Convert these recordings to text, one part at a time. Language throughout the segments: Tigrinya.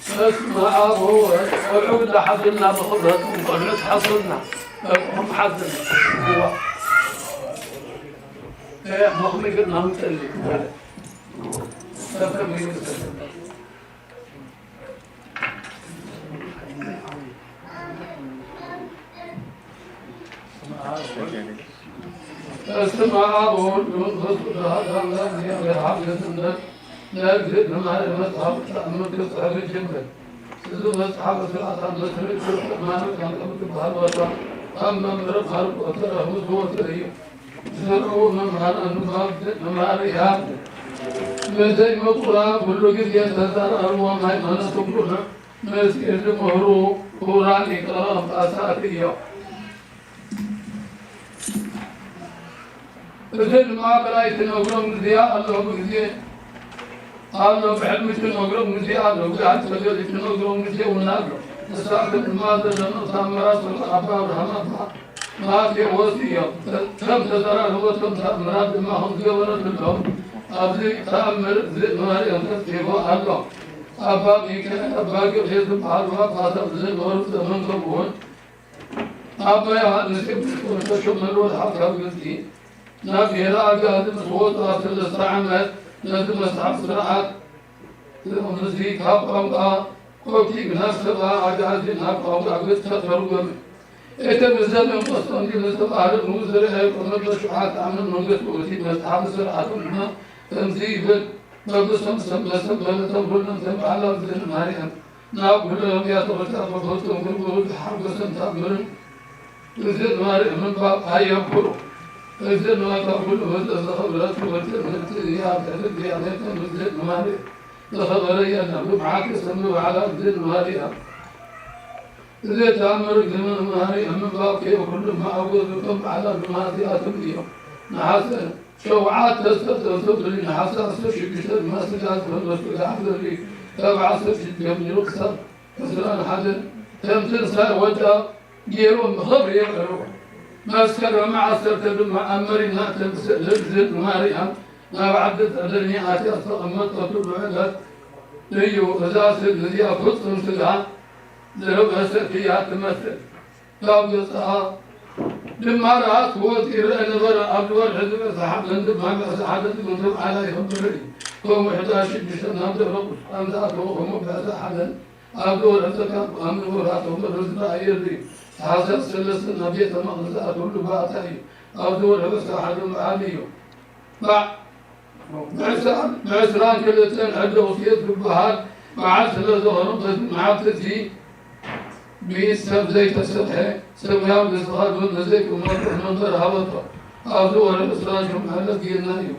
በስመ አብ ወወልድ። ቆልዑ እንዳሓዙልና ብኽብረት ቆልዑ ትሓዙልና። ቆልዑ ሓዙልና። እዋ። እ፣ መኽሚ ግን ማምጠሊ። ሰብ ከም ይምጠል። በስመ አብ ወወልድ ወመንፈስ ቅዱስ አሐዱ አምላክ። እግዚአብሔር አብ ገጽ እምነት ለእግዚእነ ማርያም መጽሐፍ ተአምር ክጽሕፍ ይጀምር። እዚ መጽሓፍ ስርዓት አመት ርዕስ ሃይማኖት አንቀም ትበሃል ቦታ ካብ መምህር ማርቆስ ተረኽቡ ዝወሰደ እዩ። ዝሰርዑ መምህራን ኣንባብ መማርያ ብዘይ ምቁራብ ኩሉ ግዜ ተዘራርቦም ሃይማኖት ኩሉ ምስጢር ዝምህሩ ክቡራን ሊቃነ ጳጳሳት እዮም። እዚ ድማ ብላይ ትነግሮም ግዜ ኣሎ፣ ግዜ ኣሎ፣ ብሕልሚ ትነግሮም ግዜ ኣሎ፣ ብግሃድ ተገሊጹ ትነግሮም ግዜ እውን ኣሎ። ንሳቶም ድማ ዘለኑ ታምራት ወልቀ ኣባ ኣብርሃም ኣባ ማቴዎስ እዮም። ከም ተዘራረቦ፣ እቶም ተኣምራት ድማ ከም ዝገበረትሎም ኣብዚ ተኣምር እዚ ማርያም ተጽሒፉ ኣሎ። ኣባ ሚካኤል፣ ኣባ ገብርኤል ዝበሃሉ ኣባታት ዝነበሩ ዘመን ከምኡውን ኣባ ዮሃንስ ኤጲስቆጶስ ተሾመሉ ወልሓ ካብ ግብጺ ናብ ብሔረ ኣጋዚ ምስ ወጹ ኣብ ሰለስተ ዓመት ነዚ መስሓብ ስርዓት እዚ ካብ ቋንቋ ኮፕቲክ ናብ ሰብኣ ኣጋዚ ናብ ቋንቋ ግብጺ ተተርጎመ። እቲ ብዘመን ቆስጠንጢኖስ ዝተባህለ ንጉስ ዝረኣየ ቁመት በሸውዓተ ዓመት መንግስቱ። እቲ መጽሓፍ ስርዓቱ ድማ ከምዚ ይብል፣ በብሶም ሰብ መሰንበለቶም ኩሎም ተባህላ እግዝእትነ ማርያም ናብ ኩሎም ኣብያተ ክርስቲያን ብፍጹም ግብሩ ዝሓጎሰን ተኣምርን እግዝእትነ ማርያም ምንባብ ኣየብኩሩ። እግዝእትነ ማርያም ካብ ኩሉ ህዝቢ ዝኸብረት ክብርቲ ንግስቲ እያ። ኣብ ትሕቲ እግዚኣብሔር ከም እግዝእትነ ማርያም ዝኸበረ የለን። ብመዓልቲ ስም ባዕላ እግዝእትነ ማርያም። እዚ ተኣምር ግን ማርያም ምንባብ ከየብኩሉ መኣጎዙ ከም ባዕላ ድማ እዚኣቶም እዮም። ነሓሰ ሸውዓተ ዝተጠንሰሱ፣ ነሓሰ ዓሰርተ ሽዱሽተ ድማ ስጋ ዝተመለሱ፣ ካብ ዓሰርተ ሽዱሽተ ጀሚሩ ክሳብ ዕስራን ሓደን ከም ትንሳኤ ወዳ ገይሮም ብኽብሪ የብዕልዎ። መስከረም ዓሰርተ ድማ ኣብ መሪና እተን ስእሊ እግዝእትነ ማርያም ናብ ዓዲ ጸደኒ ኣትያ ዝተቐመጠትሉ ዕለት እዩ። እዛ ስእሊ እዚኣ ፍጹም ስጋ ዝለበሰት እያ ትመስል። ካብ ገጽኣ ድማ ርኣስ ክወጽእ ይረአ ነበረ። ኣብዚ ወርሒ እዚ ብዕስራ ሓደን ድማ ብዕስራ ሓደን ዝግንዘብ ዓላ ይኽበር እዩ። ከምኡ ሕዳር ሽዱሽተ ናብ ደብረ ቁስቋም ዝኣተወ፣ ከምኡ ብዕስራ ሓደን ኣብዚ ወርሒ ዘካብ ኣምኒ ወርሃ ተወልደ ዝረኣየሉ እዩ። ታሕሳስ ሰለስተ ናብ ቤተ መቕደስ ዝኣተወሉ ባእታ እዩ። ኣብዚ ወርሒ ዕስራ ሓደ በዓል እዩ። ባዕ-፣ ብዕስራን ክልተን ዕደ ውስየት ዝበሃል በዓል ስለ ዝኾነ፣ በዚ መዓልቲ እዚ ብኢድ ሰብ ዘይተሰርሐ ሰማያዊ ዝተኸድኑ ንዘይቅመጡ መንበር ሃበቶ። ኣብዚ ወርሒ ዕስራን ሸውዓተን ዕለት ጌና እዩ።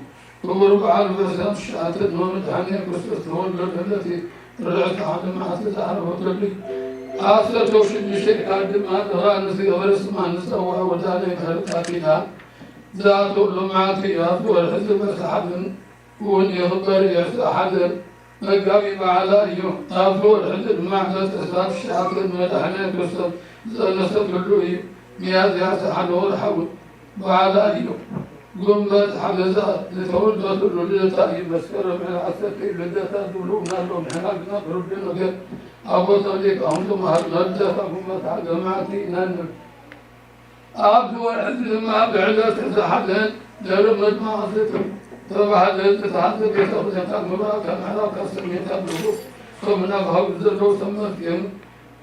ክቡር በዓል ብዕስራን ትሽዓተን ንመድኃኒነ ክርስቶስ ዝተወልደሉ ዕለት እዩ። ርዕቲ ሓደ መዓልቲ ዝዓረፈተሉ እዩ። ዓሰርተ ሽዱሽተ ካብ ድማ ጥራ ንዝገበረ ስማ ንጸውዐ ወዳነ ይምህርካ ኪዳን ዝኣተወሉ መዓልቲ እዩ። ኣብዚ ወርሒ እዚ ብዕስራ ሓደን እውን ይኽበር እዩ። ዕስራ ሓደን መጋቢ በዓላ እዩ። ኣብዚ ወርሒ እዚ ድማ ዕለት ዕስራን ትሽዓተን መድኃኒነ ክርስቶስ ዝጸነሰትሉ እዩ። ሚያዝያ ዕስራ ሓደ ወርሓዊ በዓላ እዩ። ጉንበት ሓገዛ ዝተወልደትሉ ልደታ እዩ። መስከረም ዕለት ዓሰርተ እዩ ልደታ ዝብሉ እውን ኣለዉ። ንሕና ግና ብርዱእ ነገር ኣቦታዊ ሊቃውንቲ መሃርና ልደታ ጉንበት ሓደ መዓልቲ ኢና ንብል። ኣብዚ ወርሒ እዚ ድማ ብዕለት ዕስራ ሓደን ደብረ መድማቕ ዝተባህለ ዝተሃንጸ ቤተ ክርስቲያን ካብ ምብራቕ፣ ካብ ምዕራብ፣ ካብ ሰሜን፣ ካብ ደቡብ፣ ከምኡ ናብ ሃገር ዘለዉ ተመስገኑ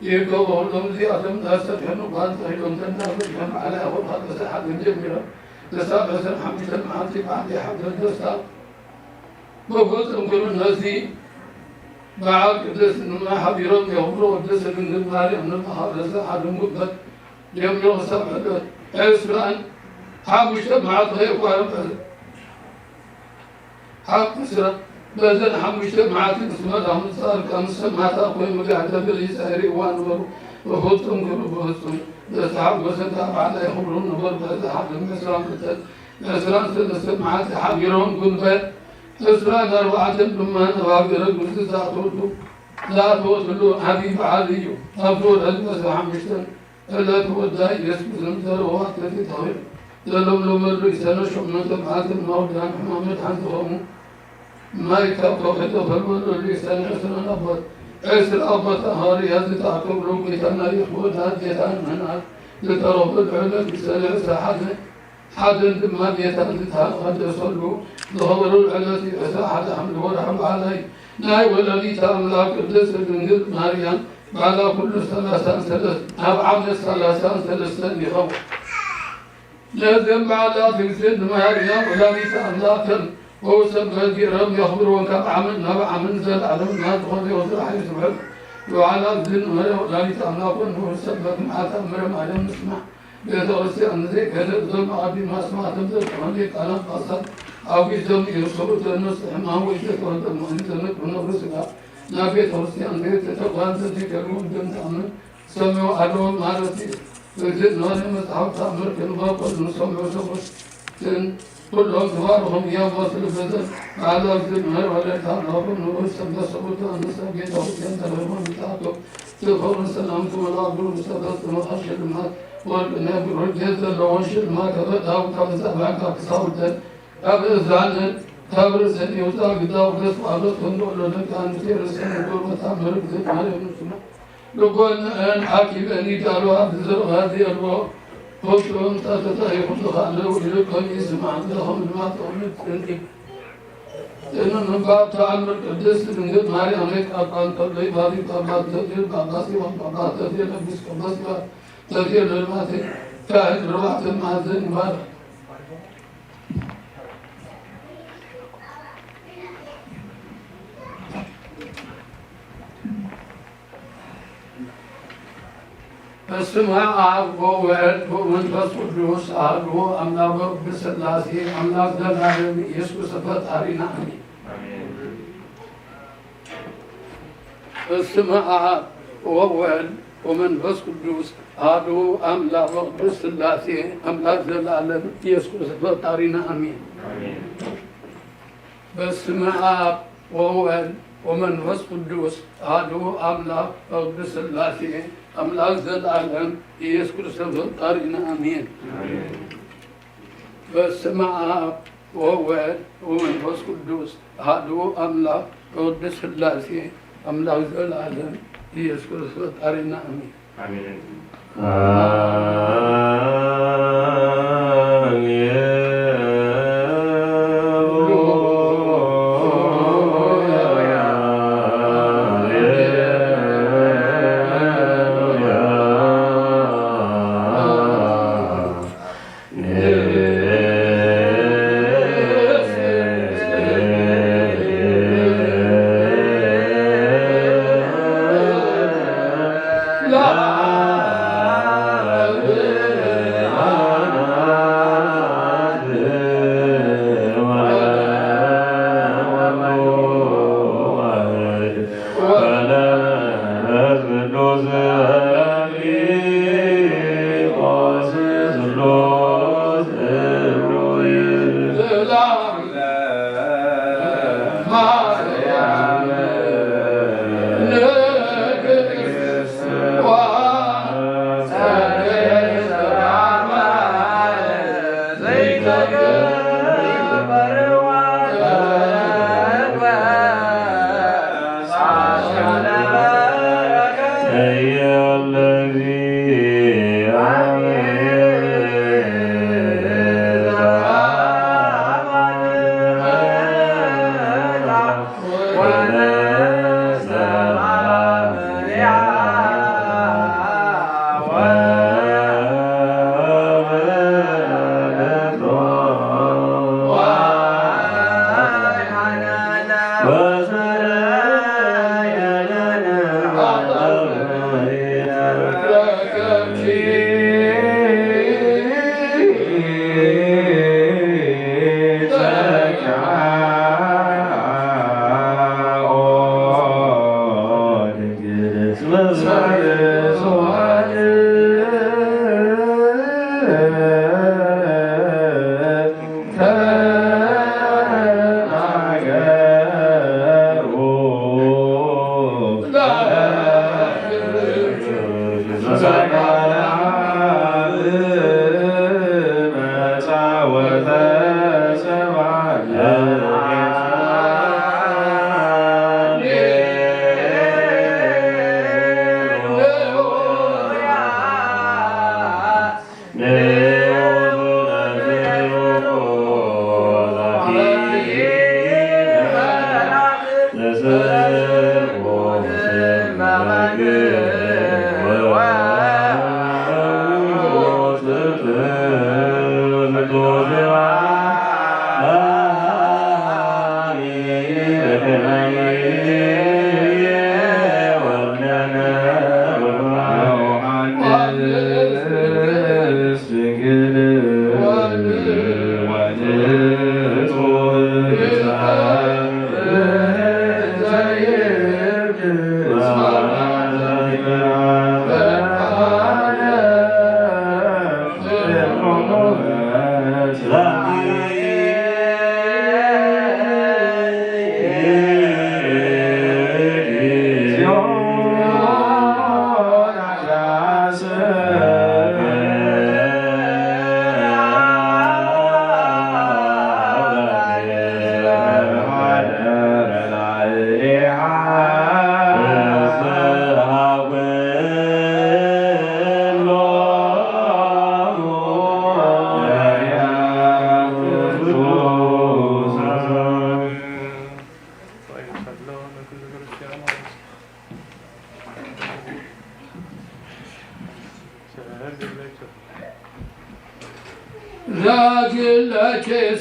ይርከቡ። ኩሎም እዚኣቶም እንዳሰርሑ ንጓንጽ ሒዞም ተናበርዮም። ዓላ ይኹን ካብ ዕስራ ሓደን ጀሚሮም ክሳብ ዕስራን ሓሙሽተን መዓልቲ በዓል ይሓድር ደስታ ብፍጹም ክብሪ ነዚ በዓል ቅድስት ድማ ሓቢሮም የኽብሩ። ቅድስት ድንግል ማርያም ድማ ካብ ዕስራን ሓደን ጉንበት ጀሚሩ ክሳብ ዕለት ዕስራን ሓሙሽተ መዓልቲ ከየቋረጸ ሓሙሽተ በዘን ሓሙሽተ መዓልቲ ምስ መላኹ ጻድቃን ምስ ሰማዕታት ኮይኑ ጋህደብል ይጻይር ይዋ ነበሩ። ብፍጹም ክብሪ ብፍጹም ዝተሓጎሰ እንተ በዓል ኣይኽብሩ ነበሩ። በዚ ሓደ ዕስራን ክልተን ዕስራን ሰለስተን መዓልቲ ሓቢሮም ጉንበት ዕስራን ኣርባዕተን ድማ ናብ ሃገረ ግብጺ ዝኣተወሉ ዝኣተወትሉ ዓብዪ በዓል እዩ። ኣብዚ ወርሒ ዕስራን ሓሙሽተን ዕለት ወዳ ኢየሱስ ዘምዘረዋ ተፊታዊ ዘለምለመሉ ሰነ ሸሞንተ መዓልቲ ማውዳን ሕማም መድሓን ዝኾኑ ማይ ካብ ከውሒ ተፈልፈለሉ ሰነ ዕስራን ኣቦት ዕስራ ኣቦት ሃዋርያ ዝተኣከብሉ ጌታና ኢየሱስ ወዳ ጌታን ምሕናት ዝተረኽበሉ ዕለት ሰነ ዕስራ ሓደ ሓደን ድማ ጌታ ዝተቐደሰሉ ዝኸበረሉ ዕለት እዩ። ዕስራ ሓደ ሓምለ ወርሒ በዓል ናይ ወላዲተ ኣምላክ ቅድስት ድንግል ማርያም በዓላ ኩሉ ሰላሳን ሰለስተ ኣብ ዓመት ሰላሳን ሰለስተን ይኸውን። ነዘን በዓላት እግዝእትነ ማርያም ወላዲተ ኣምላክ ከም ወሰን ገይሮም የኽብርወን ካብ ዓመት ናብ ዓመት ዘለዓለም ናብ ዝኾነ ይኹን ስራሕ ይስብሐሉ። በዓላት እግዝእትነ ማርያም ወላዲተ ኣምላክ ንውሰን በክምዓታ ምረ ማርያም ንስማዕ። ቤተ ክርስቲያን ዘይከደ እዞም ኣቐዲምና ስማዕቶም ዘጥመሉ ቃላት ጳጳሳት ኣውጊዞም እዮም። ሰብኡት ዘነሱ ሕማም ወይ ዘይተወልደ ምዃኑ ዘነግሩ ነብሪ ስጋ ናብ ቤተ ክርስቲያን ዘይእተተ ጓል ዘይከድዎም ደም ተኣምር ዝሰምዑ ኣለዎም ማለት እዩ። እግዝእትነ ማርያም መጽሓፍ ተኣምር ክንበብ ከሉ ዝሰምዑ ሰብኡትን ኩሎም ተባረኹም እዮም። ወስሉ በዘን በዓላት እግዝእትነ ማርያም ወላዲተ ኣምላክ ንውሰን በሰብኡት ኣንስት ቤተ ክርስቲያን ተረኺቦም ይትኣከቡ። ፍቕርን ሰላም ክመልኣሉ ዝተፈጸመ ሽልማት ወርቂ ናይ ብሩር ጌጽ ዘለዎ ሽልማት ከፈታዊ ካብ መጻብዕካ ክሳውተን ካብ እዝራንን ካብ ርእሰን የውፅኣ ግዳው ገጽ ባዶ ተንዶ ለደቂ ኣንስትዮ ርእሰን ንጎርመታ ምርግት ማርያም ንስማ ልቦንአን ዓቂበን ይዳልዋ ብዝርቓ ዘየልቦ ፍጹም ጸጥታ ይኹን ዝኻለ ውልድ ከም ይስማዕ ዝደኸም ድማ ጥቕሚ ጽንቂ ጽን ምንባብ ተኣምር ቅድስት ድንግል ማርያም ቃል ቃል ተብለይ ባሪክ ጳጳስ ተፊል ጳጳስ ይኹን ጳጳስ ተፊል ኤጲስቆጶስ ይባል ተፊል ልማት ካህን ርባዕተ ማዕዘን ይባላል። በስመ አብ ወወልድ ወመንፈስ ቅዱስ አሐዱ አምላክ በስላሴ አምላክ ዘላለም ኢየሱስ ፈጣሪና አሜን። በስመ አብ ወወልድ ወመንፈስ ቅዱስ አሐዱ አምላክ በስላሴ አምላክ ዘላለም ኢየሱስ ፈጣሪና አሜን። በስመ አብ ወወልድ ወመንፈስ ቅዱስ አሐዱ አምላክ በቅድስት ሥላሴ አምላክ ዘላለም ኢየሱስ ክርስቶስ ፈጣሪና አሜን። በስመ አብ ወወልድ ወመንፈስ ቅዱስ አሐዱ አምላክ በቅድስት ሥላሴ አምላክ ዘላለም ኢየሱስ ክርስቶስ ፈጣሪና አሜን። አሜን።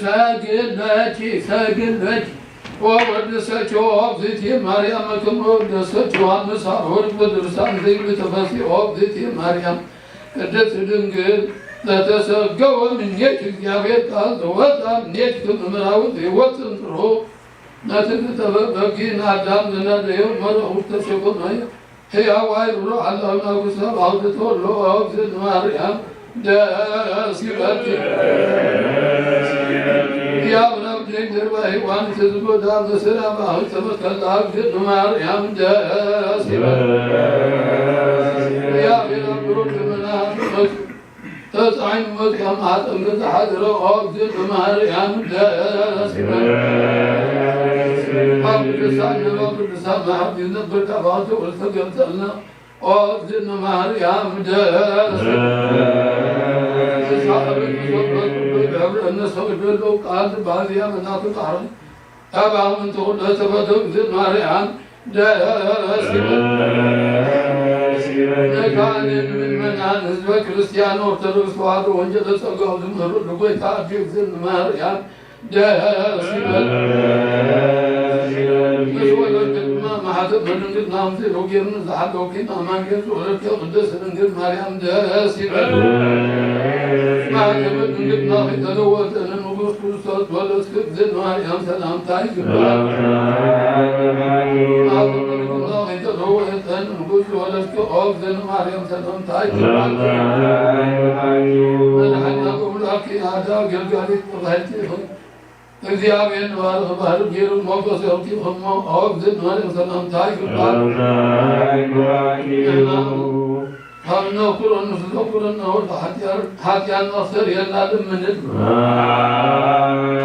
ሰግድ ለኪ ሰግድ ለኪ ወወድሰኪ ኦብዚቲ ማርያም ከመ ወደሰኪ ዮሐንስ አፈወርቅ በድርሳን ዘይብል ተፈሲ ኦብዚቲ ማርያም ቅድስት ድንግል ለተሰገወ ምኔኪ እግዚአብሔር ቃል ዘወፃ ምኔኪ ከመ መራዊ ሕይወት ጽንጽሮ ነቲ ዝጠበበኪ ንአዳም ዘናደዮ መለኹት ተሸከመዮ። ሕያዋይ ሩሩሕ ኣላውና ብሰብ ኣውጥቶ ለኦብ ዝን ማርያም ደስ ይበልኪ። ያብራብ ድንግል በሕይዋን ትዝቦዳ በስራ ማህፀመት ከላ ዝን ማርያም ደስ ይበልኪ። ያብራብ ብሩክ ምና ተጻይን መጽያም አጥም ተሐድረ ኦብ ዝን ማርያም ደስ ይበልኪ። ኣብ ቅዱሳን ነባ ቅዱሳን መሓቢዝ ነበር ካብ ኣንተ ዝተገልጸልና ኦብ ዝን ማርያም ደስ ይበልኪ። ንሳ እብል ንሰብከት ኩሉ ብሕብረ እነሰግደሉ ቃል ባዝያ መናቱ ጣዕሪ ካብ ኣመንቲ ኩሉ ተፈተው ዝን ማርያም ደስ ይበልኪ። ነካንን ምእመናን ህዝበ ክርስቲያን ኦርቶዶክስ ተዋህዶ ወንጌለ ጸጋው ዝምህሩ ንጎይታ ኣዴ ዝን ማርያም ደስ ይበልኪ። ምስ ወለድኪ ድማ ማሕተም ድንግልና ኣምሲሉ ጌርኒ ዝሓለውኪ ኣማኑኤል ዝወለድኪ ቅድስት ድንግል ማርያም ደስ ይበልኪ። ማሕተም ድንግልና ከይተለወጠ ንንጉስ ክርስቶስ ወለድኪ ዝን ማርያም ሰላምታ ይግባእ። ማሕተም ድንግልና ከይተለወጠ ንንጉስ ወለድኪ ኦብ ዝን ማርያም ሰላምታ ይግባእ። መድሓኒና ኣምላኽኪ ኣደ ኣገልጋሊት ተባሂልኪ ኢኺ። እግዚኣብሔር ንባርኽ ባህሪ ገይሩ ሞገስ የውርድልኪ እሞ ኦብ ዝን ማርያም ሰላምታ ይግባእ። ሰላምታ ይግባእኪ። ንሕና ካብ ነኩሮ ንዝዘኩረና ወልዶ ሓጢኣን ኣስተርእየና ልምንል።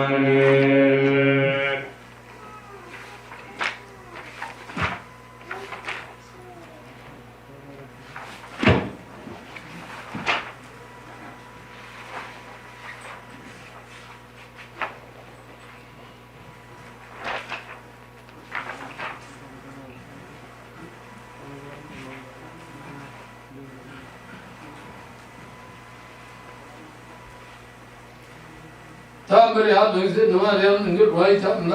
ኣሜን። ታምር ያህል ጊዜ ንማርያም እንግድ ዋይታ እምላ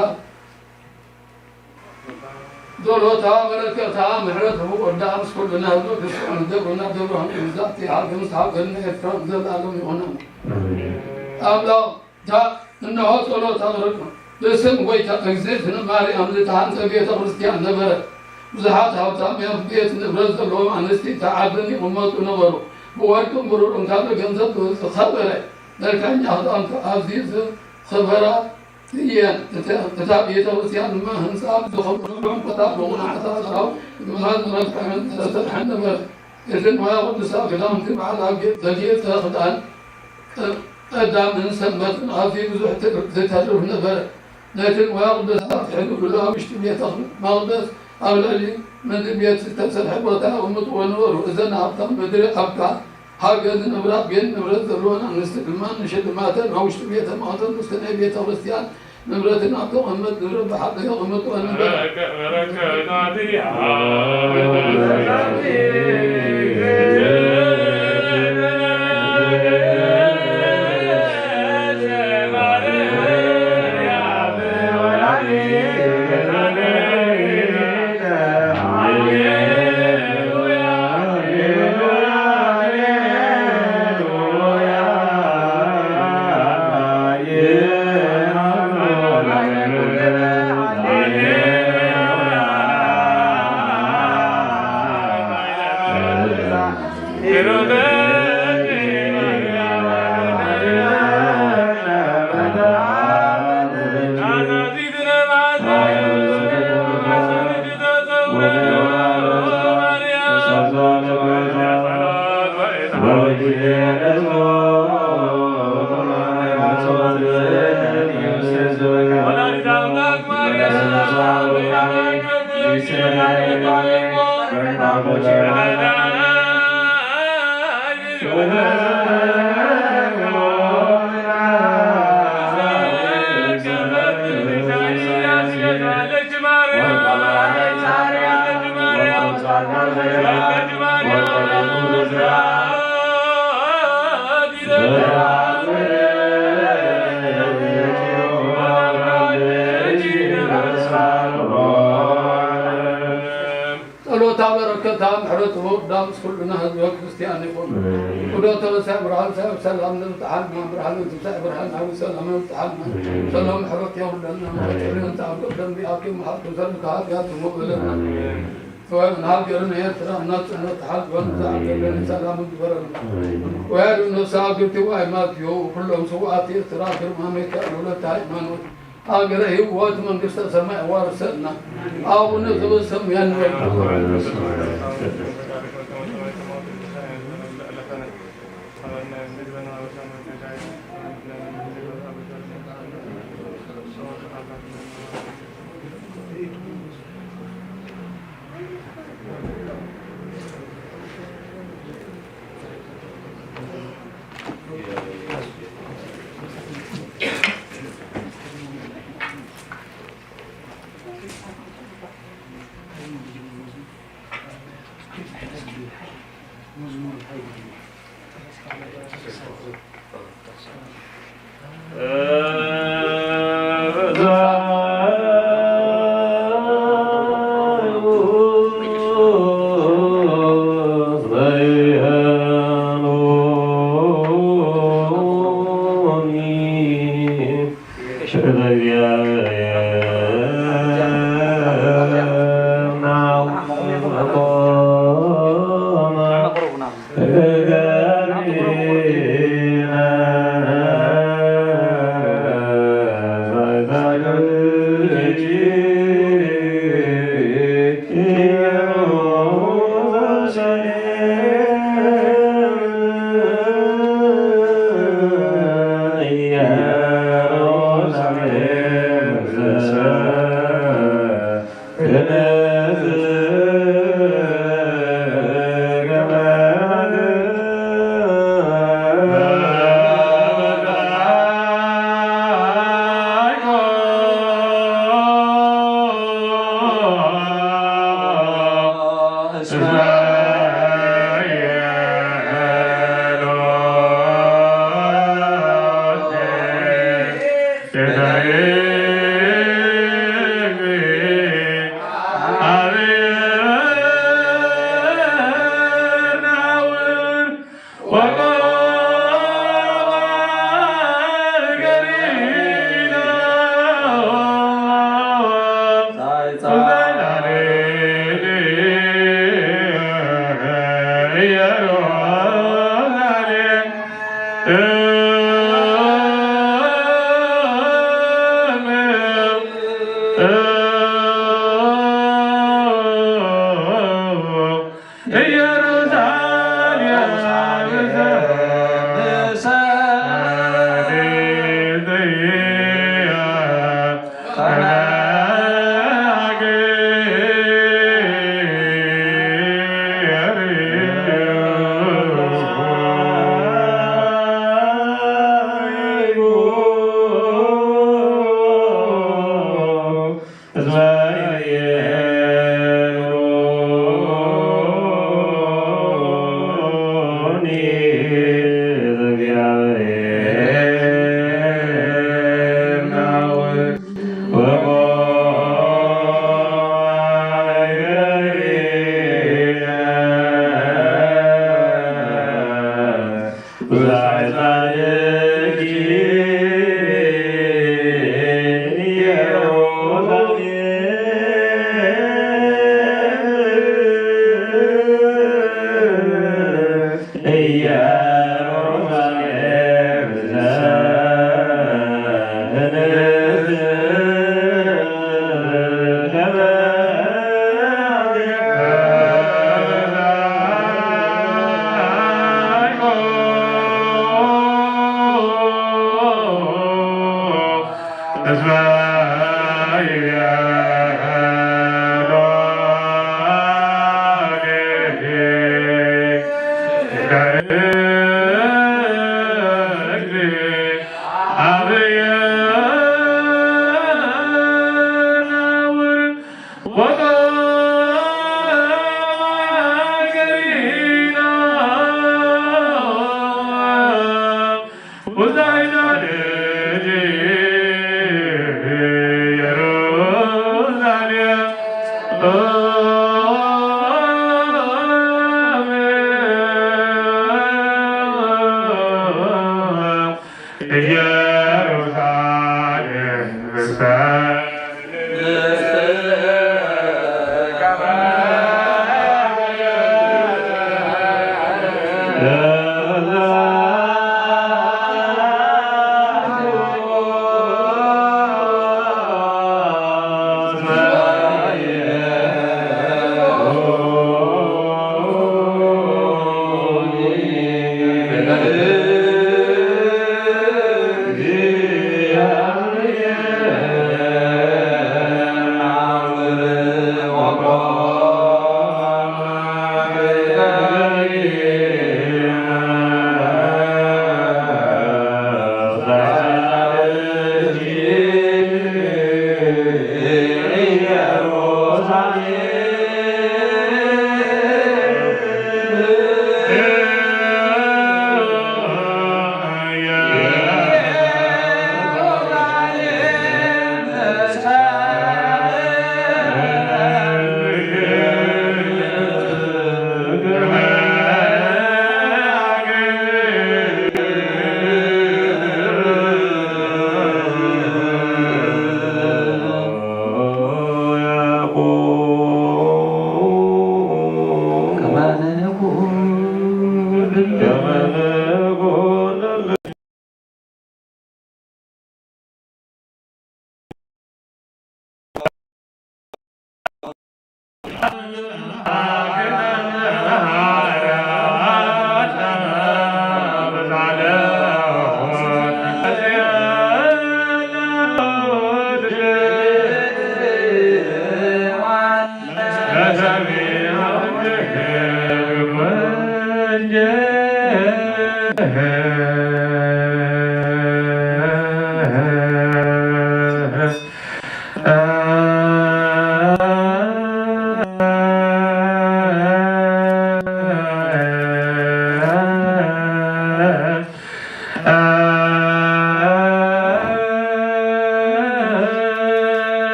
ዶሎታ በረከታ ምሕረት ፍቁርዳ ምስ ኩልና ህዝበ ክርስቲያን ደብሩና ደብረ ዛቲ ዓዲ ምስ ሃገርና ኤርትራ ዘለኣለም ይኹን። ኣምላኽ ዳ እነሆ ጸሎት ኣቕርብ። ብስም ጎይታ እግዝእትነ ማርያም ዝተሃንጸ ቤተ ክርስቲያን ነበረ። ብዙሓት ሃብታም ቤት ንብረት ዘለዎም ኣንስቲ እታ ዓድን ይቕመጡ ነበሩ። ብወርቅን ብሩርን ካልእ ገንዘብ ዝኸበረ መልካኛ ክዳውንቲ ኣብዚ ዝኸበራ እየን። እተ-፣ እታ ቤተ ክርስቲያን ድማ ህንጻ ብዝኸበሩ ዕንቁታት ብቑናዕታ ስራው ድማ ዝረብሐን ዝተሰርሐን ነበረ። እቲ ንዋየ ቅዱሳት ክዳውንቲ በዓል ኣብ ጌ-፣ ዘጌጸ ክዳን ቀ-፣ ቀዳምን ሰንበትን ኣዝዩ ብዙሕ ትር-፣ ዝተርፍ ነበረ። ነቲ ንዋየ ቅዱሳት ትሕሉ ብሎ ኣብ ውሽጢ ቤተ መቕደስ ኣብ ልዕሊ ምድሪ ቤት ዝተሰርሐ ቦታ የቐምጥዎ ነበሩ። እዘን ሃብታም ምድሪ ኣብታ ሃገር ዝነብራ ቤት ንብረት ዘለወን ኣንስቲ ድማ ንሽልማተን ኣብ ውሽጢ ቤተ መቕደስ ምስቲ ናይ ቤተ ክርስቲያን ንብረትን ኣብ ተቐመጥ ንብረት ብሓደ የቐምጥኦ ነበረ። በረከታ ምሕረት ወዳ ምስ ኩልና ህዝበ ክርስቲያን ይኹን። ቅዱስ ተንሳእ ብርሃን ሳብ ሰላም ንብጽሓና፣ ብርሃን ትንሳኤ ብርሃን ኣብ ሰላም ንብጽሓና። ሰላም ምሕረት የውርደልና። ምሕረት ጸሎት ኣብ ቅደም ቢኣኪ መሓልቱ ዘርካ ኃጢኣት ይሞበለና። ወንሃገርነ ኤርትራ ናጽነት ሓልወን ዝኣገለን ሰላም ግበረልና። ወያዱ ነሳ ግብቲ ዋይ ማትዮ ኩሎም ስውኣት ኤርትራ ግርማ ሚካኤል ወለተ ሃይማኖት ሃገረ ህይወት መንግስተ ሰማይ ዋርሰልና። ኣቡነ ዘበሰማይ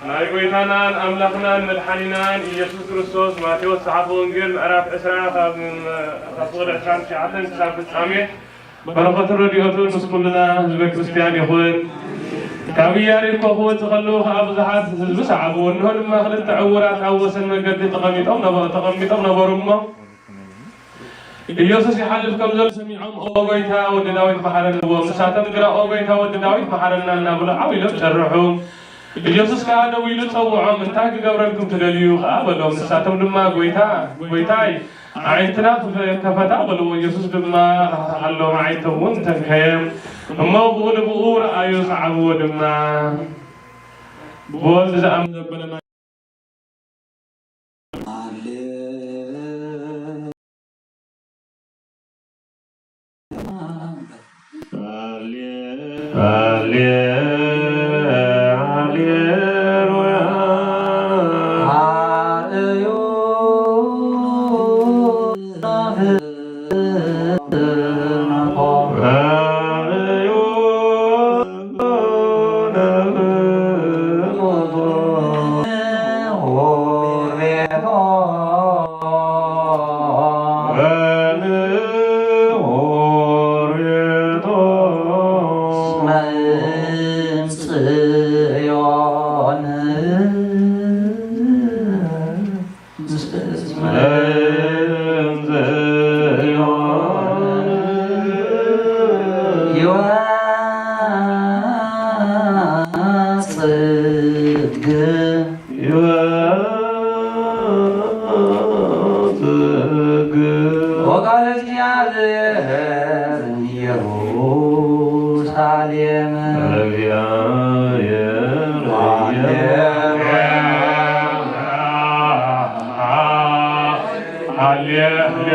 ናይ ጎይታናን ኣምላኽናን መድሓኒናን ኢየሱስ ክርስቶስ ማቴዎስ ዝጸሓፎ ወንጌል ምዕራፍ ዕስራ ካብ ካብ ፍቕዲ ዕስራን ትሽዓተን ክሳብ ፍጻሜ በረኸትን ረድኤቱን ምስ ኩልና ህዝበ ክርስቲያን ይኹን። ካብ ኢያሪኮ ክወጽእ ከለዉ ከኣ ብዙሓት ህዝቢ ሰዓብዎ። እንሆ ድማ ክልተ ዕዉራት ኣብ ወሰን መገዲ ተቐሚጦም ነበ-፣ ተቐሚጦም ነበሩ እሞ፣ ኢየሱስ ይሓልፍ ከም ዘሎ ሰሚዖም፣ "ኦ ጐይታ፣ ወዲ ዳዊት፣ መሓረኒ" በልዎም። ንሳቶም ግና፣ "ኦ ጐይታ፣ ወዲ ዳዊት፣ መሓረና" እናበሉ ዓው ኢሎም ጨርሑ። ኢየሱስ ከኣ ደው ኢሉ ጸውዖም፣ "እንታይ ክገብረልኩም ትደልዩ?" ከኣ በሎም። ንሳቶም ድማ፣ "ጐይታ፣ ጐይታይ፣ ኣዒንትና ክፈ-፣ ከፈታ" በልዎ። ኢየሱስ ድማ ራሕራሓሎም፣ ኣዒንቶም እውን ተንከየ። እሞ ብኡ ንብኡ ረኣዩ፣ ሰዓብዎ ድማ። ብወልድ ዝኣምን ዘበለ ናይ ወቃለ እግዚአብሔር ኢየሩሳሌም። ሃሌሉያ።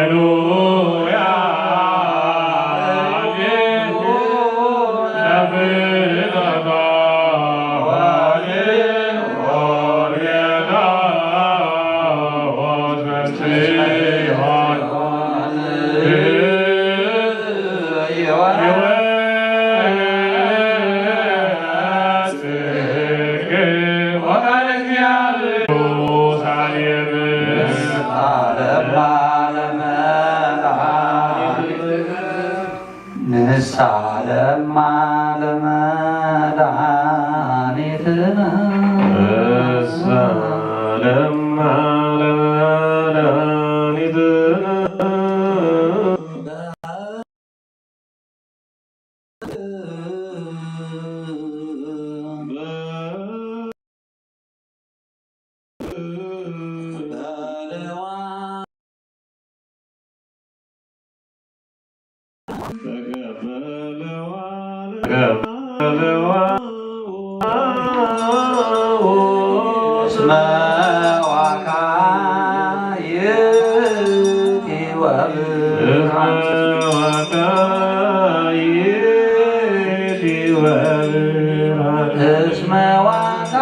ንሳ ለማ ለመድኃኒትና። ንሳ ለማ ለመድኃኒትና። መዋካ ይእቲ ወብርሃን። እስመ ዋካ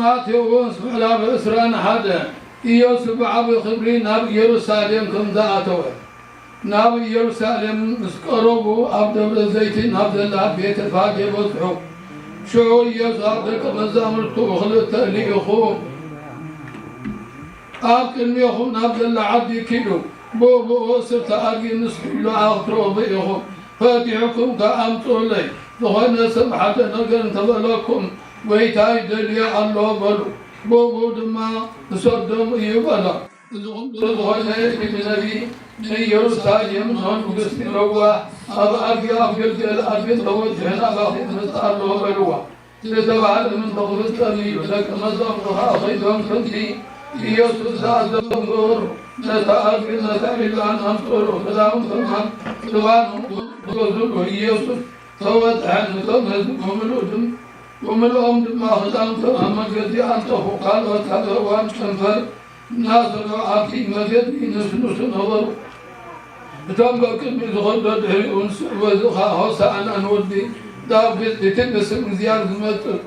ኣትየዎ። ምስ ምዕራብ ዕስራን ሓደ ኢየሱስ ብዓቢ ክብሪ ናብ ኢየሩሳሌም ከም ዝኣተወ፣ ናብ ኢየሩሳሌም ምስ ቀረቡ፣ ኣብ ደብረ ዘይት ናብ ዘላ ቤተ ፋጌ በጽሑ። ሽዑ ኢየሱስ ኣብ ደቀ መዛሙርቱ ክልተ ልኢኹ፣ ኣብ ቅድሜኹም ናብ ዘላ ዓዲ ኪዱ፣ ብኡ ብኡ እስርተ ኣድጊ ምስ ሒሉ ክትረኽቡ ኢኹም። ፈቲሕኩም ከኣ ኣምጽኡለይ። ዝኾነ ሰብ ሓደ ነገር እንተበለኩም፣ "ጐይታይ ደልዮ ኣሎ" በሉ። ብኡ ድማ "ክሰዶም እዩ" በሎ። እዚ ኹሉ ዝኾነ እቲ ነቢ ንኢየሩሳሌም ንመንግስቲ ለዋህ ኣብ ኣድጊ ኣብ ግልገል ኣድጊ ተወጅሀ ናባኺ ይመጽእ ኣሎ በልዎ። ዝተባህለ ምእንቲ ክፍጸም እዩ። ደቀ መዛሙርቱ ኸኣ ኸይዶም ከምቲ ኢየሱስ ዝኣዘዞም ገበሩ። ነታ ኣድግን ነታ ዒላን ኣምጽኡሉ። ክዳውንቶም ኣብ ዝባኑ ገዝኡሉ። ኢየሱስ ተወጥሐ። ነቶም ህዝቢ ብምሉእ ድም-፣ ብምሉኦም ድማ ክዳውንቶም ኣብ መገዲ ኣንጠፉ። ካልኦት ካብ እዋን ጨንፈር እናሰምዑ ኣብቲ መገዲ ይንስንሱ ነበሩ። እቶም ቀቅድሚኡ ዝኸዱ ድሕሪኡ ንስዕቡ፣ እዚ ኸኣ ሆሳዕና ንወዲ ዳዊት፣ እቲ ብስም እግዚኣብሔር ዝመጽእ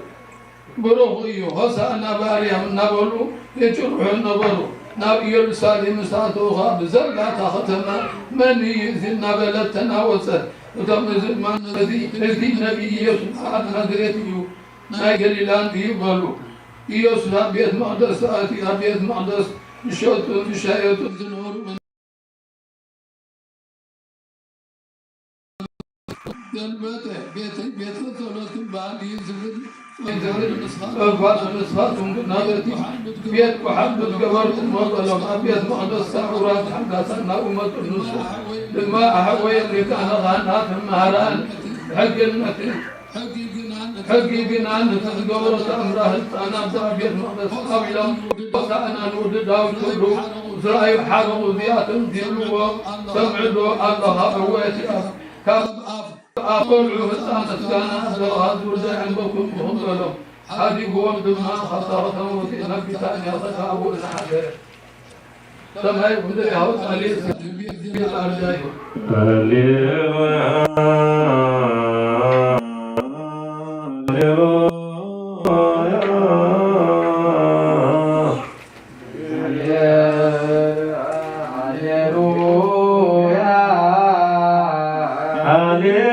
ብሩኽ እዩ፣ ሆሳዕና ብኣርያም እናበሉ ይጭርሑ ነበሩ። ናብ ኢየሩሳሌም ምስ ኣተዉ ኸኣ ብዘላ እታ ኸተማ፣ "መን እዩ እዚ?" እናበለት ተናወጸት። እቶም እዚ ድማ፣ "ነዚ፣ እዚ ነቢይ ኢየሱስ በዓል ናዝሬት እዩ፣ ናይ ገሊላ እዩ" በሉ። ኢየሱስ ኣብ ቤት መቕደስ ኣትዩ፣ ኣብ ቤት መቕደስ ዝሸጡ ዝሻየጡ ዝነበሩ ገልበጠ። "ቤተይ ቤተ ጸሎት ክበሃል እዩ ዝብል፣ ዝብል ንስኻ-፣ እኳ ንስኻትኩም ግን ናብ እቲ ቤት ጓሓፍ ምስ ገበርኩሞ" በሎም። ኣብ ቤት መቕደስ ሳዑራት ሓጋሳት ናብኡ መጹ። ንሱ ድማ፣ "ኣሕወየ ሊቃነ ካህናት መምህራን ሕግን ነቲ ሕጊ ግና ነቲ ዝገበሮ ተኣምራት ህጻናት ኣብ ቤት መቕደስ ኣውዒሎም፣ ሆሳዕና ንወዲ ዳዊት ክብሉ ምስ ረኣዩ ሓረቑ። እዚኣቶም ዝብልዎ ሰምዕዶ ኣለኻ? እወ፣ እቲ ኣብ፣ ካብ ኣፍ፣ ኣብ ቆልዑ ህጻን ምስጋና ኣለኻ፣ ዝውርዳ የንበብኩም ኢኹም" በሎም። ሓዲግዎም ድማ ካብታ ከተማ ወጺኡ ናብ ቢታንያ ኸዳ ኣብኡ ዝሓደረ። ሰማይ ምድሪ ያወጣል። ሃሌሉያ፣ ሃሌሉያ፣ ሃሌሉያ።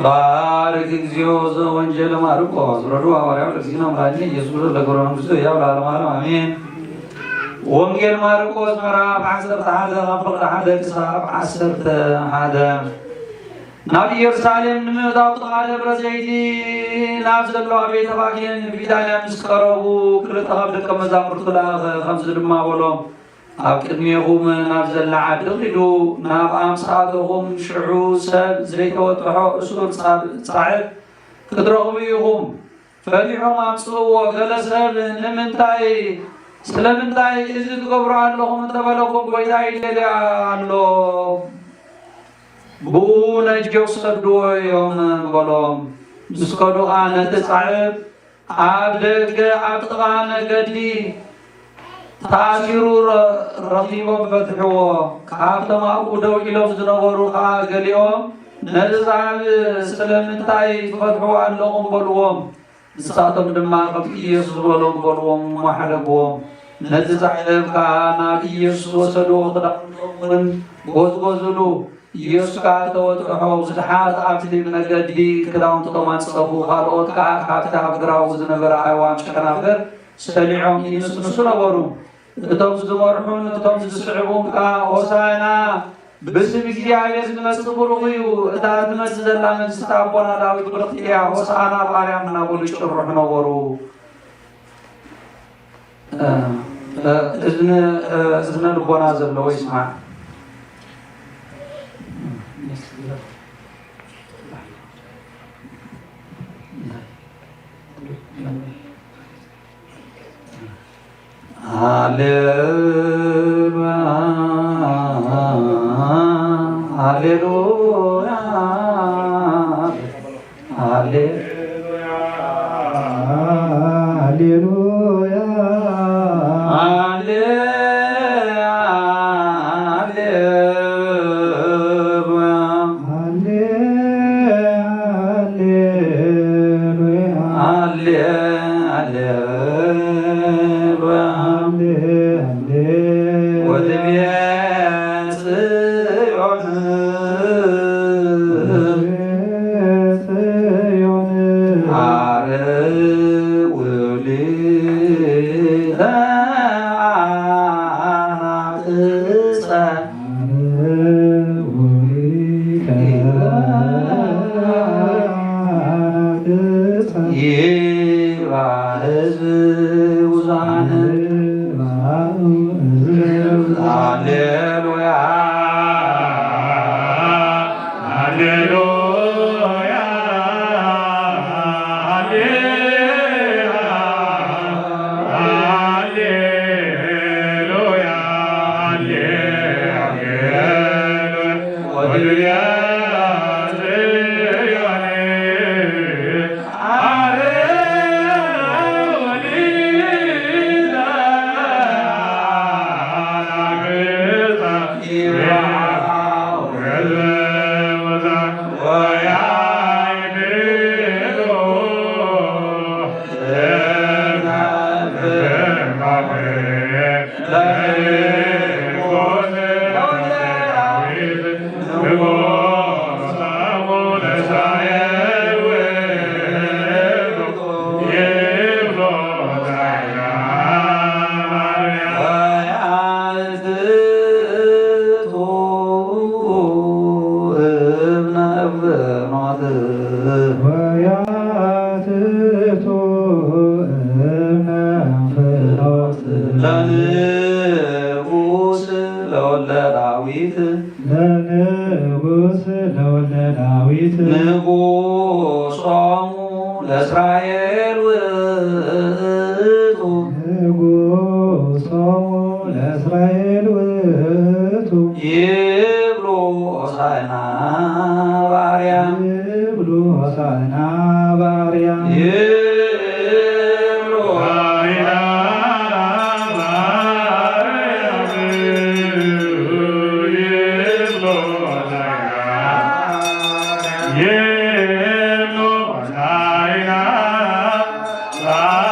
ባርክ እግዚኦ ዘወንጌለ ማርቆስ ረዱ ሐዋርያው ለእግዚእነ መድኃኒነ ኢየሱስ ክርስቶስ ለገብረ መንግስቱ ያው ለዓለመ ዓለም አሜን። ወንጌል ማርቆስ ምዕራፍ ዓሰርተ ሓደ ካብ ፍቕዲ ሓደ ክሳብ ዓሰርተ ሓደ። ናብ ኢየሩሳሌም ንምእታው ጥቓ ደብረ ዘይቲ ናብ ዘለዋ ቤተ ፋጌን ቢታንያ ምስ ቀረቡ ክልተ ካብ ደቀ መዛሙርቱ ለኣኸ፣ ከምዚ ድማ በሎም፣ ኣብ ቅድሜኹም ናብ ዘላ ዓዲ ኺዱ፣ ናብ ኣምሳእተኹም ሽዑ ሰብ ዘይተወጥሖ እሱር ጻ-፣ ጻዕድ ክትረኽቡ ኢኹም። ፈቲሖም ኣምጽእዎ። ገለ ሰብ ንምንታይ፣ ስለምንታይ እዚ ትገብሩ ኣለኹም እንተበለኩም፣ ጐይታ ይደልያ ኣሎ። ብኡ ነጀው ክሰድዎ እዮም በሎም። ምስ ከዱ ኸኣ ነቲ ጻዕብ ኣብ ደገ ኣብ ጥቓ መገዲ ተኣሲሩ ረ-፣ ረኺቦም ፈትሕዎ። ካብቶም ኣብኡ ደው ኢሎም ዝነበሩ ኸኣ ገሊኦም ነቲ ጻዕብ ስለምንታይ ትፈትሕዎ ኣለኹም በልዎም። ንሳቶም ድማ ከምቲ ኢየሱስ ዝበሎም በልዎም እሞ ሓደግዎም። ነቲ ጻዕብ ከኣ ናብ ኢየሱስ ወሰድዎ፣ ክዳውንቶም እውን ጎዝጎዝሉ። ኢየሱስ ከኣ ተወጥሖ፣ ብዙሓት ኣብቲ መገዲ ክዳውንቶም ኣንጸፉ፣ ካልኦት ከኣ ካብቲ ኣብ ግራው ዝነበረ ኣእዋም ጨናፍር ሰሊዖም ይንስንሱ ነበሩ። እቶም ዝመርሑን እቶም ዝስዕቡን ከኣ፣ ሆሳዕና፣ ብስም እግዚኣብሔር ዝመጽእ ብሩኽ እዩ፣ እታ ትመጽእ ዘላ መንግስቲ ኣቦና ዳዊት ብርኽቲ እያ፣ ሆሳዕና ብኣርያም እናበሉ ይጭርሑ ነበሩ። እ፣ እ፣ እዝነ፣ እ፣ እዝነ ልቦና ዘለዎ ይስማዕ። ሃሌሉያ፣ ሃሌሉያ፣ ሃሌ-፣ ሃሌሉያ፣ ሃሌ-፣ ሃሌሉያ። ሃሌ-፣ ሃሌሉያ። ሃሌ-፣ ሃሌሉያ። ወትቤ ጽዮን፣ ጽዮን፣ አርዑ ሊተ አናቅጸ፣ አርዑ ሊተ አናቅጸ፣ ይባ ህዝብ ውዛን። ሃሌሉያ፣ ሃሌሉያ፣ ሃሌ-፣ ሃሌሉያ፣ ሃሌ-፣ ሃሌሉያ። ወድያ ጽዮን ወያትቱ እብነ ፍኖት። ወያትቱ እብነ ፍኖት። ለንጉስ ለወልደ ዳዊት። ለንጉስ ለወልደ ዳዊት። ንጉሶሙ ለእስራኤል ውእቱ። ንጉሶሙ ለእስራኤል ውእቱ። ይብሉ ሆሳዕና በአርያም። ይብሉ ሆሳዕና በአርያም። ይብሉ ሆሳዕና በአርያም። ይብሉ ሆሳዕና። ይብሉ ሆሳዕና በአርያም።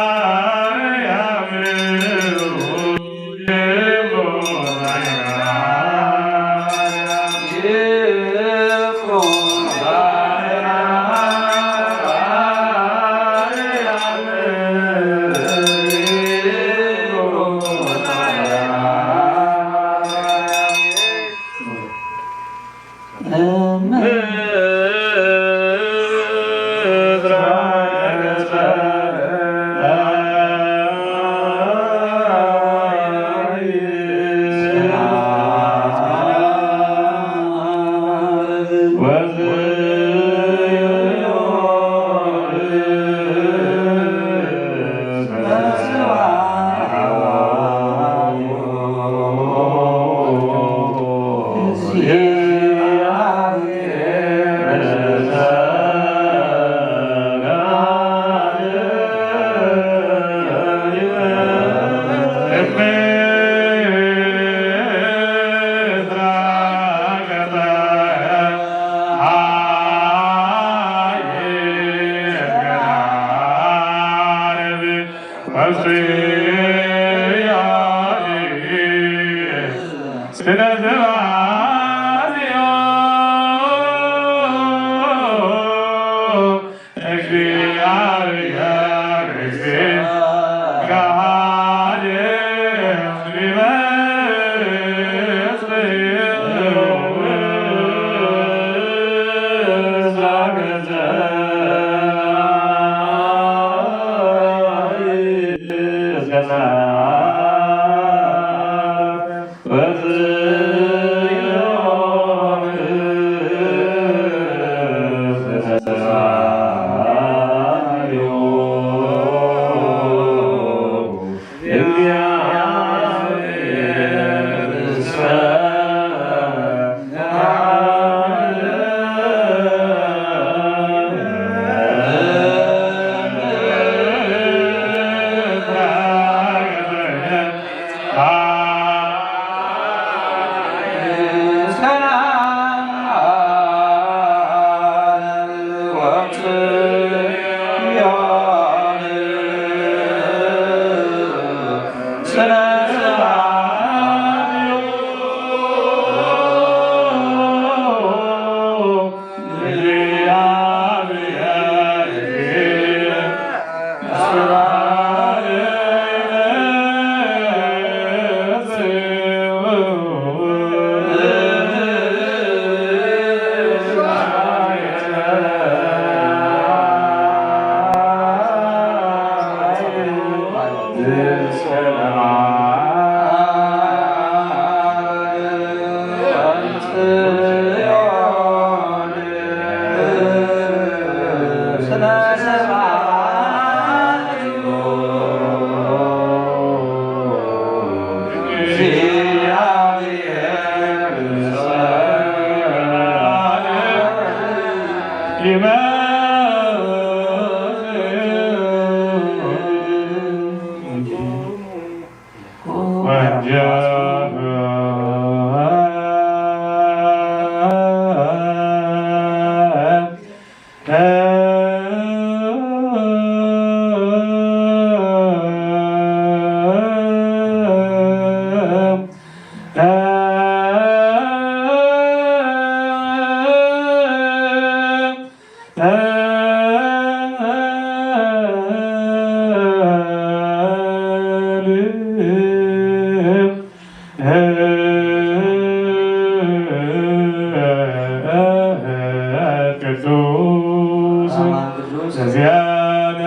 ቅዱስ አማን ቅዱስ እግዚአነ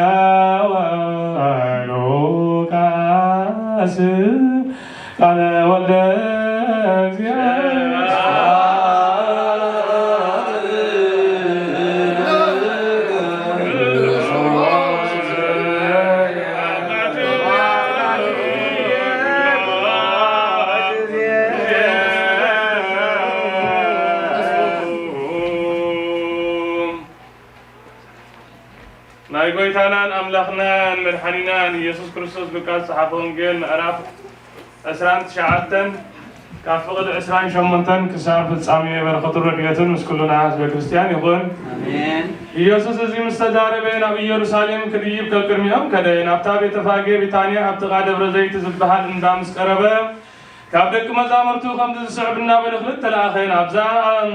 ወሉቃስ ቃለ ወልደ እግዚአብሔር። ናይ ጎይታናን ኣምላኽናን መድሓኒናን ኢየሱስ ክርስቶስ ሉቃስ ዝጸሓፎ ወንጌል ምዕራፍ ዕስራን ትሽዓተን ካብ ፍቕዲ ዕስራን ሸሞንተን ክሳብ ፍጻሜ በረኸቱ ረድኤቱን ምስ ኩሉና ህዝበ ክርስቲያን ይኹን። ኣሜን። ኢየሱስ እዚ ምስ ተዛረበ ናብ ኢየሩሳሌም ክድይብ ከቅድሚኦም ከደ። ናብታ ቤተፋጌ ቢታንያ ኣብ ጥቓ ደብረ ዘይት ዝበሃል እንዳ ምስ ቀረበ ካብ ደቂ መዛሙርቱ ከምዚ ዝስዕብ እናበለ ክልተ ለኣኸ። ናብዛ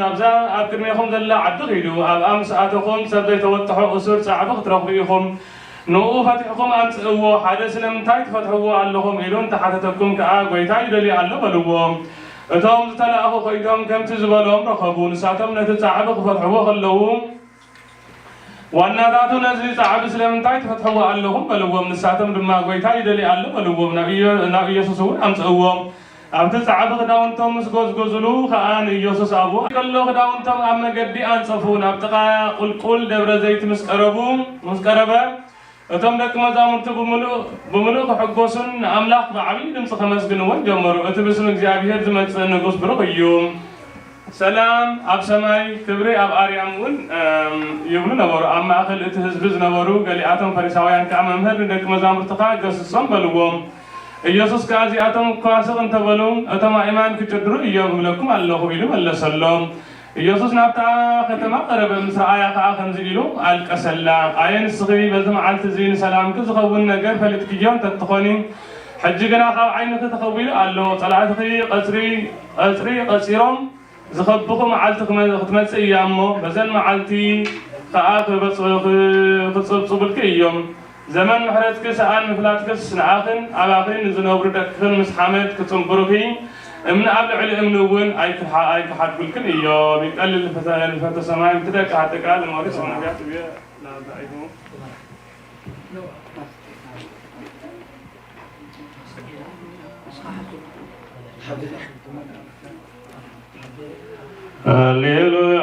ናብዛ ኣብ ቅድሜኹም ዘላ ዓዲ ኺዱ። ኣብኣ ምስ ኣተኹም ሰብ ዘይተወጥሖ እሱር ጻዕቢ ክትረኽቡ ኢኹም። ንኡ ፈቲሕኩም ኣምጽእዎ። ሓደ ስለምንታይ ትፈትሕዎ ኣለኹም ኢሉ እንተሓተተኩም ከኣ ጎይታ ይደልዮ ኣሎ በልዎ። እቶም ዝተላእኹ ኸይዶም ከምቲ ዝበሎም ረኸቡ። ንሳቶም ነቲ ጻዕቢ ክፈትሕዎ ከለዉ ዋናታቱ ነዚ ጻዕቢ ስለምንታይ ትፈትሕዎ ኣለኹም በልዎም። ንሳቶም ድማ ጎይታ ይደልዮ ኣሎ በልዎም። ናብ ኢዮ- ናብ ኢየሱስ እውን ኣምጽእዎ። ኣብቲ ጻዕቢ ክዳውንቶም ምስ ጎዝጎዝሉ ኸኣ ንኢየሱስ ኣብኡ ከሎ ክዳውንቶም ኣብ መገዲ ኣንጸፉ። ናብ ጥቓ ቁልቁል ደብረ ዘይት ምስ ቀረቡ ምስ ቀረበ እቶም ደቂ መዛሙርቱ ብምሉእ ብምሉእ ክሕጎሱን ንኣምላኽ ብዓብዪ ድምፂ ከመስግንዎን ጀመሩ። እቲ ብስም እግዚኣብሔር ዝመጽእ ንጉስ ብሩኽ እዩ። ሰላም ኣብ ሰማይ ክብሪ ኣብ ኣርያም እውን ይብሉ ነበሩ። ኣብ ማእኸል እቲ ህዝቢ ዝነበሩ ገሊኣቶም ፈሪሳውያን ከዓ መምህር ንደቂ መዛሙርትኻ ገስጾም በልዎም። ኢየሱስ ከዓ እዚኣቶም እኳ ስቕ እንተበሉ እቶም ኣእማን ክጭድሩ እዮም እብለኩም ኣለኹ ኢሉ መለሰሎም። ኢየሱስ ናብታ ከተማ ቀረበ፣ ምስ ረኣያ ኸኣ ከምዚ ኢሉ ኣልቀሰላ፣ ኣየ ንስኺ በዚ መዓልቲ እዚ ንሰላምኪ ዝኸውን ነገር ፈሊጥክዮ እንተትኾኒ፣ ሕጂ ግና ካብ ዓይንኺ ተኸዊሉ ኣሎ። ጸላእትኺ ቀጽሪ ቀጽሪ ቀጺሮም ዝኸብኹ መዓልቲ ክመ-፣ ክትመጽእ እያ እሞ፣ በዘን መዓልቲ ኸኣ ክበጽ-፣ ክ-፣ ክጽብጽቡልኪ እዮም። ዘመን ምሕረትኪ ሰኣን ምፍላጥክስ ንኣኽን ኣባኽን ንዝነብሩ ደቅኽን ምስ ሓመድ ክጽንብሩኺ፣ እምኒ ኣብ ልዕሊ እምኒ እውን ኣይክሓ-፣ ኣይክሓድጉልክን እዮም። ይቀልል ንፈተ-፣ ንፈተ ሰማይ ምትደቂ ሓደቃ ለማሪት ሰው ነቢያት እብየ ላዛይሁ። ሃሌሉያ፣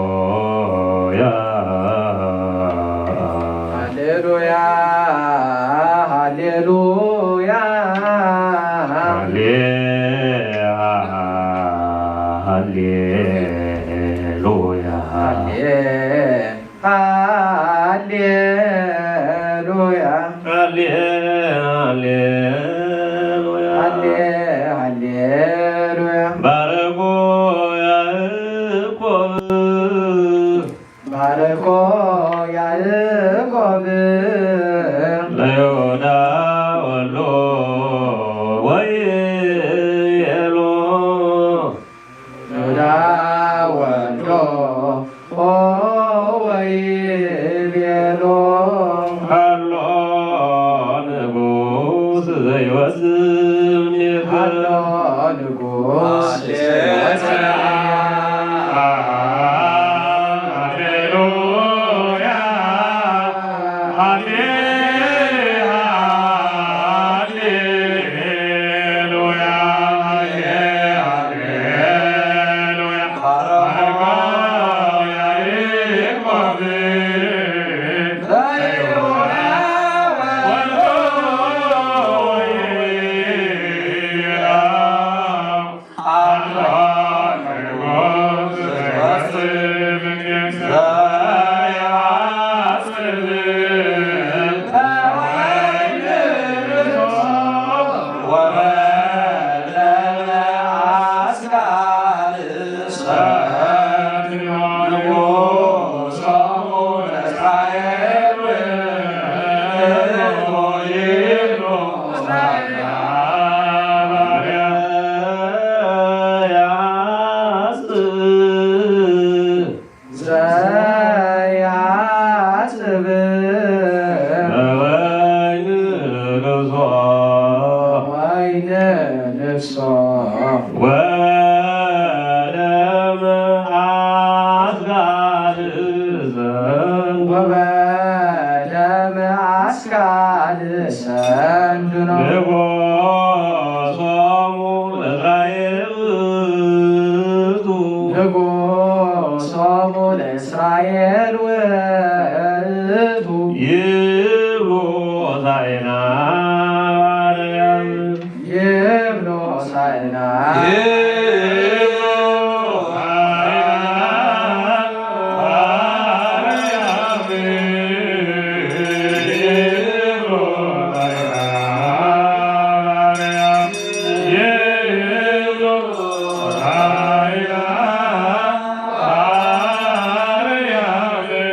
ሃሌሉያ። ሃሌሉያ፣ ሃሌሉያ። ሃሌ-፣ ሃሌሉያ። ሃሌ-፣ ሃሌሉያ። ሃሌ-፣ ሃሌሉያ። ሃሌ-፣ ሃሌሉያ። ባርኮ ያዕቆብ። ባርኮ ያዕቆብ። ለዮዳ ወልዶ ወይቤሎ። ዮዳ ወልዶ ወይቤሎ። ሃሎ ንጉስ ዘይወስድ እምኔከ። ሃሎ ንጉስ ዘይወስድ። ሃሌሉያ፣ ሃሌ-፣ ሃሌ-፣ ሃሌሉያ፣ ሃሌ-፣ ሃሌሉያ። ዘያጽብ ወይን ልብሶ። ወይን ልብሶ። ወደም አስጋድ ዘንድ። ወበደም አስጋድ ዘንድ ነው። ንጉሶሙ ለእስራኤል ውእቱ። ንጉሶሙ ለእስራኤል ውእቱ። ይብሉ ሆሳዕና በአርያም። ይብሉ ሆሳዕና። ይብሉ ሆሳዕና በአርያም።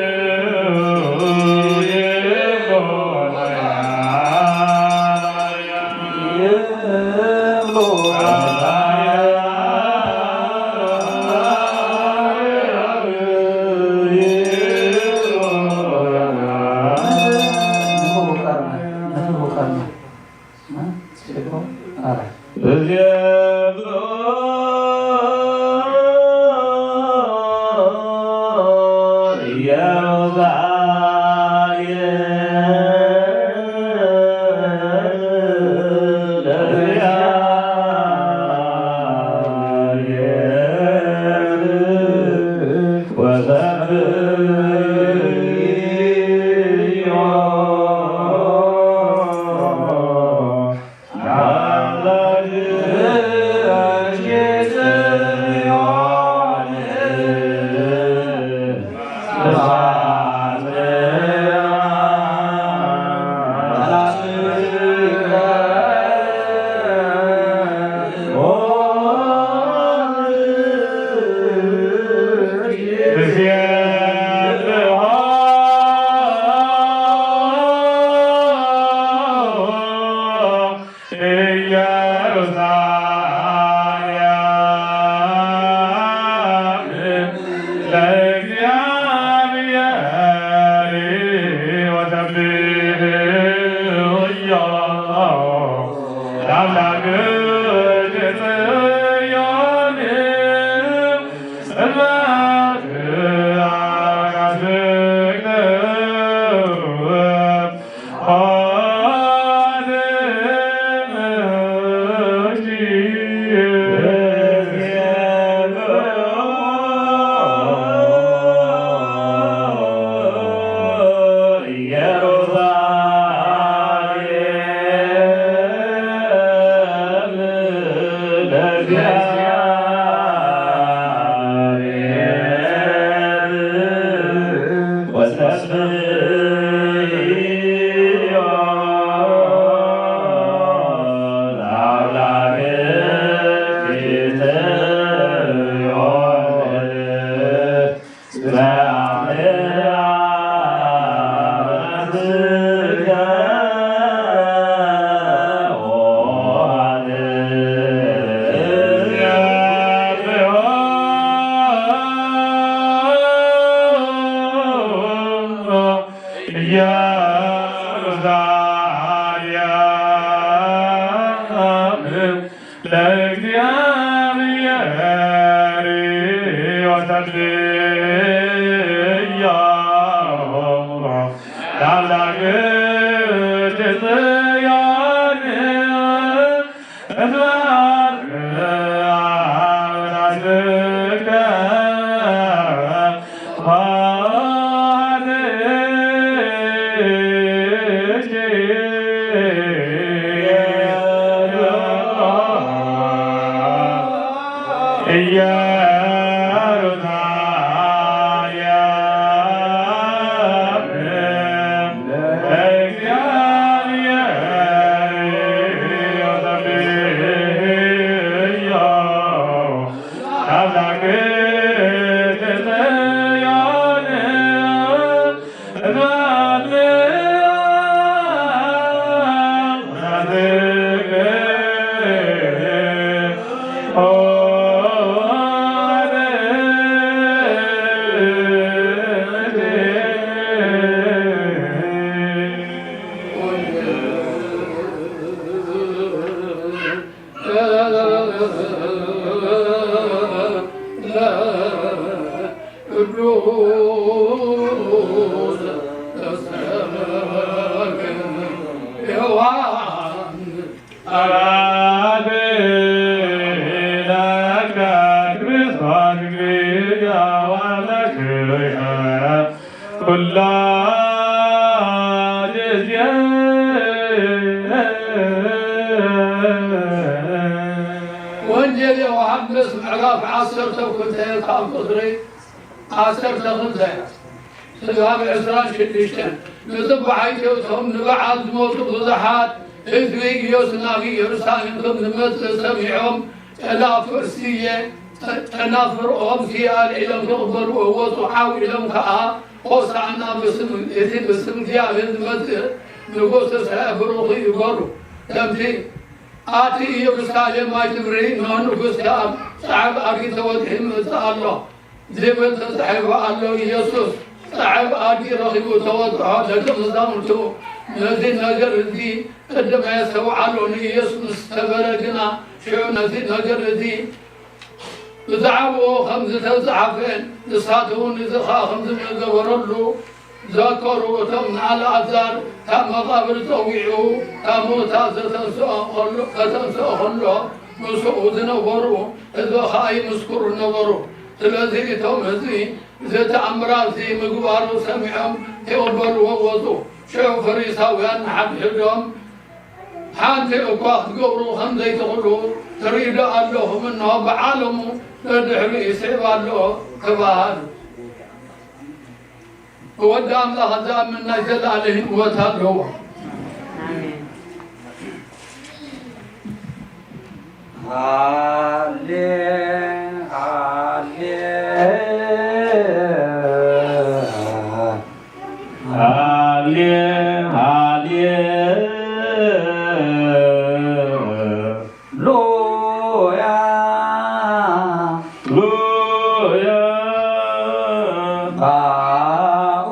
ለእግዚኣብሔር ወሰብሕዮ ለአምላክ ጽዮን እትባርክ አብራክከ ወንጌል ዮሃንስ ምዕራፍ ዓሰርተ ክልተ ካብ ቁጽሪ ዓሰርተ ክልተ ስጋብ ዕስራን ሽዱሽተን ንጽባሕ ኣይትእቶም፣ ንበዓል ዝመጹ ብዙሓት ህዝቢ ኢየሱስ ናብ ኢየሩሳሌም ከም ዝመጽእ ሰሚዖም፣ ጨናፍር ስየ፣ ጨናፍርኦም ስየ ኣልዒሎም ክቕበልዎ ወጹ። ዓው ኢሎም ከኣ፣ ሆሳዕና፣ ብስም እቲ ብስም እግዚኣብሔር ዝመጽእ ንጉስ እስራኤል ብሩኽ እዩ በሉ። ከምቲ ኣቲ ኢየሩሳሌም ኣይትፍርሂ፣ እነሆ ንጉስኪ ኣብ ጻዕብ ኣድጊ ተወጢሑ ይመጽእ ኣሎ ዝብል ተጻሒፉ ኣሎ። ኢየሱስ ጻዕብ ኣድጊ ረኺቡ ተወጥሖ። ደቀ መዛሙርቱ ነዚ ነገር እዚ ቅድም ኣየስተውዓሉን። ኢየሱስ ምስ ተበረ ግና ሽዑ ነዚ ነገር እዚ ብዛዕባኡ ከም ዝተጻሕፈ ንሳቶም እውን እዚ ኸኣ ከም ዝገበረሉ ዘከሩ። እቶም ንኣልኣዛር ካብ መቓብር ጸዊዑ ካብ ምውታት ዘተንስኦ ኸሎ፣ ከተንስኦ ኸሎ ምስኡ ዝነበሩ ህዝቢ ኸኣ ይምስክሩ ነበሩ። ስለዚ እቶም ህዝቢ እዚ ተኣምራት እዚ ምግባሩ ሰሚዖም ይቕበልዎ ወጹ። ሽዑ ፈሪሳውያን ንሓድሕዶም ሓንቲ እኳ ክትገብሩ ከም ዘይትኽእሉ ትርእዩ ዶ ኣለኹም? እንሆ ብዓለሙ ደድሕሪኡ ይስዕብ ኣሎ ተባሃሉ። ብወዲ ኣምላኽ ዝኣምን ናይ ዘለኣለም ህይወት ኣለዎ። ኣሜን። ሃሌ፣ ሃሌ፣ ሃሌ፣ ሃሌ፣ ሉያ፣ ሉያ፣ ባኡ፣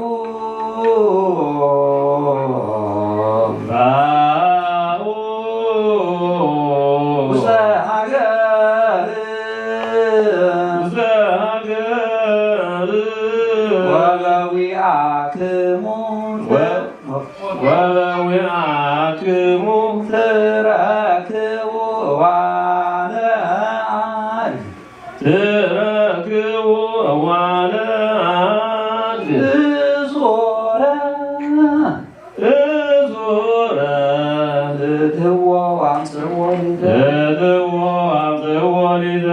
ባኡ፣ ውስተ ሃገር፣ ውስተ ሃገር፣ ወበዊአክሙ ወ- ወበዊአክሙ ትረክቡ እዋነ አድ ትረክቡ እዋነ አድ እዞረ እዞረ እትዎ አምጽዎ ሊተ እትዎ አምጽዎ ሊተ።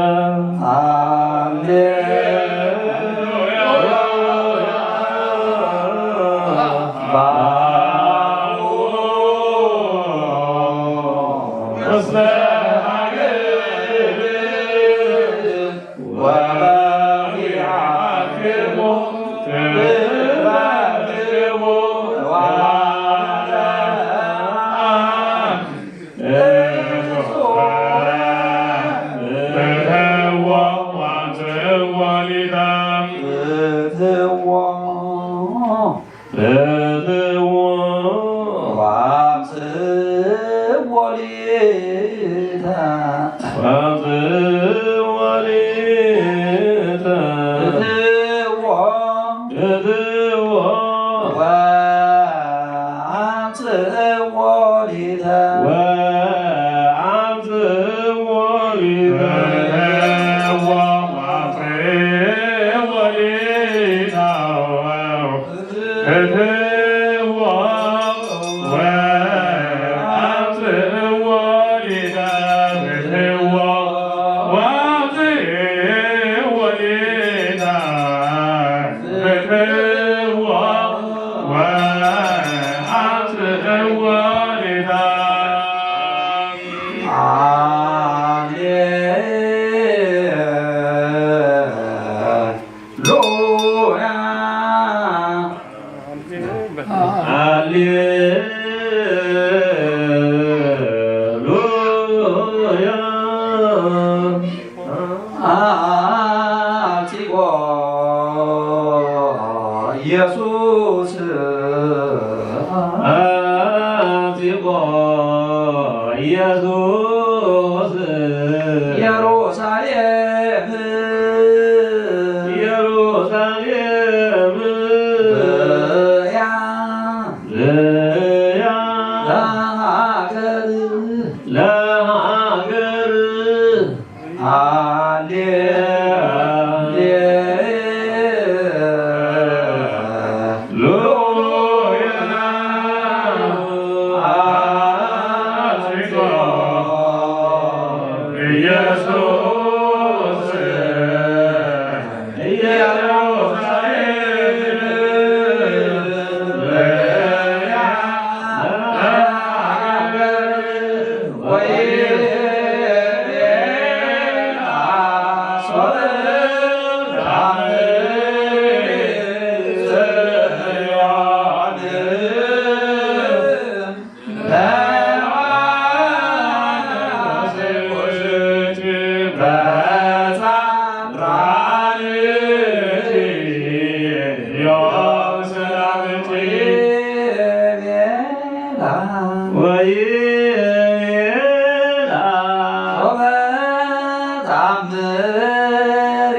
ሃሌሉያ። ባሁ እስመ ሀገር ወበዊአክሙ ትረክቡ እዋነ አድ እትዎ አምጽዎ ሊተ። እትዎ እትዎ ወአምጽዎ ሊተ። ወአምጽዎ ሊተ። እትዎ እትዎ ወአምጽዎ ሊተ። ወአምጽዎ ሊተ። እትዎ ወአምጽዎ ሊተ። እትዎ ወአምጽእዎ ሊተ። እትዎ ወአምጽእዎ ሊተ። እትዎ ወአምጽእዎ ሊተ። ሃሌ ሉያ። ሃሌሉያ። አጽቆ ኢየሱስ። አጽቆ ኢየሱስ ኢየሩሳሌም። ኢየሩሳሌም። ያ ያ ለሀገር ለሀገር። ሃሌ ሃሌ ሉያ። አጽቆ ኢየሱስ ኢየሩሳሌም። ወይቤላ ሶበ ተአምሪ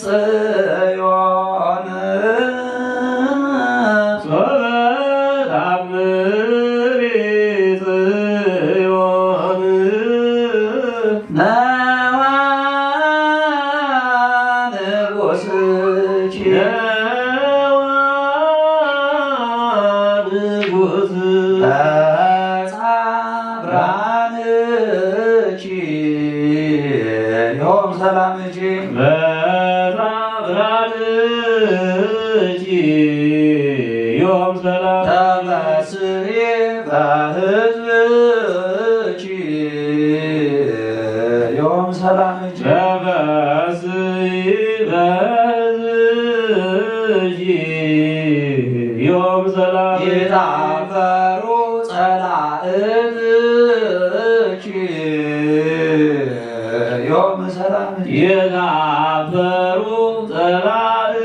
ጽዮን። ሶበ ተአምሪ ጽዮን። ነዋ ንጉስኪ። ነዋ ንጉስ። በጻ ብርሃንኪ ዮም ሰላምኪ። በጻ ብርሃንኪ ዮም ሰላም። ተፈስሒ በህዝብኪ ዮም ሰላምኪ። ተፈስሒ በህዝብኪ ዮም ሰላም። ይትአፈሩ ጸላእትኪ ዮም ሰላምኪ። ይትአፈሩ ጸላእትኪ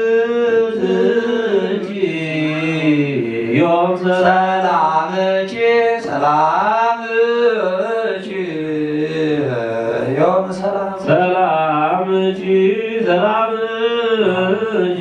ዮም ሰላም። ሰላምኪ ሰላምኪ ዮም ሰላም። ሰላምኪ ሰላምኪ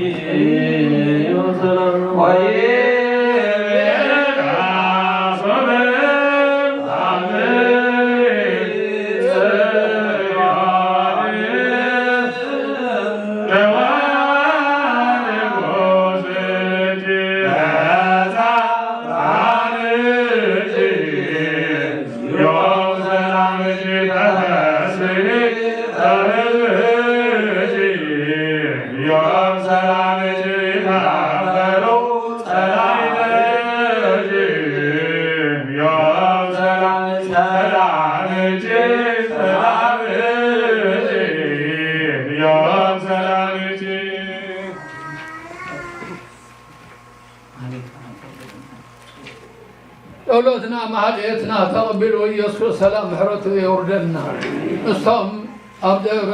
ጸሎትና ማህሌትና ተቐቢሉ ኢየሱስ ሰላም ምሕረቱ የውርደልና። እሶም ኣብ ደብረ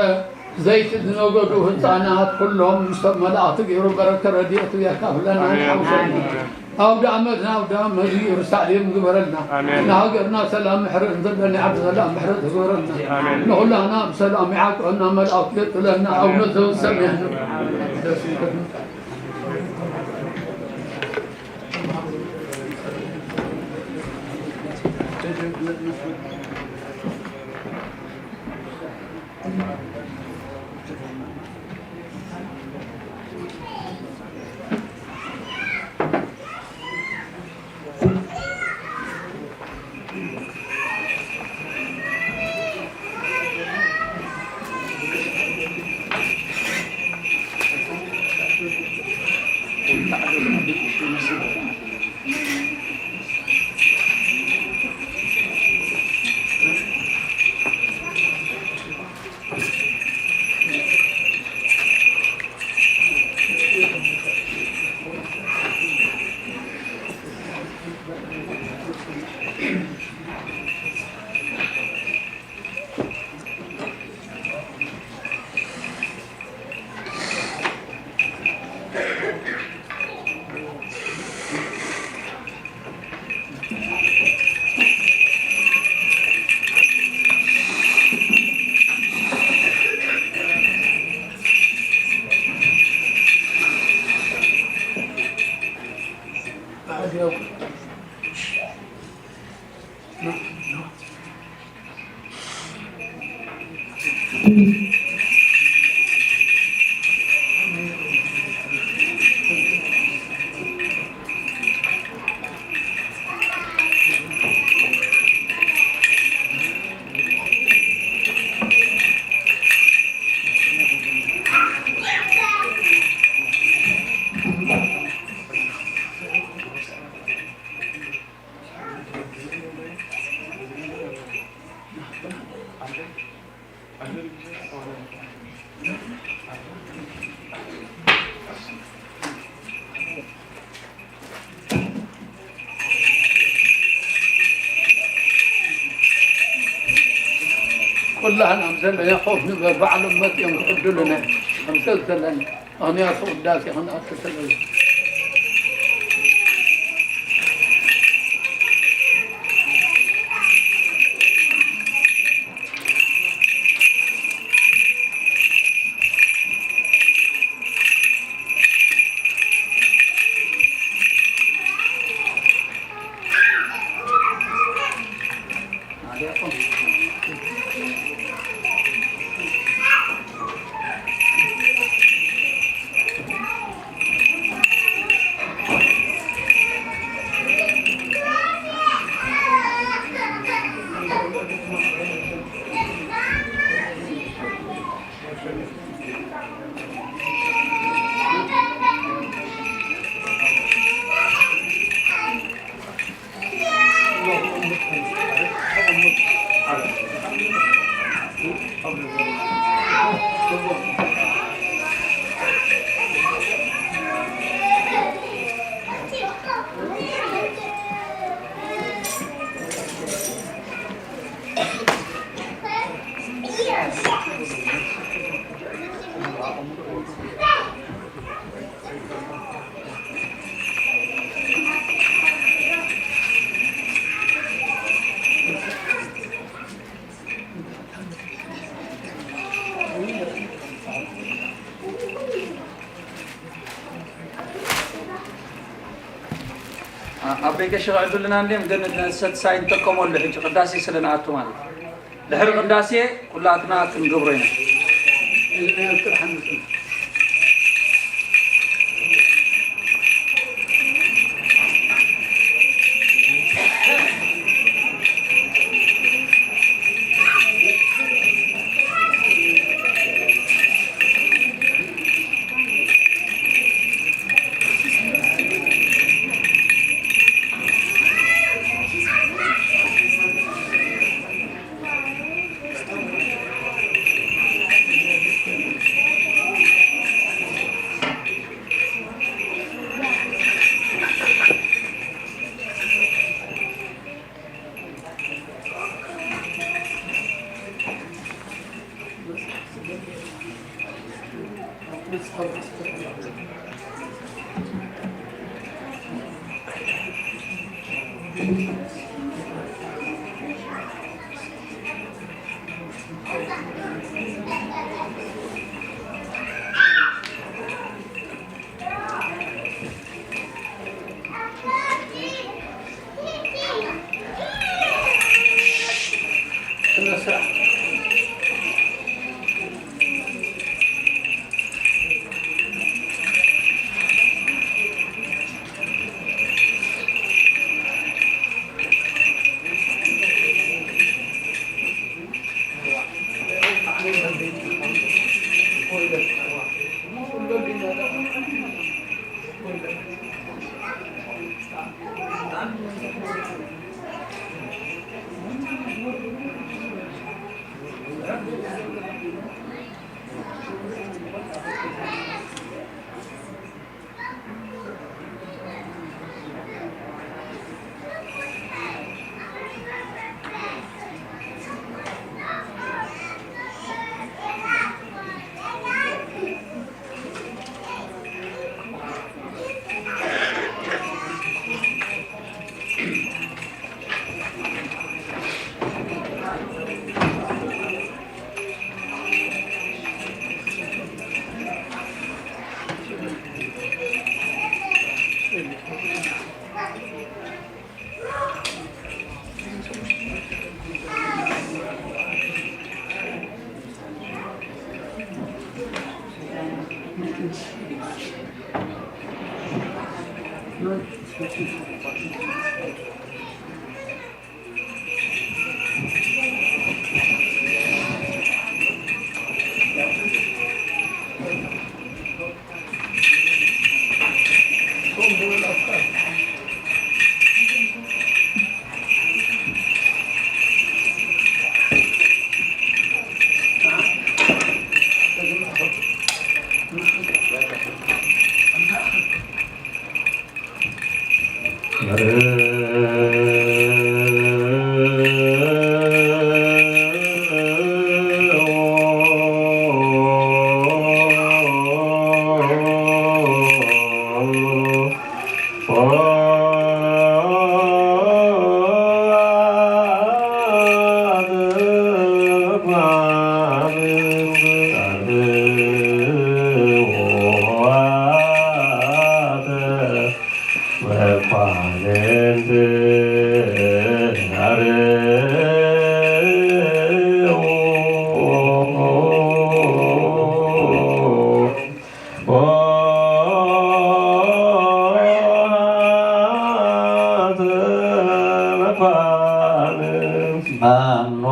ዘይት ዝነገዱ ህፃናት ኩሎም ምስቶም መላእኽቲ ገይሩ በረከት ረድኤቱ የካፍለና ኣሜን። ይሓውሰና። ኣሜን። ኣውደ ዓመትና ኣውደ ዓመት ኢየሩሳሌም ግበረልና። ኣሜን። ንሃገርና ሰላም ምሕረት እንተለኒ ዓዲ ሰላም ምሕረት ግበረልና። ኣሜን። ንኹላና ብሰላም ይዓቅበና መላእኽቲ የጥለና ኣቡነ ዘበሰማያት። ኩላህና ኣብ ዘለና ኮፍ ንበል፣ ባዕሎም መጺኦም ክዕድሉና ከምሰል ዘለና። ኣንያሱ ቅዳሴ ክንኣቱ ስለዚ። ኣቦይ ቀሺ ክዕዱልና እንድዮም፣ ግን ንሰትሳይ ንጥቀመሉ ሕጂ ቅዳሴ ስለ ንኣቱ ማለት እዩ። ድሕሪ ቅዳሴ ኩላትና ክንገብሮ ኢና። መኑ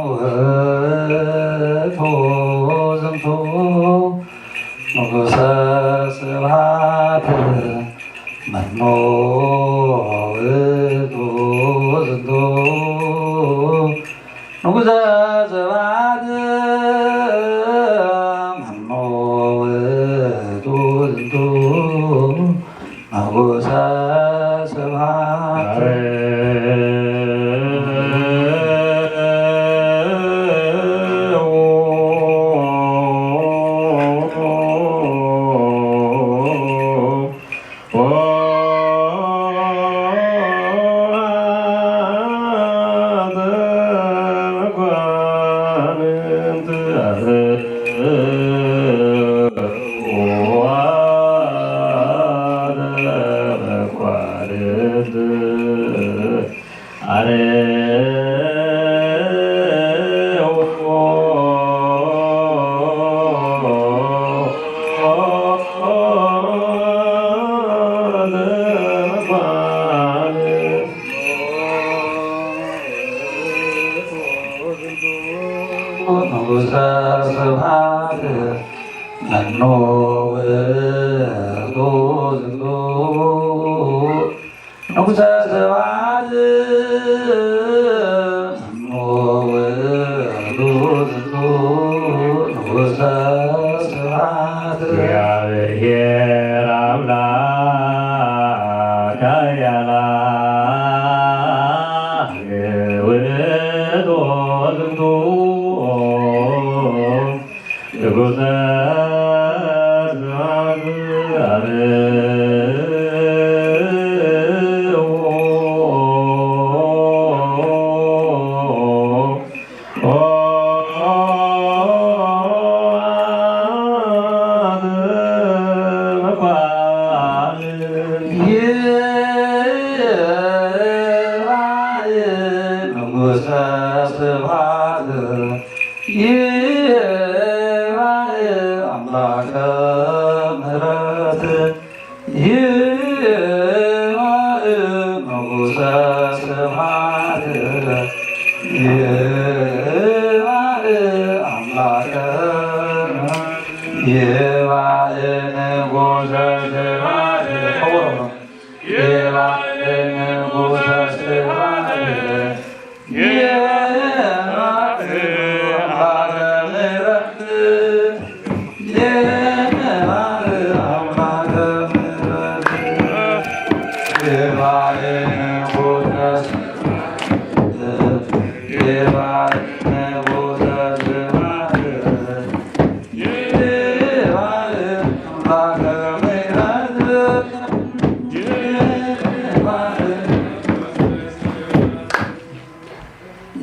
ውእቱ ዝንቱ ንጉሰ ስብሐት? መኑ ውእቱ ዝንቱ ንጉሰ ስብሐት? መኑ ውእቱ ዝንቱ ንጉሰ ስብሐት? መኖ ውእቱ ዝንቱ ንጉሰ ስብሐት። መኖ ውእቱ ዝንቱ ንጉሰ ስብሐት። እግዚአብሔር አምላክ ኃያል ውእቱ ዝንቱ ንጉሰ ስብሐት። ንጉሰ ስብሐት። ይባእ አምላከ ምሕረት፣ ይባእ ንጉሰ ስብሐት፣ ይባእ አምላከ ምሕረት፣ ይባእ ንጉሰ ስብሐት። ይባእ ንጉሰ ስብሐት። ይባእ አምላከ ምሕረት፣ ይባእ አምላከ ምሕረት፣ ይባእ ንጉሰ ስብሐት፣ ይባእ ንጉሰ ስብሐት፣ ይባእ አምላከ ምሕረት፣ ይባእ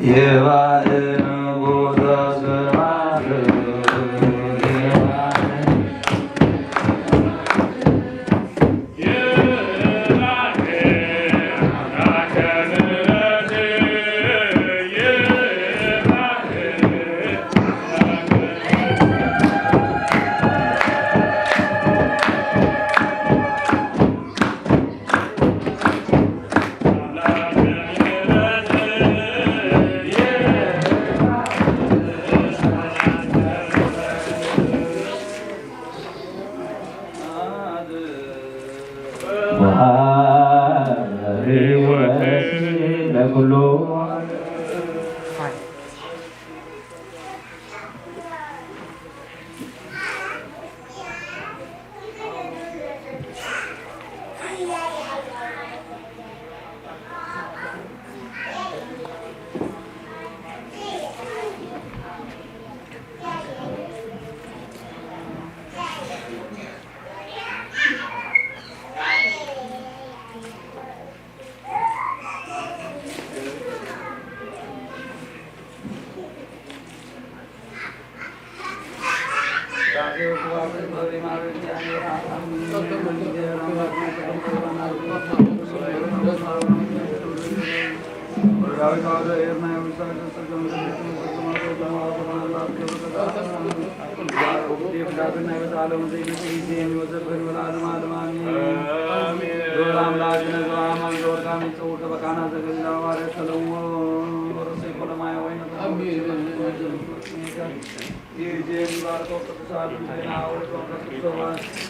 ይባእ ንጉሰ ስብሐት። ወሀበ ሕይወት ለኩሉ።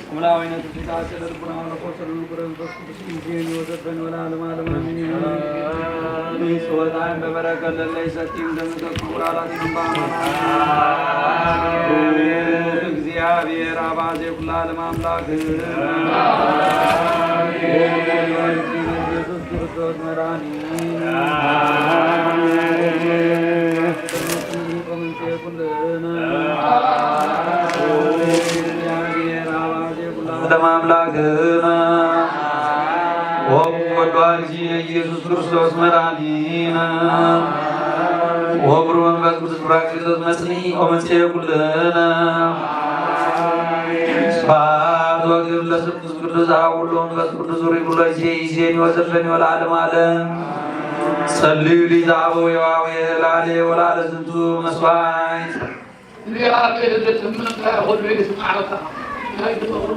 አምላዊነቱ ፊታችን ልቡና ወለቆ ሰሉን ብረ መንፈስ ቅዱስ ኢዜን ይወዘበን ወለዓለመ ዓለም አሜን። ይጽወታን በበረከት ለለይ ሰቲም ደምሰ ክቡር አላት ይንባና። እግዚአብሔር አባዜ ኩላ ዓለም አምላክ ኢየሱስ ክርስቶስ መድኃኒት ለማምላክነ ወወልድ ዋሕድ ኢየሱስ ክርስቶስ መድኃኒነ ወብሩክ መንፈስ ቅዱስ ፕራክሊጦስ መጽንዒ ወመጽሔ ኩልነ ስብሐት ወክብር ለስሉስ ቅዱስ አብ ወወልድ ወመንፈስ ቅዱስ ሩይ ኩሎ ጊዜ ይዜኒ ወዘልፈኒ ወለዓለመ ዓለም። ጸልዩ ሊተ አበው የዋዌ ላሌ ወላለ ዝንቱ መስዋዕት። እግዚአብሔር ትምንታ ሁሉ ይስማዕካ። ናይ ትመኽሩ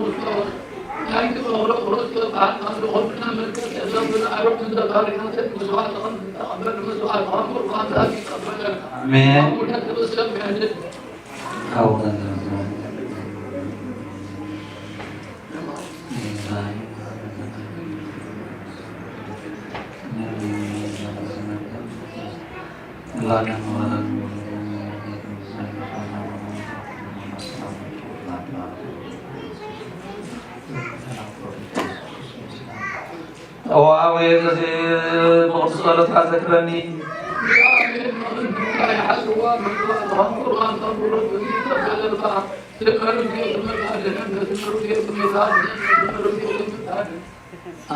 ናይ ትመኽሩ ቁርጥ ቃል አንድ ሆምና መልከት የለብን አሮን ዘካሪናትን መስዋዕት ተቀበል መስዋዕት ሆምር ቃል ይቀበለና። አሜን። አቡነ ትበሰም ያድል ካብኡ ገንዘብ ኦ ኣቡየ ዘዜ ብቕዱስ ጸሎትካ ዘክረኒ።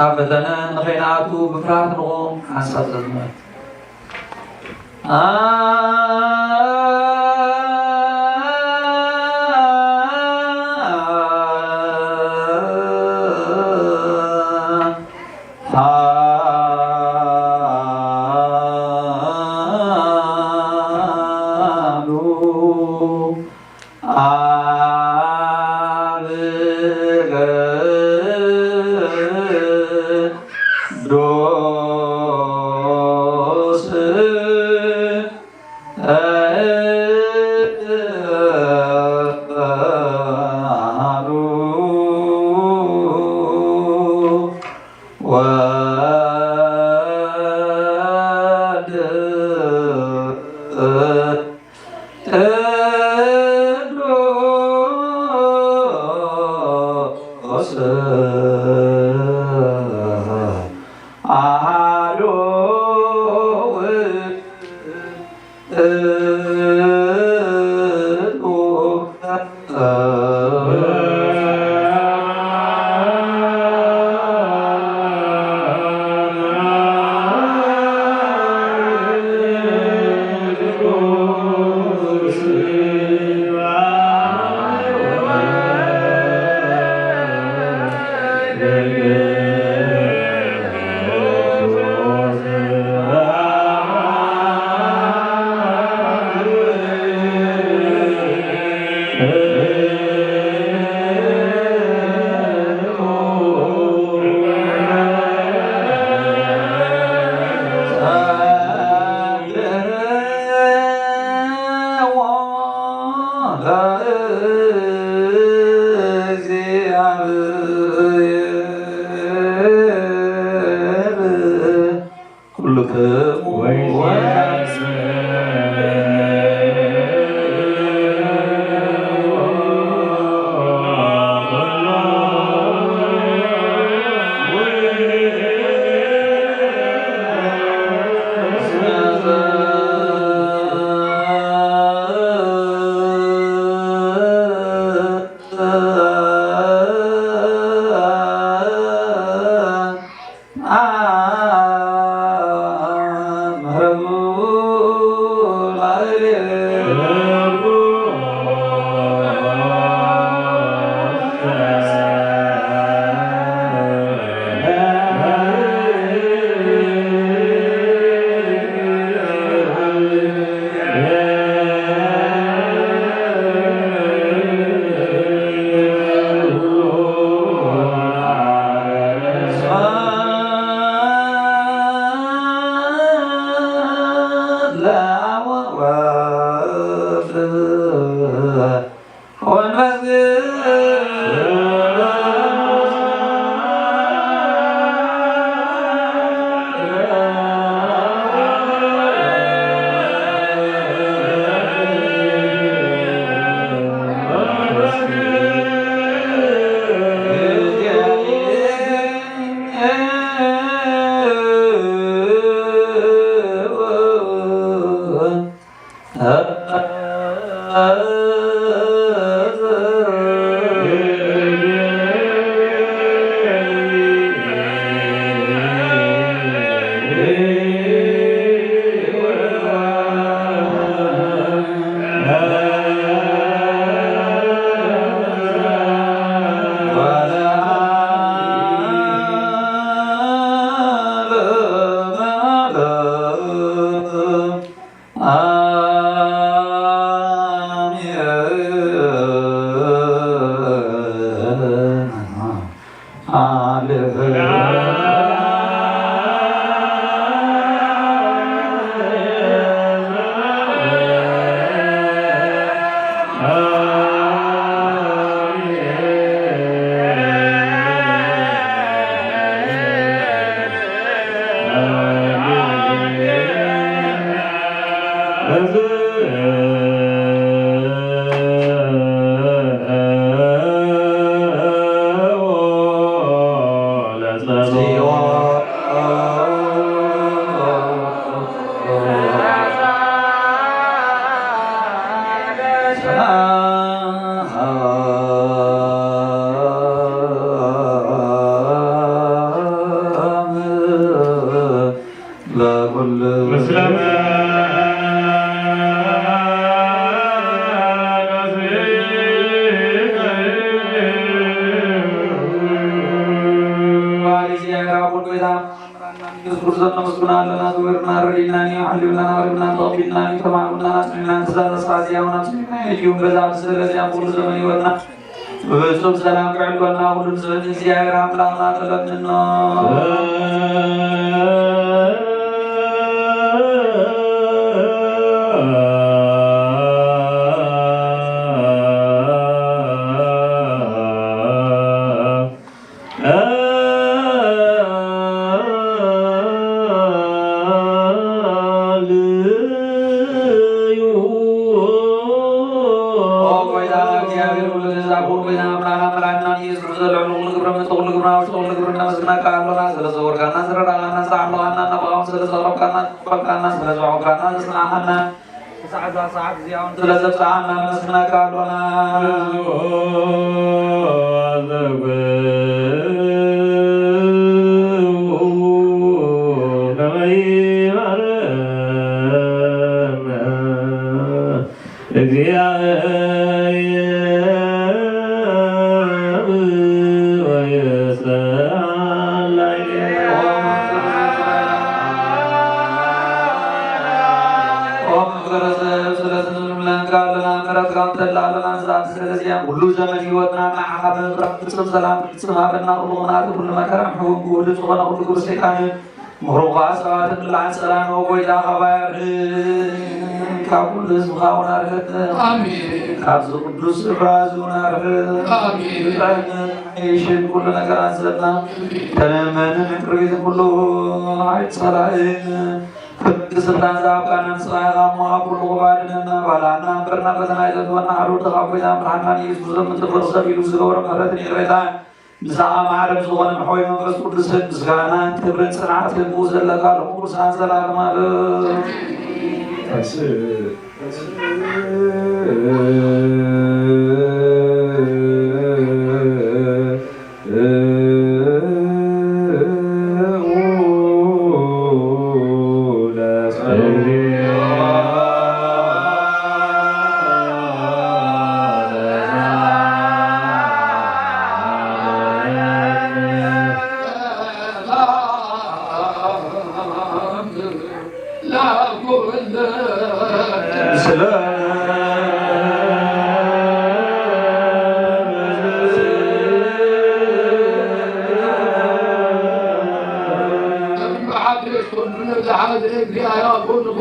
ኣብ ፈተነ ንኸይንኣቱ ብፍርሃት ንቑም። ሓንሳብ ዘዝመር። ለኩሉ ምስለ ኢየሱስ ክርስቶስ ነመስግና ኣለና። ዘወርና ረዲናኒ፣ ሓልዩና፣ ኣርብና፣ ተቐቢልናኒ፣ ተማዕቡና፣ ኣጽኒዕና፣ ትእዛዝ ኣስፋዚያውን ኣጽኒዕና፣ ሕጂውን በዛ ብስለ እዚኣ ኩሉ ዘመን ህይወትና ብፍጹም ሰላም ክዕልወና ኩሉ ንዝኽእል እግዚኣብሔር ኣምላኽና ንለምኖ። ኦ ጎይታ እግዚኣብሔር ኩሉ ገዛ፣ ኩሉ ጎይታ ኣምላኽና መድሓኒና ኢየሱስ ክርስቶስ፣ ልዕሊ ኩሉ ግብረ፣ ምእንቲ ኩሉ ግብረ፣ ውሽጢ ኩሉ ግብረ፣ ነመስግነካ ኣሎና። ስለ ዘወርካና፣ ስለ ረዳእካና፣ ስለ ዓለኻና፣ ናባኻውን ስለ ዘቕረብካና፣ ዘቕረብካና፣ ስለ ዘዕቆብካና፣ ዘጽናዕካና፣ ክሳዕ እዛ ሰዓት እዚኣ እውን ስለ ዘብጽሓና ነመስግነካ ኣሎና። ኦ መፍቀረ ሰብ፣ ስለ ስምና ኣለና፣ ምሕረትካ እንተላ ኣለና፣ ንስኻ ስለዚኣ ኩሉ ዘመን ህይወትና ንዓኻ ብምፍራህ ፍጹም ሰላም ፍጹም ሃበና። ኩሉ ኹናት፣ ኩሉ መከራ ምሕውን ብውህዱ ዝኾነ ኩሉ ግብሪ ሰይጣን ምኽሩኻ ሰባትን ብላዕን ጸላን፣ ኦ ጎይታ፣ ካባይ ኣርሕቕ፣ ካብ ኩሉ ህዝብኻ እውን ኣርሕቕ። ኣሜን። ካብዚ ቅዱስ ስፍራ እዚ እውን ኣርሕቕ። ኣሜን። ጥዕናን ዓይሽን ኩሉ ነገራት ዘለና ተለመንን ዕንቅርቢትን ኩሉ ሓይል ጸላእን ፍርዲ ስልጣን ዝሃብካና ንስኻ ኢኻ እሞ፣ ካብ ኩሉ ክፉእ ኣድሕነና፣ ባልዓና እምበርና፣ ፈተና ኣይተእትወና፣ ሓልወና ካብ ጎይታ መድሓኒና ንኢየሱስ ክርስቶስ ምእንቲ ፍቕሪ ሰብ ኢሉ ዝገብሮ ምሕረትን ይቕሬታን፣ ምሳኻ ማዕረ ብዝኾነ ብሓወይ መንፈስ ቅዱስን ምስጋናን ክብርን ጽንዓትን ብኡ ዘለካ ለቅዱሳን ዘላለም ኣበው።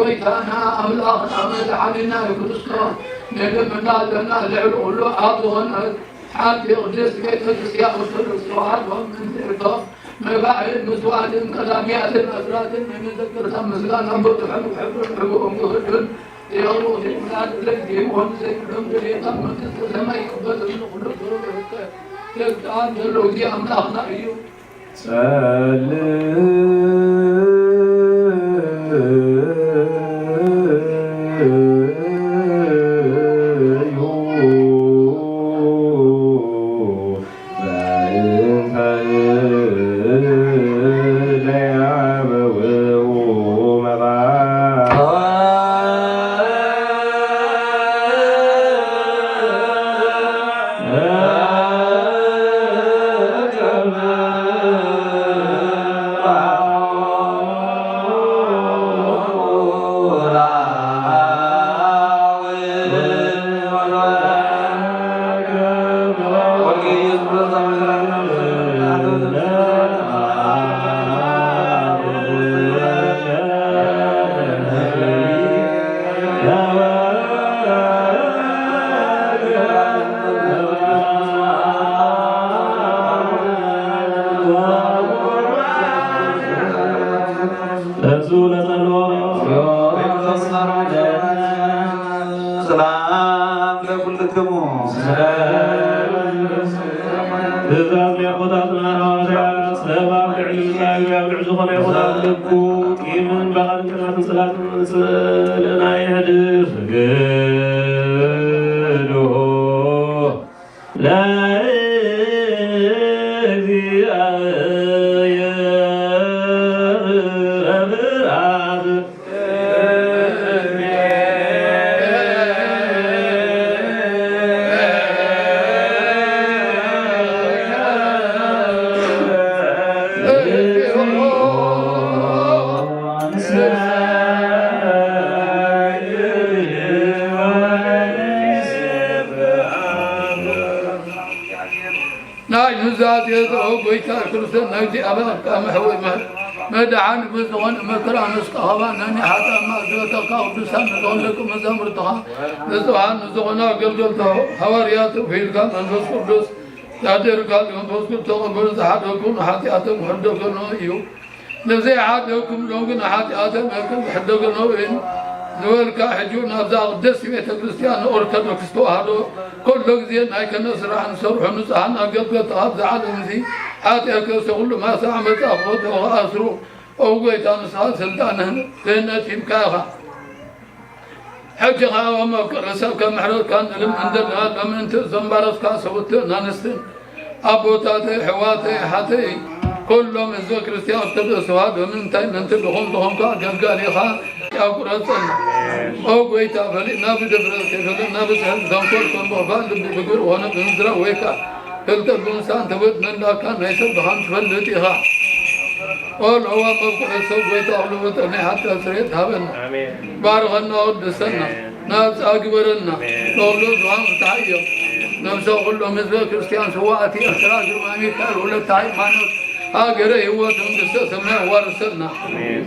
ኣምላኽና መድሓኒና ክርስቶስ፣ ንልምና ዘለና ልዕሊ ኩሉ ኣብ ዝኾነ ሓንቲ ቅድስት ቤተ ክርስቲያን ኦርቶዶክስ ተዋህዶ ምእንቲ እቶም መባእን ምስዋእትን ቀዳሚያትን ኣስራትን ንመዘክርታ ምስጋና በጽሖም ክሕብርን ሕቡኦም ክህሉን የቕርቡ ዘይብላን ዘይብሆን ዘይብሎም ድሌታ መንግስተ ሰማይ ይቀበል። ኩሉ ክብሪ ይርከብ። ስልጣን ዘሎ እዚ ኣምላኽና እዩ። ጸልዩ በእንተ እለ አበው መባ ሰላም ለኩልክሙ። ትእዛዝ ናይ ኣቦታትና ሐዋርያት፣ ሰባት ልዕሊ ምድላዊ ኣብ ልዕሊ ዝኾነ ይኹን ኣብ ልቡ ቂምን በቐልን ቅንኣትን ጽላትን ስእልና የሕድር። ስግዱ ለእግዚአብሔር አብርሃም ናይ ኑዛዜ ዘኦ ጎይታ ክርስቶስ፣ ናይ እግዚኣብሔር ኣብ መሕወይ መድሓኒ ብዝኾነ መከራ መስቀኸባ ነኒ ሓጣን ማእዝበተካ ቅዱሳን ንዝኾኑ ደቂ መዛሙርትኻ ንጽዋን ንዝኾኑ ኣገልገልቶ ሃዋርያት ውሒድካ መንፈስ ቅዱስ ያደርጋል። መንፈስ ቅዱስ ተቐበሉ ዝሓደኩም ሓጢኣቶም ክሕደገሉ እዩ። ንዘይሓደኩም ሎም ግን ሓጢኣቶም ክሕደገሉ እዩ ዝበልካ፣ ሕጂ እውን ኣብዛ ቅድስቲ ቤተ ክርስቲያን ኦርቶዶክስ ተዋህዶ ኩሉ ግዜ ናይ ክህነት ስራሕ ንሰርሑ ንጹሓን ኣገልገልቲ ኣብዚ ዓለም እዚ ሓጢኣት ከሰ ኩሉ ማሳ ዓመጻ ክፈትሑ ክኣስሩ፣ ኦ ጎይታ ንስኻ ስልጣን ክህነት ሂብካ ኢኻ። ሕጂ ኸኣ መፍቀሪ ሰብ ከም ምሕረትካ ንልምን ዘለና፣ ሎሚ ምእንቲ እዞም ባሮትካ ሰብኡትን ኣንስትን ኣቦታተይ፣ ኣሕዋተይ፣ ኣሓተይ፣ ኩሎም ህዝበ ክርስቲያን ኦርቶዶክስ ተዋህዶ፣ ንምንታይ ምእንቲ ድኹም ዝኾንካ ኣገልጋሊኻ ያቁረጸና። ኦ ጎይታ፣ ፈሊጥና ብድፍረት፣ ከይፈለጥና ብስሕት፣ ብተንኮል፣ ከም ብኽፋእ ልቢ፣ ብግብሪ ኮነ ብምዝራብ ወይ ከኣ ፍልጠት ብምስኣን ተበድለናካ፣ ናይ ሰብ ድኻም ትፈልጥ ኢኻ። ኦ ለዋም መፍቀሪ ሰብ ጎይታ፣ ኩሉ መጠን ናይ ሓጢኣት ስርየት ሃበና። ኣሜን። ባርኸና፣ ቅድሰና፣ ናጻ ግበረና። ኣሜን። ንኹሉ ብዙሃን ፍትሓዮም። ነብሰ ኩሎም ህዝበ ክርስቲያን ስዋኣት ኤርትራ፣ ግርማ ሚካኤል፣ ወለተ ሃይማኖት፣ ሃገረ ህይወት፣ መንግስተ ሰማይ ዋርሰልና። ኣሜን።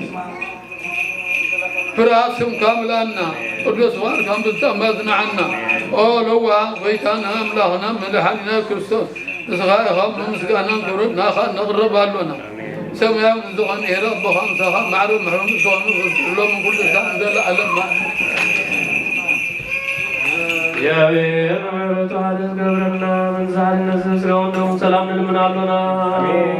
ፍርሃት ስምካ ምላና፣ ቅዱስ ስምካ ብዝጠመ ኣጽንዓና። ኦ ለዋህ ጎይታና ኣምላኽና መድሓኒና ክርስቶስ፣ ንስኻ ኢኻ ብምስጋናን ክብርን ናኻ ነቕርብ ኣሎና። ሰማያዊ ዝኾነ ሄረ ኣቦኻ ምሳኻ ማዕረ ምሕረት ዝኾነ መንፈስ ቅዱስ ሎምን ኩሉ ሰዓት ዘለዓለም ኣሜን። እግዚኣብሔር ምሕረቱ ሓደስ ገብረና፣ መንዝሓልነት ስጋውን ደሙን ሰላም ንልምን ኣሎና። ኣሜን።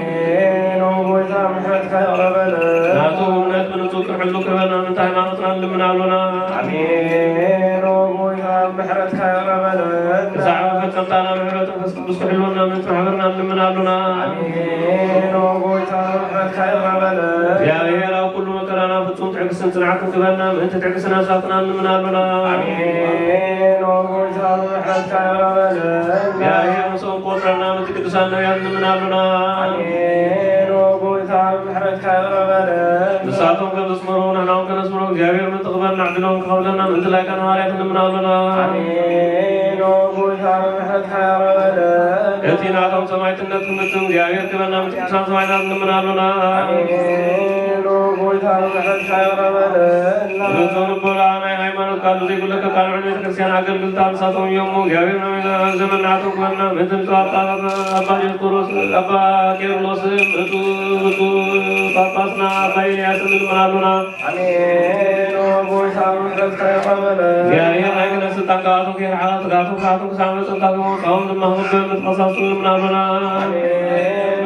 ኦ ጎይታ ምሕረትካ ይቕረ በለን። ናቱ እምነት ብንጹር ቅርሕሉ ክበና ምንታ ሃይማኖትና ንልምን ኣሎና። ኣሜን። ኦ ጎይታ ምሕረትካ ይቕረ በለን። ክሳዕ መፈጸምታና ምሕረት መንፈስ ቅዱስ ክሕልወና ምእንቲ ማሕበርና ንልምን ኣሎና። ኣሜን። ኦ ጎይታ ምሕረትካ ይቕረ በለን። እግዚኣብሔር ኣብ ኩሉ መከራና ፍጹም ትዕግስትን ጽንዓትን ክበና ምእንቲ ትዕግስቲ ነፍሳትና ንልምን ኣሎና። ኣሜን። ኦ ጎይታ ምሕረትካ ይቕረ በለን። እግዚኣብሔር ምስኦም ቆጽረና ምእንቲ ቅዱሳን ነቢያት ንልምን ኣሎና። ኣሜን። ኦ ጎይታ ምሕረትካ ይቕረ በለን። ንሳቶም ከም ዘስመሩ ንሕና እውን ከነስምሮ እግዚኣብሔር ምእንቲ ክበና ዕድሎም ክኸብለና ምእንቲ ላይካን ሃዋርያት ንልምን ኣሎና። ኣሜን። ኦ ጎይታ ምሕረትካ ይቕረ በለን። እቲ ናቶም ሰማዕትነት ክምጥን እግዚኣብሔር ክበና ምእንቲ ቅዱሳን ሰማዕታት ንልምን ኣሎና። ኣሜን። ኦ ጎይታ ምሕረትካ ይቕረ በለን። ንጹህ ልቦና ናይ ሃይማኖት ቃሉ ዘይጉለካ ቃል ቤተ ክርስቲያን ኣገልግልታ ንሳቶም እዮም። እግዚኣብሔር ናይ ዘመን ናቶም ክበና ምእንቲ ብፁዕ ኣባ፣ ኣባ ዲዮስቆሮስ፣ ኣባ ቄርሎስ፣ ምእቱ፣ ብፁዕ ጳጳስና ኣባ ኤልያስ ንልምን ኣሎና። ኣሜን። ኦ ጎይታ ምሕረትካ ይቐበለን። እግዚኣብሔር ናይ ክህነት ስልጣን ካብኣቶም ከይርሓቐ፣ ስጋቶም ካብኣቶም ክሳዕ መጸንታ ክመውጻኦም ድማ ክቕበል ምትቐሳሱ ንልምን ኣሎና። ኣሜን።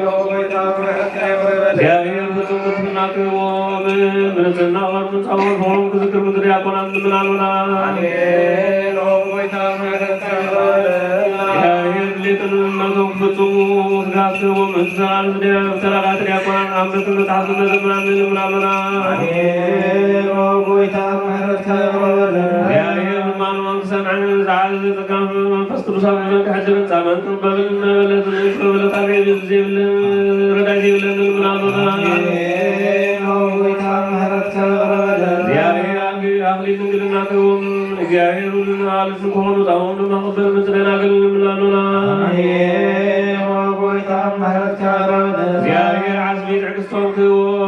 ኦ ጎይታ ምሕረትካ ይቐበለን። እግዚኣብሔር ፍጹም ቅድስና ክህቦም፣ ብንጽህና ክቐርቡን ጻውዖት ፍቕሮም ክዝክር ምድሪ ዲያቆናት ንልምን ኣሎና። ኣሜን። ኦ ጎይታ ምሕረትካ ይቐበለን። እግዚኣብሔር ድሌትን እምነቶም ክፍጽሙ ስጋ ክህቦም፣ ምእንቲ ተራዳእቲ ዲያቆናት ኣንበትን መጽሓፍትን መዘምራን ንልምን ኣሎና። ኣሜን። ኦ ጎይታ ምሕረትካ ይቕረ በለን። እግዚኣብሔር ልማኖም ክሰምዕን ዝዓዘዘ ጸጋ መንፈስ ቅዱስ ኣብ ልበን ክሕድርን ጻመን ጥበብን መበለትን ንእሽቶ መበለት ኣብ ዘይብለን ረዳይ ዘይብለን ንልምን ኣሎና። ኣሜን። ኦ ጎይታ ምሕረትካ ይቕረ በለን። እግዚኣብሔር ኣክሊል ድንግልና ክህቦም፣ እግዚኣብሔር ውሉድን ኣልፍን ክኾኑ ጻምኦም ድማ ክቕበል ምእንቲ ደናግል ንልምን ኣሎና። ኣሜን። ኦ ጎይታ ምሕረትካ ይቕረ በለን። እግዚኣብሔር ዓስቢ ትዕግስቶም ክህቦም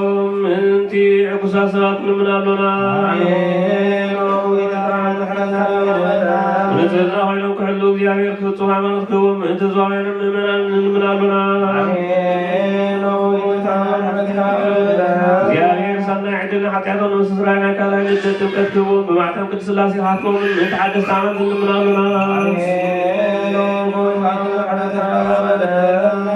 ምእንቲ ዕጉሳት ሰባት ንልምን ኣሎና። ኣሜን። ኦ ጎይታ ምሕረትካ ይቕረ በለን። ብንጽህና ኮይኖም ክሕሉ እግዚኣብሔር ፍጹም ሃይማኖት ክህቦም ምእንቲ ህዝባውያንን ምእመናንን ንልምን ኣሎና። ኣሜን። ኦ ጎይታ ምሕረትካ ይቕረ በለን። እግዚኣብሔር ሰናይ ዕድል ንሓጢኣቶም ንምስትስራይ ናይ ካልኣይ ልደት ጥምቀት ክህቦም ብማሕተም ቅድስት ሥላሴ ክሓትሞምን ምእንቲ ሓደስቲ ኣመንቲ ንልምን ኣሎና። ኣሜን። ኦ ጎይታ ምሕረትካ ይቕረ በለን።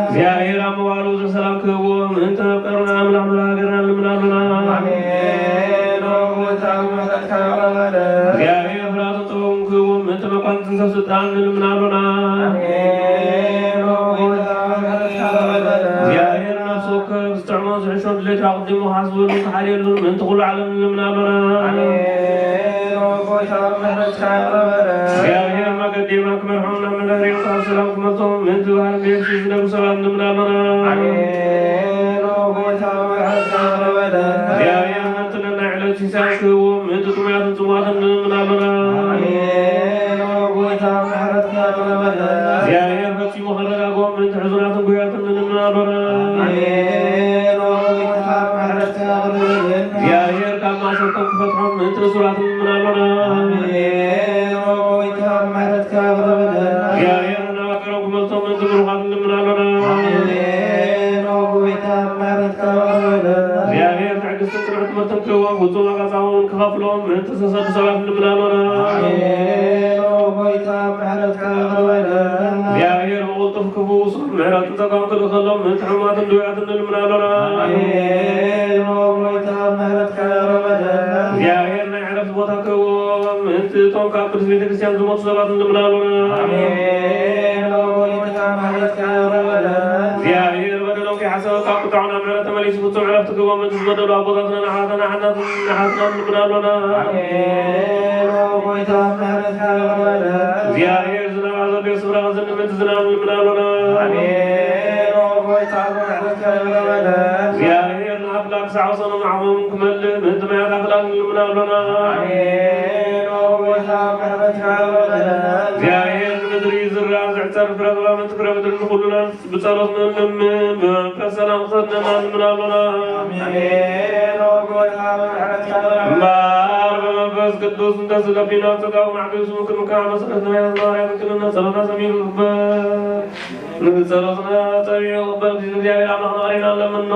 እግዚኣብሔር ኣብ መዋዕሉ ብዙሕ ሰላም ክህቦም ምእንቲ መፍቀሩና ኣምላኽ መርሃ ሃገርና ንልምን ኣሎና። ኣሜን። ኦ ጎይታ ምሕረትካ ይቕረ በለን። እግዚኣብሔር ፍርሃትን ጥበቡን ክህቦም ምእንቲ መኳንንትን ሰብ ስልጣን ንልምን ኣሎና። ኣሜን። ኣቕዲሙ ክሓስበሉ ክሓልየሉ ምእንቲ ኩሉ ዓለም ንልምን ኣሎና። ኣሜን። ኦ ጎይታ፣ ምሕረትካ ይቕረ በለን። እግዚኣብሔር መገዲ የማን ክመርሖም፣ ናብ መዳርዮም ካብ ሰላም ክመልሶም ምእንቲ ባህሪ ቤት ዝነግሩ ሰባት ንልምን ኣሎና። ኣሜን። ኦ ጎይታ፣ ምሕረትካ ይቕረ በለን። እግዚኣብሔር ምእንቲ ነናይ ዕለት ሲሳይ ክህቦም ምእንቲ ጥሙያትን ጽሙዋትን ንልምን ኣሎና። ኣሜን። ኦ ጎይታ፣ ምሕረትካ ይቕረ በለን። እግዚኣብሔር ፈጺሙ ከረጋግኦም ምእንቲ ሕዙናትን ጉያትን ንልምን ኣሎና። ኣሜን። ኦ ጎይታ፣ ምሕረትካ ይቕረ በለን። እግዚኣብሔር ካብ ማእሰርቶም ክፈትሖም ምእንቲ እሱራት ንልምን ኣሎና። ኣሜን። ኦ ጎይታ፣ ምሕረትካ ይቕረ በለን። እግዚኣብሔር ናብ ሃገሮም ክመልሶም ምእንቲ ብሩኻት ንልምን ኣሎና። ኣሜን። ኦ ጎይታ፣ ምሕረትካ ይቕረ በለን። እግዚኣብሔር ትዕግስትን ቅኑዕ ትምህርትን ክህቦም፣ ፍጹም ኣቃጻውን ክኸፍሎም ምእንቲ ዝተሰዱ ሰባት ንልምን ኣሎና። ኣሜን። ኦ ጎይታ፣ ምሕረትካ ይቕረ በለን። እግዚኣብሔር ብቕልጡፍ ክፍውሱ ምሕረትን ጸጋን ክልእኸሎም ምእንቲ ሕሙማትን ድውያትን ንልምን ኣሎና። ኣሜን። ኦ ጎይታ፣ ምሕረትካ ይቕረ በለን። እግዚኣብሔር ናይ ዕረፍቲ ቦታ ክህቦም ምእንቲ እቶም ካብ ቅድስት ቤተ ክርስቲያን ዝሞቱ ሰባት ንልምን ኣሎና። ኣሜን። ኦ ጎይታ፣ ምሕረትካ ይቕረ በለን። እግዚኣብሔር በደሎም ከይሓሰበ ካብ ቁጥዖም ናብ ምሕረት ተመሊሱ ፍጹም ዕረፍቲ ክህቦም ምእንቲ ዝበደሉ ኣቦታትናን ኣሕዋትናን ኣሓትናን ንልምን ኣሎና። ኣሜን። ኦ ጎይታ፣ ምሕረትካ ይቕረ በለን። እግዚኣብሔር ዝናብ ኣብ ዘድልዮ ስፍራ ከዝንብ ምእንቲ ዝናብ ንልምን ኣሎና። ኣሜን። ኦ ጎይታ፣ ምሕረትካ ይቕረ በለን። እግዚኣብሔር ንኣፍላግ ክሳዕ ወሰኖም ዓቕሞም ክመልእ ምእንቲ ማያት ኣፍላግ ንልምን ኣሎና። ኣሜን። ኦ ጎይታ፣ ምሕረትካ ይቕረ በለን። እግዚኣብሔር ንምድሪ ዝርኣ ዝዕጸር ፍረ ጸባ ምእንቲ ፍረ ምድሪ ንኹሉና ብጸሎት ንልምን፣ ብመንፈስ ሰላም ክሰደና ንልምን ኣሎና። ኣሜን። ኦ ጎይታ፣ ምሕረትካ ይቕረ በለን። እምበኣር ብመንፈስ ቅዱስ እንተስለቢና ጸጋኡ ማዕቢሉ ስሙ ክንከዓ መሰረት ነቢያት ሐዋርያት ክንነ ጸሎትና ሰሚዑ ክበር። ንጸሎትና ጸሚዑ ክበር። እግዚኣብሔር ኣምላኽ ንቕሬና ኣለምኖ።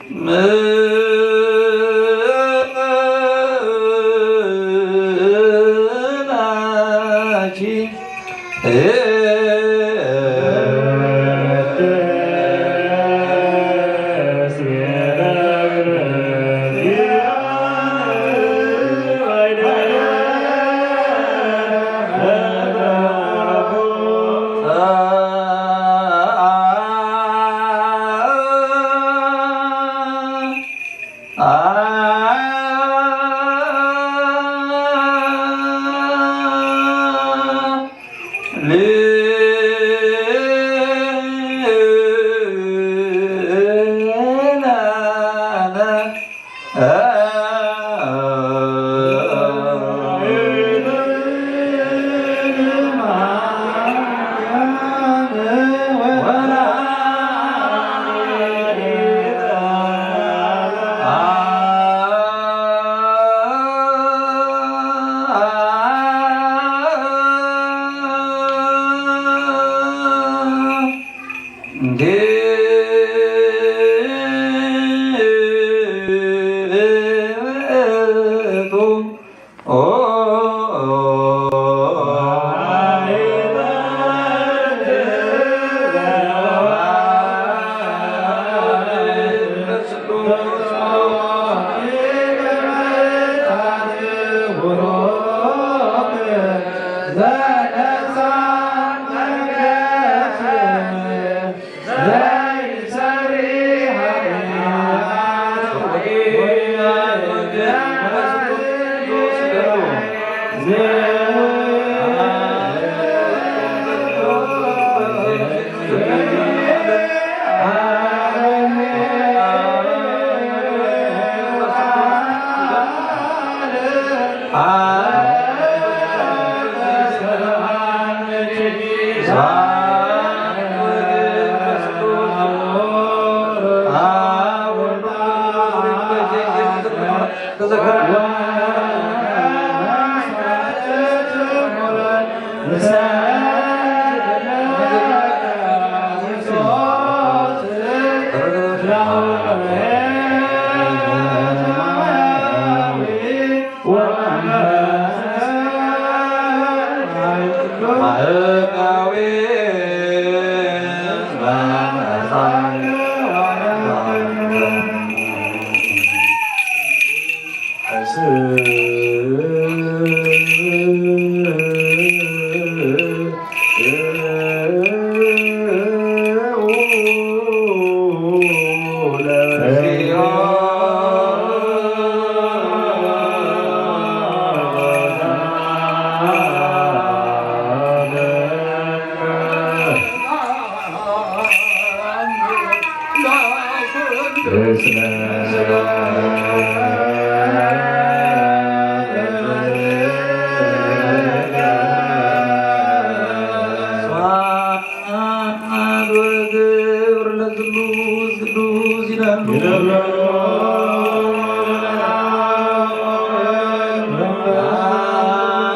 ምላኪ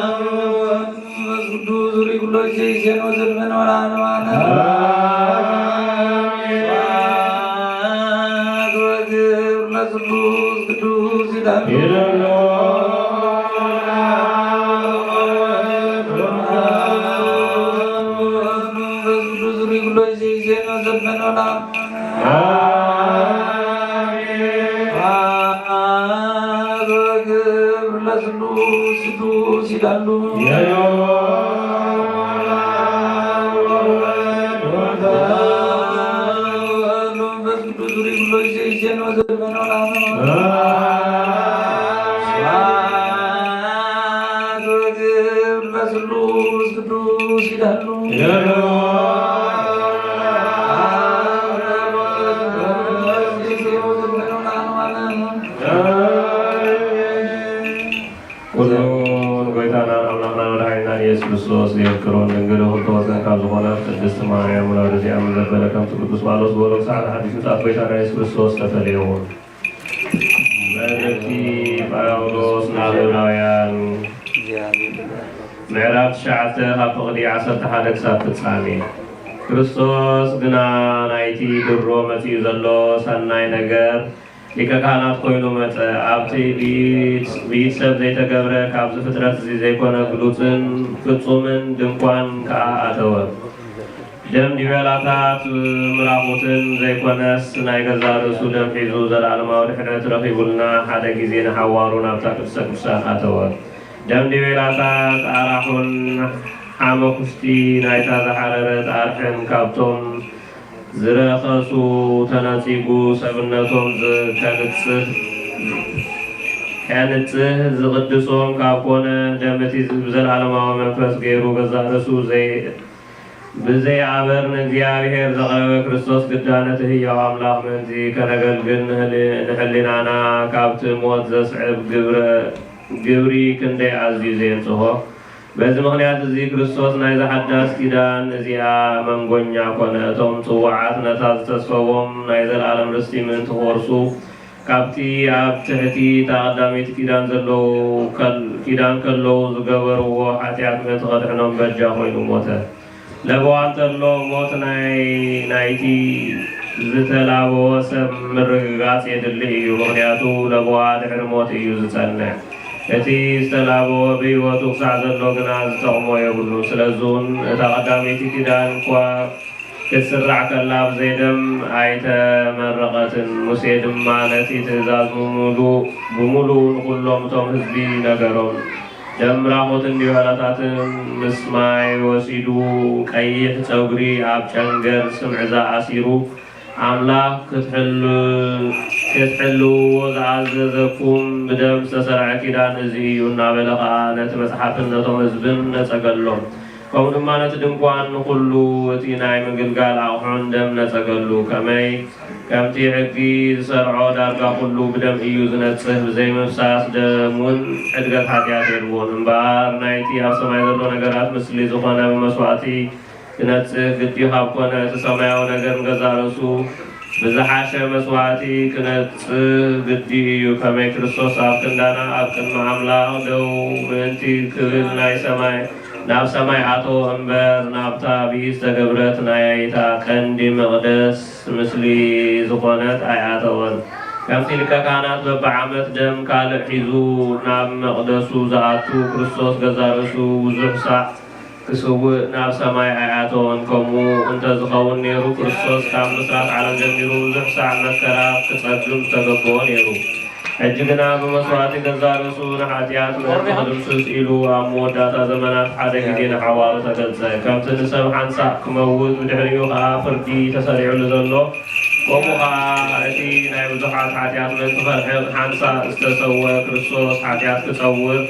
መንፈስ ቅዱስ ዙሪ ኩሎ ጊዜ ዜኖ ዘልመን ወላን ዋነ። ስብሐት ወክብር ለስሉስ ቅዱስ ይላሉ። መንፈስ ቅዱስ ዙሪ ኩሎ ጊዜ ዜኖ ዘልመን ወላን አሜን። አብ ወግብር ለስሉስ ቅዱስ ይላሉ። መንፈስ ቅዱስ ዙሪ ኩሎ ጊዜ ይዜን ወዘልመን ወላመ። ስብሐት ወግብር ለስሉስ ቅዱስ ይላሉ። ኩሉ ንጎይታናን ኣምላኽናን መድሓኒትናን ኢየሱስ ክርስቶስ ዘየፍቅሮን ድንግል ውህብቶ ወዘን ካብ ዝኾነት ቅድስቲ ማርያም ወላዲተ ኣምላኽ ዘበለ ከምቲ ቅዱስ ጳውሎስ ዝበሎ፣ ክሳዕ ንሓድሽ ምጽኣት ጎይታና ኢየሱስ ክርስቶስ ተፈለየውን። መልእክቲ ጳውሎስ ናብ ዕብራውያን ምዕራፍ ትሽዓተ ካብ ፍቕዲ ዓሰርተ ሓደ ክሳብ ፍጻሜ። ክርስቶስ ግና ናይቲ ድሮ መጺኡ ዘሎ ሰናይ ነገር ሊቀ ካህናት ኮይኑ መጸ። ኣብቲ ብኢድ ብኢድ ሰብ ዘይተገብረ ካብዚ ፍጥረት እዚ ዘይኮነ ግሉጽን ፍጹምን ድንኳን ከኣ ኣተወ። ደም ዲቤላታት ምራኹትን ዘይኮነስ ናይ ገዛእ ርእሱ ደም ሒዙ ዘለዓለማዊ ድሕነት ረኺቡልና ሓደ ግዜ ንሓዋሩ ናብታ ቅድስተ ቅዱሳን ኣተወ። ደም ዲቤላታት ኣራሑን ሓመኩሽቲ ናይታ ዝሓረረት ኣርሕን ካብቶም ዝረኸሱ ተነጺጉ ሰብነቶም ዝ- ከንጽህ ከንጽህ ዝቕድሶም ካብ ኮነ ደም እቲ ብዘለዓለማዊ መንፈስ ገይሩ ገዛእ ርእሱ ዘይ ብዘይ ኣበር ንእግዚኣብሔር ዘቕረበ ክርስቶስ ግዳ ነቲ ህያው ኣምላኽ ምእንቲ ከነገልግል ንህሊ- ንሕሊናና ካብቲ ሞት ዘስዕብ ግብረ ግብሪ ክንደይ ኣዝዩ ዘየንጽሆ። በዚ ምኽንያት እዚ ክርስቶስ ናይዛ ሓዳስ ኪዳን እዚኣ መንጎኛ ኮነ። እቶም ጽዋዓት ነታ ዝተስፈዎም ናይ ዘለኣለም ርስቲ ምእንቲ ክወርሱ ካብቲ ኣብ ትሕቲ እታ ቀዳመይቲ ኪዳን ዘለዉ ከል- ኪዳን ከለዉ ዝገበርዎ ሓጢኣት ምእንቲ ከድሕኖም በጃ ኮይኑ ሞተ። ለበዋ እንተሎ ሞት ናይ ናይቲ ዝተላበወ ሰብ ምርግጋጽ የድሊ እዩ፣ ምኽንያቱ ለበዋ ድሕሪ ሞት እዩ ዝጸንዕ። እቲ ዝተላበወ ብህይወቱ ክሳዕ ዘሎ ግና ዝጠቕሞ የብሉን። ስለዚ እውን እታ ቀዳመይቲ ኪዳን እኳ ክትስራዕ ከላ ብዘይ ደም ኣይተመረቐትን። ሙሴ ድማ ነቲ ትእዛዝ ብምሉእ ብምሉእ ንኹሎም እቶም ህዝቢ ነገሮም። ደም ራኹትን ዲበላታትን ምስ ማይ ወሲዱ ቀይሕ ጸጉሪ ኣብ ጨንገር ስምዕዛ ኣሲሩ ኣምላኽ ክትሕሉ- ክትሕልውዎ ዝኣዘዘኩም ብደም ዝተሰርዐ ኪዳን እዚ እዩ እናበለ ኸኣ ነቲ መጽሓፍን ነቶም ህዝብን ነጸገሎም። ከምኡ ድማ ነቲ ድንኳን ንኹሉ እቲ ናይ ምግልጋል ኣቑሑን ደም ነጸገሉ። ከመይ ከምቲ ሕጊ ዝሰርዖ ዳርጋ ኩሉ ብደም እዩ ዝነጽህ፣ ብዘይምፍሳስ ደም እውን ሕድገት ሓጢኣት የልቦን። እምበኣር ናይቲ ኣብ ሰማይ ዘሎ ነገራት ምስሊ ዝኾነ ብመስዋእቲ ክነጽህ ግዲ ካብ ኮነ፣ እቲ ሰማያዊ ነገር ንገዛእ ርእሱ ብዝሓሸ መስዋእቲ ክነጽህ ግዲ እዩ። ከመይ ክርስቶስ ኣብ ክንዳና ኣብ ቅድሚ ኣምላኽ ደው ምእንቲ ክብል ናይ ሰማይ ናብ ሰማይ ኣተወ እምበር፣ ናብታ ብኢድ ዝተገብረት ናይታ ቀንዲ መቕደስ ምስሊ ዝኾነት ኣይኣተወን። ከምቲ ሊቀ ካህናት በብዓመት ደም ካልእ ሒዙ ናብ መቕደሱ ዝኣቱ፣ ክርስቶስ ገዛእ ርእሱ ብዙሕ ሳዕ ክስውእ ናብ ሰማይ ኣይኣተወን። ከምኡ እንተዝኸውን ነይሩ፣ ክርስቶስ ካብ ምስራት ዓለም ጀሚሩ ብዙሕ ሳዕ መከራ ክጸግም ምተገብኦ ነይሩ። ሕጂ ግና ብመስዋእቲ ገዛእ ርእሱ ንሓጢኣት ምእንቲ ክድምስስ ኢሉ ኣብ መወዳእታ ዘመናት ሓደ ግዜ ንሓዋሩ ተገልጸ። ከምቲ ንሰብ ሓንሳእ ክመውት ብድሕሪኡ ኸኣ ፍርዲ ተሰሪዑሉ ዘሎ፣ ከምኡ ኸኣ እቲ ናይ ብዙሓት ሓጢኣት ምእንቲ ከርሕቕ ሓንሳእ ዝተሰወ ክርስቶስ ሓጢኣት ክጸውር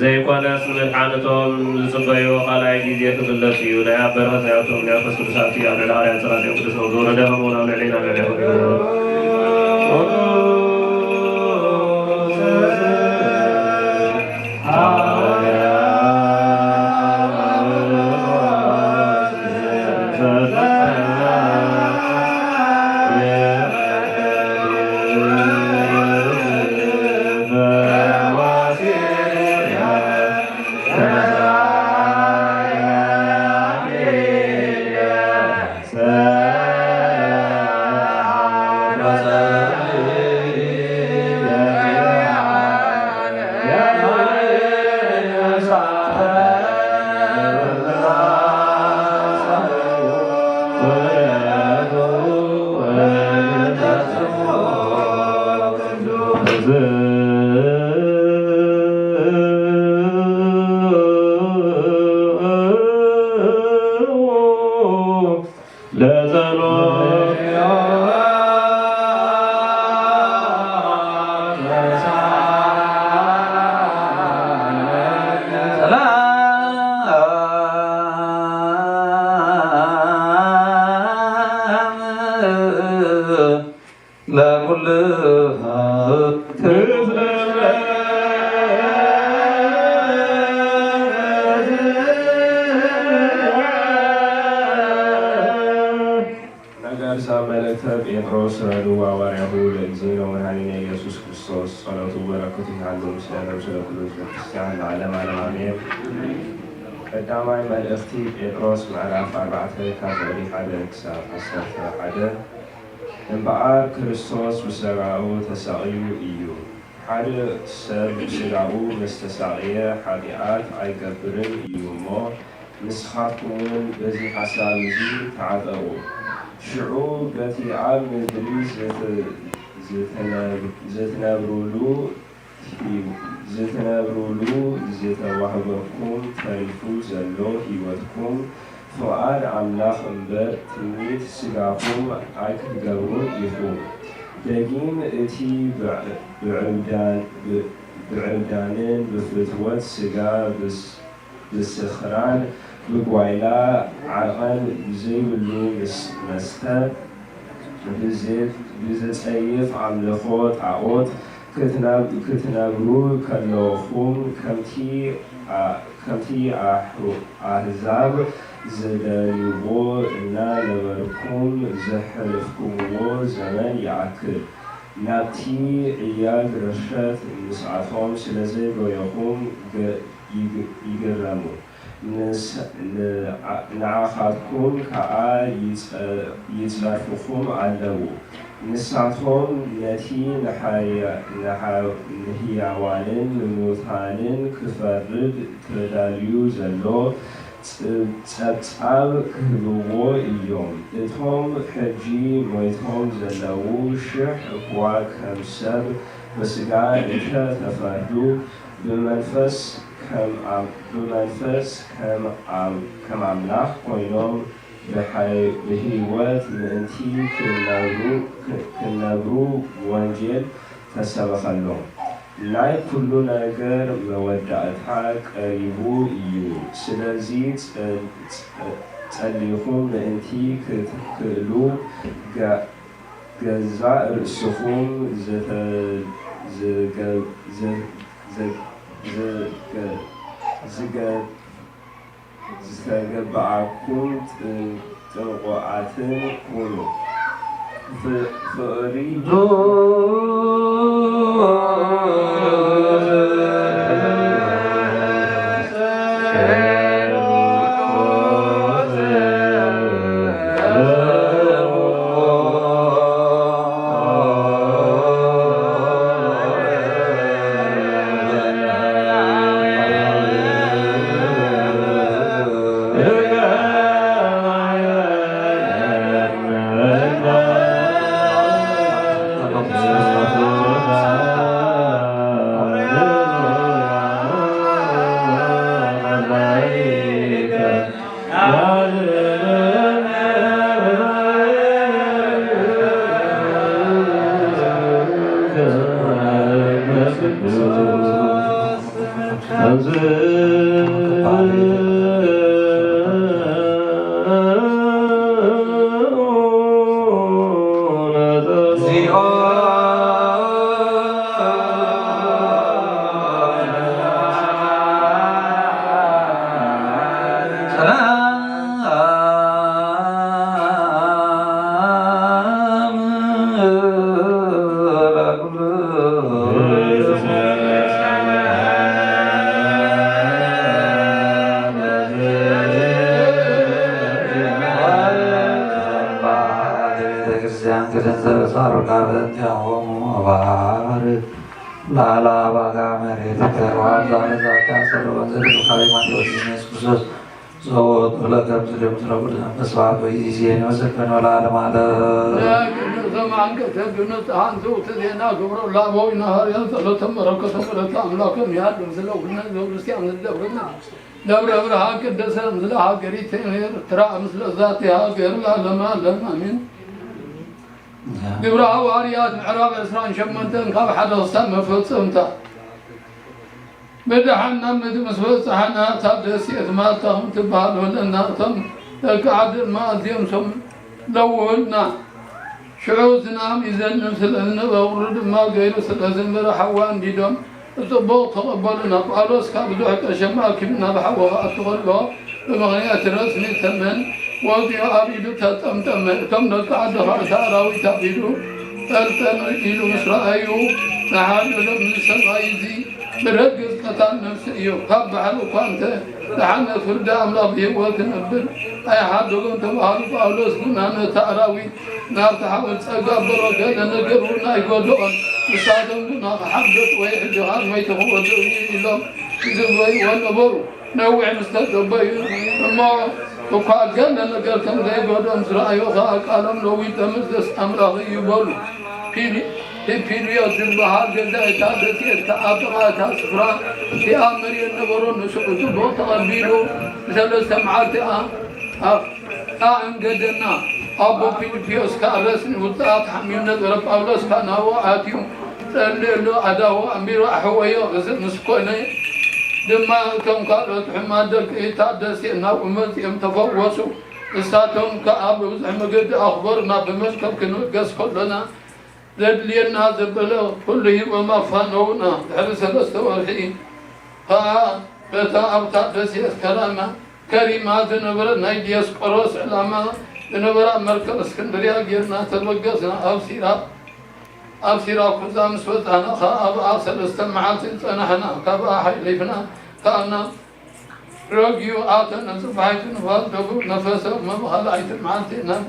ዘይኮነስ፣ ንመድሓን እቶም ዝጽበይዎ ካልኣይ ግዜ ክግለጽ እዩ። ናይ ኣብ በረኸት ናይ ኣቦ እምንያት መንፈስ ቅዱስ ሃብቲ ኣብ ልዕሊ ሃዋርያት ጸላእቲኦም ቅዱስ ነውር ዝወረደ፣ ከምኡውን ኣብ ልዕሌና ኣብ ልዕሌኹም ይኹን። ነገር ሳብ መልእክተ ጴጥሮስ ረድኡ ሃዋርያሁ ለእግዚእነ ወመድኃኒነ ኢየሱስ ክርስቶስ ጸሎቱ በረከቱ ይሃሉ ምስለ ነብሱ ለኩሉ ህዝበ ክርስቲያን ለዓለም ዓለም ኣሜን። ቀዳማይ መልእኽቲ ጴጥሮስ ምዕራፍ ኣርባዕተ ካብ ዕሊ ሓደ ክሳብ ዓሰርተ ሓደ። እምበኣር ክርስቶስ ብሰጋኡ ተሳቕዩ እዩ። ሓደ ሰብ ብስጋኡ ምስ ተሳቕየ ሓጢኣት ኣይገብርን እዩ እሞ፣ ንስኻትኩም እውን በዚ ሓሳብ እዚ ተዓጠቑ። ሽዑ በቲ ኣብ ምድሪ ዘተ-፣ ዘተነ-፣ ዘትነብሩሉ፣ ዘትነብሩሉ ዝተዋህበኩም ተሪፉ ዘሎ ህይወትኩም ፍቓድ ኣምላኽ እምበር ትምኒት ስጋኹም ኣይክትገብሩን ኢኹም። ደጊም እቲ ብዕ-፣ ብዕብዳን-፣ ብ-፣ ብዕብዳንን ብፍትወት ስጋ ብስ-፣ ብስኽራን ብጓይላ ዓቐን ብዘይብሉ ምስ-፣ መስተ ብዘ-፣ ብዝጸይፍ ኣምልኾ ጣዖት ክትነብ-፣ ክትነብሩ ከለኹም ከምቲ ኣ-፣ ከምቲ ኣሕ-፣ ኣህዛብ ዝደልይዎ እናነበርኩም ዘሕለፍኩምዎ ዘመን ይኣክል። ናብቲ ዕያግ ርሸት ምስኣቶም ስለ ዘይጎየኹም ገ-፣ ይግ-፣ ይግረሙ። ንስ-፣ ንዓ-፣ ንዓኻትኩም ከኣ ይጸ-፣ ይጸርፍኹም ኣለዉ። ንሳቶም ነቲ ንሓያ-፣ ንሓ-፣ ንህያዋንን ንሙታንን ክፈርድ ተዳልዩ ዘሎ ጽ-፣ ጸብጻብ ክህብዎ እዮም። እቶም ሕጂ ሞይቶም ዘለዉ ሽሕ እኳ ከም ሰብ ብስጋ እንተ ተፈርዱ፣ ብመንፈስ ከም ኣም-፣ ብመንፈስ ከም ኣም-፣ ከም ኣምላኽ ኮይኖም ብሓይ-፣ ብህይወት ምእንቲ ክነብሩ፣ ክ-፣ ክነብሩ ወንጌል ተሰበኸሎም። ናይ ኩሉ ነገር መወዳእታ ቀሪቡ እዩ። ስለዚ ጸ-፣ ጸ-፣ ጸሊኹም ምእንቲ ክትክእሉ ገ-፣ ገዛእ ርእስኹም ዘተ-፣ ዝገ-፣ ዝ-፣ ዝ-፣ ዝገ-፣ ዝገ-፣ ዝተገብኣኩም ጥን-፣ ጥንቁቓትን ኩኑ። ፍ-፣ ፍቕሪ ቤተክርስቲያን ክደንዘበ ጻሩቃ በእንቲአሆሙ ባርክ ላላ ባጋ መሬት ተዋዛ ለዛታ ሰለወን ዘድካዊ ማቴዎስ ኢየሱስ ክርስቶስ ዘወቱ ለከም ዝደም ዝረጉድ መንፈስ ባርክ ጊዜ ወዘከነ ለዓለም ዓለም። ቅዱስ ዘማን ቅዱስ ንጽሐን ዘውት ዜና ግብሮ ላቦ ይናሃርያን ጸሎተም በረከቶም ረታ አምላኮም ያሉ ስለ ሁነ ዘውርስቲያን ዝደብርና ደብረ ብርሃን ቅድስት ምስለ ሀገሪተ ኤርትራ ምስለ ዛቲ ሀገር ለዓለመ ዓለም ኣሜን። ግብረ ሃዋርያት ምዕራፍ ዕስራን ሸሞንተን ካብ ሓደ ክሳብ መፈጸምታ። ብደሓን ናብ ምድሪ ምስ በጻሕና፣ እታ ደሴት ማልታ ከም ትበሃል በለና። እቶም ደቂ ዓዲ ድማ ኣዝዮም ሰም ለውህልና። ሽዑ ዝናም ይዘንብ ስለ ዝነበረ፣ ቁሪ ድማ ገይሩ ስለ ዝነበረ፣ ሓዊ ኣንዲዶም ብጽቡቕ ተቐበሉና። ጳውሎስ ካብ ብዙሕ ቀሸም ኣኪቡ ናብ ሓዊ ክኣቱ ከሎ፣ ብምኽንያት ረስኒ ተመን ወጺኡ ኣብ ኢዱ ተጠምጠመ። እቶም ደቂ ዓዲ ኸኣ፣ እቲ ኣራዊት ኣብ ኢዱ ጠልጠል ኢሉ ምስ ረኣዩ፣ ንሓደ ሎም፣ እዚ ሰብኣይ እዚ ብረግጽ ቀታል ነፍሲ እዩ፣ ካብ ባሕሪ እኳ እንተ ደሓን ፍርዲ ኣምላኽ ብህይወት ክነብር ኣይሓደጎን ተባህሉ። ጳውሎስ ግና ነቲ ኣራዊት ናብቲ ሓወት ጸጋ በሎ፣ ገለ ነገር እውን ኣይጎደኦን። ንሳቶም ግና ክሓድግ ወይ ሕጂ ኻብ መይቱ ክወጽእ እዩ ኢሎም ይጽበይዎ ነበሩ። ነዊሕ ምስ ተጸበዩ እሞ እኳ ገለ ነገር ከም ዘይጎድኦም ዝረኣዩ ኸኣ ቃሎም ለዊጦም እዝስ ኣምላኽ እዩ በሉ። ፊሊ-፣ ፊልዮስ ዝበሃል ገዛኢ እታ ደሴት ከኣ ጥቓ እታ ስፍራ እቲኣ መሬት ነበሮ። ንሱ እቲ ቦ ተቐቢሉ ንሰለስተ መዓልቲ ኣ-፣ ኣ-፣ ኣእንገደና። ኣቦ ፊልዮስ ከኣ ረስኒ ውጽኣት ሓሚሙ ነበረ። ጳውሎስ ከኣ ናብኡ ኣትዩ ጸልየሉ፣ ኣእዳዉ ኣንቢሩ ኣሕወዮ። እዚ ምስ ኮነ ድማ እቶም ካልኦት ሕሙማት ደቂ እታ ደሴት ናብኡ መጺኦም ተፈወሱ። ንሳቶም ከኣ ብብዙሕ መገዲ ኣኽበሩና። ብመርከብ ክንብገስ ከሎና ዘድልየና ዘበለ ኩሉ ሂቦም ኣፋነዉና። ድሕሪ ሰለስተ ወርሒ ከኣ በታ ኣብታ ደሴት ከራማ፣ ከሪማ ዝነበረ ናይ ዲዮስቆሮስ ዕላማ ዝነበራ መርከብ እስክንድርያ ጌርና ተበገስና። ኣብ ሲራ-፣ ኣብ ሲራኩዛ ምስ በጻሕና ከኣ ኣብኣ ሰለስተ መዓልቲ ጸናሕና። ካብኣ ሓሊፍና ከኣ ናብ ረጊኡ ኣተና። ጽባሒቱ ንፋስ ደቡብ ነፈሰ። እሞ ብኻልኣይቲ መዓልቲ ናብ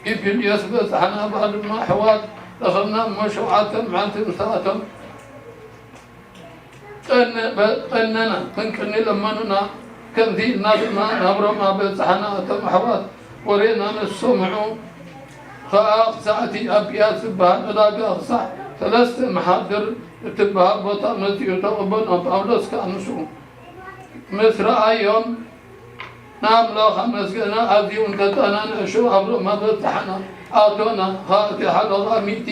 ፒፍልዮስ በጻሕና። ኣብኣ ድማ ኣሕዋት ረኸብና። እሞ ሸውዓተ መዓልቲ ምስኣቶም ቀነ-፣ በ-፣ ቀነና። ክንቅኒ ለመኑና። ከምዚ ኢልና ድማ ናብ ሮማ በጻሕና። እቶም ኣሕዋት ወሬና ምስ ሰምዑ ኸኣ ክሳዕቲ ኣቢያት ዝበሃል ዕዳጋ ክሳዕ ሰለስተ መሓድር እትበሃል ቦታ መጺኡ ተቐበሉና። ጳውሎስ ከኣ ምስኡ ምስ ረኣዮም ንኣምላኽ ኣመስገና። ኣዝዩ እውን ተጸናንዐ። ሽዑ ኣብ ሮማ በጻሕና። ኣቶና ኸኣ እቲ ሓለቓ ሚእቲ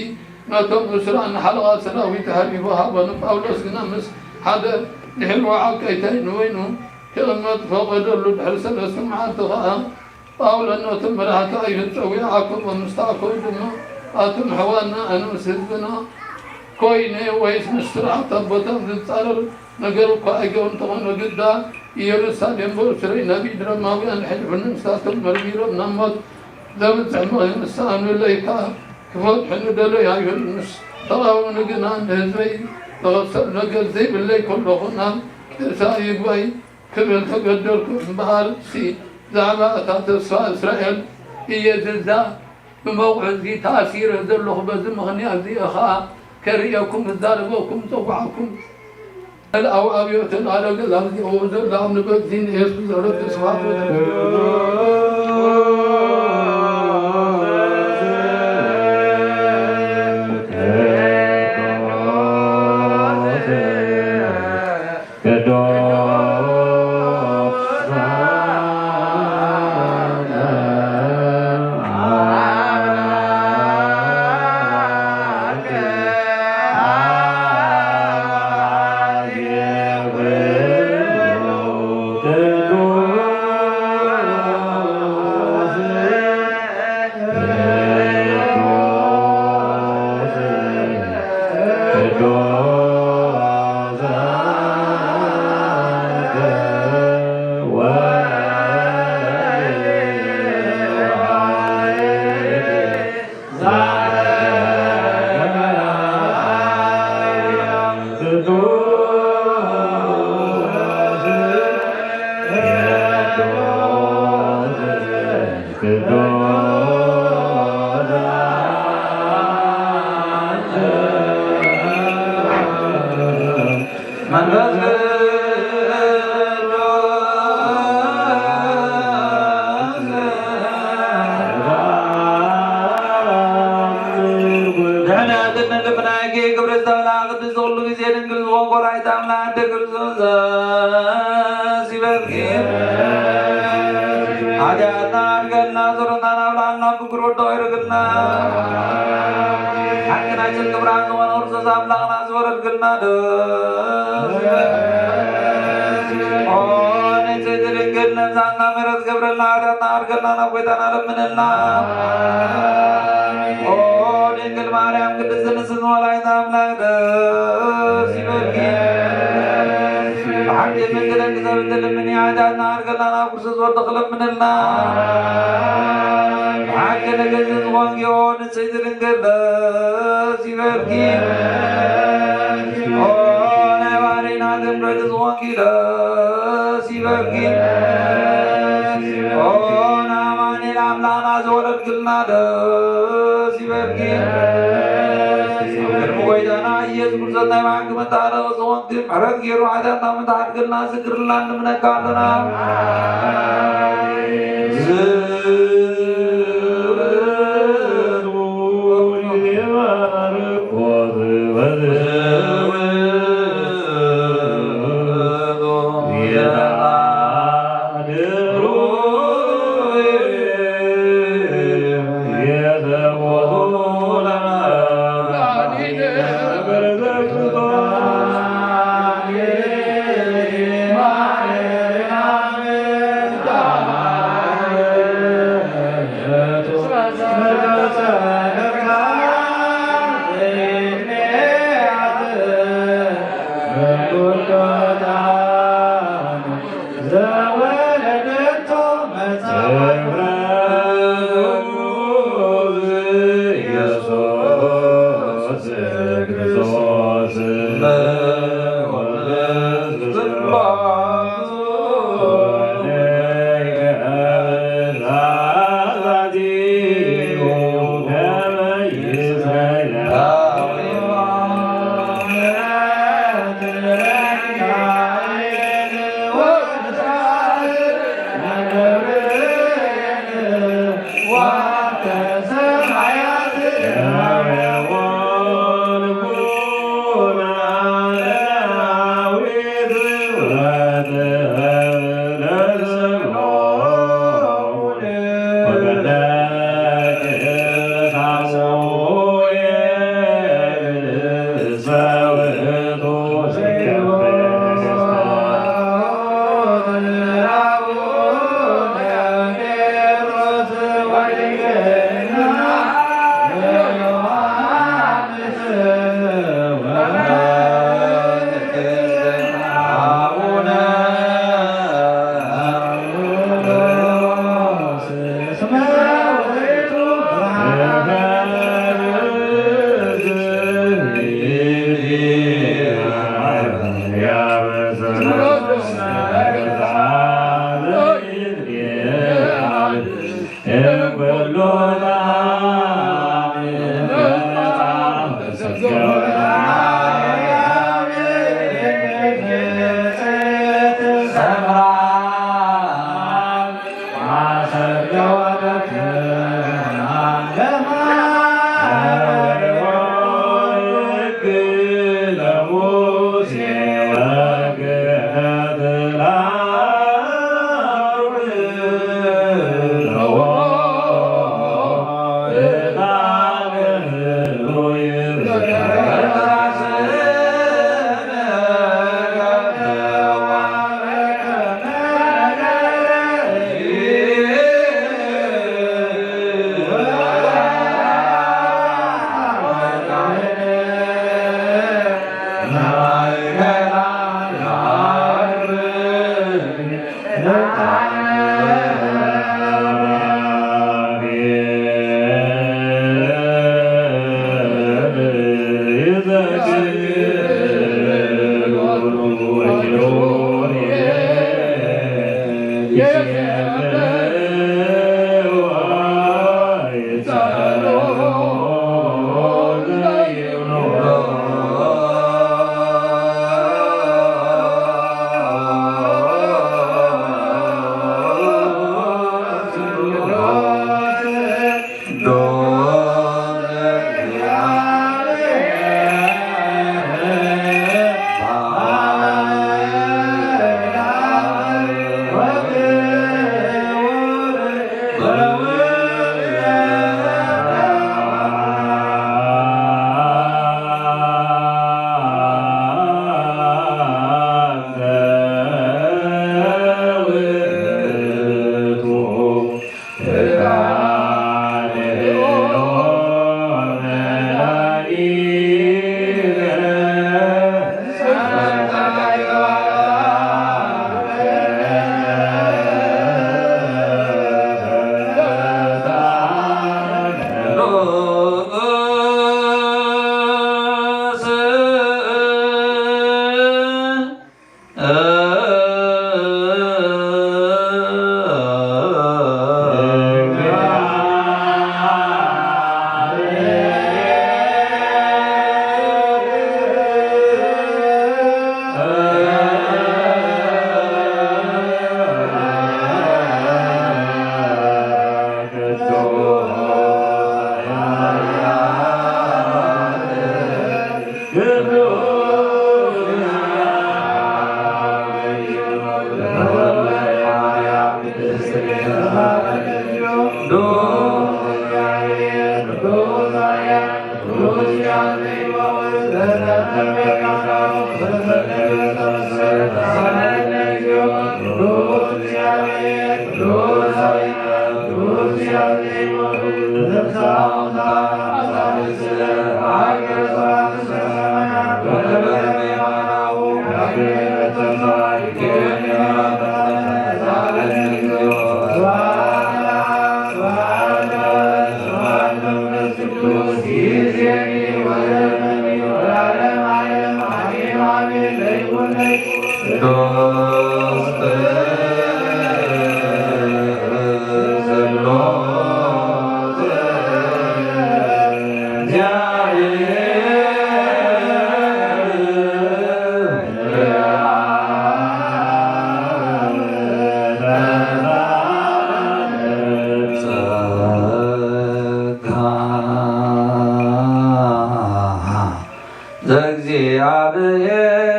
ነቶም ዕስራን ንሓለቓ ሰራዊት ሃቢቡ ሃቦ። ንጳውሎስ ግና ምስ ሓደ ድሕሪ ወዓል ቀይታይ ንበይኑ ክቕመጥ ፈቐደሉ። ድሕሪ ሰለስተ መዓልቲ ኸኣ ጳውሎስ ነቶም መራሕቲ ኣይሁድ ጸዊዑ ኣከቦም። ምስ ተኣከቡ ድማ ኣቱም ኣሕዋትና፣ ኣነ ምስ ህዝብና ኮይነ ወይስ ምስ ስርዓት ኣቦታት ዝጻረር ነገር እኳ ኣይገብር እንተኾነ ግዳ ኢየሩሳሌም ብእሱረይ ናብ ኢድ ሮማውያን ኣሕሊፉኒ። ንሳቶም መርሚሮም ናብ ሞት ዘብጽሕ ምኽንያት ምስ ሰኣኑለይ ከኣ ክፈትሑኒ ደለዩ። ኣይሁድ ምስ ተቓወሙኒ ግና ንህዝበይ ዘኸሰሉ ነገር ዘይብለይ ከለኹ ናብ ቄሳር ይግባይ ክብል ተገደድኩ። እምበኣርሲ ብዛዕባ እታ ተስፋ እስራኤል እየ ዝዛ-፣ ብመቑሕ እዚ ተኣሲረ ዘለኹ። በዚ ምኽንያት እዚ ኸኣ ከርእየኩም፣ እዛረበኩም፣ እጸውዓኩም። መልኣዊ ኣብዮትን ኣረገ ላምዚኦ ዘሎ ኣብ ንበዚ ንኤሱ ዘረብ ተስፋ ድሕነትን ልምናይኪ ክብሪ ዝተመልኣ ቅድስቲ ኩሉ ግዜ ድንግል ዝኾንኮ ወላዲተ ኣምላኽ ኣደ ክርስቶስ ይበልኪ። ሓጢኣትና ኣድገልና፣ ዞሮና ናብ ላዕልና ብግር ወዶ ይርግልና። ሓቅና ጭን ክብራን ዝኾነ ክርስቶስ ኣምላኽና ዝበረድግልና ደስ ይበል። ኦ ንጽሕቲ ድንግል ነብሳና ምሕረት ገብረልና፣ ሓጢኣትና ኣድገልና፣ ናብ ጎይታና ለምንልና። ኦ ድንግል ማርያም ቅድስት ንጽሕቲ ወላዲተ ኣምላኽ ደስ ይበልኪ። ብሓቂ መንገደን ክሰብን ትልምኒ፣ ሓጢኣትና ኣድገልና፣ ናብ ክርስቶስ ወዲ ክለምንልና። ብሓቂ ንግስቲ ዝኾንኪ ኦ ንጽሕቲ ድንግል ደስ ይበልኪ። ኦ ናይ ባህርይና ትምክሕቲ ዝኾንኪ ደስ ይበልኪ። ይበልኪ። ኦ ናማኑኤል ኣምላኽና ዘወለድክልና ደስ ይበልኪ። ቅድሚ ጎይታና ኢየሱስ ክርስቶስ ናይ ብሓቂ መታረቂ ዝኾንኪ ምሕረት ገይሩ ሓጢኣትና ምትሓድግልና ዝክርልና ንምነካ ኣለና።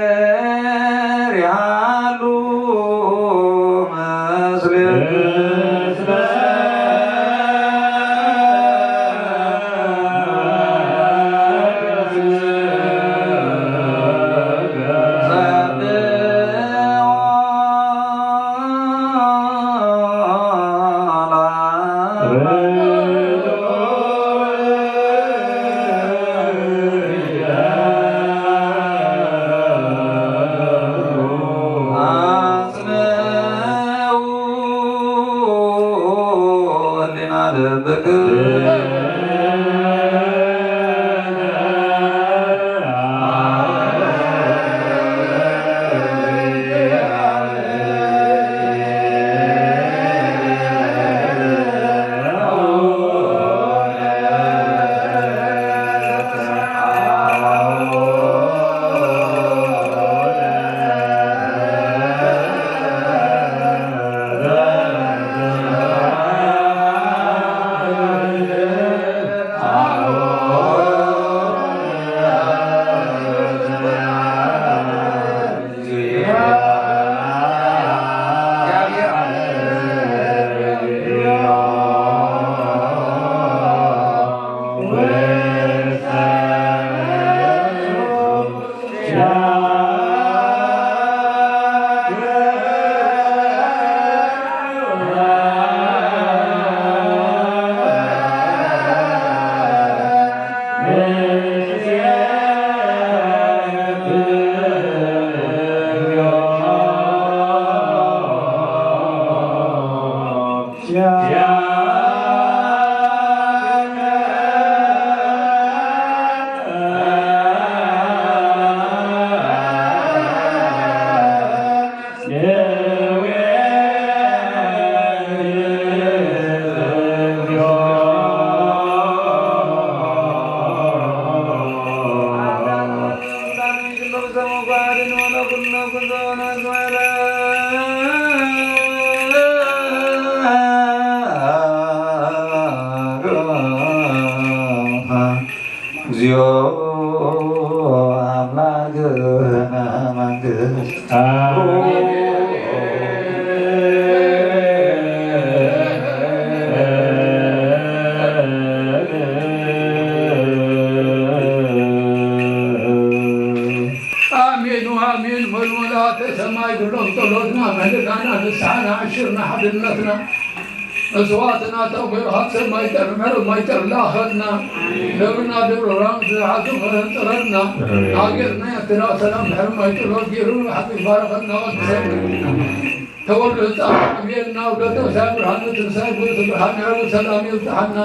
ዘእግዚኣብሔር ይሃሉ ምስሌነ። እግዚኦ አምላክነ መንግስት። አሜን ወአሜን። መልመላተ ሰማይ ግሎም ጸሎትና ምህልናና ንስሓና ዓሽርና ሓድነትና መስዋዕትና ተንኮይኻ ሰብ ማይጠር ምሕረት ማይጠር ላኸልና። ደብርና ደብረ ብርሃን ዝሓቱ ጸረና። ሃገርና ኤርትራ ሰላም ምሕረት ማይጠር ገይሩ ሓቂ ባረኸልና። ቀድሰና ተወልዶ ህፃን ቤልና ውደተ ሳይ ብርሃን ትንሳይ ጉልት ብርሃን ዕሩ ሰላም ይብፅሓና።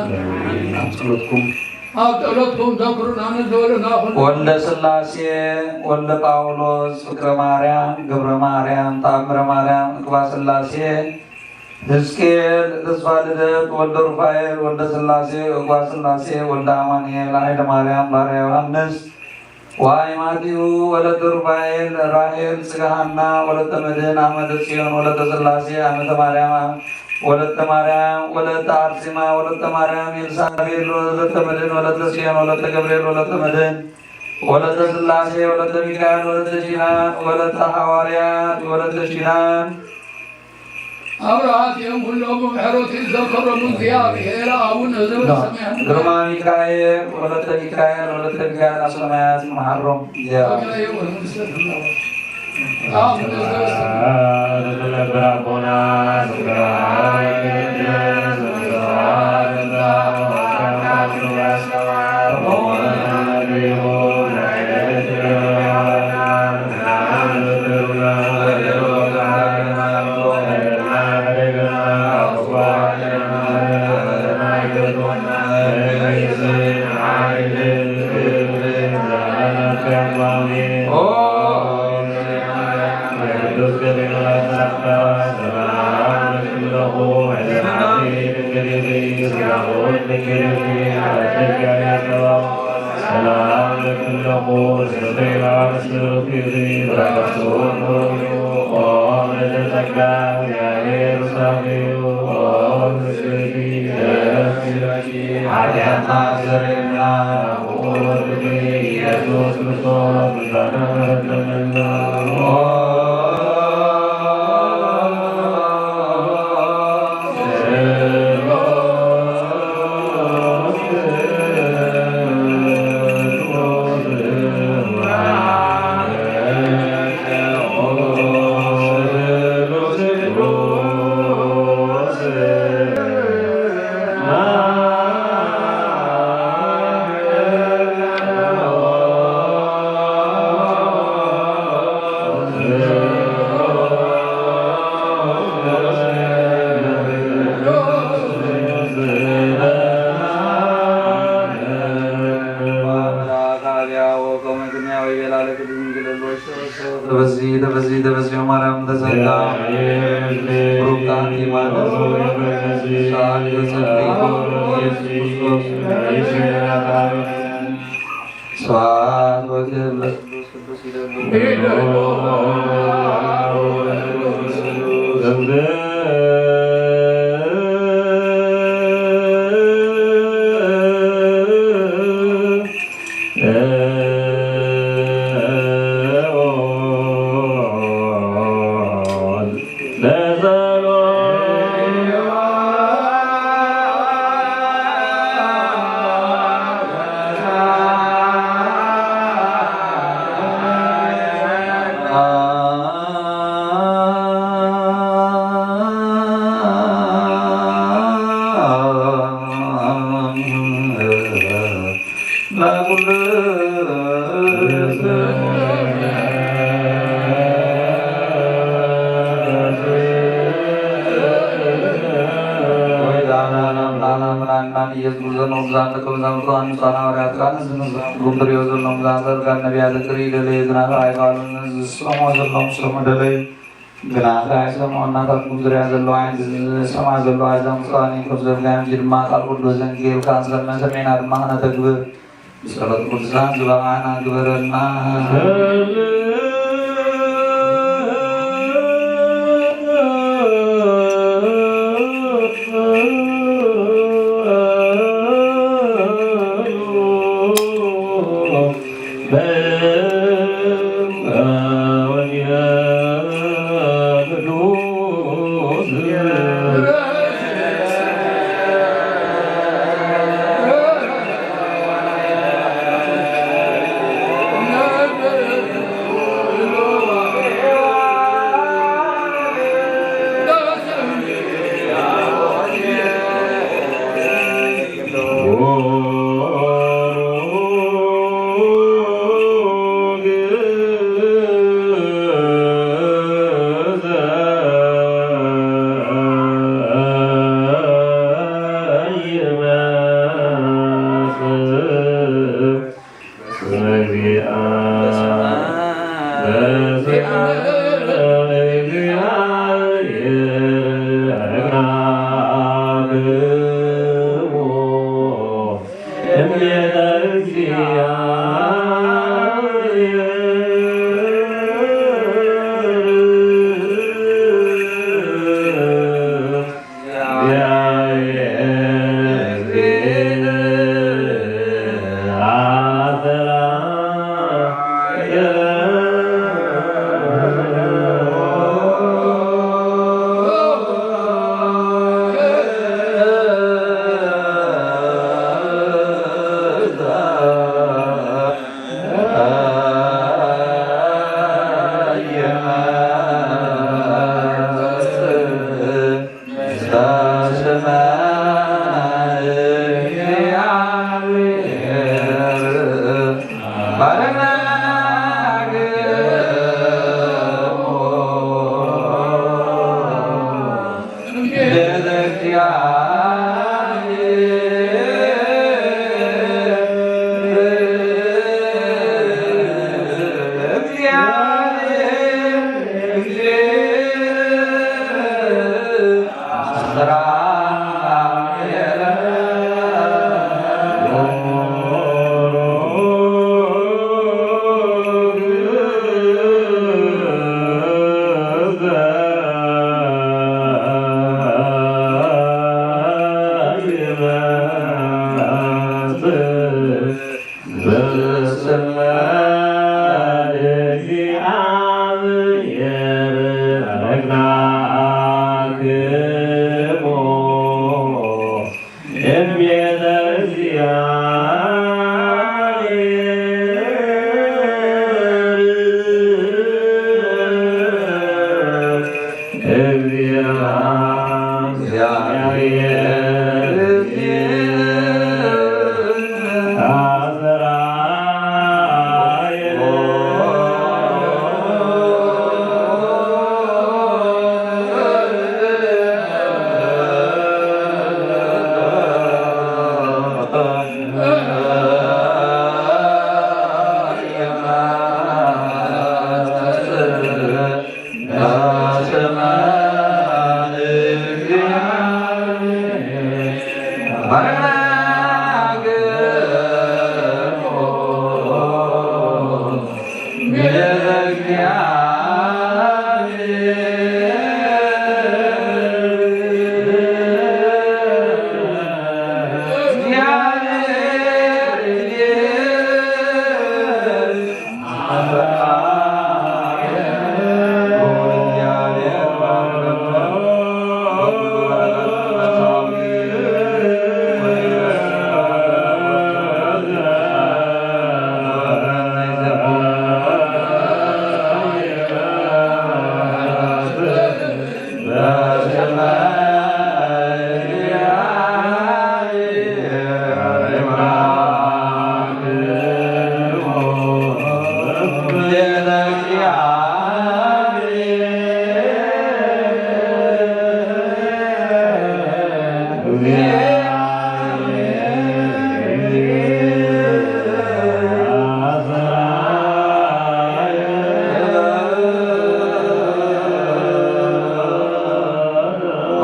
ኣብ ጸሎትኩም ኣብ ጸሎትኩም ዘክሩና ንዝበሉና ኩሉ። ወልደ ስላሴ፣ ወልደ ጳውሎስ፣ ፍቅረ ማርያም፣ ገብረ ማርያም፣ ተኣምረ ማርያም፣ እግባ ስላሴ፣ ሕዝቅኤል፣ ተስፋ ልደት፣ ወልደ ሩፋኤል፣ ወልደ ስላሴ፣ እግባ ስላሴ፣ ወልደ ኣማኑኤል፣ ኃይለ ማርያም፣ ባርያ ዮሐንስ፣ ዋይ ማቲኡ፣ ወለተ ሩፋኤል፣ ራሄል፣ ጽገሃና፣ ወለተ መድህን፣ አመተ ጽዮን፣ ወለተ ስላሴ፣ አመተ ማርያም፣ ወለተ ማርያም፣ ወለተ አርሴማ፣ ወለተ ማርያም፣ ኤልሳቤል፣ ወለተ መድህን፣ ወለተ ጽዮን፣ ወለተ ገብርኤል፣ ወለተ መድህን፣ ወለተ ስላሴ፣ ወለተ ሚካኤል፣ ወለተ ኪዳን፣ ወለተ ሐዋርያት፣ ወለተ ኪዳን፣ ኣብርሃት እዮም ኩሎም ብምሕረቱ ይዘከሮም እግዚኣብሔር ኣቡነ ዘበሰማያት። ግርማ ሚካኤል ወለተ ሚካኤል ወለተ ሚካኤል ኣብ ሰማያት ይምሓሮም እግዚኣብሔር። ሰላም ለክለኹ ርእሰ ጸይራ ርእሰ ርክቢ በረከቱ ኦ ለዘጸጋ እግዚኣብሔር ሳቢዩ ኦ ርእሰኪ ደስ ይበልኪ ሓጢኣትና ዘርእና ብቁርቢ ኢየሱስ ክርስቶስ ምሳና ተመላ ተበዚ ተበዚ ተበዚ ማርያም ተዘጋ ብሩክታ ኣንቲ ማለት ሰዓት በጸልቲ ኢየሱስ ክርስቶስ ስብሐት ወክብር ለስሉስ ቅዱስ ይደሉ። ኢየሱስ ዘመኑ ብዛንተ ከም ዛንቱ ኣንሳና ወርያት ቃል ዝንዛንቱ ንሪኦ ዘሎ ምዛንተ ቃል ነቢያት ክርኢ ደለየ ዝናፈ ኣይቃሉን ዝሰሞ ዘለዎም ሰሙ ደለዩ ግና ኣይሰምዖ እናታትኩም ዙርያ ዘለዋ ዝሰማ ዘለዋ ዘምፅዋኒ ከም ዘብጋዮም ድማ ቃል ቅዱስ ዘንጌል ካንሰልና ሰሚዕና ድማ ክነተግብር ብጸሎት ቅዱሳን ዝበቓዕና ግበረና። በስመ እግዚአብሔር ረግናክሙ እምቤተ እግዚአብሔር።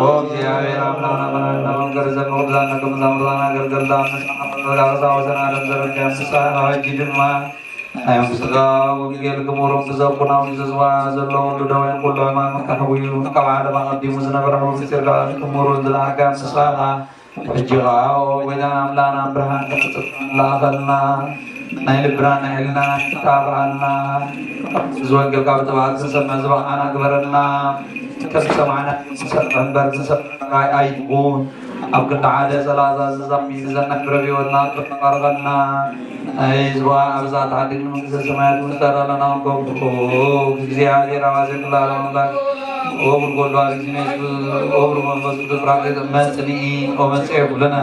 ኦ እግዚኣብሔር ኣምላኽና መድኃኒትና መምገር ዘመውዛና ከም ዛምራና ገልገልታ ምስና መጋረዛ ወሰና ደም ዘረጋ ምስና ሕጂ ድማ ናይ ምስጢራ ወንጌል ክሙሩን ብዘኩናዊ ዘዝዋ ዘሎ ወዲ ደዌን ኩሉ ሕማም ካሕውዩ ካብ ዓለም ኣቐዲሙ ዝነበረ ሕቡን ምስጢርካ ክሙሩን ዝለኣካ ምስራኻ ሕጂ ኸዓ ኦ ጎይታና ኣምላኽና ብርሃን ክፍጥር ላእኸልና ናይ ልብና ናይ ሕልና ክታብሃልና እዚ ወንጌል ካብ ጥባት ክንሰምዕ ዝበቕዓና ግበረልና። ከም ዝሰማዕና ክንሰምዕ እምበር ክንሰምዕ ኣይትኹን። ኣብ ክንዲ ሓደ ሰላሳ ስሳ ሚእቲ ዘናብረ ህይወትና ክተባርኸና። ናይ ዝዋ ኣብዛ ተዓዲግ መንግስተ ሰማያት ውስጠረለና ወንኮብኩ እግዚኣብሔር ኣባዜ ኩላለ መላክ ኦብር ጎሉ ኣሪዚኔስ ኦብር መንፈስ ቅዱስ ራቄ መጽንኢ ኦመጽኤ ኩልነ።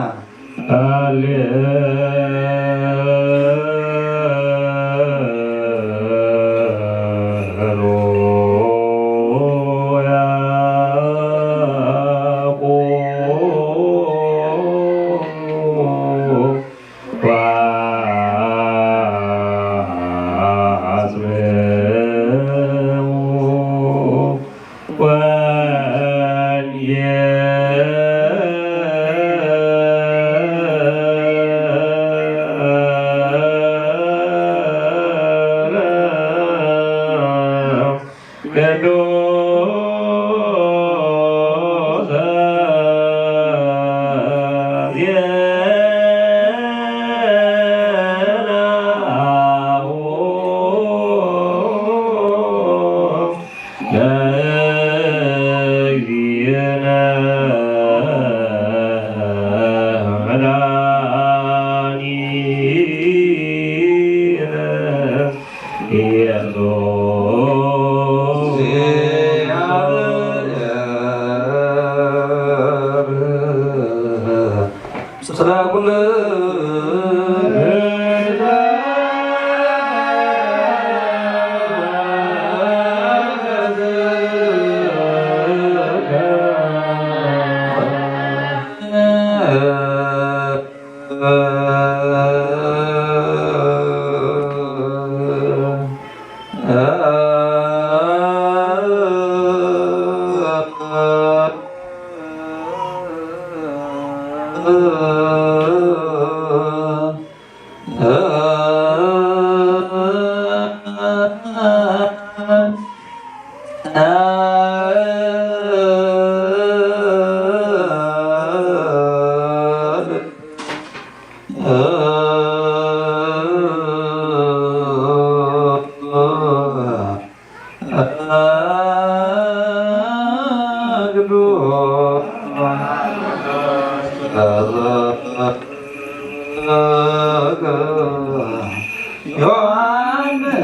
ዮሐንስ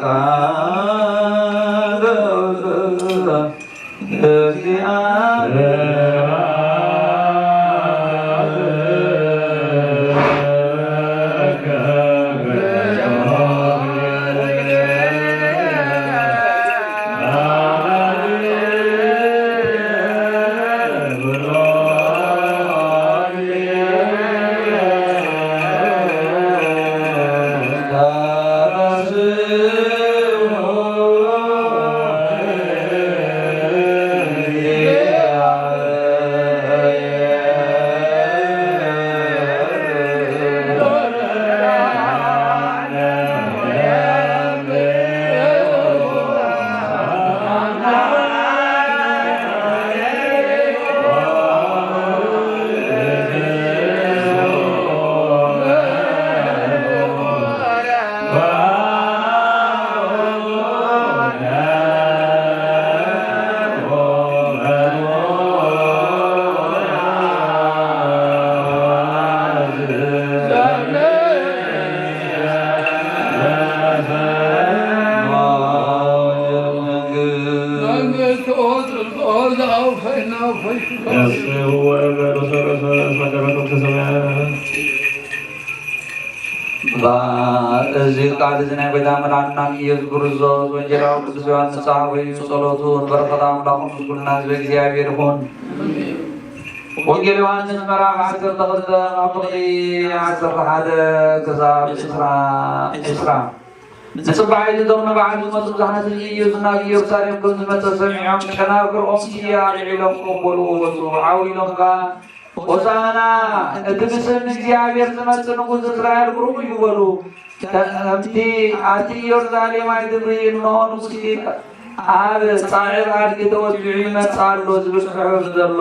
ቃለ እግዚአብሔር። መንግስት ኦጽልቆ ዘአውፈይና ወፈይሽኮ። ያስቡ ወረገዱ ሰረሰ እስመ ከመ ውእቱ ሰማያት። እዚ ቃል እዚ ናይ ጎይታ መድሓኒና ኢየሱስ ክርስቶስ ወንጌላዊ ቅዱስ ዮሐንስ ጸሓፊ እዩ። ጸሎቱ በረኸት ኣምላኹ ምስ ኩልና ህዝበ እግዚኣብሔር ይኹን። ወንጌል ዮሐንስ ምዕራፍ ዓሰርተ ክልተ ካብ ፍቕዲ ዓሰርተ ሓደ ክሳብ ዕስራ ዕስራ። ንጽባሒት እቶም ንባዕሉ ዝመጹ ብዙሓት ህዝቢ ኢየሱስ ናብ ኢየሩሳሌም ከም ዝመጸ ሰሚዖም፣ ጨናፍርኦም ስየ ኣልዒሎም ክቕበልዎ ወጹ። ዓው ኢሎም ከኣ ሆሳዕና፣ እቲ ብስም እግዚኣብሔር ዝመጽእ ንጉስ እስራኤል ብሩኽ እዩ በሉ። ከምቲ ኣቲ ኢየሩሳሌም ኣይትፍርሂ፣ እንሆ ንጉስኪ ኣብ ጻዕር ኣድጊ ተወዲዑ ይመጽእ ኣሎ ዝብል ጽሑፍ ዘሎ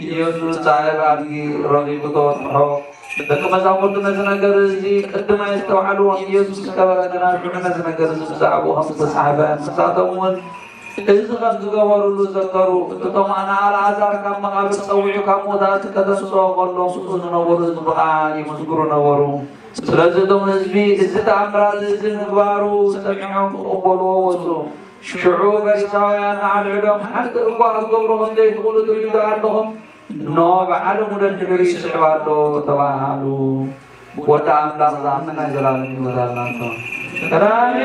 ኢየሱስ ጻዕር ኣድጊ ረኺቡ ተወጥሖ። ደቂ መዛሙርቱ ነዚ ነገር እዚ ቅድም ኣየስተውዓልዎን። ኢየሱስ ዝከበረ ግና ሽዑ ነዚ ነገር እዚ ብዛዕባኡ ከም ዝተጻሕፈ ንሳቶም እውን እዚ ከም ዝገበሩሉ ዘከሩ። እቶም ንኣልዓዛር ካብ መቓብር ጸዊዑ ካብ ሞት ከተንስኦ ከሎ ምስኡ ዝነበሩ ህዝቢ ኸኣ ይምስክሩ ነበሩ። ስለዚ እቶም ህዝቢ እዚ ተኣምራት እዚ ምግባሩ ሰሚዖም ክቕበልዎ ወጹ። ሽዑ ፈሪሳውያን ንሓድሕዶም፣ ሓንቲ እኳ ክትገብሩ ከም ዘይትኽእሉ ትርእዩ ዶ ኣለኹም? እነሆ ብዓለም ውደት ንድሕሪኡ ይስዕብ ኣሎ ተባሃሉ። ወዲ ኣምላኽ ዝኣምን ናይ ዘላለም ህይወት ኣላቶ። ቀዳሚ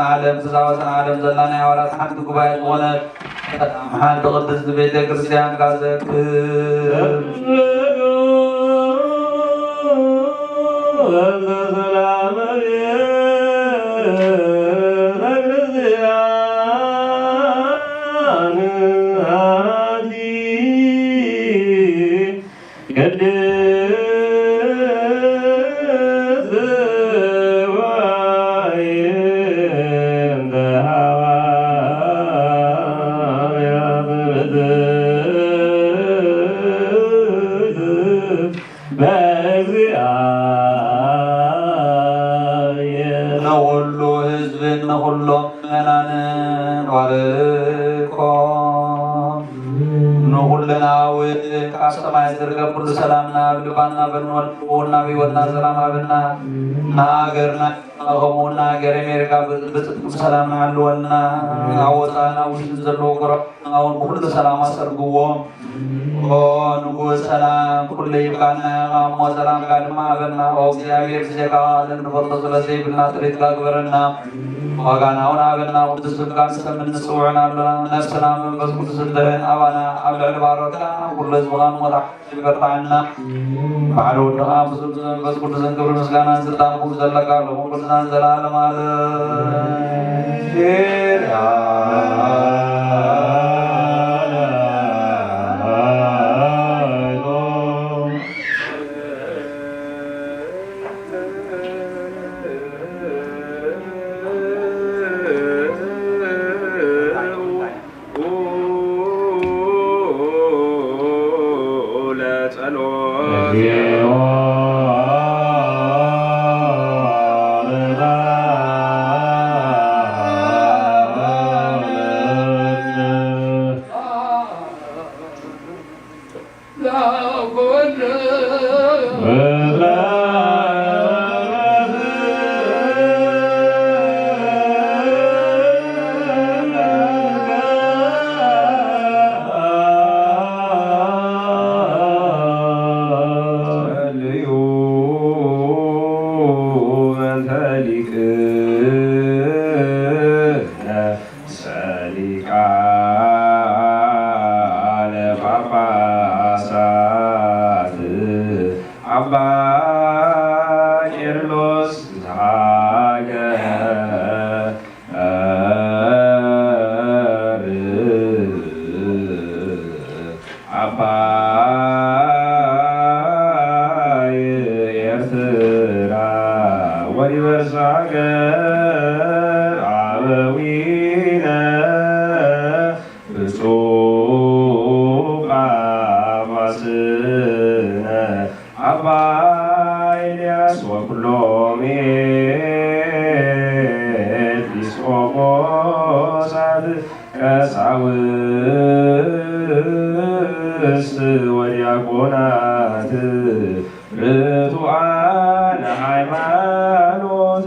ዓለም ክሳወትን ዓለም ዘላ ናይ ሃዋርያት ሓንቲ ጉባኤ ዝኾነት ሓንቲ ቅድስቲ ቤተ ክርስቲያን ካዘክር ንኹሉ ህዝብን ንኹሎም ምእመናንን ባርኮ። ንኹልና እውን ካብ ሰማይ ዝርከብ ኩሉ ሰላምና ኣብ ልባና በልንወልድ እውን ናብ ህይወትና ሰላም ሃበና። ንሃገርና ከምኡ እውን ንሃገር ኣሜሪካ ብጽድቂ ብሰላም ንሃልወልና። ኣብ ወፃእና ውሽጥን ዘለዎ ጎረባብትና እውን ብኩሉ ሰላም ኣሰርግዎም። ኦ ንጉስ ሰላም፣ ኩሉ ይብቃና ኢኻ እሞ ሰላምካ ድማ ሃበና። ኦ እግዚኣብሔር፣ ብዘይካ ቃል እንፈልጦ ስለ ዘይብልና ጥሪትካ ግበረና። ዋጋና እውን ሃበና። ቅዱስ ስምካ ንሰምን ንጽውዕን ኣሎና። ነፍስና መንፈስ ቅዱስ እንተበን ኣባና ኣብ ልዕሊ ባሮትካ ኣብ ኩሉ ህዝብኻ ንሞት ይበርታዕና። ባዕሉ ወድኻ ብስሉስ መንፈስ ቅዱስን ክብሪ ምስጋናን ስልጣን ኩሉ ዘለካ ሎሙ ቅዱሳን ዘላለም ዓለም። ሊቃነ ጳጳሳት ኣባ ቄርሎስ ዘሃገር ዓባይ ኤርትራ ወዲበርሳ ገር ኣበዊነ ብፁዕ ጳጳስነ ኣባ ኤልያስ ወኩሎም ኤጲስቆጶሳት ቀሳውስት ወዲያቆናት ርቱዓነ ሃይማኖት።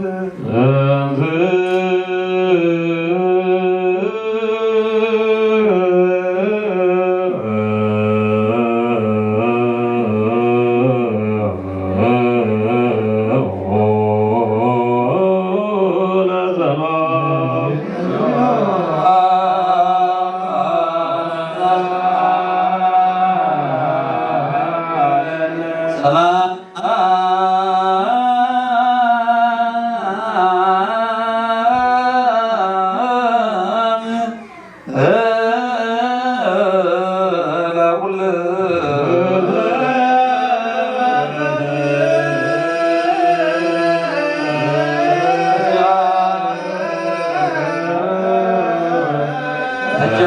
ሕጂ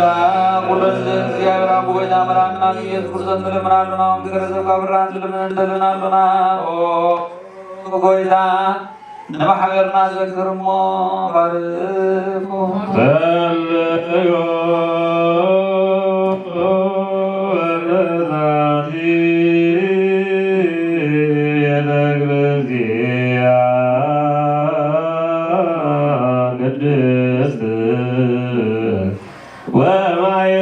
ኩሉ ህዝቢ እግዚኣብሔር ኣብ ጎይታ መድሓኒና ኢየሱስ ክርስቶስ ንልምን ኣሎና፣ እም ዝገረ ሰብ ካብ ብርሃን ንልምን ንደልን ኣሎና። ኦ ጎይታ ንማሕበርና ዘክር እሞ ባርኮ። ተለዮ በረታቲ ቤተ ክርስቲያን ቅድስት ወማየ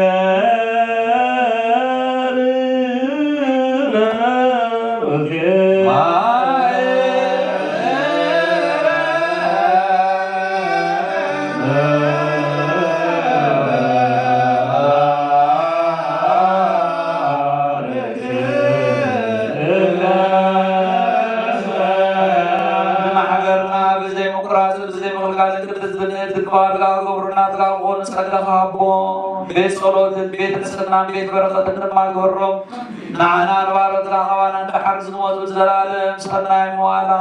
ብንእድ ክባልካ ክገብሩ ናትካ ክኾኑ ጸጋኻ ሃቦም። ቤት ጸሎትን ቤት ንጽህናን ቤት በረኸትን ድማ ግበሮም። ንዓና ንባሮትካ ካባና ንደሓር ዝሞቱ ዘላለም ሰናይ መዋላ።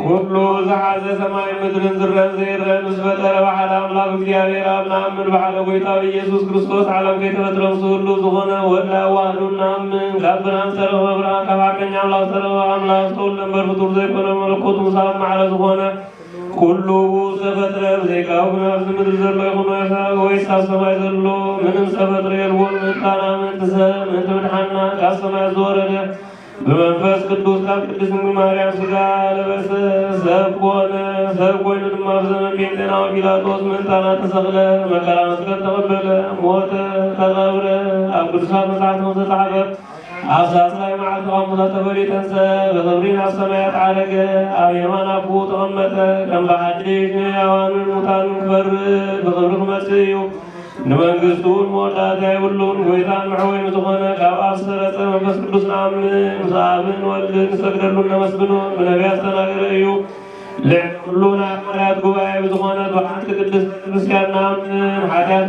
ኩሉ ዝሓዘ ሰማይ ምድርን ዝረን ዘይረን ምስ ፈጠረ ብሓደ ኣምላኽ እግዚኣብሔር ኣብ ንኣምን ብሓደ ጎይታ ብኢየሱስ ክርስቶስ ዓለም ከይተፈጥረ ምስ ህሉ ዝኾነ ወላ ዋህዱ ንኣምን ካብ ብርሃን ዝተረኸበ ብርሃን ካብ ሓቀኛ ኣምላኽ ዝተረኸበ ኣምላኽ ዝተወልደ እምበር ፍጡር ዘይኮነ መለኮቱ ምስ ኣብ ማዕረ ዝኾነ ኩሉ ብኡ ዝተፈጥረ ብዘይካኡ ግን ኣብዚ ምድሪ ዘሎ ይኹን ወይስ ኣብ ሰማይ ዘሎ ምንም ዝተፈጥረ የልቦን። ምእንታና ምእንቲ ሰብ ምእንቲ ምድሓንና ካብ ሰማያት ዝወረደ ብመንፈስ ቅዱስ ካብ ቅድስት ድንግል ማርያም ስጋ ለበሰ፣ ሰብ ኮነ። ሰብ ኮይኑ ድማ ብዘመን ጴንጤናዊ ጲላጦስ ምእንታና ተሰቕለ፣ መከራ መስቀል ተቐበለ፣ ሞተ፣ ተቐብረ። ኣብ ቅዱሳት መጻሕፍቲ ከም ዝተጻሕፈ ኣብ ሳልሳይ መዓልቲ ካብ ሙታን ተፈልዩ ተንሥአ፣ ብኽብሪ ናብ ሰማያት ዓረገ፣ ኣብ የማን ኣቦኡ ተቐመጠ። ከም ብሓድሽ ንሕያዋንን ሙታንን ክፈርድ ብኽብሪ ክመጽእ እዩ። ንመንግስቱ እውን መወዳእታ የብሉን። ጎይታን መሕወይን ዝኾነ ካብ ኣብ ዝተረጸ መንፈስ ቅዱስ ንኣምን፣ ምስ ኣብን ወልድን ንሰግደሉን ነመስግኖን። ብነቢያት ዝተናገረ እዩ። ልዕሊ ኩሉ ናይ ሃዋርያት ጉባኤ ብዝኾነት ብሓንቲ ቅድስት ቤተክርስትያን ንኣምን። ሓጢኣት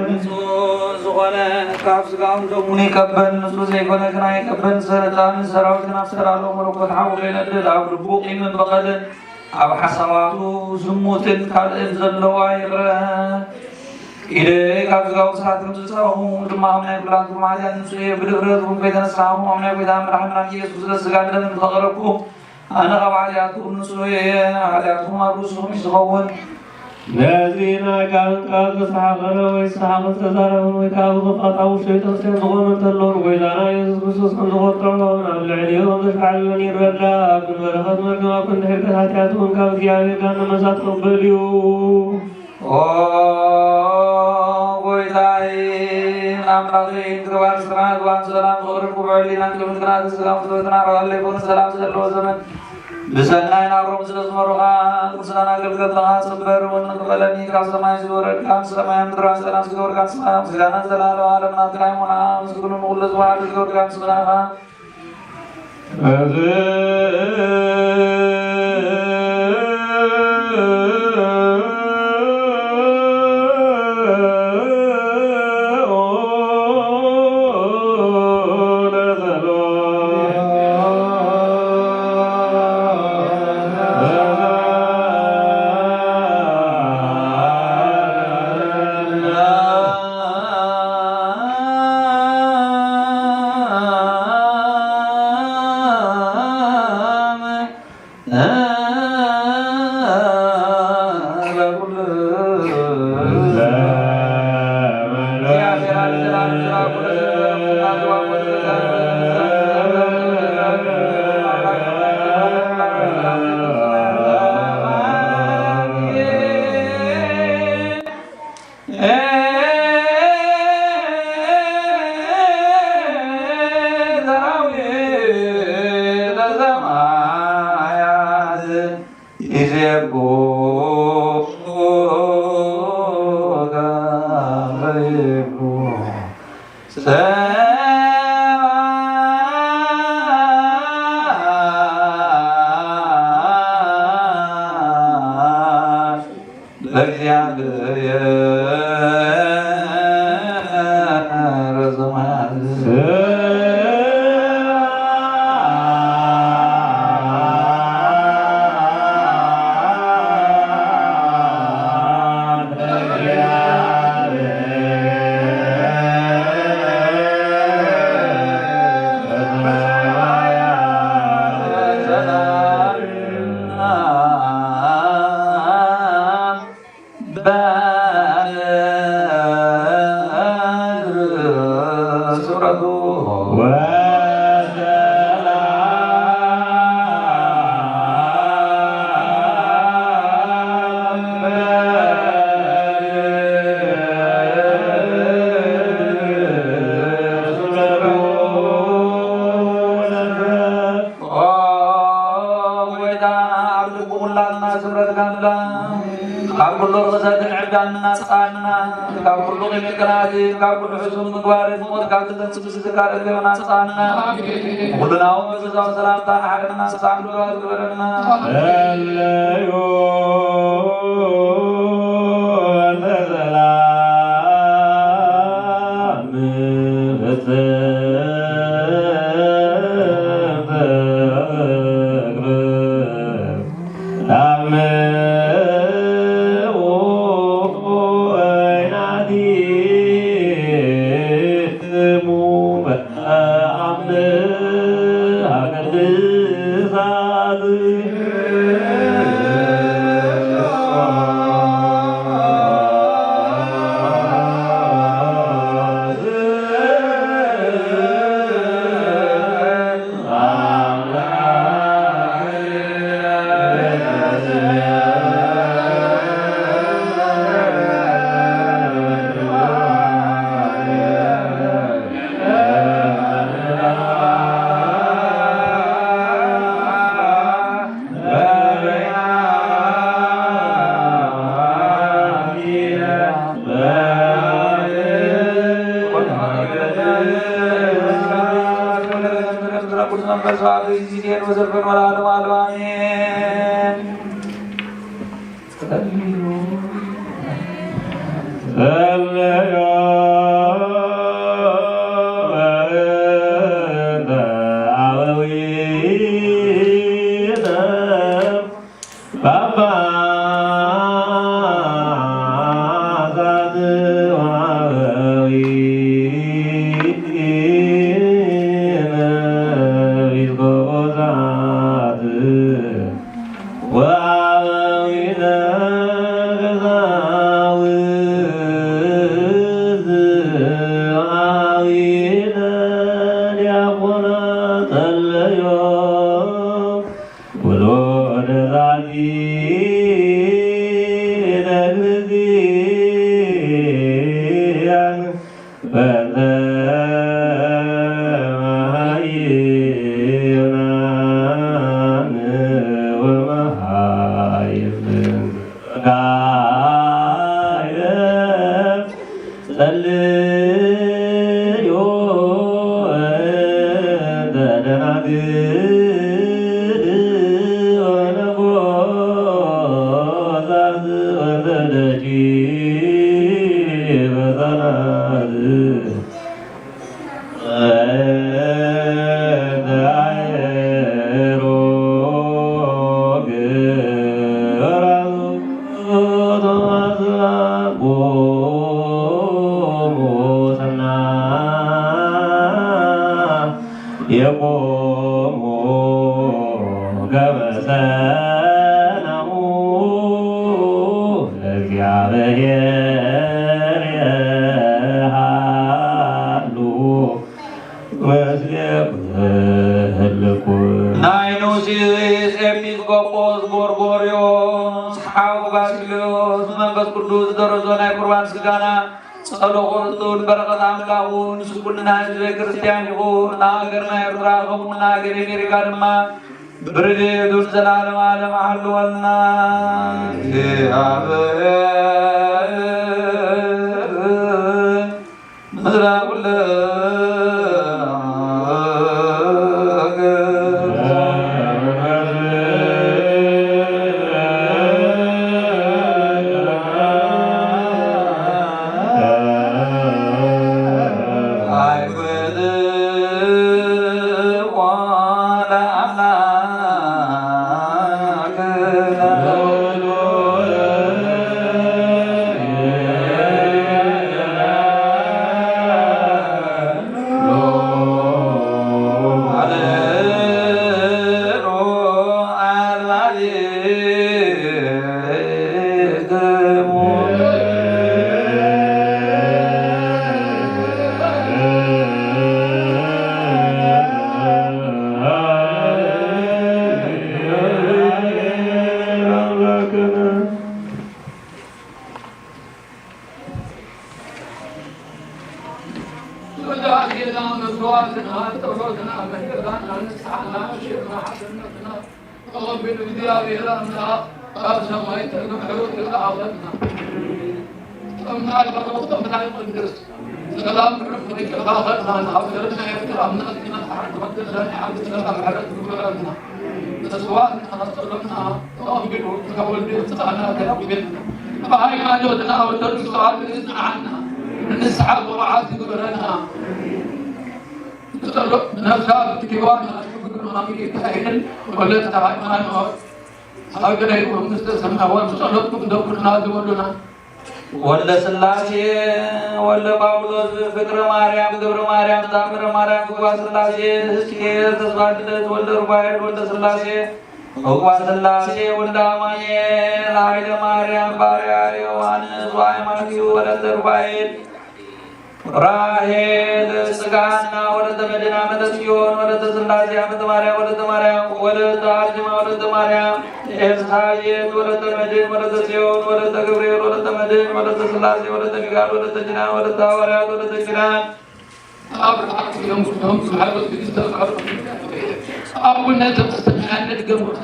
ንጹህ ዝኾነ ካብ ስጋውን ደሙን ይቀበል፣ ንጹህ ዘይኮነ ግና ይቀበል። ሰይጣን ሰራዊት ናብ ዝተዳለወ መለኮት ሓዊ ከይነድድ ኣብ ልቡ ቂምን በቐልን ኣብ ሓሳባቱ ዝሙትን ካልእን ዘለዋ ይቕረ። ኢደይ ካብ ስጋው ስራት ከም ዝጸረኹ ድማ ኣብ ናይ ኩላትኩም ሓጢኣት ንጹህ እየ። ብድፍረት እውን ከይተነሳኹም ኣብ ናይ ጎይታ መድሓንና ኢየሱስ ክርስቶስ ስጋን ደምን ከቕረብኩ ኣነ ካብ ሓጢኣትኩም ንጹህ እየ። ሓጢኣትኩም ኣብ ርእስኹም እዩ ዝኸውን። ነዚ ናይ ቃልን ቃል ዝተሳሓቐረ ወይ ዝተሳሓቐን ዝተዛረበን ወይ ከዓ ብኽፋት ኣብ ውሽጢ ቤተክርስትያን ዝኾነ እንተሎ ንጎይታና ኢየሱስ ክርስቶስ ከም ዝቆጥዖን ኣብ ልዕሊኡ ከም ዘሽካዕልለን ይረዳእ። ኣብ ክንዲ በረኸት መርገም ኣብ ክንዲ ሕድገት ሓጢኣት እውን ካብ እግዚኣብሔር ጋር ነመሳት ክቕበል እዩ። ኦ ጎይታይ ኣምላኸይ፣ ግርባን ስርዓት ዋን ሰላም ክብርን ክብዕል ኢና ክብርን ግና ተስጋም ትበትና ረዋለ ይኮኑ ሰላም ዘለዎ ዘመን ብሰናይ ናብሮም ስለ ዝመሩኻ ቅዱሳን ኣገልገልትኻ ጽበር እውን ንክበለኒ ካብ ሰማይ ዝወረድካ ሰማይ ምድራን ሰላም ዝገበርካ ንስኻ ምስጋና ዘላለም ዓለም ናትካ ይሙና። ምስግኑ ንኹሉ ዝወሃብ ዝገበርካ ምስጋናኻ ወሰላም ኦ ጎይታ፣ ኣብ ልቡ ኩላትና ስምረትካ ንላ። ካብ ኩሉ ርኽሰትን ዕብዳን እናጽኣና፣ ካብ ኩሉ ቂምን ቅንኣትን፣ ካብ ኩሉ ሕሱም ምግባርን ሞት ካብ ትተንስእ ብዝትካል እግርና ኣጽኣና። ኩሉ ናው ብዝዛው ሰላምታ ንሓደና፣ ሰላም ድባል ግበረልና። እለዮ እንተ ሰላም ፍጽምት ፍቅር የቆሙ ከመ ሰላሙ ለእግዚአብሔር የሃሉ ምስሌኩ። ናይ ኑሲስ ኤጲስቆጶስ ጎርጎርዮስ ሓው ባስልዮስ መንፈስ ቅዱስ ደረዞ ናይ ቁርባን ስጋና ጸሎኹን በረኸት ኣምላኹ ንስኩልና ህዝበ ክርስቲያን ይኹን። ንሃገርና ኤርትራ ከምኡ ንሃገር ኣሜሪካ ድማ ብረድኤቱ ንዘለዓለም ዓለም ኣሕልወልና። እግዚኣብሔር ምስለ ኩልነ። ወዳሴና መስዋዕትና ጸሎትና ምህለላና ንስሓና ሽርና ሓሰነትና ተቐቢሉ እግዚኣብሔር ኣምላኽ ካብ ሰማይ ተንምሕሩ ይልኣኸልና። ጾምና ይባርኽ፣ ጾምና ይቕድስ። ሰላም ርሑቕ ይከፋፈልና። ንሃገርና ኤርትራ ኣምላኽ ይመጽሓ፣ ንወድና ንሓብተና ምሕረት ይግበረልና። መስዋዕትና ጸሎትና ተቐቢሉ ካብ ወልዱ የምጽኣና ተቐቢልና። ብሃይማኖትና ኦርቶዶክስ ተዋህዶ ይጽንዓና። ንንስሓ ብቑዓት ይግበረና። ብጸሎት ነፍሳ ብትኪዋን ኣሽግር ማሚካኤልን ወለተ ሃይማኖት ሃገረ መንግስተ ሰማያት ብጸሎትኩም ደጉና ዝበሉና። ወልደ ስላሴ፣ ወልደ ጳውሎስ፣ ፍቅረ ማርያም፣ ገብረ ማርያም፣ ታምረ ማርያም፣ ግባ ስላሴ፣ ሕዝቅኤል፣ ተስፋ ልደት፣ ወልደ ሩፋኤል፣ ወልደ ስላሴ፣ ግባ ስላሴ፣ ወልደ አማኑኤል፣ ኃይለ ማርያም፣ ባርያ ዮሐንስ፣ ወአይማኒው፣ ወለተ ሩፋኤል፣ ራሄል፣ ጽግሃና፣ ወለተ መድን፣ አመተ ጽዮን፣ ወለተ ስላሴ፣ አመተ ማርያም፣ ወለተ ማርያም፣ ወለተ አርሴማ፣ ወለተ ማርያም፣ ኤልሳቤጥ፣ ወለተ መድን፣ ወለተ ጽዮን፣ ወለተ ገብርኤል፣ ወለተ መድን፣ ወለተ ስላሴ፣ ወለተ ሚካኤል፣ ወለተ ኪዳን፣ ወለተ ሐዋርያት፣ ወለተ ኪዳን። አብርሃም እዮም፣ እዮም፣ አቡነ ዘበሰማያት ገቡት።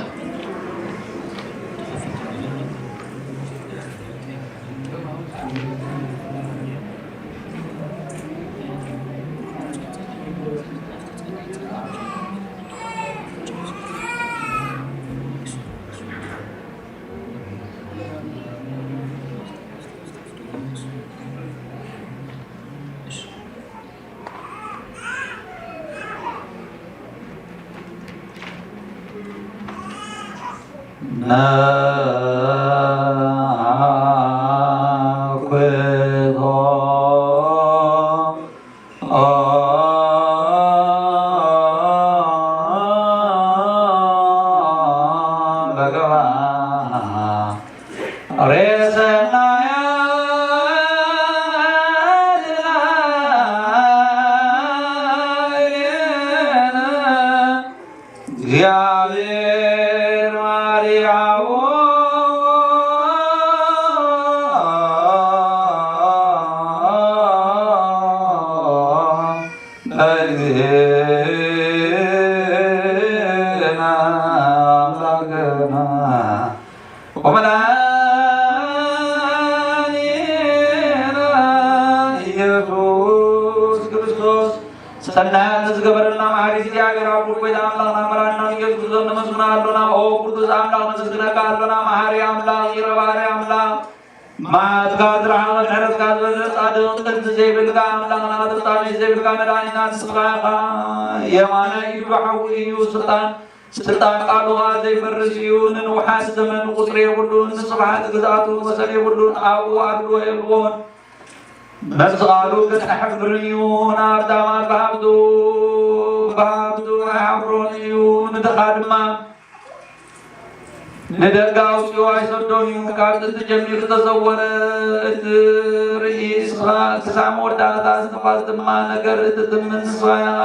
ነኩቶ ለገባ ሬሰናያ እግዚአብሔር ማርያም ለእግዚእነ አምላክነ ወመድኃኒነ ኢየሱስ ክርስቶስ ሰናያት ዝገበረልና መሓሪ እግዚኣብሔር ኣቦ ጎይታ ኣምላኽና መራና ኢየሱስ ክርስቶስ ነመስግና ኣሎና። ኦ ቅዱስ ኣምላኽ ነመስግነካ ኣሎና። መሓሪ ኣምላኽ፣ ይቕረ ባህሪ ኣምላኽ፣ መዓትካ ዝረሓቐ ምሕረትካ ዝበዝሕ ጻድቕ ጥንቲ ዘይብልካ ኣምላኽና ፍጻሜ ዘይብልካ መድኃኒና ንስኻ ኢኻ። የማናይ ኢዱ ሓዊ እዩ ስልጣን ስልጣን ቃሉ ኸኣ ዘይፈርስ እዩ። ንንውሓት ዘመን ቁጽሪ የብሉን። ንስብሓት ግዝኣቱ መሰል የብሉን። ኣብኡ ኣድልዎ የልቦን። መልሲ ቃሉ ግን ኣሕፍርን እዩ። ናብ ዳማት ብሃብቱ ብሃብቱ ኣይሓፍሮን እዩ። ንድኻ ድማ ንደገ ኣውጺኡ ኣይሰዶን እዩ። ካብ ጥንቲ ጀሚሩ ዝተሰወረ እቲ ርእይ እስኻ ክሳብ መወዳእታ እስትንፋስ ድማ ነገር እትትምን ንስኻ ኢኻ።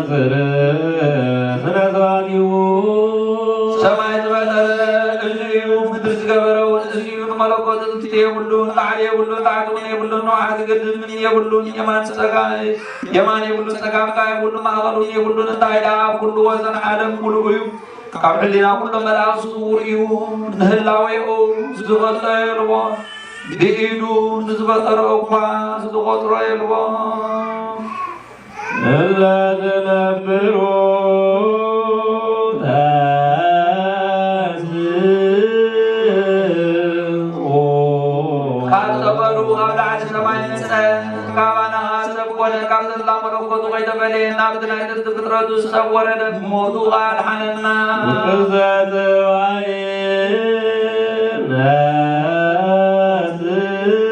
ስነ ስርዓት እዩ። ሰማይ ዝፈጠረ እሱ እዩ፣ ምድሪ ዝገበረ እውን እሱ እዩ። ንመለኮት ጥንቲ የብሉን፣ ላዕሊ የብሉን፣ ታሕቲ እውን የብሉን፣ ንውሓት ግድምን የብሉን። የማን ጸጋ-፣ የማን የብሉን፣ ጸጋም ከኣ የብሉን፣ ማእኸል እውን የብሉን። እንታይ ደኣ ኣብ ኩሉ ወሰን ዓለም ምሉእ እዩ። ካብ ሕሊና ኩሎም መላእኽቲ ስዉር እዩ። ንህላዌኡ ዝፈልጦ የልቦን፣ ብኢዱ ንዝፈጠሮ እኳ ዝቖጽሮ የልቦን። እለ ትነብሩ ተስኡ። ካብ ጸበሉ ካብ ላዕሊ ሰማይ መጸ፣ ካባና ኸኣ ሰብ ኮነ፣ ካብ ዘላ መለኮቱ ከይተፈለየ ናብቲ ናይ ጥንቲ ፍጥረቱ ሰብ ወረደ፣ ብሞቱ ኸኣ ኣድሓነና። ውእዘ ጽባሕ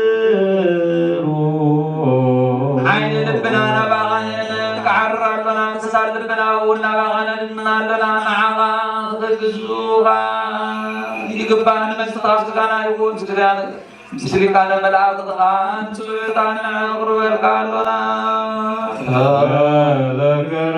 ነጽሩ። ዓይኒ ልብና ናባኻ ንክሓርር ኣሎና፣ ክሳድ ልብና እውን ናባኻ ነድንን ኣሎና። ንዓኻ ክግዝኡኻ ይግባእ፣ ንመንግስቲ ካብ ስጋና ይኹን ስጋ ምስሊካ ንመላእኽትኻ ንጽውዕታን ነቕርበልካ ኣሎና። ተዘክረ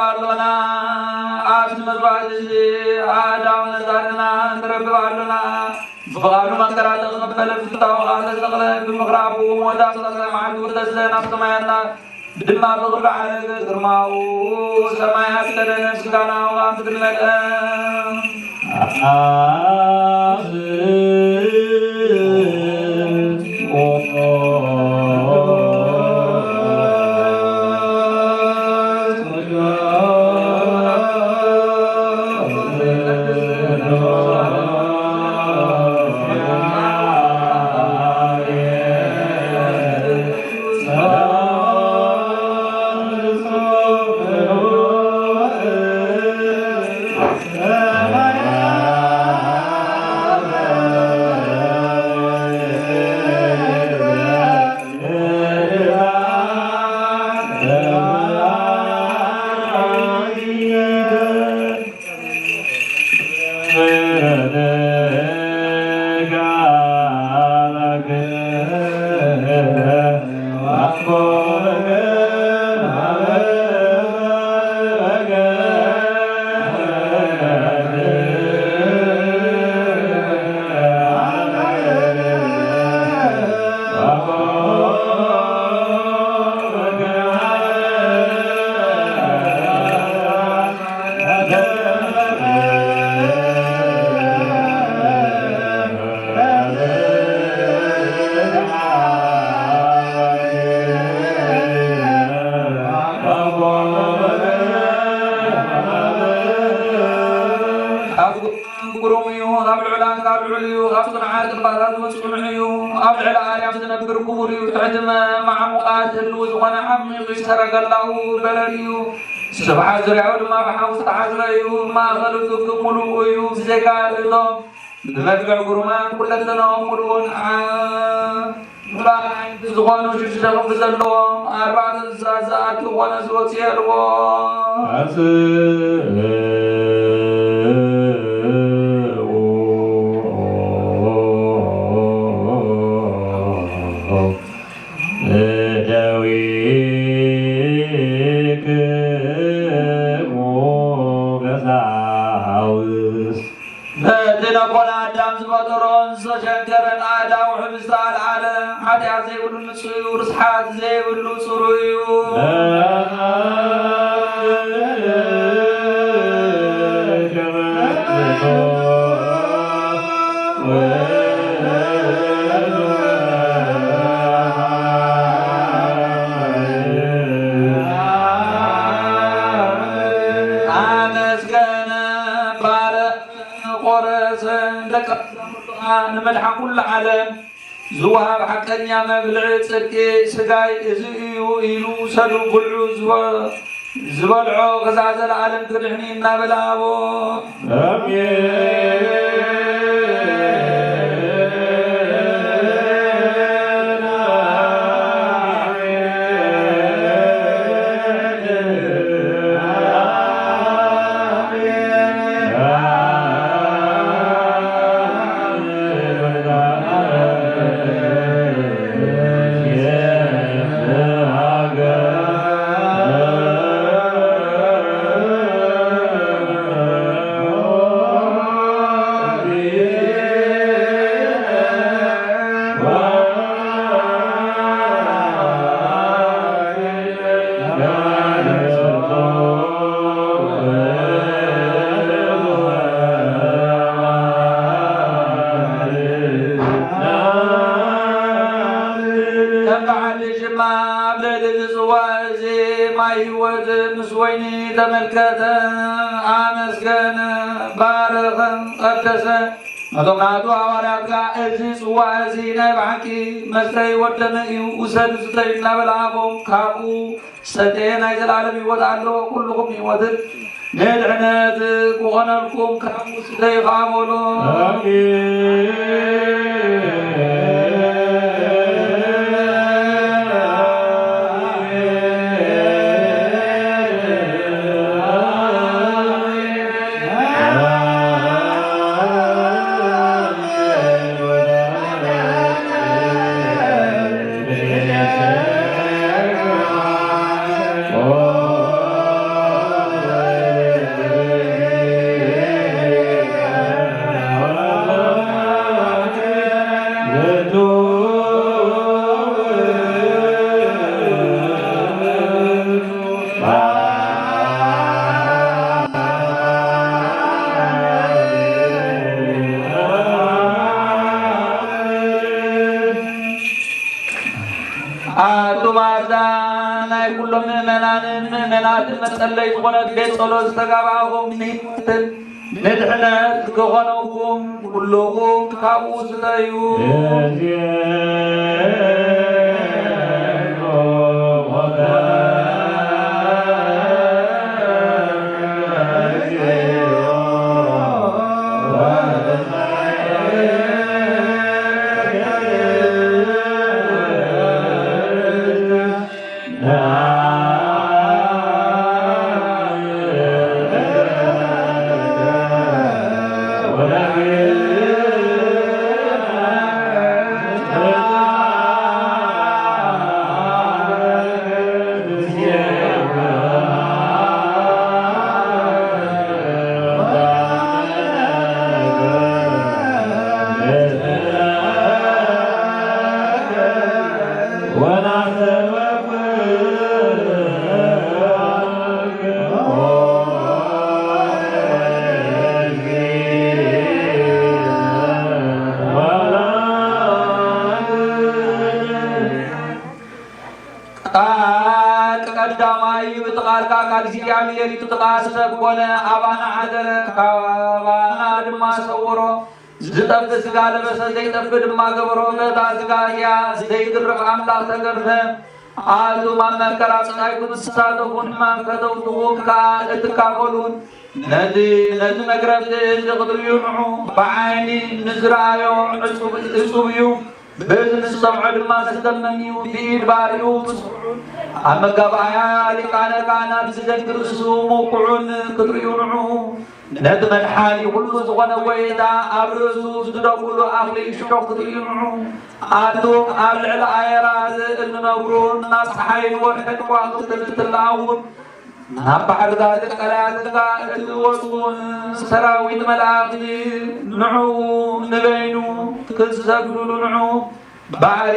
ኣሎና። ኣብዚ መስዋዕቲ እዚ ኣእዳው ነጻርና ንረክብ ኣሎና። ብቓሉ መከራ ተቐበለ፣ ብፍታው ኸኣ ተሰቕለ፣ ብምኽሪ ኣቦ ወዳ ሰለስተ መዓልቲ ወደሰ፣ ናብ ሰማያት ድማ ብኽብሪ ዓረገ፣ ግርማኡ ሰማያት ከደነ፣ ምስጋናኡ ኣብ ምድሪ መለአ። ግሩም እዩ፣ ካብ ልዑላን ካብ ልዑል እዩ፣ ካብ ጽኑዓት እምባታት እውን ጽኑዕ እዩ። ኣብ ልዕሊ ኣርያም ዝነብር ክቡር እዩ፣ ትሕቲ መ-፣ ማዕሙቓት ህልው ዝኾነ ዓሚቕ እዩ፣ ሰረገላኡ በረድ እዩ። ስብሓት ዙርያኡ ድማ ብሓዊ ዝተሓጽበ እዩ፣ ማእከሉ ትኪ ምሉእ እዩ፣ ብዘይካ ርእይቶ ብመልክዕ ግሩማን ኩለንተናኦም ምሉእን ዓ-፣ ምሉኣት ዝኾኑ ሽዱሽተ ክንፊ ዘለዎም ኣርባዕተ እንስሳ ዝኣቱ ኮነ ዝወጽእ የልቦ። እደዊክሙ ገዛውስ ነቲ ነቦና ኣዳም ዝፈጠሮን ዝተሸንከረን ኣእዳው ሕብስቲ ኣልዓለ። ሓጢኣት ዘይብሉ ንጹህ እዩ፣ ርስሓት ዘይብሉ ጽሩይ እዩ። ኣመስገነ፣ ባረኸ፣ ቆረሰ፣ ደቀ መዛሙርቱ ኸዓ ንመድሓን ኩሉ ዓለም ዝወሃብ ሓቀኛ መብልዒ ጽድቂ ስጋይ እዚ እዩ ኢሉ፣ ውሰዱ ብልዑ፣ ዝበ-፣ ዝበልዖ ክሳዕ ዘለዓለም ክድሕን እዩ እናበለ ሃቦ። ኣሜን። ከም በዓል ሽማ ኣብ ልዕሊ እዚ ጽዋእ እዚ ማይ ህይወት ምስ ወይኒ ተመልከተ፣ ኣመስገነ፣ ባረኸ፣ ቀደሰ። ነቶም ናቱ ሃዋርያት ከኣ፣ "እዚ ጽዋእ እዚ ናይ ብሓቂ መስተ ህይወት ደመ እዩ፣ ውሰዱ፣ ስተዩ" እናበለ ሃቦም። ካብኡ ሰተየ፣ ናይ ዘለኣለም ህይወት ኣለዎ። ኩልኹም ህይወትን ንድሕነት ክኾነልኩም ካብኡ ስተዩ ኸዓ በሎ። ኣሜን። ናይ ኩሎም ምእመናንን ምእመናትን መጸለይ ዝኾነት ቤት ጸሎት ዝተጋባእኹም ንህይወትን ንድሕነት ክኾነኩም ኩልኹም ካብኡ ስተዩ። ቃል ቀዳማይ ብቲ ቃል ካብ እግዚኣብሔር እዩ፣ እቲ ቃል ሰብ ኮነ፣ ኣባና ሓደረ፣ ካባና ድማ ሰወሮ። ዝጠፍእ ስጋ ለበሰ፣ ዘይጠፍእ ድማ ገበሮ። በታ ስጋ እያ ዘይትርፍ ኣምላኽ ተገርፈ። ኣቱም ኣብ መከራ ብጻይ ክትሳተፉን ሕማም ከተውትኹም ከኣ እትካፈሉን ነቲ ነቲ መግረፍቲ እዚ ክትርእዩ ንዑ። ብዓይኒ ንዝረኣዮ ዕጹብ እጹብ እዩ፣ ብእዝኒ ዝሰምዖ ድማ መስደመም እዩ። ብኢድ ባሪኡ ብስሩዑን ኣብ መጋባእያ ሊቃነ ካህናት ዝደንግር እሱ ምውቅዑን ክትርእዩ ንዑ። ነቲ መድሓኒ ኩሉ ዝኾነ ጐይታ ኣብ ርእሱ ዝደቁሉ ኣኽሊል ሽዑ ክትርእዩ ንዑ። ኣቱም ኣብ ልዕሊ ኣየራት እንነብሩ ናብ ጸሓይን ወርሕን ከዋኽብትን እትለኣኹን ናብ ባሕርታት ቀላያት እትወጹን ሰራዊት መላእኽቲ ንዕኡ ንበይኑ ክትሰግዱሉ ንዑ። ባሕሪ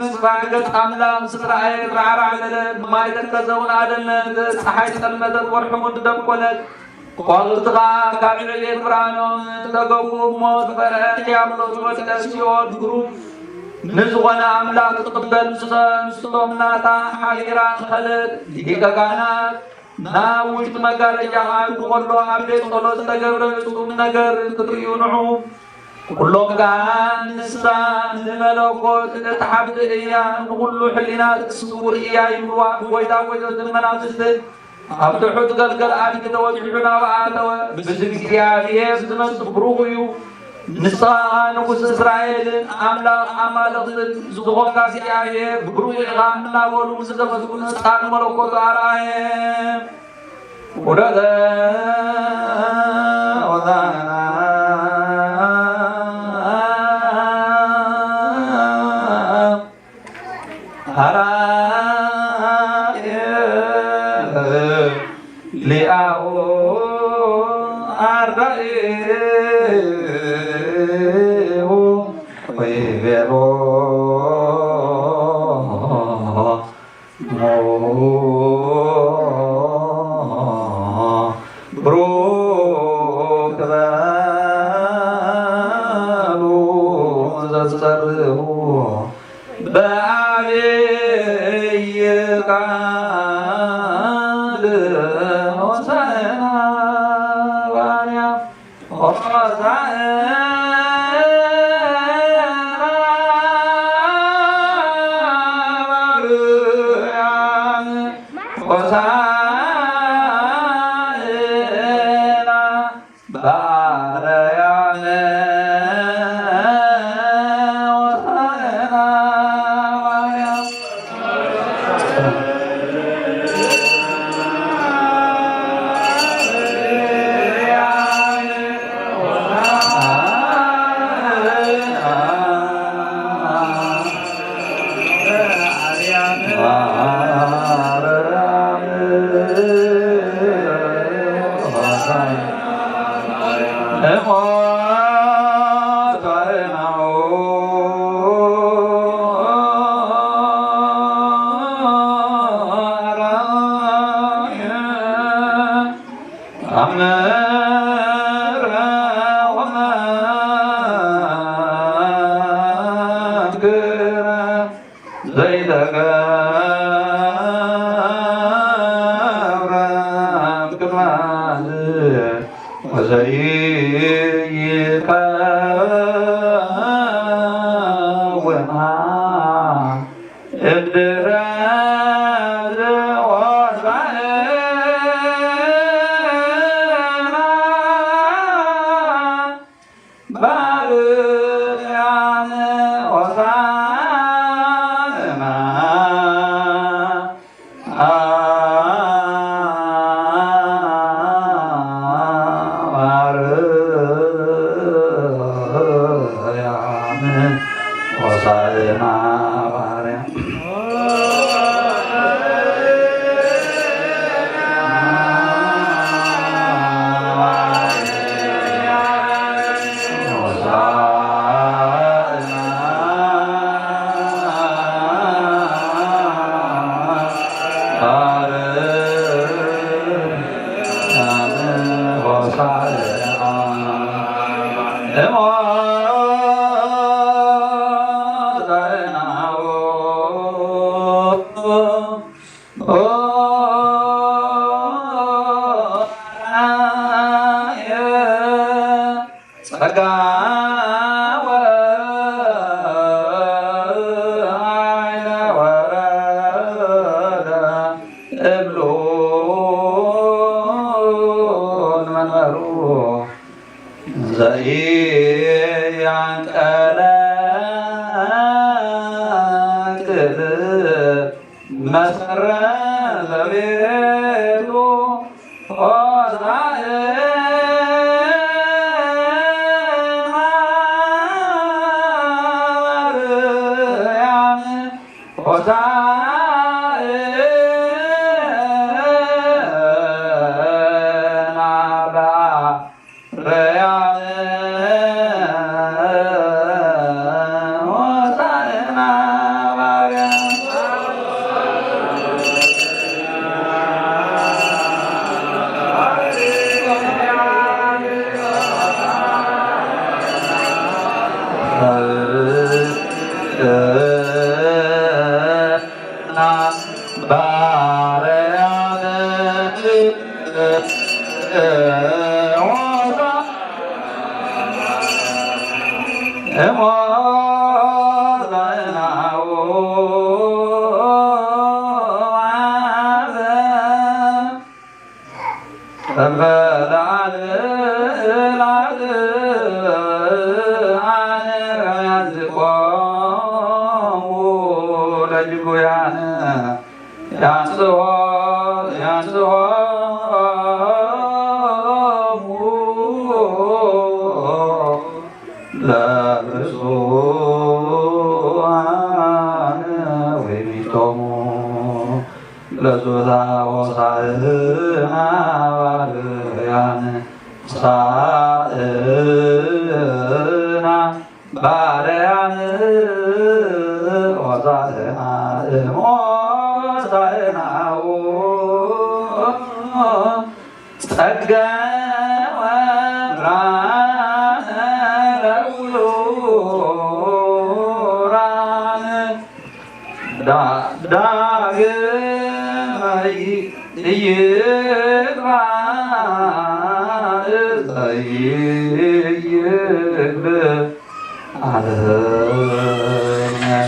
ምስፋሕ ገጽ ኣምላኽ ምስ ረኣየት ራዕራዕ በለት፣ ማይ ተከዘ እውን ኣደነት፣ ጸሓይ ጸልመተት፣ ወርሒ እውን ደቆለት። ከዋኽብቲ ኸኣ ካብ ዕቤት ብርሃኖም ተገፉ። ሞት ፈርሀ፣ ዲያብሎስ ወድቀ፣ ሲኦል ግሩም ንዝኾነ ኣምላኽ ክትቕበል ምስቶም ናታ ሓቢራ ኸደት። ሊቀ ካህናት ናብ ውሽጢ መጋረጃ ክኣቱ ኸሎ ኣብ ቤት ጸሎት ዝተገብረ እጹብ ነገር ክትርእዩ ንዑ። ኩሎም ከኣ ንሳ ንመለኮት እትሓብእ እያ፣ ንኹሉ ሕሊናት ስውር እያ ይብልዋ። ጐይታ ጐይቶትን መናፍስትን ኣብ ትሑት ገልገል ኣድጊ ተወጢሑ ናብኣ ኣተወ። ብስም እግዚኣብሔር ዝመጽእ ብሩኽ እዩ። ንስኻ ኸኣ ንጉስ እስራኤልን ኣምላኽ ኣማልኽትን ዝኾንካ እግዚኣብሔር ብሩኽ ኢኻ እናበሉ ምስ ዘመስግኑ ህጻን መለኮቱ ኣርኣየ። ውረደ ሆሳዕና ሐራየ ሊአሁ አርዳኢሁ ወይቤሎ ብሩክ በሉ ዘትጸርሁ በአብይ ቃል ሆሳዕና በአርያም ሆሳዕና በአርያም ሆሳዕና በአርያም ሆሳዕና በአርያም ዘይተገ ይቀውማ እምድረ ሆሳዕና ባርያም ሆሳዕና ማርያም ሆሳዕና ማርያም ጸጋ ወኃይለ ወረደ እብሉ መንበሩ ዘኢያንቀለቅል መሰረተ ቤቱ ሆሳዕና ማርያም ሆሳዕና በአርያም ሆሳዕና በአርያም ባርያም ሆሳዕና እሞት በይናሁ አበ እንበለ አልዕል አልዓነ ያዝቆሙ ለጅጉያነ ያንጽሆ ያንጽሆሙ ለብፁዓን ወይሚቶሙ ለዙታ ሆሳዕና ባርያም ሆሳዕና ባርያም ሆሳዕና እም ሆሳዕናሁ ጸገወ ብርሃነ ለዕውራን ዳ- ዳግመ ይ- ይግባ ዘይግብ አለ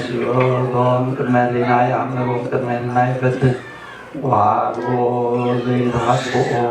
ሲኦል ቅድመ ህሊናይ አምር ቅድመ ህሊናይ ፈትን ዋሎ ዘይተሃጥኦ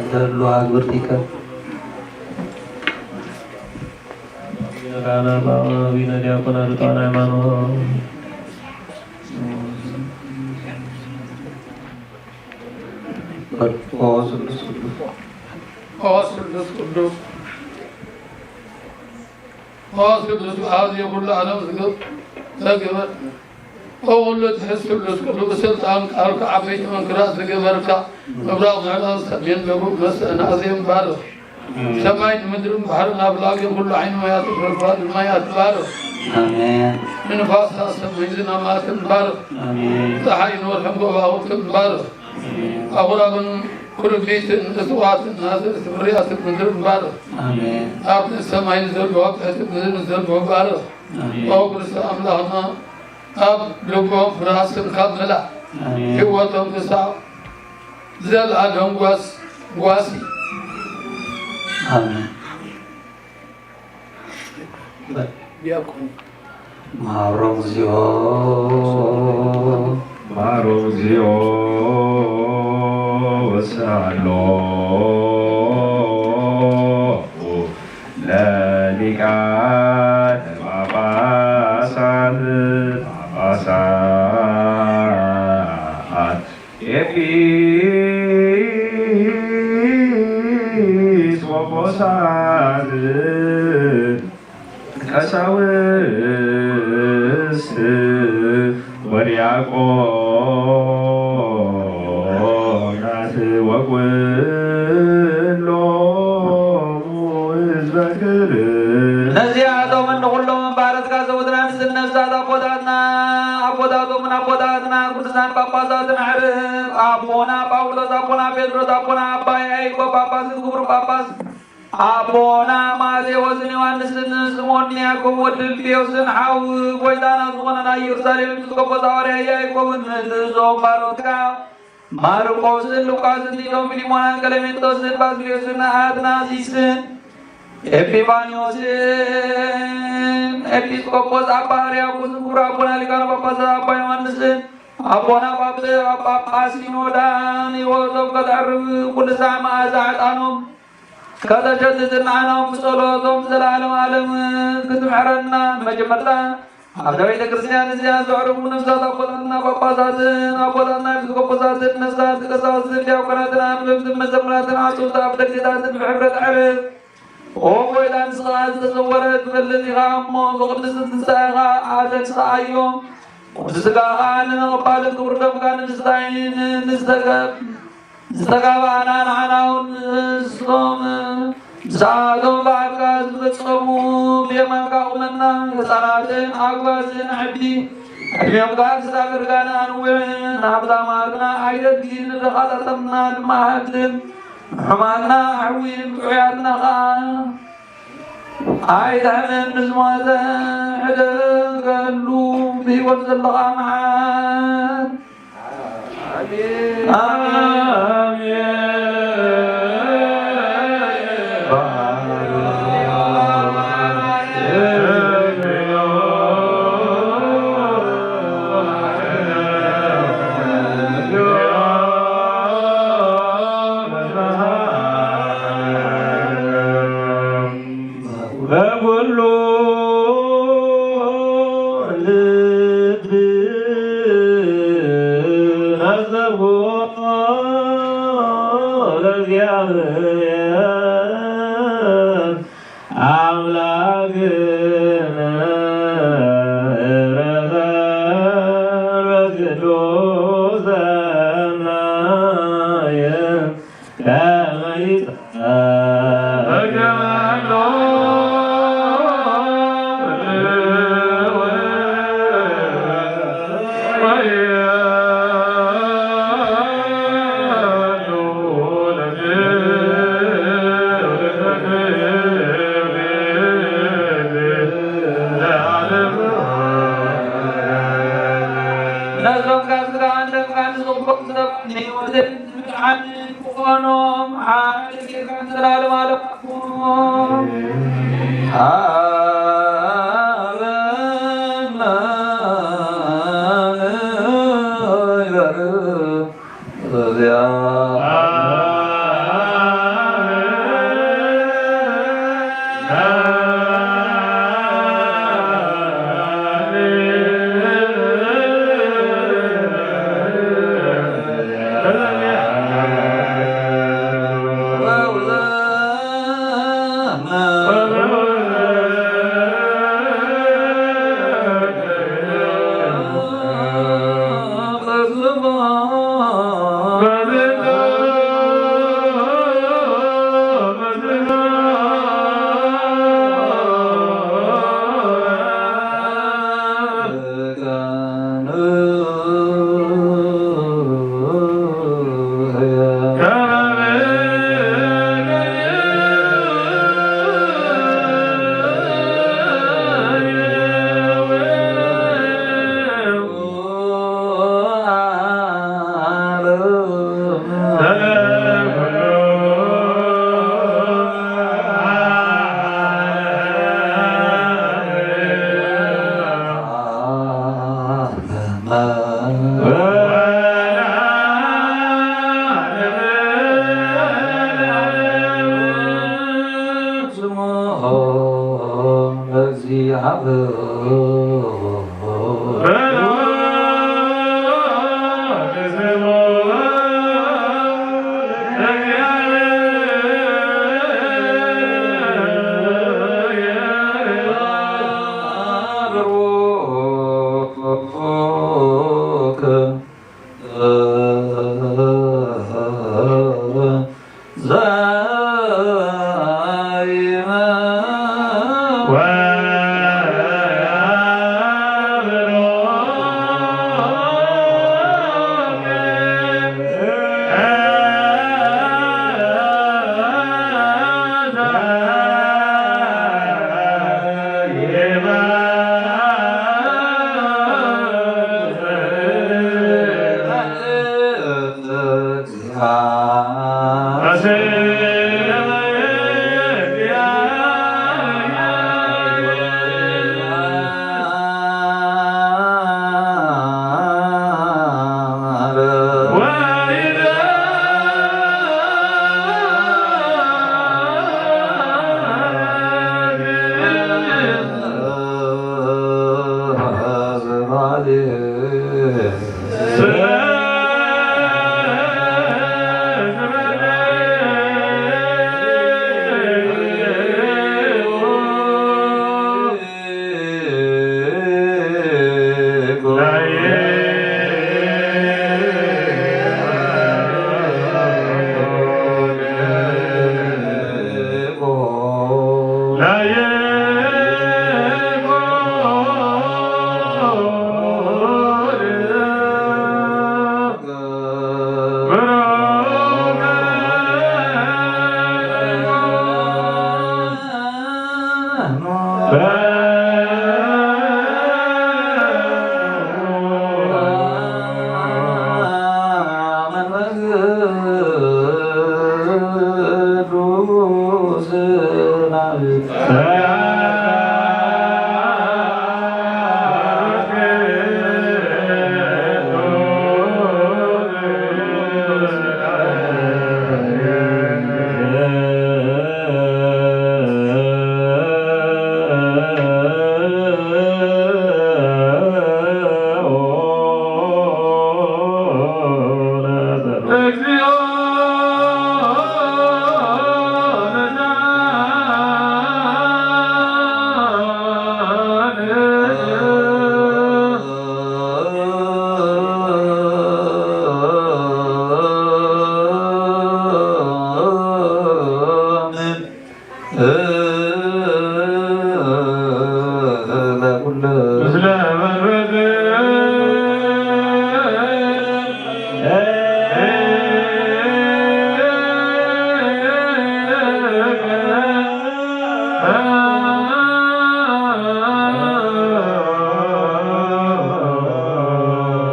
ተሉ ኣግብርቲከ ካህናት፣ ኣቡነ ዲያቆን፣ ርቱዓን ሃይማኖት። ኦ ስሉስ ቅዱስ። ኦ ስሉስ ቅዱስ። ኦ ስሉስ ኣብ ኩሉ ዓለም ዝግብ-፣ ዘግበር። ኦ ኩሉ ትሕዝ ስሉስ ኩሉ ብስልጣን ቃልካ ዓበይቲ መንክራት ዝገበርካ፣ ምብራቕ ምዕራብ ሰሜን ደቡብ መስተን ኣዜም ባርኽ። ሰማይን ምድርን ባሕርን ኣፍላግን ኩሉ ዓይኒ ማያት ረፋድ ማያት ባርኽ። ኣሜን። ንንፋሳት ሰማይ ዝናማትን ባርኽ። ኣሜን። ፀሓይን ወርሕን ከዋኽብትን ባርኽ። ኣሜን። ኣኽራንን ኩርቢትን እፅዋትን ኣዝርእቲ ፍርያት ምድርን ባርኽ። ኣሜን። ኣብ ትሕቲ ሰማይ ንዘሎ ኣብ ትሕቲ ምድሪ ንዘሎ ባርኽ። ኣሜን። ኦ ክርስቶስ ኣምላኽና ኣብ ልቦም ፍርሃት ስምካ ምላእ። ኣሜን። ህይወቶም ክሳዕ ዘለኣለም ጓስ-፣ ጓሲ። ኣሜን። ዲያቆን። ማሮም ዚኦ፣ ማሮም ዚኦ ወሳሎ ለሊቃነ ጳጳሳት፣ ጳጳሳት ኤጲስቆጶሳት ቀሳውስት ወዲያቆናት ወኩሎሙ ህዝበ ክርስቲያን። ነዚኣቶምን ንኹሎም ባረትካ ዘውትና ንስን ነፍሳት ኣቦታትና፣ ኣቦታቶምን ኣቦታትና ቅዱሳን ጳጳሳትን ኣዕርፍ ኣቦና ጳውሎስ፣ ኣቦና ጴጥሮስ፣ ኣቦና ኣባ ያዕቆብ ጳጳስ፣ ክቡር ጳጳስ ኣቦና ማቴዎስን ዮሃንስን ስምኦንን ያዕቆብ ወዲ ልጥዮስን ሓው ጎይታና ዝኾነ ናይ ኢየሩሳሌም ኤጲስቆጶስ ሃዋርያ ያዕቆብን፣ እዞም ባሮትካ ማርቆስን ሉቃስን ቲቶን ፊልሞናን ቀለሜንጦስን ባስልዮስን ኣትናሲስን ኤጲፋንዮስን ኤጲስቆጶስ ኣባ ሕርያቆስን ክቡር ኣቦና ሊቃነ ጳጳሳት ኣባ ዮሃንስን ኣቦና ጳጳ-፣ ጳጳስ ሲኖዳን ህይወቶም ከተዕርፍ ኩሉ ሳዕ መዓዛ ዕጣኖም ከተሸትትን ንዓናውን ብጸሎቶም ዘላለም ዓለም ክትምሕረና። መጀመርታ ኣብዛ ቤተ ክርስቲያን እዚኣ ዘዕረፉ ነፍሳት ኣቦታትና ጳጳሳትን ኣቦታትና ኤጲስቆጶሳትን ነፍሳት ቀሳውስትን ዲያቆናትን ኣንበብትን መዘምራትን ዓጽውቲ ኣብ ደገታትን ብሕብረት ዕርፍ። ኦ ጎይታ፣ ንስኻ ዝተሰወረ ትፈልጥ ኢኻ እሞ፣ ብቕዱስ ትንሳኤኻ ኣተንስኣዮ። ቅዱስ ሥጋኻ ንምቕባልን ክቡር ደምካ ንምስታይን ንዝተገብ-፣ ዝተጋባእና ንዓና እውን ንሶም ምስኣቶም ብኣፍካ ዝፈጸሙ ብየማንካ ቁመና። ህፃናትን ኣጓዝን ዓዲ ዕድሜኦም ከዓ ክሳብ እርጋና ኣንውዕን። ሃብታማትና ኣይደልይን፣ ንድኻታትና ድማ ሃብትን፣ ንሕሙማትና ኣሕውይን፣ ጥዑያትና ከዓ ኣይትሕመን። ንዝሞተ ሕደገሉ፣ ብህይወት ዘለኻ መሓር። ኣሜን። በኩሉ ልብ ሐሰብኩ ለእግዚአብሔር አምላክነ ረዘ በስሉሰናየ ነዞም ካብ ስጋን ደምካን ዝቕበሉ ሰባት ንህይወትን ንብርሃንን ክኾኖም ሓይሊ ጌርካ ንዘለዓለም ዓለም ኣቦ። ሃበና ንበርህ እዚኣ።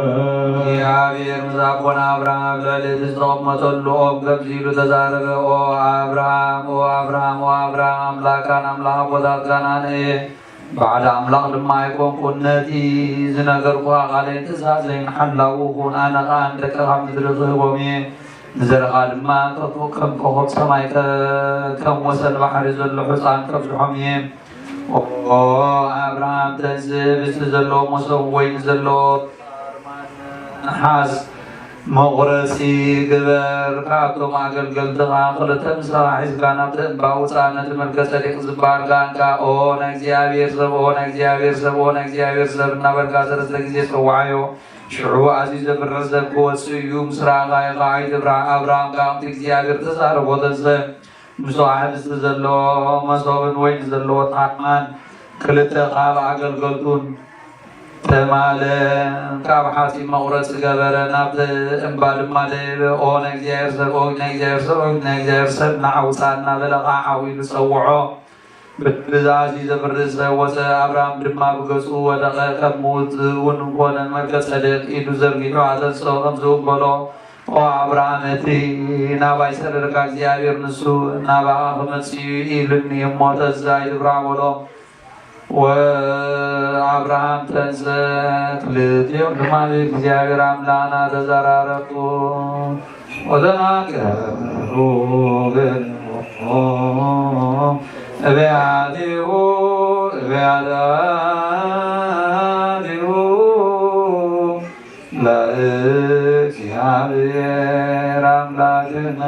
እግዚኣብሔር ምስ ኣቦና ኣብርሃም ኣብ ልዕሊ እቲ ዝተቐመጠሉ ኦም ከምዚ ኢሉ ተዛረበ። ኦ ኣብርሃም፣ ኦ ኣብርሃም፣ ኦ ኣብርሃም፣ ኣምላካን ኣምላኽ ኣቦታትካን ኣነ እየ። ባዕዲ ኣምላኽ ድማ ኣይኮንኩን። ነቲ ዝነገርኩኻ ቃለይን ትእዛዘይን ሓላዊ ኩን። ኣነ ኸኣ ንደቅኻ ምድሪ ክህቦም እየ። ንዘርኻ ድማ ከም ኮኸብ ሰማይ ከ-፣ ከም ወሰን ባሕሪ ዘሎ ሑጻን ከብዝሖም እየ። ኦ ኣብርሃም፣ ተንስእ፣ ብስቲ ዘለዎ መሶብ ወይኒ ዘለዎ ነሓስ መቑረጺ ግበር። ካብቶም ኣገልገልትኻ ክልተ ምስኻ ሒዝካ ናብቲ እምባ ውጻእ። ነቲ መልከ ጸዴቅ ዝበሃል ጋንካ፣ ኦ ናይ እግዚኣብሔር ሰብ፣ ኦ ናይ እግዚኣብሔር ሰብ፣ ኦ ናይ እግዚኣብሔር ሰብ እናበልካ ሰለስተ ግዜ ጸውዓዮ። ሽዑ ኣዝዩ ዘፍርህ ሰብ ክወጽእ እዩ። ምስ ረኣኻዮ ኸኣ ኣይትፍራህ። ኣብርሃም ከኣ ከምቲ እግዚኣብሔር ዝተዛረቦ ተንስእ። ምስኡ ሕብስቲ ዘለዎ መሶብን ወይኒ ዘለዎ ጣዕማን ክልተ ካብ ኣገልገልቱን ተማለ ካብ ሓፂን መቑረፂ ገበረ። ናብቲ እምባ ድማ ደየበ። ኦ ናይ እግዚኣብሔር ሰብ፣ ኦ ናይ እግዚኣብሔር ሰብ፣ ኦ ናይ እግዚኣብሔር ሰብ፣ ንዓ ውፃእ እናበለ ከዓ ሓው ኢሉ ጸውዖ። ብዛ ኣዝዩ ዘፍርህ ሰብ ወፀ። ኣብርሃም ድማ ብገጹ ወደቐ፣ ከም ምዉት እውን ኮነ። መልከ ጸዴቅ ኢዱ ዘርጊሑ ኣተንስኦ፣ ከምዚ እውን በሎ፣ ኦ ኣብርሃም፣ እቲ ናባይ ዝሰደደካ እግዚኣብሔር ንሱ ናባኻ ክመጽእ እዩ ኢሉኒ እሞ ተዛይ ትብራ በሎ። ወኣብርሃም ተንሰ ክልቲኦም ድማ ብእግዚኣብሔር ኣምላኽና ተዘራረቡ። ወተናገሩ እብያቲሁ እብያታቲሁ ለእግዚኣብሔር ኣምላክነ።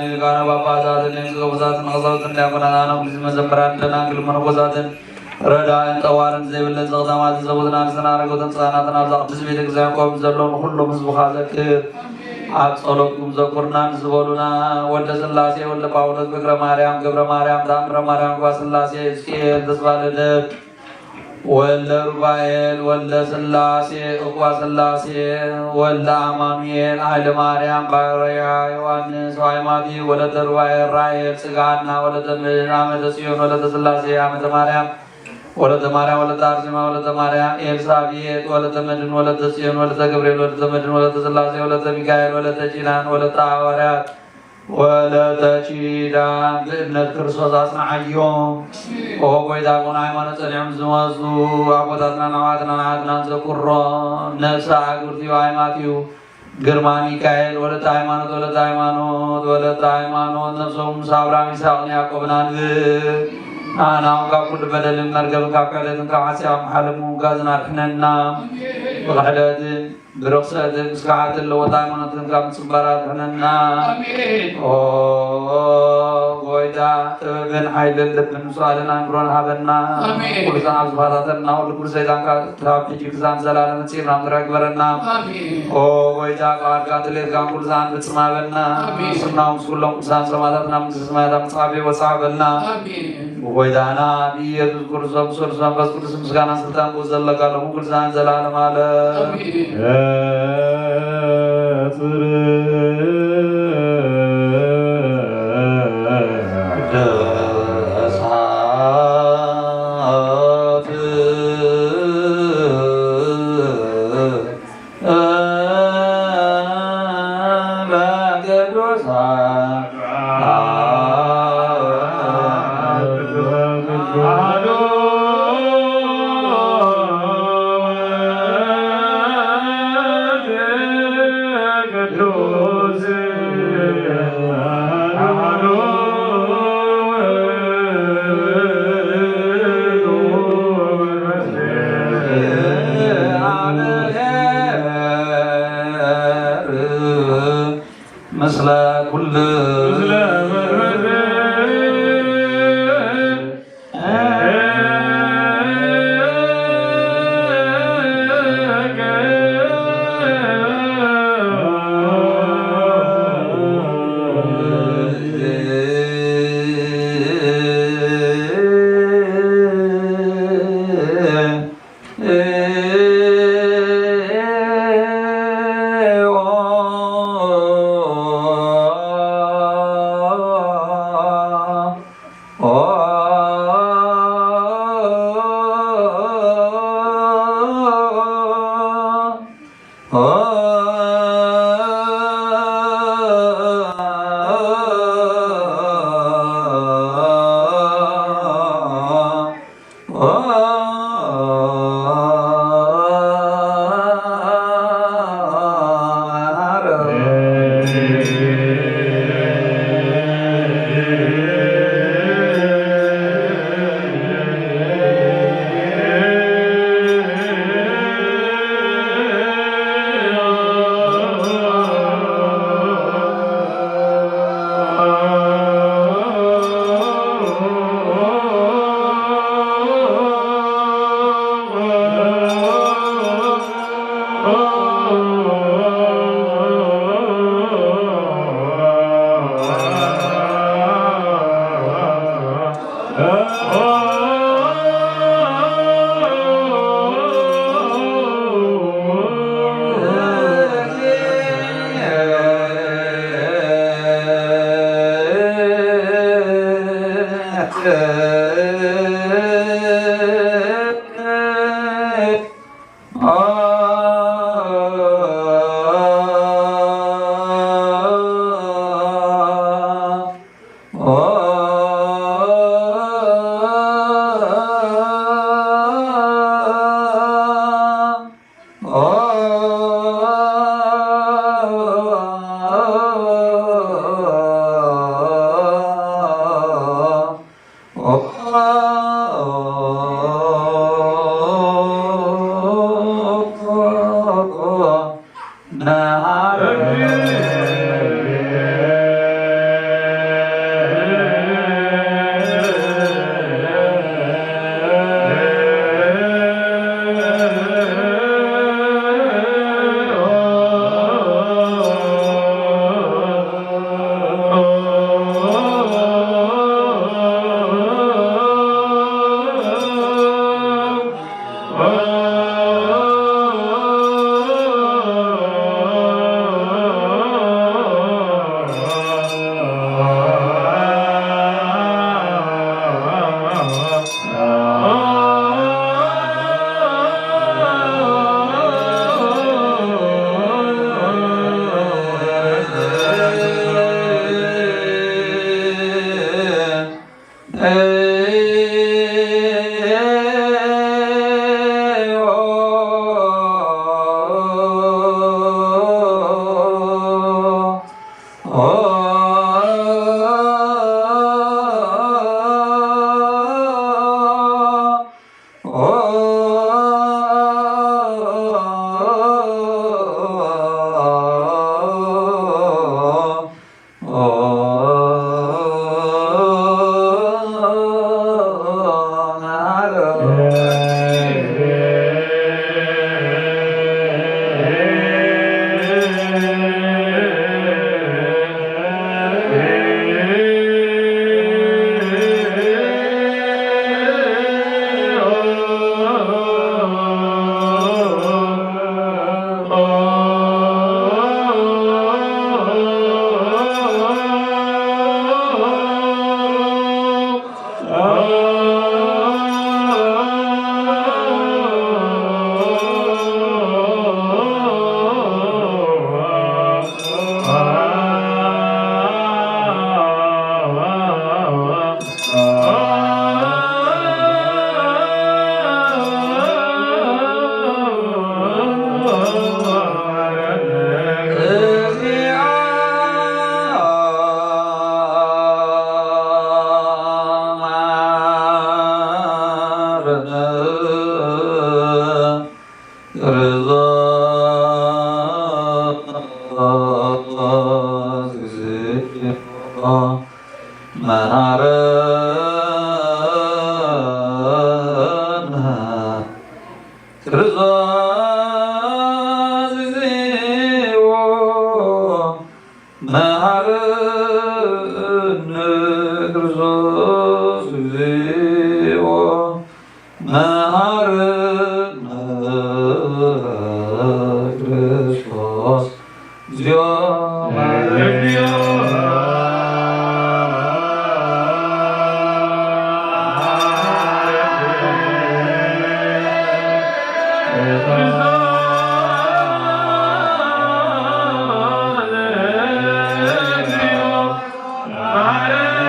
ሊቃነ ጳጳሳትን ኤጲስቆጶሳትን ቀሳውስትን ዲያቆናትን ኣናብስቲ መዘምራንን ደናግል መነኮሳትን ረዳእን ጠዋርን ዘይብለን ጸቕጣማትን ሰብኡትን ኣንስትን ኣረጋውትን ሕጻናትን ኣብዛ ቅድስት ቤተ ክርስቲያን ቆም ዘለዉ ንኹሎም ህዝብኻ ዘክር። ኣብ ጸሎትኩም ዘኩርና ንዝበሉና ወልደ ሥላሴ፣ ወልደ ጳውሎስ፣ ፍቅረ ማርያም፣ ገብረ ማርያም፣ ተኣምረ ማርያም፣ ጓ ሥላሴ፣ ሕዝቅኤል፣ ተስፋ ልደት፣ ወልደ ሩፋኤል፣ ወልደ ሥላሴ፣ እጓ ሥላሴ፣ ወልደ አማኑኤል፣ ኃይለ ማርያም፣ ባርያ ዮሐንስ፣ ሃይማቲ፣ ወለተ ሩፋኤል፣ ራሔል፣ ጽግሃና፣ ወለተ ምድር፣ አመተ ጽዮን፣ ወለተ ሥላሴ፣ አመተ ማርያም፣ ወለተ ማርያም ወለተ አርሴማ ወለተ ማርያም ኤልሳቤጥ ወለተ መድን ወለተ ጽዮን ወለተ ገብርኤል ወለተ መድን ወለተ ሥላሴ ወለተ ሚካኤል ወለተ ኪዳን ወለተ ሐዋርያት ወለተ ኪዳን ብእምነት ክርስቶስ አጽንዓዮም። ኦ ጎይታ፣ ቁን ሃይማኖት ጸኒዖም ዝመዙ ኣቦታትናን ኣሕዋትናን ኣሓትናን ዘኩሮም፣ ነፍሰ ኣእጉርቲ እዩ፣ ኣይማት እዩ። ግርማ ሚካኤል ወለተ ሃይማኖት ወለተ ሃይማኖት ወለተ ሃይማኖት፣ ነፍሶም ምስ አብርሃም ይስሐቅን ያዕቆብን አንብብ። ንዓና እውን ካብ ኩሉ በደልን መርገምን ካብ ክሕደትን ካብ ሓጢኣትን ካብ ሓለሙ ምምጋዝን ኣድሕነና። ብክሕደትን ብርኽሰትን ስግሓትን ለወጥ ሃይማኖትን ካብ ምጽባር ኣድሕነና። ኣሜን። ኦ ጎይታ፣ ጥበብን ሓይልን ልብን ምስትዋዕልን ኣእምሮን ሃበና። ኣሜን። ኩሉ ሰዓት ዝፈታተና፣ ኩሉ ግብሪ ሰይጣን ካብ ሕጂ ክሳብ ዘላለም ጺርና ምድረ ግበረና። ኣሜን። ኦ ጎይታ፣ ቃልካ ድሌትካን ኩሉ ሰዓት ፍጽም ሃበና። ኣሜን። ስምና ምስ ኩሎም ቅዱሳን ሰማዕታትና መንግስተ ሰማያት ኣብ መጽሓፍ ሕይወት ጸሓፈልና። ኣሜን። ብጎይታና ብኢየሱስ ክርስቶስ፣ ብስሉስ መንፈስ ቅዱስ ምስጋና ስልጣን ብኡ ዘለካ ሎሚ ኩሉ ሰዓት ዘላለም ዓለም። ኣሜን። ቅዱሳት ለቅዱሳን ምስለ ኩሉ መሃረነ ክርስቶስ እግዚኦ፣ መሃረነ ክርስቶስ እግዚኦ፣ መሃረነ ክርስቶስ እግዚኦ፣ መሃረነ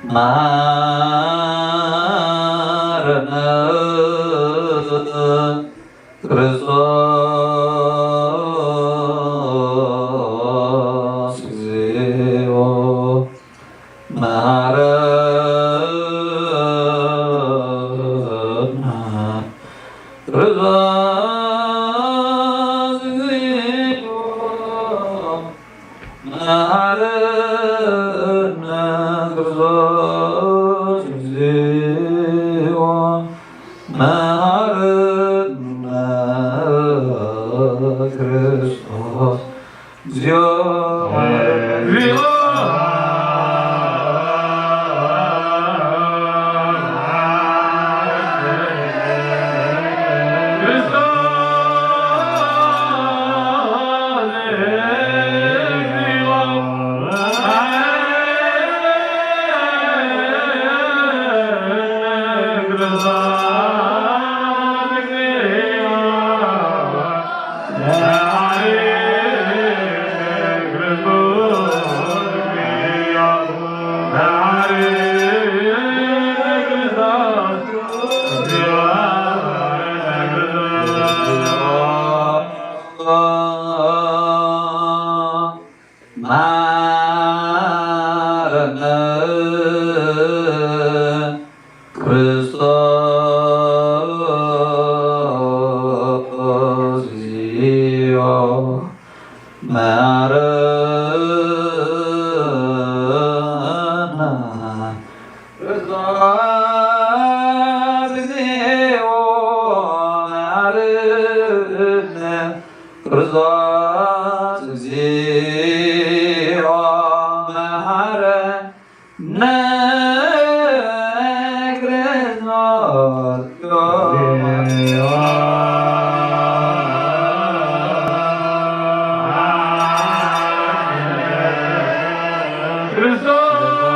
መሃረነ ክርስቶስ እግዚኦ፣ መሃረነ ክርስቶስ እግዚኦ፣ መሃረነ ክርስቶስ እግዚኦ፣ መሃረነ ክርስቶስ እግዚኦ፣ መሃረነ መሃረነ ክርስቶስ እግዚኦ፣ መሃረነ ክርስቶስ እግዚኦ፣ መሃረነ ክርስቶስ እግዚኦ፣ መሃረነ ክርስቶስ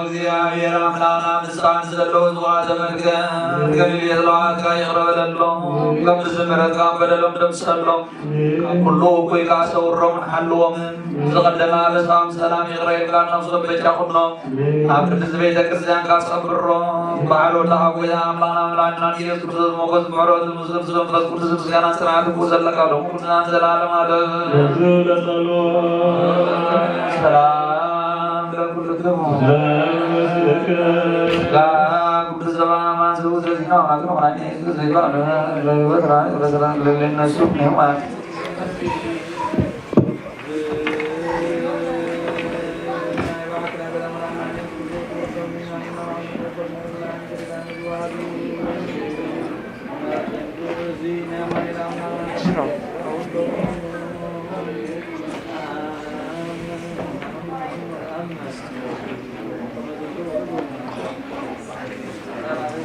እግዚኣብሔር ኣምላኽና ምስኣን ዘለዉ ዝዋተ መድገን ገሊል የዝለዋትካ ይቕረ በለሎም። ከም ምሕረትካ በደሎም ደምሰሎም። ካብ ኩሉ እኩይ ከዓ ሰውሮምን ሓልዎም። ዝቐደመ ኣበሳም ሰላም ይቕረ ኢልካ ነፍሶም በጃ ኩኖም። ኣብ ቅድስት ቤተ ክርስቲያን ካጸብሮ ባዕሉ ተሃዊላ ኣምላኽና ኣምላኽና ኢየሱስ ክርስቶስ ሞገስ ምሕረት ምስል መንፈስ ቅዱስ ምስጋና ጽንዓት ዘለካ ሎም ኩልና ዘላለም ኣለም። በዚ ለጸሎ ሰላም ለኩልክሙ። ሰላም ለኩልክሙ። ሰላም ቅዱስ ዘበአማን ስቡሕ ዘዚና ማግሮ ማኔ ዘይባለ ለህይወት ራእይ ለሰላም ለነሱ ነው ማለት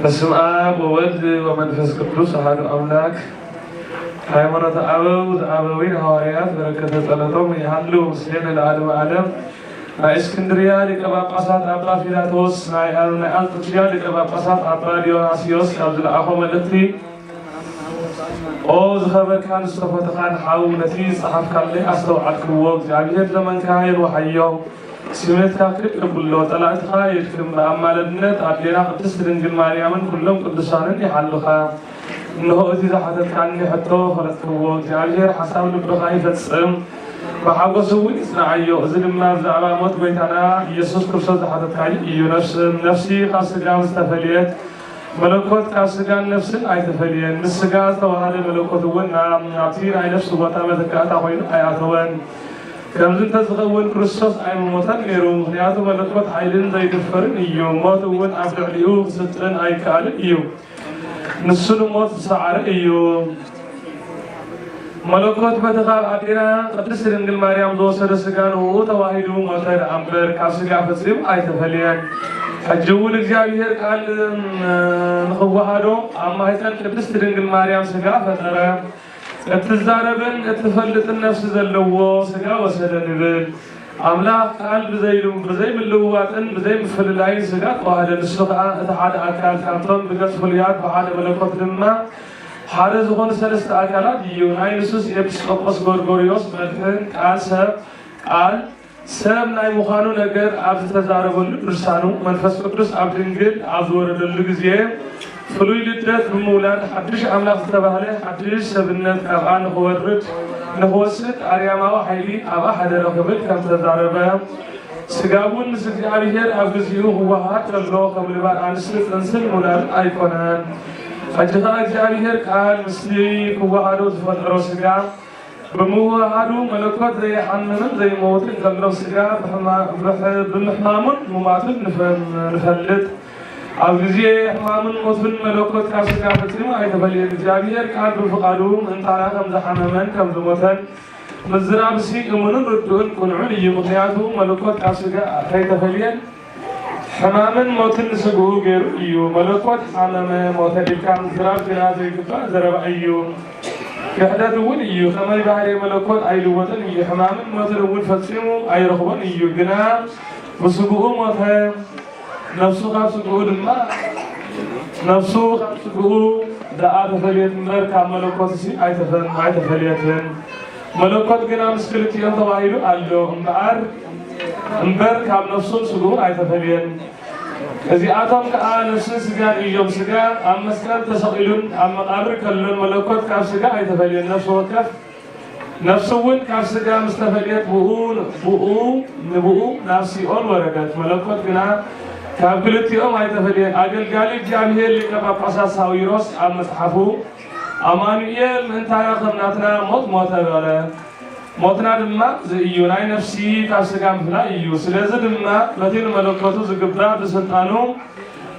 በስመ አብ ወወልድ ወመንፈስ ቅዱስ አሐዱ አምላክ። ሃይማኖተ አበው ዘአበዊን ሐዋርያት በረከተ ጸሎቶም ይሃሉ ምስሌነ ለዓለመ ዓለም። ናይ እስክንድርያ ሊቀ ጳጳሳት ኣባ ፊላቶስ፣ ናይ፣ ናይ ኣንጾኪያ ሊቀ ጳጳሳት ኣባ ዲዮናስዮስ ካብ ዝለኣኾ መልእኽቲ። ኦ ዝኸበርካን ዝተፈተኻን ሓው፣ ነቲ ዝጸሓፍካለይ ኣስተውዓልክዎ። እግዚኣብሔር ዘመንካ የንውሓዮ፣ ስሜትካ ክብ የብሎ፣ ጸላእትኻ የድክም። ብኣማለድነት ኣዴና ቅድስት ድንግል ማርያምን ኩሎም ቅዱሳንን ይሓሉኻ። እንሆ እቲ ዝሓተትካኒ ሕቶ ፈለጥክዎ። እግዚኣብሔር ሓሳብ ልብኻ ይፈጽም፣ ብሓጎስ እውን ይጽንዓዮ። እዚ ድማ ብዛዕባ ሞት ጐይታና ኢየሱስ ክርስቶስ ዝሓተትካዮ እዩ። ነፍስ-፣ ነፍሲ ካብ ስጋ ዝተፈልየት፣ መለኮት ካብ ስጋን ነፍስን ኣይተፈልየን። ምስ ስጋ ዝተዋሃደ መለኮት እውን ናብ-፣ ናብቲ ናይ ነፍሲ ቦታ መተካእታ ኮይኑ ኣይኣተወን። ከምዚ እንተዝኸውን ክርስቶስ ኣይምሞተን ነይሩ። ምኽንያቱ መለኮት ሓይልን ዘይድፈርን እዩ። ሞት እውን ኣብ ልዕሊኡ ክስልጥን ኣይከኣልን እዩ። ንሱ ንሞት ዝሰዓረ እዩ። መለኮት በቲ ካብ ኣዴና ቅድስት ድንግል ማርያም ዝወሰደ ስጋ ንኡ ተዋሂዱ ሞተ ደኣ እምበር ካብ ስጋ ፈጺሙ ኣይተፈልየን። ሕጂ እውን እግዚኣብሔር ቃል ንኽወሃዶ ኣብ ማህፀን ቅድስት ድንግል ማርያም ስጋ ፈጠረ። እትዛረብን እትፈልጥን ነፍሲ ዘለዎ ስጋ ወሰደ ንብል። ኣምላኽ ቃል ብዘይሉ-፣ ብዘይምልውዋጥን ብዘይምፍልላይን ስጋ ተዋህደ። ንሱ ኸኣ እቲ ሓደ ኣካል ካብቶም ብገጽ ፍሉያት ብሓደ መለኮት ድማ ሓደ ዝኾኑ ሰለስተ ኣካላት እዩ። ናይ ንሱስ ኤጲስቆጶስ ጎርጎርዮስ መድሕን ቃል ሰብ፣ ቃል ሰብ ናይ ምዃኑ ነገር ኣብ ዝተዛረበሉ ድርሳኑ፣ መንፈስ ቅዱስ ኣብ ድንግል ኣብ ዝወረደሉ ግዜ ፍሉይ ልደት ብምውላድ ሓድሽ ኣምላኽ ዝተባህለ ሓድሽ ሰብነት ካብኣ ንኽወርድ፣ ንኽወስድ ኣርያማዊ ሓይሊ ኣብኣ ሓደረ ክብል ከም ዝተዛረበ፣ ስጋ እውን ምስ እግዚኣብሔር ኣብ ግዚኡ ክወሃሃድ ከሎ ከም ልባድ ኣንስቲ ጥንስን ምውላድን ኣይኮነን። ሕጂ ኸኣ እግዚኣብሔር ቃል ምስቲ ክወሃዶ ዝፈጠሮ ስጋ ብምውህሃዱ መለኮት ዘይሓምምን ዘይመውትን ከሎ ስጋ ብሕማ-፣ ብሕ-፣ ብምሕማሙን ሙማቱን ንፈ-፣ ንፈልጥ። ኣብ ግዜ ሕማሙን ሞቱን መለኮት ካብ ስጋ ፈጺሙ ኣይተፈልየን። እግዚኣብሔር ቃል ብፍቓዱ ምእንታና ከም ዝሓመመን ከም ዝሞተን ምዝራብሲ እሙንን ርዱእን ቅኑዕን እዩ። ምኽንያቱ መለኮት ካብ ስጋ ከይተፈልየን ሕማምን ሞትን ንስግኡ ገይሩ እዩ። መለኮት ሓመመ፣ ሞተ ኢልካ ምዝራብ ግና ዘይግባእ ዘረባ እዩ። ክሕደት እውን እዩ። ከመይ ባህሪ መለኮት ኣይልወጥን እዩ። ሕማምን ሞትን እውን ፈጺሙ ኣይረኽቦን እዩ። ግና ብስግኡ ሞተ፣ ነፍሱ ካብ ስግኡ ድማ፣ ነፍሱ ካብ ስግኡ ደኣ ተፈልየት እምበር ካብ መለኮትሲ ኣይተፈ-፣ ኣይተፈልየትን። መለኮት ግና ምስ ክልቲኦም ተዋሂዱ ኣሎ እምበኣር፣ እምበር ካብ ነፍሱን ስግኡን ኣይተፈልየን። እዚኣቶም ከኣ ነፍስን ስጋን እዮም። ስጋ ኣብ መስቀል ተሰቒሉን ኣብ መቓብር ከሎን መለኮት ካብ ስጋ ኣይተፈልየን። ነፍሲ ወከፍ ነፍሲ እውን ካብ ስጋ ምስ ተፈልየት ብኡ፣ ብኡ፣ ንብኡ ናብ ሲኦል ወረደት። መለኮት ግና ካብ ክልቲኦም ኣይተፈልየን። ኣገልጋሊ እግዚኣብሔር ሊቀ ጳጳሳት ሳዊሮስ ኣብ መጽሓፉ ኣማኑኤል ምእንታና ከም ናትና ሞት ሞተ በለ። ሞትና ድማ እዚ እዩ፣ ናይ ነፍሲ ካብ ስጋ ምፍላይ እዩ። ስለዚ ድማ በቲ ንመለኮቱ ዝግባእ ብስልጣኑ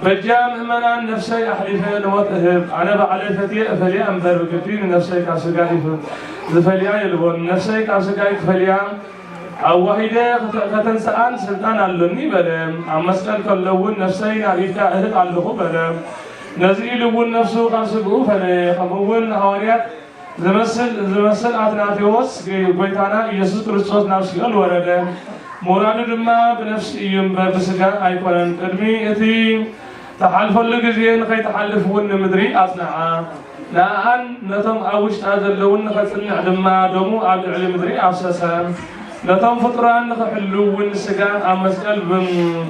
በጃ ምእመናን ነፍሰይ ኣሕሊፈ ንሞት እህብ። ኣነ ባዕለይ ፈትየ እፈልያ እምበር ብግዲ ንነፍሰይ ካብ ስጋ ይፍ-፣ ዝፈልያ የልቦን። ነፍሰይ ካብ ስጋይ ክፈልያ ኣዋሂደ ክተ-፣ ከተንስኣን ስልጣን ኣሎኒ በለ። ኣብ መስቀል ከሎ እውን ነፍሰይ ናብ ኢድካ እህብ ኣለኹ በለ። ነዚ ኢሉ እውን ነፍሱ ካብ ስግኡ ፈነየ። ከምኡ እውን ንሃዋርያት ዝመስል፣ ዝመስል ኣትናቴዎስ ጎይታና ኢየሱስ ክርስቶስ ናብ ሲኦል ወረደ። ምውራዱ ድማ ብነፍሲ እዩ እምበር ብስጋ ኣይኮነን። ቅድሚ እቲ ተሓልፈሉ ግዜ ንኸይትሓልፍ እውን ንምድሪ ኣጽንዓ። ንኣኣን ነቶም ኣብ ውሽጣ ዘለውን ንኸጽንዕ ድማ ደሙ ኣብ ልዕሊ ምድሪ ኣፍሰሰ። ነቶም ፍጡራን ንኽሕሉ እውን ስጋ ኣብ መስቀል ብም-፣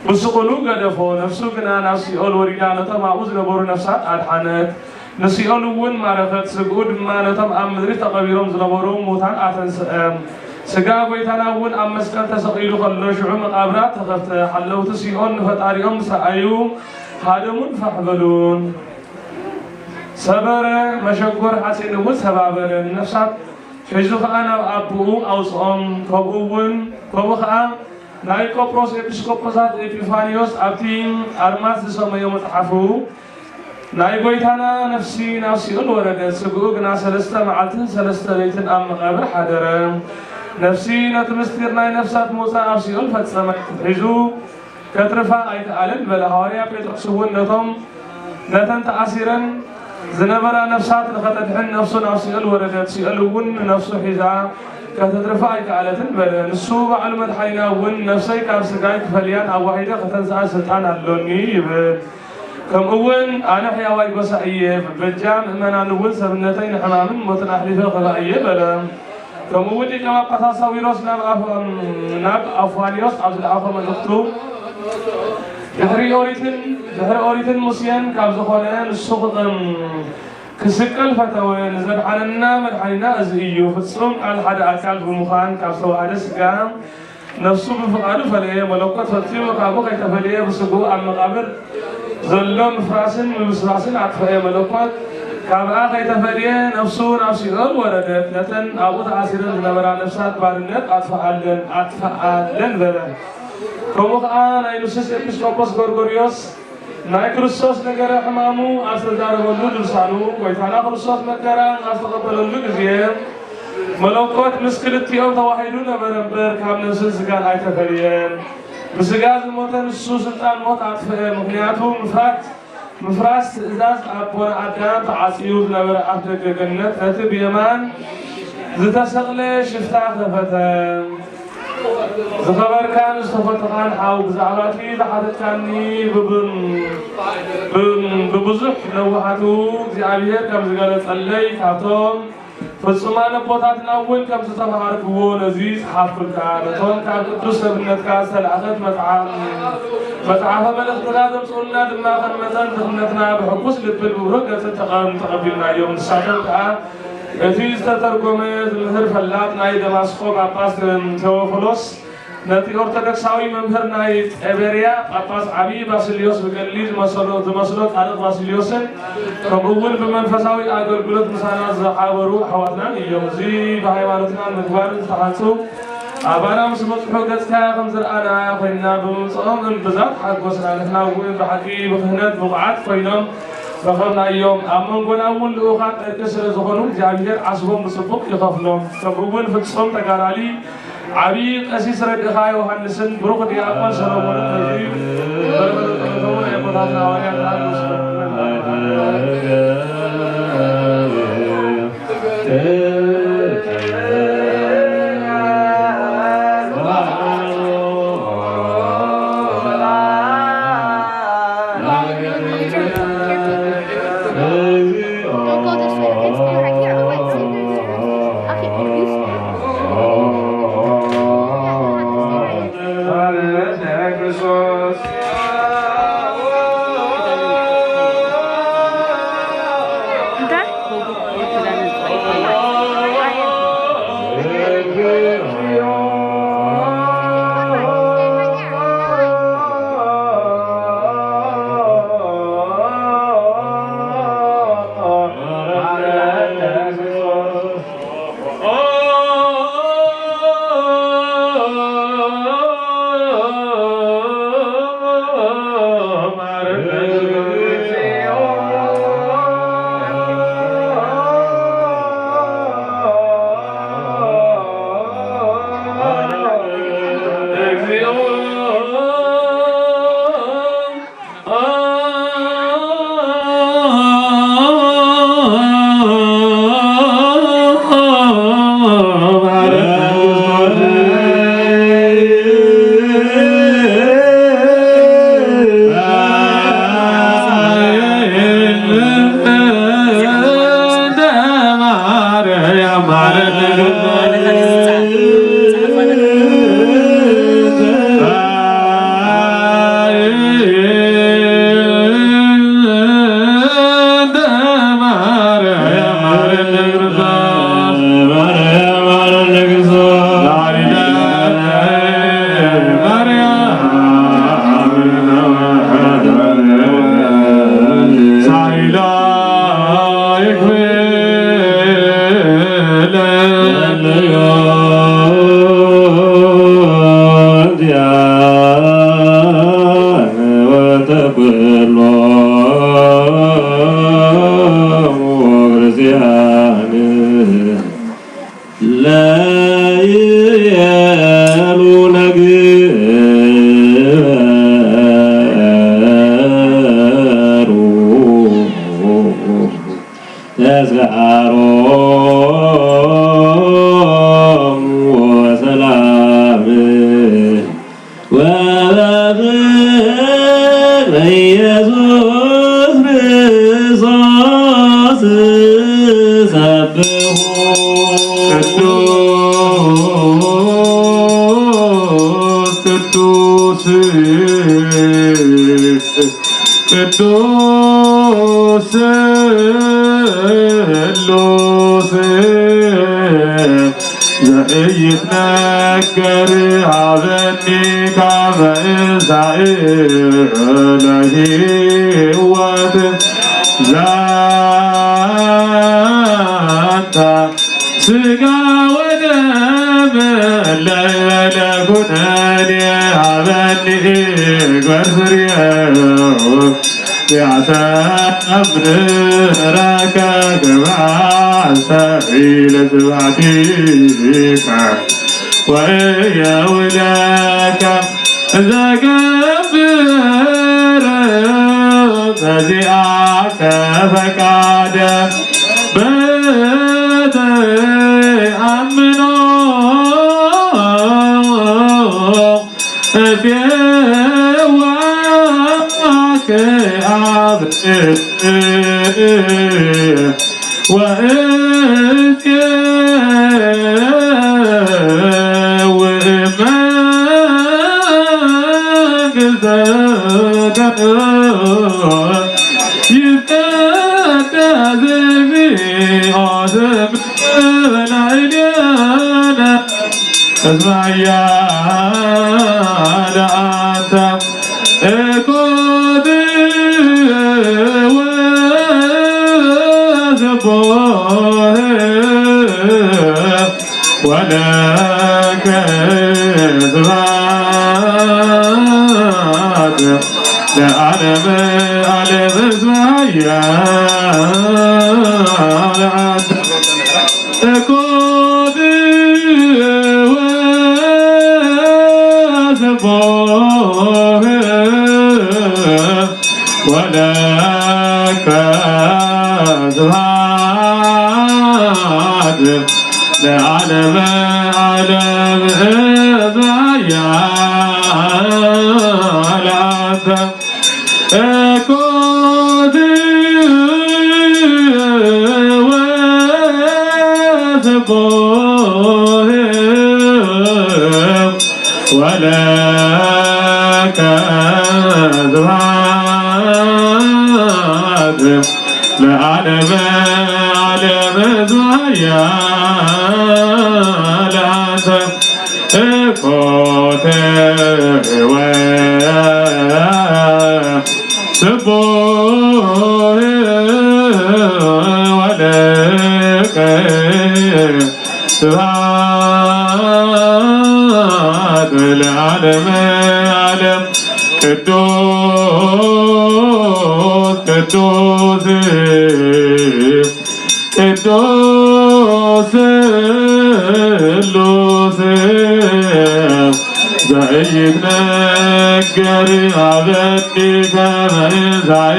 ብስቕሉ ገደፎ። ነፍሱ ግና ናብ ሲኦል ወሪዳ ነቶም ኣብኡ ዝነበሩ ነፍሳት ኣድሓነት። ንሲኦል እውን ማረኸት። ስግኡ ድማ ነቶም ኣብ ምድሪ ተቐቢሮም ዝነበሩ ምዉታን ኣተንስአ። ስጋ ጐይታና እውን ኣብ መስቀል ተሰቒሉ ከሎ ሽዑ መቓብራት ተኸፍተ። ሓለውቲ ሲኦል ንፈጣሪኦም ምስ ረኣዩ ሃደሙን ፋሕ በሉን። ሰበረ፣ መሸጎር ሓፂን እውን ሰባበረ። ንነፍሳት ሒዙ ኸዓ ናብ ኣቦኡ ኣውፅኦም። ከምኡ እውን ከምኡ ኸዓ ናይ ቆጵሮስ ኤጲስቆጶሳት ኤጲፋንዮስ ኣብቲ ኣርማስ ዝሰመዮ መጽሓፉ ናይ ጐይታና ነፍሲ ናብ ሲኦል ወረደት፣ ስግኡ ግና ሰለስተ መዓልትን ሰለስተ ለይትን ኣብ መቓብር ሓደረ። ነፍሲ ነቲ ምስጢር ናይ ነፍሳት ምውጻእ ኣብ ሲኦል ፈጸመት፣ ሒዙ ከትርፋ ኣይከኣለን በለ። ሃዋርያ ጴጥሮስ እውን ነቶም ነተን ተኣሲረን ዝነበራ ነፍሳት ንኸተድሕን ነፍሱ ናብ ሲኦል ወረደት፣ ሲኦል እውን ንነፍሱ ሒዛ ከተትርፋ ኣይከኣለትን በለ። ንሱ ባዕሉ መድሓኒና እውን ነፍሰይ ካብ ስጋይ ክፈልያን ኣዋሂደ ከተንስኣን ስልጣን ኣሎኒ ይብል። ከምኡ እውን ኣነ ሕያዋይ ጎሳ እየ፣ በጃ ምእመናን እውን ሰብነተይ ንሕማምን ሞትን ኣሕሊፈ ክህባ እየ በለ። ከምኡ እውን ሊቀ ጳጳሳት ሳዊሮስ ናብ ኣፍ-፣ ናብ ኣፍዋንዮስ ኣብ ዝለኣኾ መልእኽቱ ድሕሪ ኦሪትን፣ ድሕሪ ኦሪትን ሙሴን ካብ ዝኾነ ንሱ ክቕም ክስቀል ፈተወ። ንዘድሓነና መድሓኒና እዚ እዩ። ፍጹም ቃል ሓደ ኣካል ብምዃን ካብ ዝተዋህደ ስጋ ነፍሱ ብፍቓዱ ፈለየ። መለኮት ፈጺሙ ካብኡ ከይተፈልየ ብስግኡ ኣብ መቓብር ዘሎ ምፍራስን ምብስባስን ኣጥፈአ። መለኮት ካብኣ ከይተፈልየ ነፍሱ ናብ ሲኦል ወረደት። ነተን ኣብኡ ተኣሲረን ዝነበራ ነፍሳት ባርነት ኣጥፍኣለን፣ ኣጥፍኣለን በለ። ከምኡ ኸዓ ናይ ኑስስ ኤጲስቆጶስ ጎርጎርዮስ ናይ ክርስቶስ ነገረ ሕማሙ ኣብ ዝተዛረበሉ ድርሳኑ፣ ጐይታና ክርስቶስ መከራ ኣብ ዝተቐበለሉ ግዜ፣ መለኮት ምስ ክልቲኦም ተዋሂዱ ነበረ እምበር፣ ካብ ነፍስን ስጋን ኣይተፈልየን። ብስጋ ዝሞተ ንሱ ስልጣን ሞት ኣጥፍአ። ምኽንያቱ ምፍራት፣ ምፍራስ ትእዛዝ ኣቦና ኣዳም ተዓጽዩ ዝነበረ ኣፍ ደገ ገነት፣ ነቲ ብየማን ዝተሰቕለ ሽፍታ ከፈተ። ዝኸበርካን ዝተፈተኻን ሓው፣ ብዛዕባ እቲ ዝሓተትካኒ ብብን-፣ ብን-፣ ብብዙሕ ለውሃቱ እግዚኣብሔር ከም ዝገለጸለይ፣ ካብቶም ፍጹማን ኣቦታትና እውን ከም ዝተምሃርክዎ ነዚ ጸሓፍኩልካ። ነቶም ካብ ቅዱስ ሰብነትካ ዝተላእከት መጽሓ-፣ መጽሓፈ መልእኽትካ ዘምጽኡልና ድማ ከም መጠን ድኽነትና ብሕጉስ ልብን ብብሩህ ገጽን ተቐ-፣ ተቐቢልናዮም። ንሳቶም ከኣ እቲ ዝተተርጎመ ዝምህር ፈላጥ ናይ ደማስቆ ጳጳስ ቴዎፍሎስ፣ ነቲ ኦርቶዶክሳዊ መምህር ናይ ጤበርያ ጳጳስ ዓብዪ ባስልዮስ ብገድሊ ዝመሰሎ፣ ዝመስሎ ጻድቕ ባስልዮስን፣ ከምኡ እውን ብመንፈሳዊ ኣገልግሎት ምሳና ዝሓበሩ ኣሕዋትናን እዮም። እዚ ብሃይማኖትናን ምግባርን ዝተሃንጹ ኣባና ምስ በጽሑ ገጽካ ከም ዝረኣና ኮይንና ብምምጽኦም እምብዛ ተሓጎስና። ንሕና እውን ብሓቂ ብክህነት ብቑዓት ኮይኖም ረኸብናዮም። ኣብ መንጎና እውን ልኡኻት ዕርቂ ስለ ዝኾኑ እግዚኣብሔር ዓስቦም ብጽቡቕ ይኸፍሎም። ከምኡ እውን ፍጹም ተጋዳሊ ዓብዪ ቀሲስ ረድእኻ ዮሃንስን ብሩኽ ዲያቆን ሰሎሞንን ነዚ በረኸተ ጸሎቶም ናይ ኣቦታትና ሃዋርያት ቅዱስ ስሉስ ዘኢይትነገር ሀበኒ ከመ እንሳኤ ለህይወት ዘንተ ስጋ ወደም ለለ ኩነኔ ሀበኒ እግበር ፍሬሁ ያሰምረከ ከመ አስተሪ ለስብሐቲከ ወእየውለከ ዘገብር በዚአከ ፈቃደ በተአምኖ እፌዋከ አብ ወእጼ ወመንግሥተ ይትቀደስ እግዚኦ ስምከ በላዕሌነ እስመ ኃያል አንተ። እኮት ወስቡሕ ወለከ ስብሐት ለዓለመ ዓለም። እስመ ኃያል አንተ። እኮት ወስቡሕ ወለከ ስብሐት ለዓለመ ዓለም። እስመ ኃያል አንተ። እኮት ወስቡሕ ወለከ ስብሐት ለዓለመ ዓለም። እስመ ኃያል አንተ። እኮት ወስቡሕ ወለከ ስብሐት ለዓለመ ዓለም። ቅዱስ ቅዱስ ቅዱስ ስሉስ ዘኢይትነገር አበኒ ከመ እንሳኤ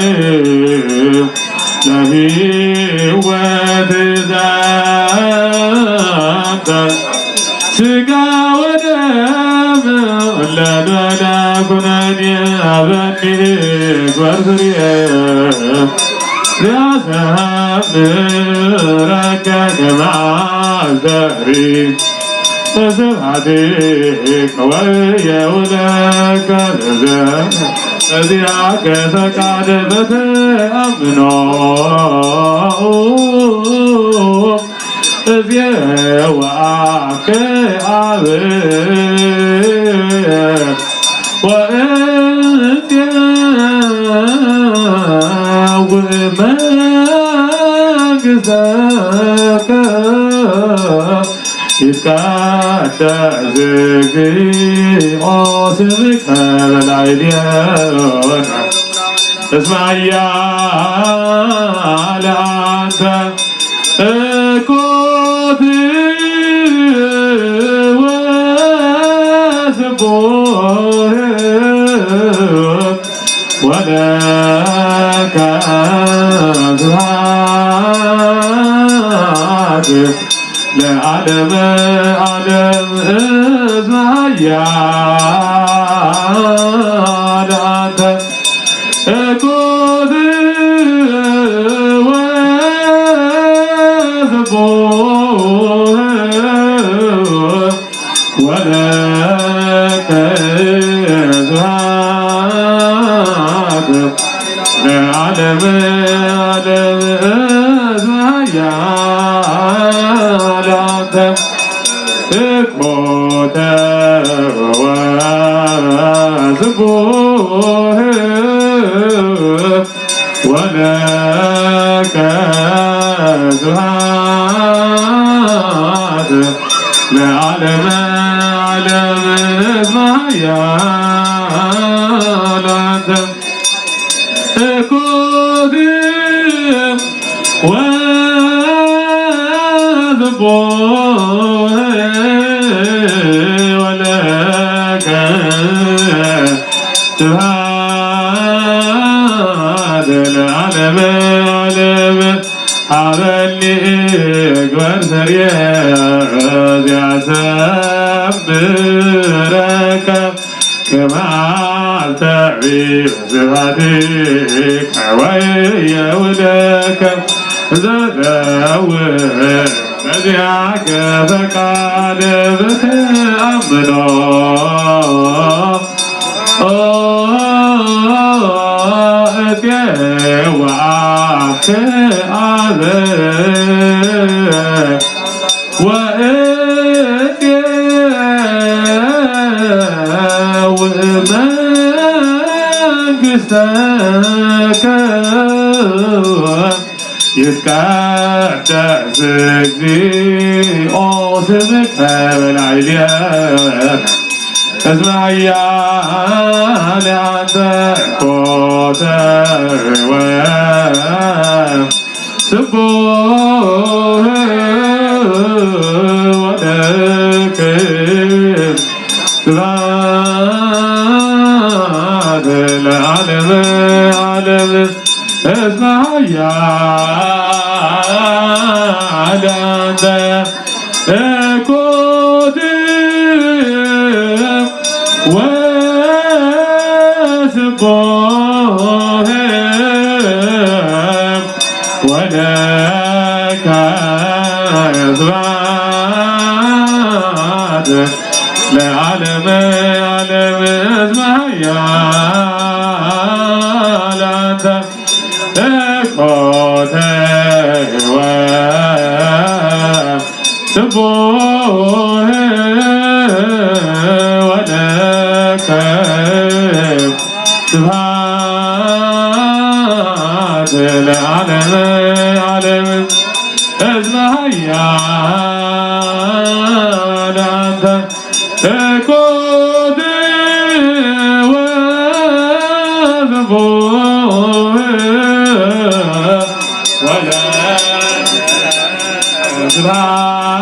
ለህይወት ዘንተ ስጋ ወደም ለበለ ኩነኔ አበኒ እግበር ፍሬ ዘያሰምረከ ከመ አስተሪ ስብሐቲከ ወየውለከ ለዘ እዚአከ ፈቃደ በተአምኖ እዜ ወአከ አብ ወእዜ ወመንግሥተከ ይትቀደስ እግዚኦ ስምከ በላዕሌነ እስመ ኃያል አንተ። እኮት ወስቡሕ ወለከ ስብሐት ለዓለመ ዓለም እስመ ኃያል አንተ። እኮት ወስቡሕ ወለከ ስብሐት ለዓለመ ዓለም እስመ ኃያል አንተ እኮተ ወስቡህ ወለከ ስብሐት ለዓለመ ዓለም እስመ ኃያል አንተ እኩት ወስቡሕ ወለከ ስብሐት ለዓለመ ዓለም። ሀበኒ እግበር ስርየ ዘያሰምረከ ከመ አስተብሒ ስብሐቲከ ወየውለከ ዘለውር በዚአከ ፈቃድ ብትአምኖ እጤ ወአከ አበ ወእዴ ወመንግሥተከ ይትቀደስ እግዚኦ ስምከ በላዕሌነ እስመ ኃያል አንተ ኮተ ወ ስቡሕ ወለክም ስብሐት ለዓለመ ዓለም። እስመ ኃያል አንተ እኩት ወስቡሕ ወለከ ስብሐት ለዓለመ ዓለም። እስመ ኃያል አንተ እኮተ ወ ስቡሕ ወለከ ስብሐት ለዓለመ ዓለም። እስመ ኃያል አንተ እኮት ወስቡሕ ወለከ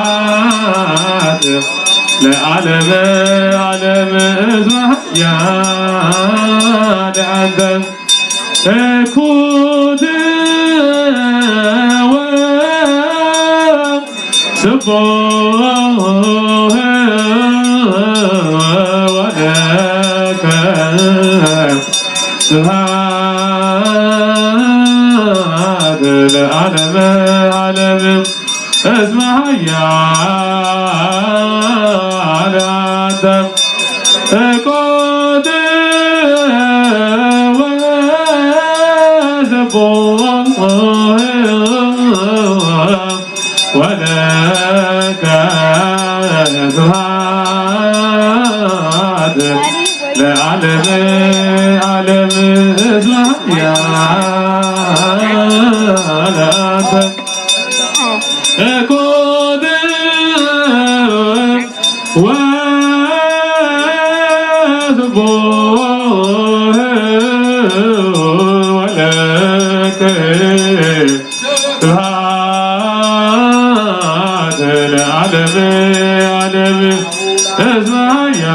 ስብሐት ለዓለመ ዓለም። እስመ ኃያል አንተ እኩት ወ ስቡሕ ወለከ ስብሐት ለዓለመ ዓለም። እስመ ኃያል አንተ እኮት ወስቡሕ ወለከ ስብሐት ለዓለመ ዓለም። እስመ ኃያል አንተ እኮት ወስቡሕ ወለከ ስብሐት ለዓለመ ዓለም። እስመ ኃያል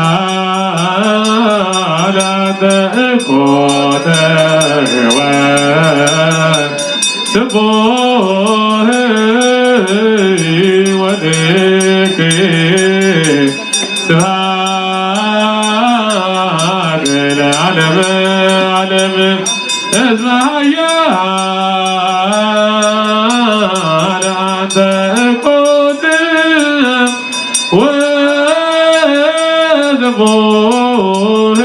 አንተ እኮተ ወ ስቡሕ ወልክ ስብሐት ለዓለመ ዓለም። እስመ ኃያል አንተ እኮት ወስቡሕ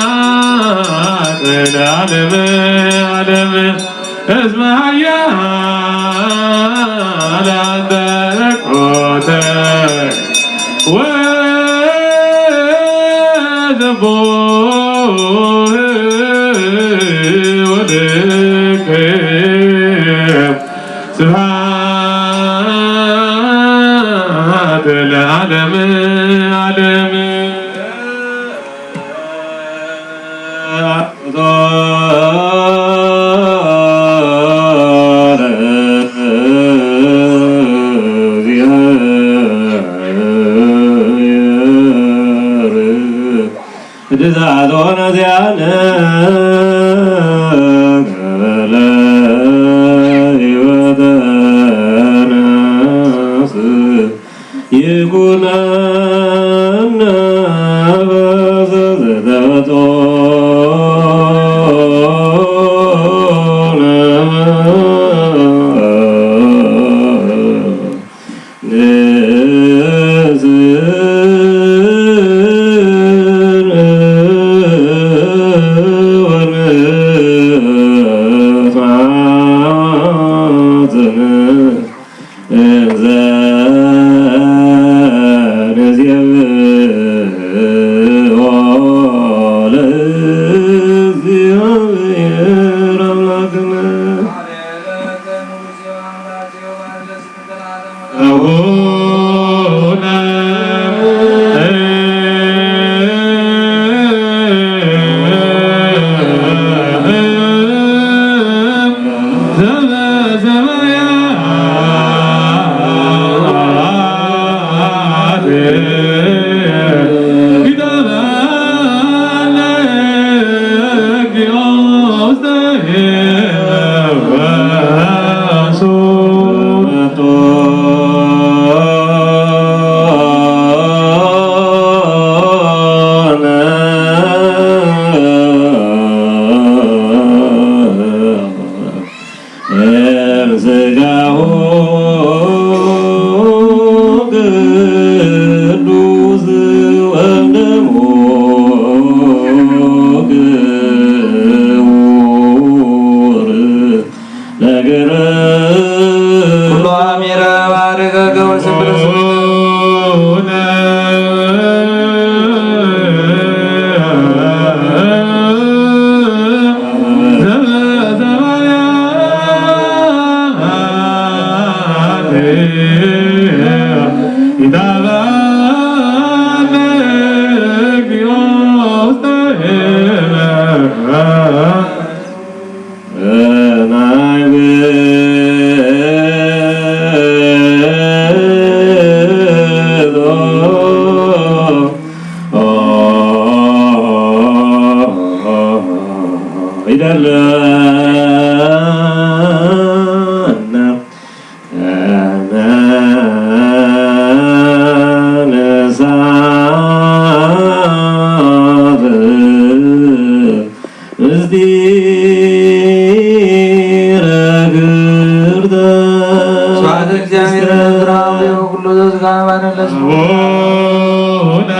ስብሐት ለዓለመ ዓለም። እስመ ኃያል አንተ ኮተ ወዘቦ ወልክ ስብሐት ለዓለመ ዓለም። ይኩነነ በዘዘተፈጥሮነ ንስን ወንስዓትን እንዘ ንዜብሖ ለእግዚኣብሔር ኣምላክነ። አቡነ ስጋሁ ቅዱስ ወደሙ ክቡር ለግብር ኩሉ አሚረ ባርከ ከመ ስብሐ ይደለና ነሳት ምስጢረ ግብርተ። ስብሐት ለእግዚአብሔር ወለወልድ ወለመንፈስ ቅዱስ። አቡነ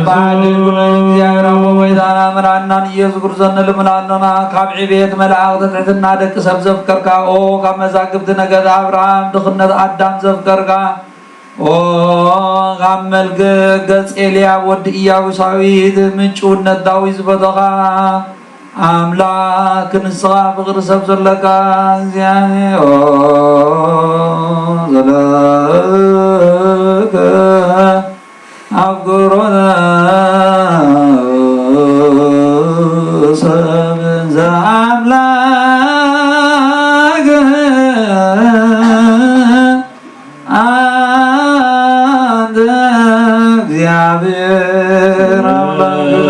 በዓል ልዑል እግዚኣብሔር ኣቦ ጐይታና መድኃኒናን ኢየሱስ ክርስቶስ ንልምናኖና ካብ ዕቤት መላእኽቲ ትሕትና ደቂ ሰብ ዘፍቀርካ ኦ ካብ መዛግብቲ ነገድ ኣብርሃም ድኽነት ኣዳም ዘፍቀርካ ኦ ካብ መልክ ገጽ ኤልያብ ወዲ ኢያቡሳዊት ምንጭውነት ዳዊት ዝፈተኻ ኣምላክ ንስኻ ፍቕሪ ሰብ ዘለካ እግዚኣብሔር ኦ ዘለከ ኣብ ግብሮተ ሰብ ዘኣምላክ ኣንተ እግዚኣብሔር ኣምላክነ።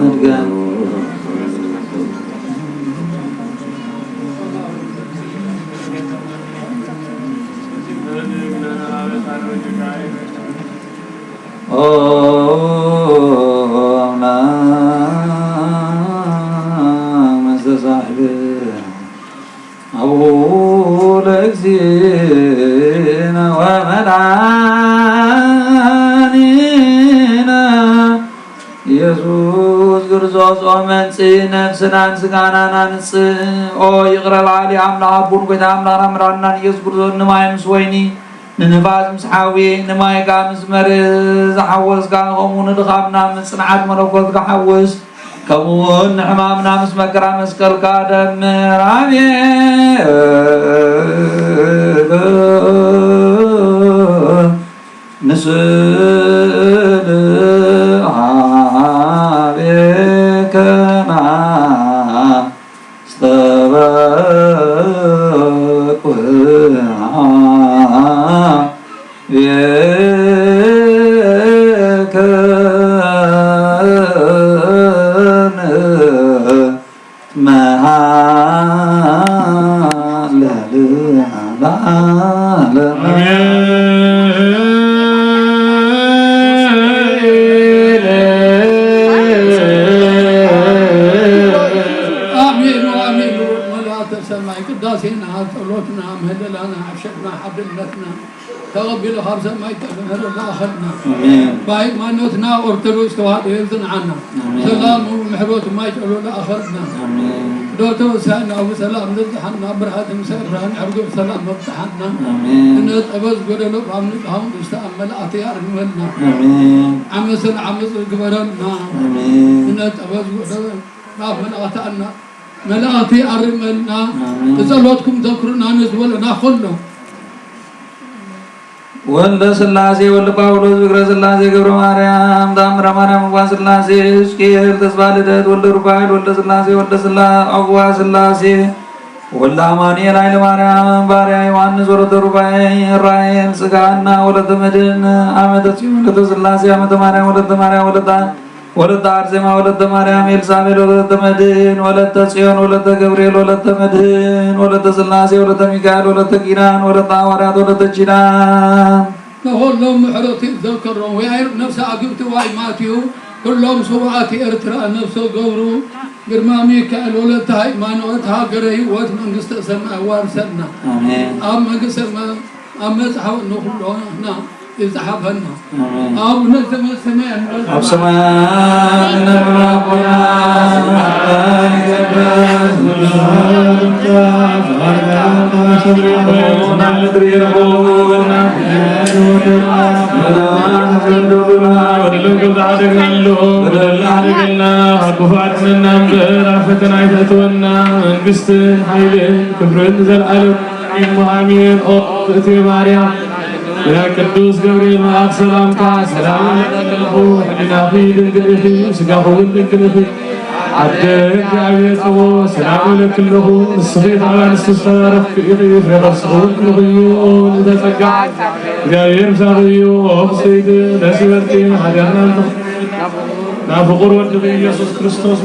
መድገም። ኦ አምላክ መስተሳሕብ አቡ ለእግዚእነ ወመድኃኒነ ኢየሱስ ክርስቶስ። ኦ መንጽእ ነፍስናን ስጋናን አንጽእ። ኦ ይቕረ በሃሊ አምላክ አቡን ጎይታ አምላክና መድኃኒናን ኢየሱስ ክርስቶስ፣ ንማይ ምስ ወይኒ፣ ንንፋስ ምስ ሓዊ፣ ንማይ ከኣ ምስ መሬት ዝሓወስካ፣ ከምኡ ንድኻምና ምስ ጽንዓት መለኮትካ ሓውስ። ከምኡውን ንሕማምና ምስ መከራ መስቀልካ ደምር። ኣቤቱ ንስእል ሀቤከ ናስተበቁ ቤከ መሃለል ለዓለም። ኣሜን ወኣሜን። ልዑል መልኣከ ሰማይ ቅዳሴና፣ ጸሎትና፣ ምህለላና፣ ዓሸትና፣ ሓድነትና ተቐቢሉ ካብ ሰማይ ጠመረ ለኣኸልና። ኣሜን። ብሃይማኖትና ኦርቶዶክስ ተዋህዶ የጽንዓና። ኣሜን። ሰላሙ ምሕረቱ ማይ ጨሎ ለኣኸልና። ኣሜን። ዶ ተወሳና ብሰላም ዘብጽሓና ብርሃት ምሰራን ዕርጉብ ሰላም መብጽሓና። ኣሜን። እነ ጠበዝ ጎደሎ ብኣምልጥ ሃው ንስተ ኣብ መልኣት ያርግመልና። ኣሜን። ዓመሰን ዓመፅ ግበረልና። ኣሜን። እነ ጠበዝ ጎደሎ ናብ መልኣት ኣና መላእክቲ ኣርመልና። ኣሜን። ብጸሎትኩም ዘክሩና ንዝበለና ከሎ። ወልደ ስላሴ ወልደ ጳውሎስ ዝክረ ስላሴ ገብረ ማርያም ተኣምረ ማርያም እጓ ስላሴ ሕዝቅኤል ተስፋ ልደት ወልደ ሩፋኤል ወልደ ስላሴ ወልደ ስላ ኣጓ ስላሴ ወልደ ኣማኑኤል ኃይለ ማርያም ባርያ ዮሐንስ ወለተ ሩፋኤል ራኤል ስጋና ወለተ መድን ዓመተ ጽዮን ወለተ ስላሴ ዓመተ ማርያም ወለተ ማርያም ወለታ ወለተ አርሴማ ወለተ ማርያም ኤልሳቤል ወለተ መድህን ወለተ ጽዮን ወለተ ገብርኤል ወለተ መድህን ወለተ ስላሴ ወለተ ሚካኤል ወለተ ኪዳን ወለተ ሐዋርያት ወለተ ኪዳን። ንኹሎም ምሕረቱ ይዘከሮም። ወያይር ነፍሰ ኣግብቲ ዋይ ማትዩ፣ ኩሎም ስውኣት ኤርትራ ነፍሰ ገብሩ፣ ግርማ ሚካኤል ወለተ ሃይማኖት፣ ሃገረ ህይወት፣ መንግስተ ሰማይ ዋርሰና። ኣሜን። ኣብ መንግስተ ሰማይ ኣብ መጽሓፍ ንኹሎና ይጽሓፈና። ኣሜን። ኣቡነ ዘበሰማይ ኣብ ሰማያት ንነብር ኣቦና፣ ስምካ ይትቀደስ፣ መንግስትካ ትምጻእ፣ ፈቃድካ ኣብ ሰማይ ከምኡ እውን ኣብ ምድሪ ይኹን። በደልና ሓደግና ኣሎ፣ በደልና ሓደገልና፣ ካብ ክፉ ኣድሕነና እምበር፣ ኣብ ፈተና ኣይተእትወና፣ መንግስትን ሓይልን ክብርን ንዘለኣለም። እሞ ኣሜን። ኦ ብእቲ ማርያም፣ ያ ቅዱስ ገብርኤል መልኣክ ሰላምታ ሰላም እብለኪ፣ ሕሊናኺ ድንግል ኢኺ፣ ስጋኺ እውን ድንግል ኢኺ። ኣደ እግዚኣብሔር ጽቦ ሰላም እብለኪ ኣለኹ፣ ንስኺ ካብ ኣንስቲ ዝተባረኽኪ ኢኺ፣ ፍሬ ከርስኺ እውን ብሩኽ እዩ። ኦ ንእተ ጸጋ፣ እግዚኣብሔር ምሳኺ እዩ። ኦ ብጽይቲ ደስ ይበልኪ፣ ሓዳርና እንተ-፣ ናብ ፍቑር ወድኺ ኢየሱስ ክርስቶስ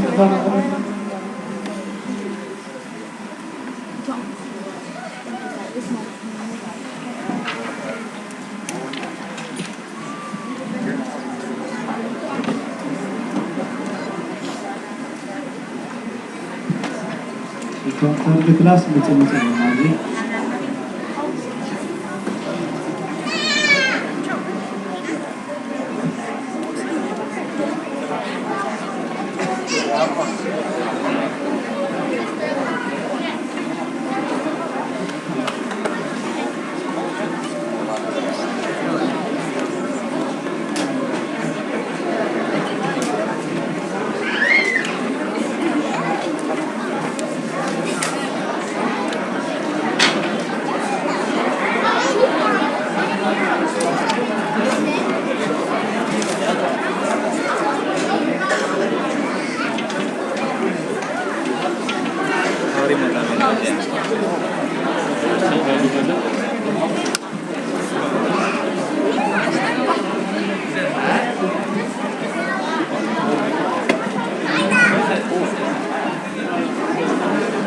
እቶም ተርድ ክላስ ምጽእ ምጽእ ማለት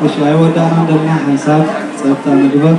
እሺ፣ ኣይወዳእናን ደለና ሓንሳብ ጸጥታ ንግበር።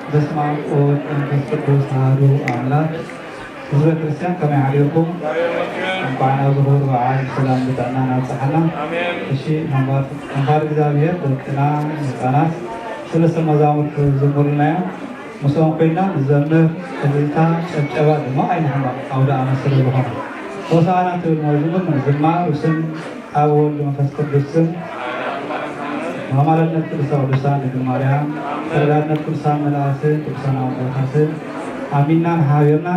በስመ አብ ወወልድ ወመንፈስ ቅዱስ አሐዱ አምላክ። ህዝበ ክርስቲያን ከመይ ሓዲርኩም? እንኳዕ ናብዚ ክቡር በዓል ብሰላም ብጥዕናን ኣብፀሐና። ኣሜን። እሺ፣ ሓምባር እግዚኣብሔር ደቅና ህፃናት ሰለስተ መዛሙርቱ ዝዘምሩልና እዮም። ምስኦም ኮይና ንዘምር። እልልታ፣ ጨብጨባ ድማ ኣይንሕመቕ፣ ኣውደ ኣመት ስለ ዝኾነ። ሆሳዕና ትብል መዝሙር ንምዝማር ብስም ኣብ ወልድ መንፈስ ቅዱስ ስም፣ ብኣማላድነት ቅድስተ ቅዱሳን ድንግል ማርያም፣ ተረዳድነት ቅዱሳን መላእክትን ቅዱሳን ኣቦታትን ኣሚንና ንሓቢርና።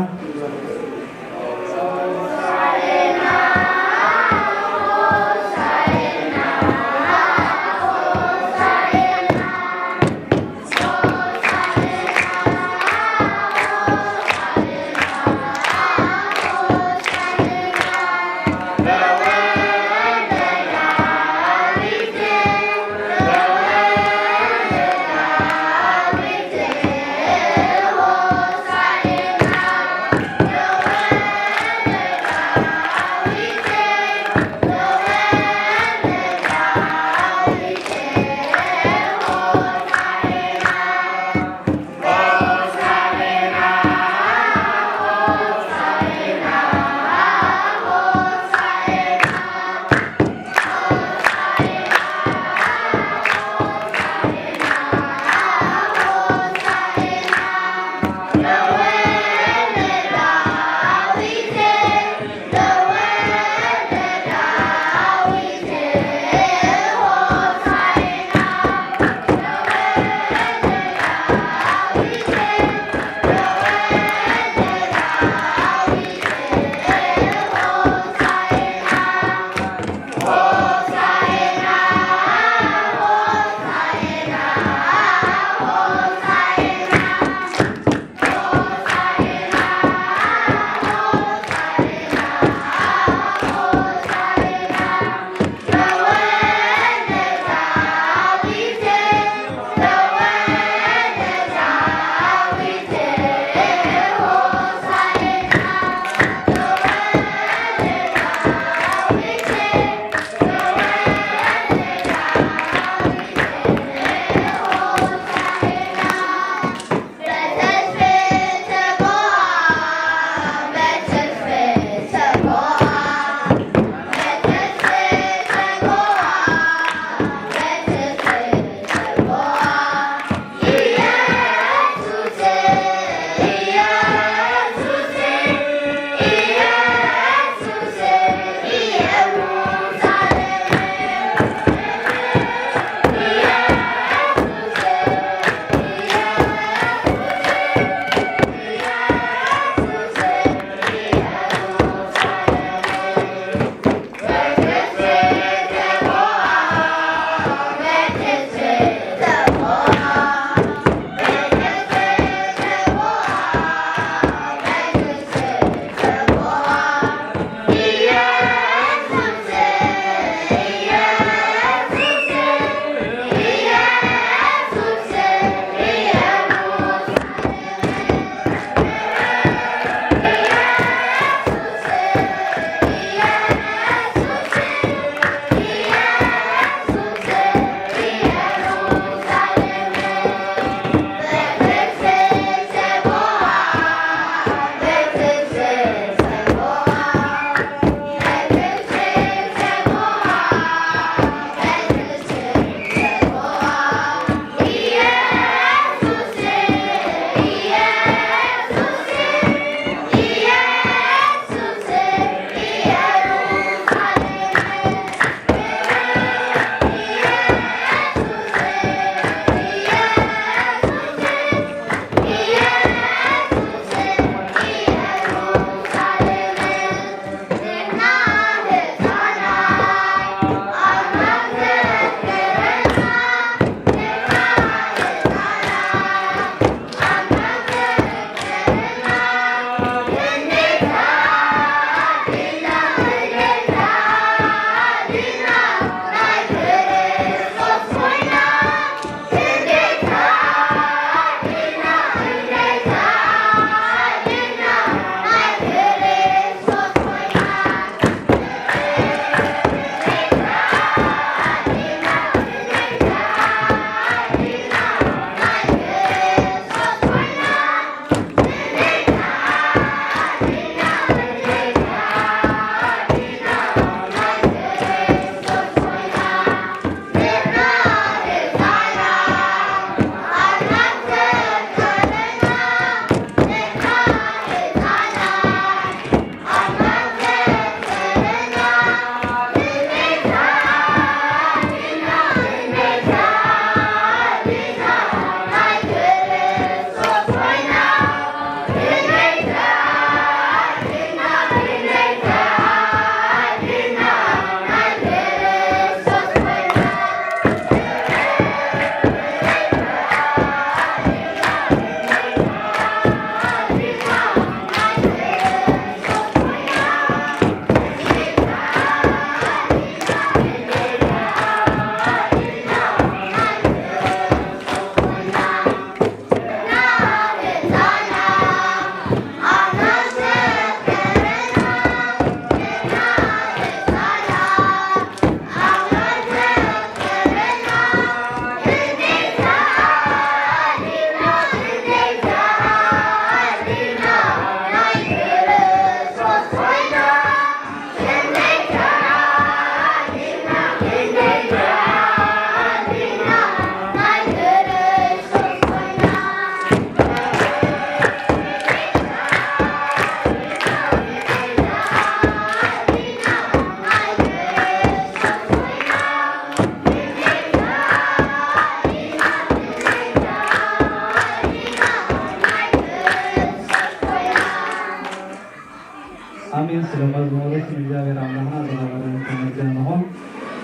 ለመዝሙሩ ስም እግዚኣብሔር ኣምላኽና ዝኸበረ ዝተመስገነ ይኹን።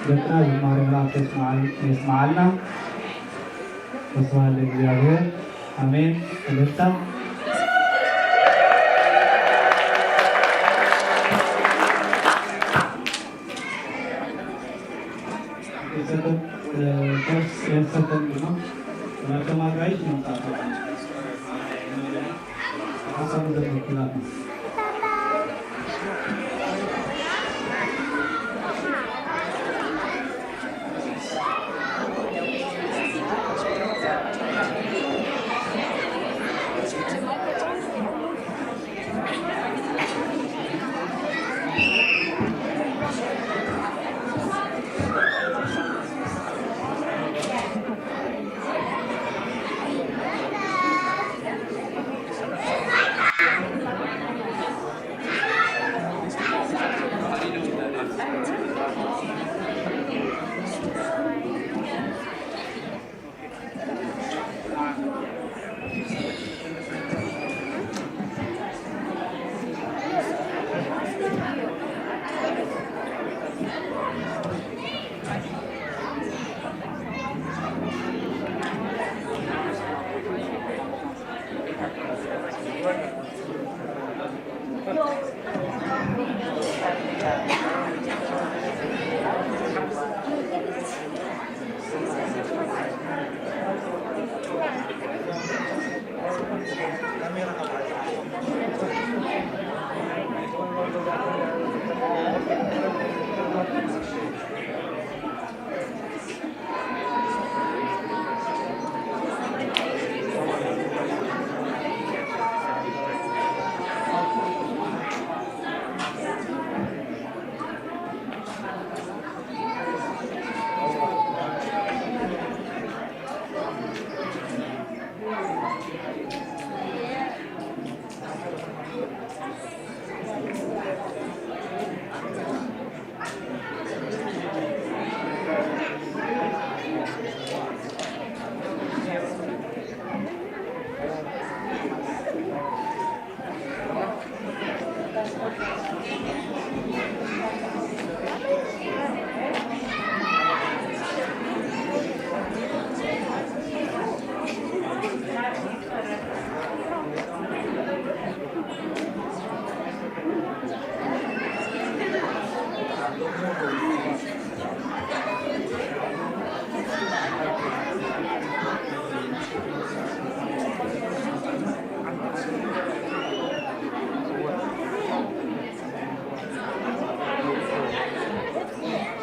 ደቅና ዝማሬ መላእክት የስምዓል-፣ የስምዓልና። ወስብሐት ለእግዚኣብሔር። ኣሜን። እልልታ። የሰጠን፣ እ፣ ፈርስ የሰጠን ድማ መከማጋይ መምጣት ሐሳብ ዘመክላል።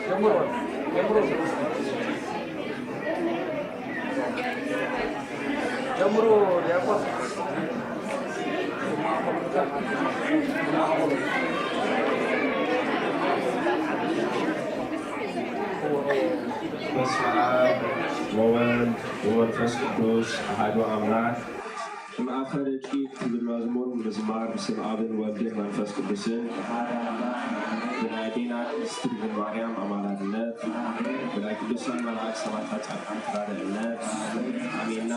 ጀምሩ፣ ጀምሩ፣ ጀምሩ ዲያቆን። በስመ አብ ወወልድ ወመንፈስ ቅዱስ አሐዱ አምላክ። እምአፈ ደቂቅ ትብል መዝሙር ንምዝማር ብስም ኣብን ወልድን መንፈስ ቅዱስን ብናይ ኣዴና ቅድስት ድንግል ማርያም ኣማላድነት ብናይ ቅዱሳን መላእክት ሰማዕታት ጻድቃን ተራዳኢነት ኣሜንና።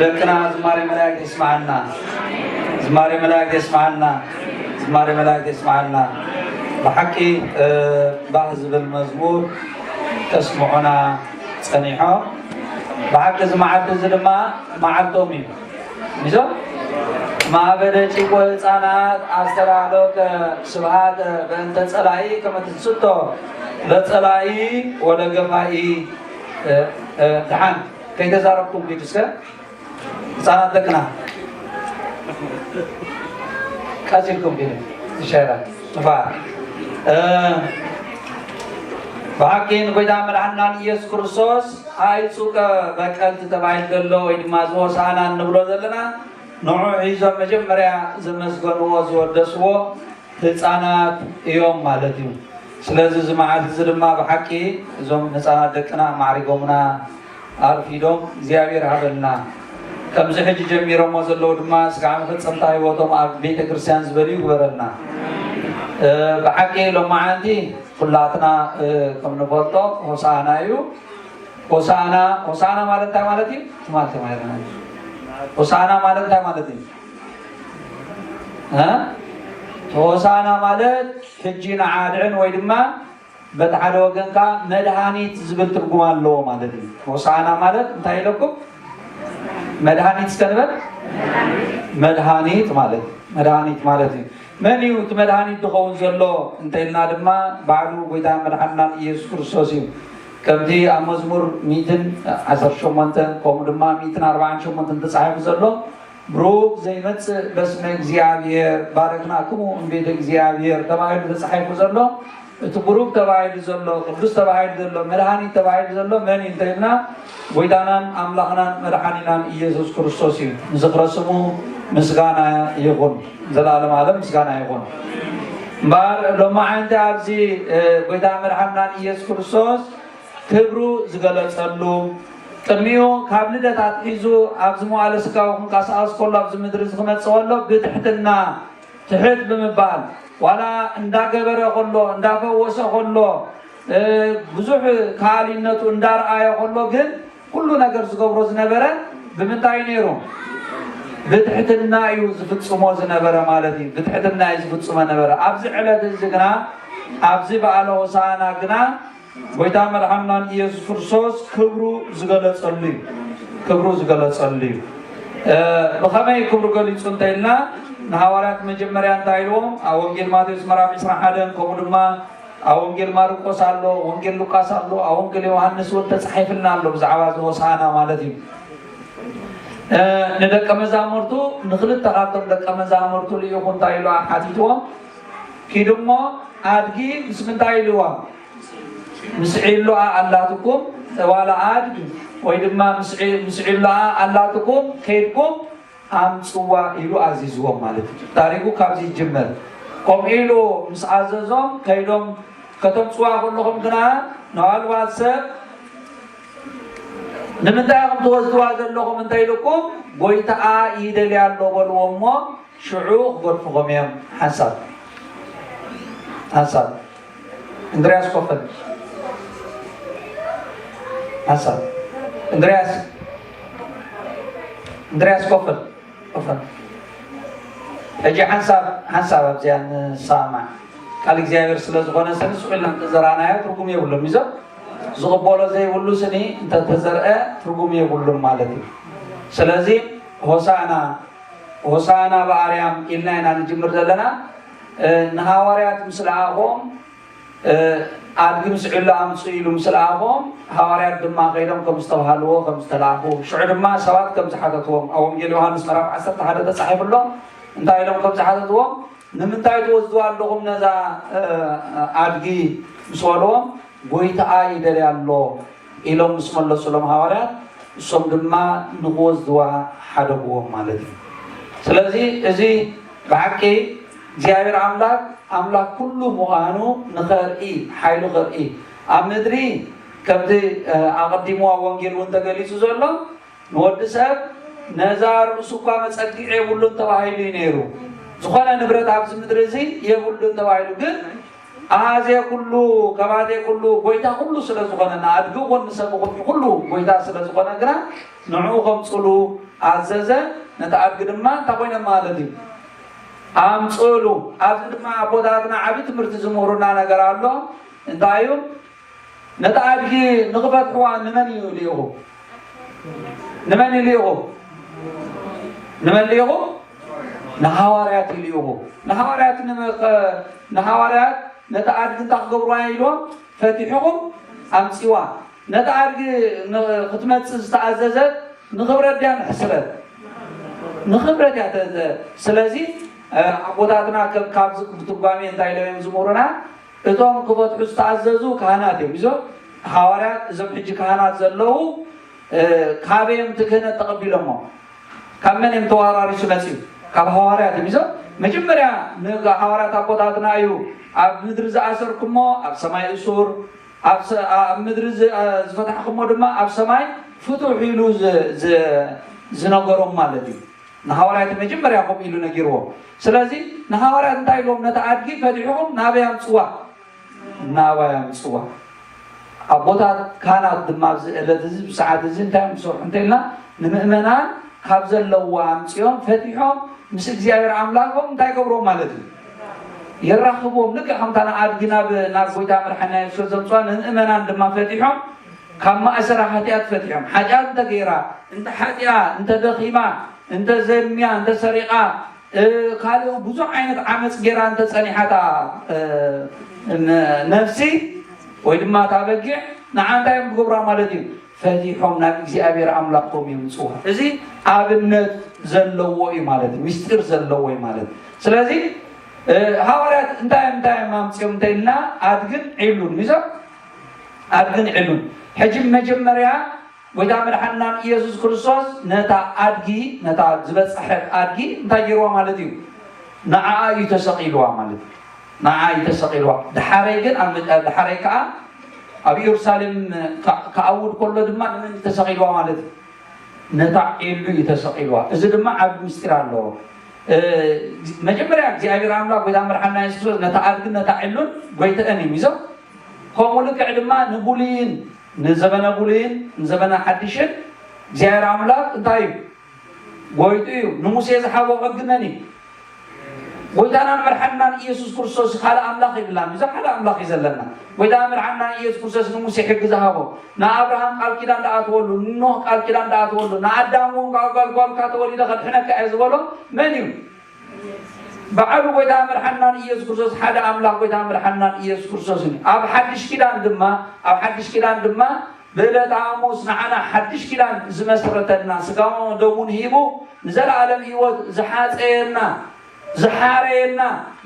ደቅና ዝማሬ መላእክት የስምዓና። ዝማሬ መላእክት የስምዓና። ዝማሬ መላእክት የስምዓና። ብሓቂ ባህ ዝብል መዝሙር ከስምዑና ጸኒሖም። ብሓቂ እዚ መዓልቲ እዚ ድማ መዓልቶም እዩ። ይዞ ማዕበደ ጭቆ ህፃናት ኣስተባህሎከ ስብሃተ በእንተ ጸላኢ ከመ ትስቶ ለጸላኢ ወለገፋኢ። ደሓን ከይተዛረብኩም ኪዱ እስከ ህፃናት ደቅና ቀሲልኩም ኪዱ። ይሻይራ ንፋር ብሓቂ ንጎይታ መድሓንናን ኢየሱስ ክርስቶስ ኣይጹቀ በቀልቲ ተባሂሉ ዘሎ ወይ ድማ ዝወሳና እንብሎ ዘለና ንዑ ሒዞም መጀመርያ ዘመስገንዎ ዝወደስዎ ህፃናት እዮም ማለት እዩ። ስለዚ እዚ መዓልቲ እዚ ድማ ብሓቂ እዞም ህፃናት ደቅና ማዕሪጎምና ኣርፊዶም እግዚኣብሔር ሃበልና። ከምዚ ሕጂ ጀሚሮሞ ዘለዉ ድማ ስጋዕ መፈፀምታ ህይወቶም ኣብ ቤተ ክርስቲያን ዝበሉ ይግበረልና። ብሓቂ ሎማዓንቲ ኩላትና ከም ንፈልጦ ሆሳና እዩ። ሆሳና ሆሳና ማለት እንታይ ማለት እዩ? ትማል ተማሂርና። ሆሳና ማለት እንታይ ማለት እዩ? ሆሳና ማለት ሕጂ ንዓድዕን ወይ ድማ በቲ ሓደ ወገንካ መድሃኒት ዝብል ትርጉም ኣለዎ ማለት እዩ። ሆሳና ማለት እንታይ ኢለኩም? መድሃኒት እስከ ንበል። መድሃኒት ማለት መድሃኒት ማለት እዩ። መን እዩ እቲ መድሃኒት ዝኸውን ዘሎ እንተኢልና ድማ ባዕሉ ጎይታ መድሓንናን ኢየሱስ ክርስቶስ እዩ። ከምቲ ኣብ መዝሙር ሚእትን ዓሰርተ ሸሞንተን ከምኡ ድማ ሚእትን ኣርባዓን ሸሞንተን ተጻሒፉ ዘሎ ብሩክ ዘይመጽእ በስመ እግዚኣብሔር ባረክናክሙ እምቤተ እግዚኣብሔር ተባሂሉ ተጻሒፉ ዘሎ እቲ ብሩክ ተባሂሉ ዘሎ ቅዱስ ተባሂሉ ዘሎ መድሃኒት ተባሂሉ ዘሎ መን እዩ እንተኢልና ጎይታናን ኣምላኽናን መድሓኒናን ኢየሱስ ክርስቶስ እዩ። ንዝኽረ ስሙ ምስጋና ይኹን። ዘላለም ዓለም ምስጋና ይኹን። እምበኣር ሎማዓንቲ ኣብዚ ጎይታ መድሓንናን ኢየሱስ ክርስቶስ ክብሩ ዝገለጸሉ ቅድሚኡ ካብ ልደት ኣትሒዙ ኣብዚ መዋእለ ስጋዊ ክንቀሳቐስ ከሎ ኣብዚ ምድሪ እዚ ክመጽእ ከሎ ብትሕትና ትሕት ብምባል ዋላ እንዳገበረ ከሎ እንዳፈወሰ ከሎ ብዙሕ ከኣሊነቱ እንዳርኣየ ከሎ ግን ኩሉ ነገር ዝገብሮ ዝነበረ ብምንታይ ነይሩ? ብትሕትና እዩ ዝፍጽሞ ዝነበረ ማለት እዩ። ብትሕትና እዩ ዝፍጽሞ ነበረ። ኣብዚ ዕለት እዚ ግና ኣብዚ በዓለ ሆሳና ግና ጎይታ መድሓንናን ኢየሱስ ክርስቶስ ክብሩ ዝገለጸሉ እዩ። ክብሩ ዝገለጸሉ እዩ። ብኸመይ ክብሩ ገሊጹ እንተ ኢልና ንሃዋርያት መጀመርያ እንታይ ኢልዎም? ኣብ ወንጌል ማቴዎስ ምዕራፍ ዕስራን ሓደን ከምኡ ድማ ኣብ ወንጌል ማርቆስ ኣሎ፣ ወንጌል ሉቃስ ኣሎ፣ ኣብ ወንጌል ዮሃንስ እውን ተጻሒፍልና ኣሎ ብዛዕባ እዚ ሆሳና ማለት እዩ። ንደቀ መዛሙርቱ ንክልተ ካብቶም ደቀ መዛሙርቱ ልኢኹ እንታይ ኢሉ ሓቲትዎም? ኪዱ እሞ ኣድጊ ምስ ምንታይ ኢልዎም? ምስ ዒሉኣ ኣላትኩም ዋላ ኣድጊ ወይ ድማ ምስ ዒሉኣ ኣላትኩም ከይድኩም ኣምፅዋ ኢሉ ኣዚዝዎም ማለት እዩ። ታሪኩ ካብዚ ይጅመር። ከምኡ ኢሉ ምስ ኣዘዞም ከይዶም ከተምፅዋ ከለኹም ግና ንዋልባት ሰብ ንምንታይ ኢኹም ትወስድዋ ዘለኹም እንተኢልኩም ጎይታኣ ይደልያ ኣሎ በልዎ እሞ ሽዑ ክገድፍኹም እዮም። ሓንሳብ ሓንሳብ እንድርያስ ኮፈል ሓንሳብ እንድርያስ እንድርያስ ኮፈል ኮፈል ሕጂ ሓንሳብ ሓንሳብ ኣብዚኣ ንሰማማዕ ቃል እግዚኣብሔር ስለ ዝኾነ ስንስ ኢልና እንተዘራናዮ ትርጉም የብሉን። ይዞ ዝቕበሎ ዘይብሉ ስኒ እንተተዘርአ ትርጉም የብሉን ማለት እዩ። ስለዚ ሆሳና ሆሳና ብኣርያም ኢልና ኢና ንጅምር ዘለና። ንሃዋርያት ምስ ለኣኾም ኣድጊ ምስ ዕሉ ኣምፁ ኢሉ ምስ ለኣኾም ሃዋርያት ድማ ከይዶም ከም ዝተባሃልዎ ከም ዝተላእኹ ሽዑ ድማ ሰባት ከም ዝሓተትዎም ኣብ ወንጌል ዮሃንስ ምዕራፍ ዓሰርተ ሓደ ተፃሒፉ ኣሎ። እንታይ ኢሎም ከም ዝሓተትዎም ንምንታይ ትወስድዋ ኣለኹም ነዛ ኣድጊ ምስ በልዎም ጎይታኣ ይደልያ ኣሎ ኢሎም ምስ መለሱሎም ሃዋርያት እሶም ድማ ንክወስድዋ ሓደግዎም ማለት እዩ። ስለዚ እዚ ብሓቂ እግዚኣብሔር ኣምላክ ኣምላክ ኩሉ ምዃኑ ንኸርኢ ሓይሉ ከርኢ ኣብ ምድሪ ከምቲ ኣቐዲሙ ኣብ ወንጌል እውን ተገሊጹ ዘሎ ንወዲ ሰብ ነዛ ርእሱ እኳ መጸግዒ የብሉን ተባሂሉ እዩ ነይሩ። ዝኾነ ንብረት ኣብዚ ምድሪ እዚ የብሉን ተባሂሉ ግን ኣሃዜ ኩሉ ከባዜ ኩሉ ጎይታ ኩሉ ስለ ዝኾነ ንኣድጊ እውን ንሰብ ይኹን ኩሉ ጎይታ ስለ ዝኾነ ግና ንዕኡ ከምፅሉ ኣዘዘ፣ ነቲ ኣድጊ ድማ እንታይ ኮይነ ማለት እዩ? ኣምፅእሉ። ኣብዚ ድማ ኣቦታትና ዓቢ ትምህርቲ ዝምህሩና ነገር ኣሎ። እንታይ እዩ? ነቲ ኣድጊ ንኽፈትሕዋ ንመን እዩ ልኢኹ? ንመን እዩ ልኢኹ? ንመን ልኢኹ? ንሃዋርያት እዩ ልኢኹ። ንሃዋርያት ንመ-፣ ንሃዋርያት ነቲ ኣድጊ እንታይ ክገብርዋ ኢልዎም? ፈቲሕኹም ኣምፅዋ። ነቲ ኣድጊ ን-፣ ክትመፅእ ዝተኣዘዘት ንኽብረት ድያ ንሕስረት? ንኽብረት እያ። ተ-፣ ተ-፣ ስለዚ፣ እ፣ ኣቦታትና ከም ካብዚ ትርጓሜ እንታይ ኢሎም እዮም ዝምህሩና? እቶም ክፈትሑ ዝተኣዘዙ ካህናት እዮም። እዞም ሃዋርያት፣ እዞም ሕጂ ካህናት ዘለዉ፣ እ፣ ካበይ እዮም እቲ ክህነት ተቐቢሎሞ? ካብ መን እዮም ተወራሪሱ መፅዩ? ካብ ሃዋርያት እዮም። እዞም መጀመርያ ንሃዋርያት ኣቦታትና እዩ፣ ኣብ ምድሪ ዝኣሰርኩሞ ኣብ ሰማይ እሱር፣ ኣብ ሰ-፣ ኣብ ምድሪ ዝ-፣ አ፣ ዝፈታሕኩሞ ድማ ኣብ ሰማይ ፍቱሕ ኢሉ ዝ-፣ ዝ-፣ ዝነገሮም ማለት እዩ። ንሃዋርያት መጀመርያ ከምኡ ኢሉ ነጊርዎም። ስለዚ ንሃዋርያት እንታይ ኢልዎም? ነቲ ኣድጊ ፈቲሕኹም ናበይ ኣምፅዋ? ናባይ ኣምፅዋ። ኣቦታት ካህናት ድማ ኣብዚ ዕለት እዚ፣ ብሰዓት እዚ እንታይ እዮም ዝሰርሑ እንተኢልና፣ ንምእመናን ካብ ዘለውዎ ኣምፅኦም ፈቲሖም ምስ እግዚኣብሔር ኣምላኾም እንታይ ገብርዎም ማለት እዩ? የራኽብዎም። ልክዕ ከምታ ንኣድጊ ናብ፣ ናብ ጎይታ መድሓና የሱስ ዘምፅዋ፣ ንምእመናን ድማ ፈቲሖም ካብ ማእሰራ ሓጢኣት ፈቲሖም። ሓጢኣት እንተገይራ፣ እንተ ሓጢኣ፣ እንተ ደኺማ፣ እንተ ዘምያ፣ እንተ ሰሪቓ፣ እ፣ ካልእ ብዙሕ ዓይነት ዓመፅ ገይራ እንተ ጸኒሓታ፣ እ፣ ነ-፣ ነፍሲ ወይ ድማ እታ በጊዕ ንዓ እንታይ እዮም ዝገብራ ማለት እዩ? ፈቲሖም ናብ እግዚኣብሔር ኣምላኾም የምፅዋ። እዚ ኣብነት ዘለዎ እዩ ማለት እዩ፣ ምስጢር ዘለዎ እዩ ማለት እዩ። ስለዚ፣ እ፣ ሃዋርያት እንታይ እንታይ እዮም ኣምፅኦም እንተኢልና፣ ኣድግን ዒሉን፣ ሚዞም ኣድግን ዒሉን። ሕጂ መጀመርያ ጎይታ መድሓንናን ኢየሱስ ክርስቶስ ነታ ኣድጊ፣ ነታ ዝበፀሐት ኣድጊ እንታይ ገይርዋ ማለት እዩ? ንዓኣ እዩ ተሰቒልዋ ማለት እዩ። ንዓኣ እዩ ተሰቒልዋ። ደሓረይ ግን፣ ኣብ መ-፣ ደሓረይ ከዓ ኣብ ኢየሩሳሌም ካ-፣ ክኣውድ ከሎ ድማ ንመን እዩ ተሰቒልዋ ማለት እዩ? ነታ ዒሉ እዩ ተሰቒልዋ። እዚ ድማ ዓቢ ምስጢር ኣለዎ። እ፣ መጀመርያ እግዚኣብሔር ኣምላኽ ጎይታ መድሓንና የሱስ ክርስቶስ ነታ ኣድግን ነታ ዒሉን ጎይተአን እዩ ሚዞም። ከምኡ ልክዕ ድማ ንብሉይን ንዘበነ ብሉይን ንዘበነ ሓድሽን እግዚኣብሔር ኣምላኽ እንታይ እዩ? ጎይቱ እዩ። ንሙሴ ዝሃቦ ሕጊ መን እዩ? ጎይታናን መድሓንናን ኢየሱስ ክርስቶስ ካልእ ኣምላኽ የብላን። እዚ ሓደ ኣምላኽ እዩ ዘለና። ጎይታ መድሓንናን ኢየሱስ ክርስቶስ ንሙሴ ሕጊ ዝሃቦ፣ ንኣብርሃም ቃል ኪዳን ዝኣተወሉ፣ ንኖህ ቃል ኪዳን ዝኣተወሉ፣ ንኣዳም እውን ካብ ጓል ጓልካ ተወሊደ ከድሕነካ እየ ዝበሎ መን እዩ? በዓሉ ጎይታ መድሓንናን ኢየሱስ ክርስቶስ ሓደ ኣምላኽ ጎይታ መድሓንናን ኢየሱስ ክርስቶስ እዩ። ኣብ ሓድሽ ኪዳን ድማ፣ ኣብ ሓድሽ ኪዳን ድማ ብዕለተ ሓሙስ ንዓና ሓድሽ ኪዳን ዝመስረተልና፣ ስጋውን ደሙን ሂቡ ንዘለኣለም ህይወት ዝሓፀየና፣ ዝሓረየና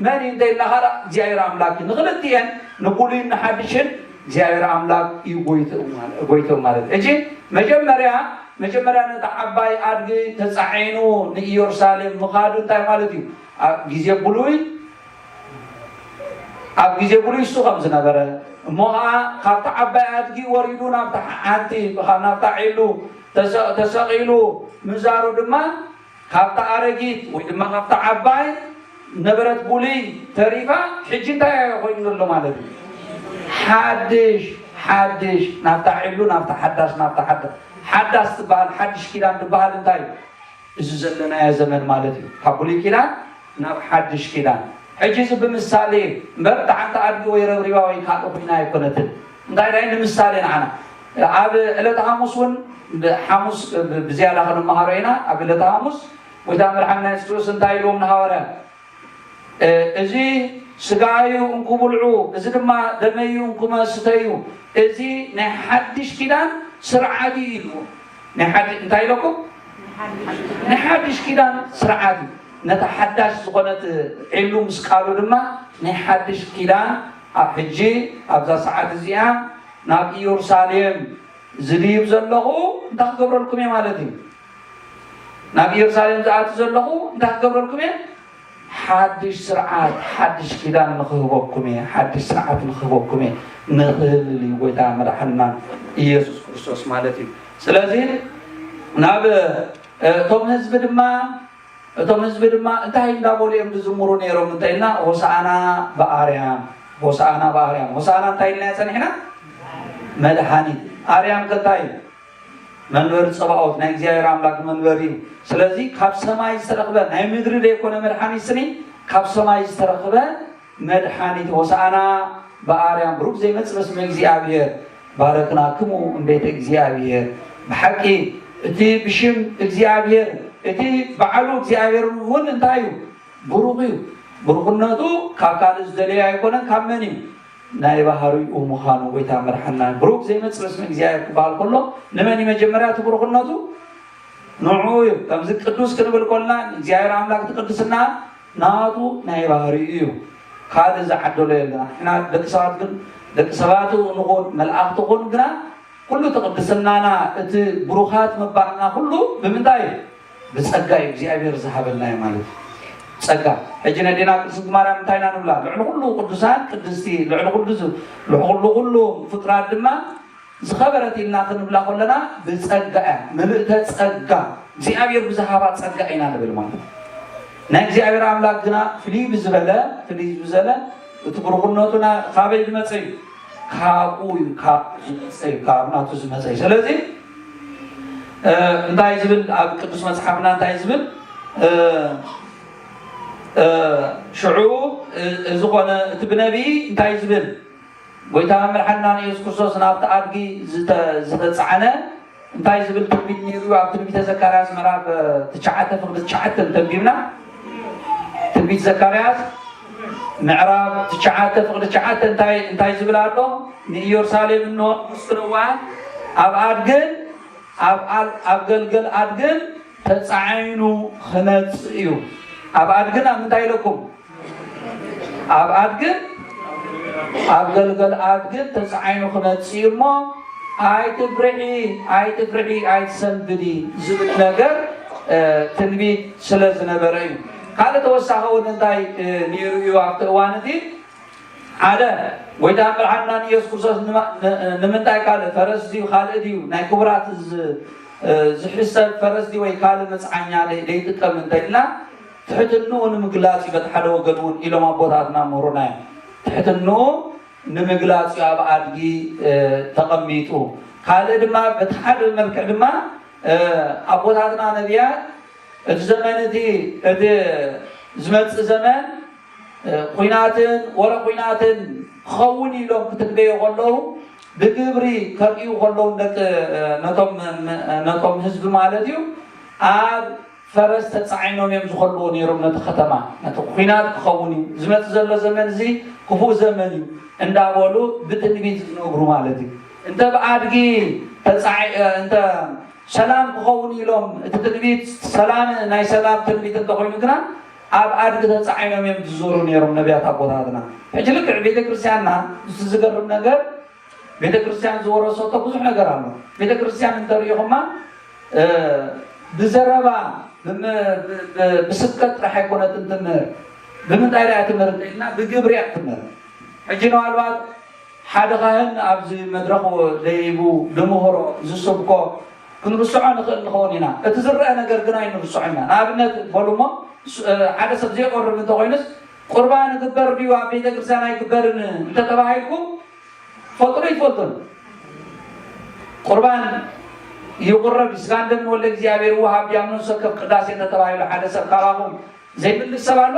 መን እዩ እንተ ኢልና፣ ካልእ እግዚኣብሔር ኣምላክ እዩ። ንክልቲኤን፣ ንብሉይን ንሓድሽን እግዚኣብሔር ኣምላክ እዩ ጎይትኡ ማለ-፣ ጎይትኡ ማለት እዩ። ሕጂ መጀመርያ፣ መጀመርያ ነታ ዓባይ ኣድጊ ተጻዒኑ ንኢየሩሳሌም ምኻዱ እንታይ ማለት እዩ? ኣብ ግዜ ብሉይ፣ ኣብ ግዜ ብሉይ እሱ ከም ዝነበረ፣ እሞ ኸዓ ካብታ ዓባይ ኣድጊ ወሪዱ ናብታ ሓንቲ፣ ናብታ ዒሉ ተሰ-፣ ተሰቒሉ ምዛሩ ድማ ካብታ ኣረጊት ወይ ድማ ካብታ ዓባይ ነበረት ብሉይ ተሪፋ፣ ሕጂ እንታይ ኮይኑ ዘሎ ማለት እዩ? ሓድሽ፣ ሓድሽ፣ ናብታ ዒሉ፣ ናብታ ሓዳስ፣ ናብታ ሓዳስ። ሓዳስ ትበሃል፣ ሓድሽ ኪዳን ትበሃል እንታይ እዩ? እዚ ዘለናዮ ዘመን ማለት እዩ። ካብ ብሉይ ኪዳን ናብ ሓድሽ ኪዳን። ሕጂ እዚ ብምሳሌ እምበር፣ እታ ሓንቲ ኣድጊ ወይ ረብሪባ ወይ ካልእ ኮይና ኣይኮነትን። እንታይ ዳይ ንምሳሌ ንዓና። ኣብ ዕለተ ሓሙስ እውን፣ ሓሙስ ብ-፣ ብዝያዳ ክንመሃሮ ኢና። ኣብ ዕለተ ሓሙስ ጎይታ መድሓንና የሱስ ክርስቶስ እንታይ ኢልዎም ንሃዋርያት? እ፣ እዚ ስጋይ እዩ፣ እንኩ ብልዑ፣ እዚ ድማ ደመይ እዩ፣ እንኩ መስተዩ። እዚ ናይ ሓድሽ ኪዳን ስርዓት እዩ ኢልዎ። ናይ ሓድ-፣ እንታይ ኢለኩም? ናይ ሓድሽ ኪዳን ስርዓት እዩ። ነታ ሓዳሽ ዝኾነት ዒሉ ምስ ቃሉ ድማ ናይ ሓድሽ ኪዳን ኣብ ሕጂ ኣብዛ ሰዓት እዚኣ ናብ ኢየሩሳሌም ዝድይብ ዘለኹ እንታይ ክገብረልኩም እየ ማለት እዩ? ናብ ኢየሩሳሌም ዝኣቱ ዘለኹ እንታይ ክገብረልኩም እየ? ሓድሽ ስርዓት፣ ሓድሽ ኪዳን ንኽህበኩም እየ፣ ሓድሽ ስርዓት ንኽህበኩም እየ፣ ንኽህልል እዩ ጎይታ መድሓንና ኢየሱስ ክርስቶስ ማለት እዩ። ስለዚ ናብ፣ እ፣ እቶም ህዝቢ ድማ፣ እቶም ህዝቢ ድማ እንታይ እንዳበሉ እዮም ዝዝምሩ ነይሮም እንተ ኢልና፣ ሆሳዕና ብኣርያም፣ ሆሳዕና ብኣርያም። ሆሳዕና እንታይ ኢልና ጸኒሕና? መድሓኒት። ኣርያም ከ እንታይ እዩ? መንበሪ ጸባኦት ናይ እግዚኣብሔር ኣምላክ መንበሪ እዩ። ስለዚ ካብ ሰማይ ዝተረኽበ ናይ ምድሪ ዘይኮነ መድሓኒት ስኒ ካብ ሰማይ ዝተረኽበ መድሓኒት ሆሳዕና ብኣርያም ብሩክ ዘይመጽእ በስመ እግዚኣብሔር ባረክናክሙ እምቤተ እግዚኣብሔር። ብሓቂ እቲ ብሽም እግዚኣብሔር እቲ በዓሉ እግዚኣብሔር እውን እንታይ እዩ? ብሩኽ እዩ። ብሩኽነቱ ካብ ካልእ ዝደለየ ኣይኮነን። ካብ መን እዩ? ናይ ባህሪኡ ምዃኑ ጎይታ መድሓና ብሩክ ዘይመጽእ በስመ እግዚኣብሔር ክበሃል ከሎ ንመን እዩ መጀመርያ እቲ ብሩኽነቱ? ንዕኡ እዩ። ከምዚ ቅዱስ ክንብል ኮልና እግዚኣብሔር ኣምላክ እቲ ቅድስና ናቱ ናይ ባህሪኡ እዩ። ካልእ ዝዓደሎ የለና። ንሕና ደቂ ሰባት ግን ደቂ ሰባት ንኹን መልኣኽቲ ኹን ግና ኩሉ እቲ ቅድስናና እቲ ብሩኻት ምባልና ኩሉ ብምንታይ እዩ? ብጸጋ እዩ እግዚኣብሔር ዝሃበና እዩ ማለት እዩ። ጸጋ። ሕጂ ነዴና ቅድስቲ ማርያም እንታይ ኢና ንብላ? ልዕሊ ኩሉ ቅዱሳን ቅድስቲ፣ ልዕሊ ኩሉ ዝ- ልዕሊ ኩሉ ፍጡራት ድማ ዝኸበረት ኢልና ክንብላ ከለና ብጸጋ እያ፣ ምልእተ ጸጋ እግዚኣብሔር ብዝሃባ ጸጋ ኢና ንብል ማለት እዩ። ናይ እግዚኣብሔር ኣምላክ ግና ፍልይ ብዝበለ ፍልይ ብዘለ እቲ ብሩኽነቱና ካበይ ዝመጸ እዩ? ካብኡ እዩ፣ ካብ ዝመጸ እዩ፣ ካብ ናቱ ዝመጸ እዩ። ስለዚ እ፣ እንታይ ዝብል ኣብ ቅዱስ መጽሓፍና እንታይ ዝብል እ፣ እ፣ ሽዑ እ፣ ዝኾነ እቲ ብነቢይ እንታይ ዝብል ጎይታ መድሓና ንየሱስ ክርስቶስ ናብቲ ኣድጊ ዝተ- ዝተጻዕነ እንታይ ዝብል ትንቢት ነይሩ? ኣብ ትንቢተ ዘካርያስ ምዕራፍ ትሽዓተ ፍቕዲ ትሽዓተ እንተንቢብና ትንቢት ዘካርያስ ምዕራፍ ትሽዓተ ፍቕዲ ትሽዓተ እንታይ እንታይ ዝብል ኣሎ? ንኢየሩሳሌም እንሆ ንጉስ ክነዋ ኣብ ኣድግን ኣብ ኣል- ኣብ ገልገል ኣድግን ተጻዒኑ ክመጽእ እዩ። ኣብ ኣድግን ኣብ ምንታይ ኢለኩም? ኣብ ኣድግን ኣብ ገልገል ኣድግን ተጻዒኑ ክመጽእ እዩ እሞ ኣይትፍርሒ፣ ኣይትፍርሒ፣ ኣይትሰንብዲ ዝብል ነገር እ፣ ትንቢት ስለ ዝነበረ እዩ። ካልእ ተወሳኺ እውን እንታይ እ፣ ነይሩ እዩ ኣብቲ እዋን እቲ ሓደ ጎይታ መድሓንና ንኢየሱስ ክርስቶስ ንማ- ን- ንምንታይ ካልእ ፈረስ ድዩ ካልእ ድዩ ናይ ክቡራት ዝ- እ፣ ዝሕሰብ ፈረስ ድዩ ወይ ካልእ መጽዓኛ ደይ- ደይጥቀም እንተኢልና ትሕትንኡ ንምግላጽ እዩ። በቲ ሓደ ወገን እውን ኢሎም ኣቦታትና ምህሩና እዮም። ትሕትንኡ ንምግላጽ እዩ ኣብ ኣድጊ እ፣ ተቐሚጡ። ካልእ ድማ በቲ ሓደ መልክዕ ድማ እ፣ ኣቦታትና ነቢያት እቲ ዘመን እቲ እቲ ዝመጽእ ዘመን እ፣ ኹናትን ወረ ኹናትን ክኸውን ኢሎም ክትንበዮ ከለዉ ብግብሪ ከርእዩ ከለዉ ደቂ እ፣ ነቶም ም- ነቶም ህዝቢ ማለት እዩ ኣብ ፈረስ ተጻዒኖም እዮም ዝኸልዎ ነይሮም ነቲ ከተማ። ነቲ ኹናት ክኸውን እዩ ዝመጽእ ዘሎ ዘመን እዚ ክፉእ ዘመን እዩ እንዳበሉ ብትንቢት ዝነግሩ ማለት እዩ። እንተ ብኣድጊ ተጻዒ እ፣ እንተ ሰላም ክኸውን ኢሎም እቲ ትንቢት ሰላም ናይ ሰላም ትንቢት እንተኾይኑ ግና ኣብ ኣድጊ ተጻዒኖም እዮም ዝዞሩ ነይሮም ነቢያት ኣቦታትና። ሕጂ ልክዕ ቤተ ክርስቲያንና እቲ ዝገርም ነገር ቤተ ክርስቲያን ዝወረሰቶ ብዙሕ ነገር ኣሎ። ቤተ ክርስቲያን እንተሪኢኹማ እ፣ ብዘረባ ብም- ብ- ብ- ብስብከት ጥራሕ ኣይኮነትን ትምህር። ብምንታይ ዳ ትምህር እንተኢልና ብግብሪ እያ ትምህር። ሕጂ ንባልባት ሓደ ካህን ኣብዚ መድረኽ ደይቡ ድምህሮ ዝስብኮ ክንርስዖ ንኽእል ንኸውን ኢና። እቲ ዝረአ ነገር ግን ኣይንርስዖ ኢና። ንኣብነት በሉ እሞ ስ- ሓደ ሰብ ዘይቆርብ እንተኾይኑስ ቁርባን ይግበር ድዩ ኣብ ቤተ ክርስቲያን ኣይግበርን እንተተባሂልኩም ፈጥሮ ይፈልጡን ቁርባን ይቁረብ ስጋን ደምን ወልደ እግዚኣብሔር ውሃብ ዲያምኖስ ሰከፍ ቅዳሴ እንተተባሂሉ ሓደ ሰብ ካባኹም ዘይምልስ ሰብ ኣሎ?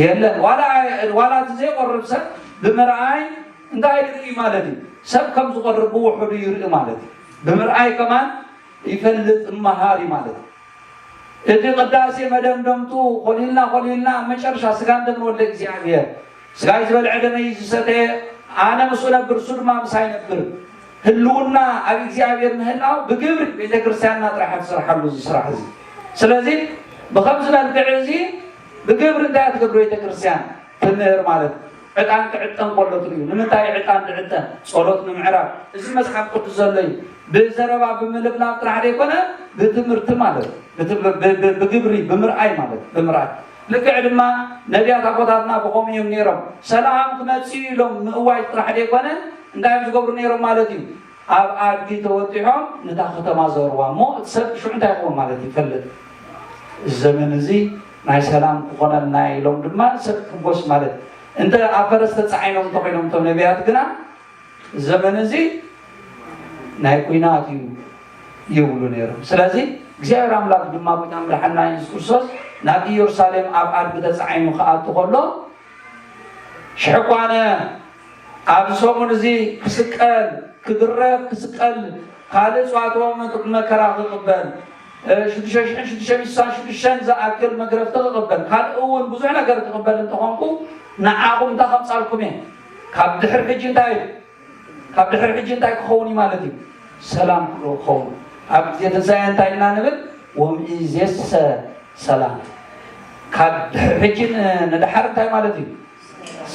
የለን። ዋላ ዋላ እቲ ዘይቆርብ ሰብ ብምርኣይ እንታይ ይርኢ ማለት እዩ? ሰብ ከም ዝቆርብ ብውሕዱ ይርኢ ማለት እዩ። ብምርኣይ ከማን ይፈልጥ እመሃር እዩ ማለት እዩ። እቲ ቅዳሴ መደምደምቱ ኮሊልና ኮሊልና ኣብ መጨረሻ ስጋን ደምን ወልደ እግዚኣብሔር ስጋይ ዝበልዐ ደመይ ዝሰተየ ኣነ ምስኡ ነብር እሱ ድማ ምሳይ ነብር ህልውና ኣብ እግዚኣብሔር ምህላው ብግብሪ ቤተክርስትያንና ጥራሕ ትሰርሓሉ እዚ ስራሕ እዚ። ስለዚ ብከምዚ መልክዕ እዚ ብግብሪ እንታይ ትገብር ቤተክርስትያን ትምህር ማለት ዕጣን ክዕጠን ከሎ ትርእዩ። ንምንታይ ዕጣን ትዕጠን? ጸሎት ንምዕራግ። እዚ መጽሓፍ ቅዱስ ዘሎ እዩ። ብዘረባ ብምልፍላፍ ጥራሕ ዘይኮነ ብትምህርቲ ማለት እዩ። ብትምህር- ብ- ብ- ብግብሪ ብምርኣይ ማለት እዩ። ብምርኣይ ልክዕ ድማ ነቢያት ኣቦታትና ብኸምኡ እዮም ነይሮም። ሰላም ክመጽእ እዩ ኢሎም ምእዋጅ ጥራሕ ዘይኮነ እንታይ እዮም ዝገብሩ ነይሮም ማለት እዩ። ኣብ ኣድጊ ተወጢሖም ነታ ከተማ ዘርዋ እሞ እቲ ሰብ ሽዑ እንታይ ይኸውን ማለት ይፈልጥ። እዚ ዘመን እዚ ናይ ሰላም ክኾነልና ኢሎም ድማ ሰብ ክጎስ ማለት እንተ ኣብ ፈረስ ተፃዒኖም እንተኮይኖም እቶም ነቢያት ግና ዘመን እዚ ናይ ኲናት እዩ ይብሉ ነይሮም። ስለዚ እግዚኣብሔር ኣምላኽ ድማ ጎይታ መድሓና የሱስ ክርስቶስ ናብ ኢየሩሳሌም ኣብ ኣድጊ ተጻዒኑ ክኣቱ ከሎ ሽሕኳነ ኣብዚ ሰሙን እዚ ክስቀል ክግረፍ ክስቀል ካልእ እፅዋትዎም መከራ ክቕበል ሽዱሽተ ሽሕን ሽዱሽተ ሚእትን ስሳን ሽዱሽተን ዝኣክል መግረፍቲ ክቕበል ካልእ እውን ብዙሕ ነገር ክቕበል እንተኾንኩ ንዓኹም እንታይ ከምፃልኩም እየ ካብ ድሕር ሕጂ እንታይ ካብ ድሕሪ ሕጂ እንታይ ክኸውን እዩ ማለት እዩ? ሰላም ክኸውን። ኣብ ግዜ ትንሳኤ እንታይ ኢና ንብል? ወምኢዜሰ ሰላም። ካብ ድሕሪ ሕጂ ንድሓር እንታይ ማለት እዩ?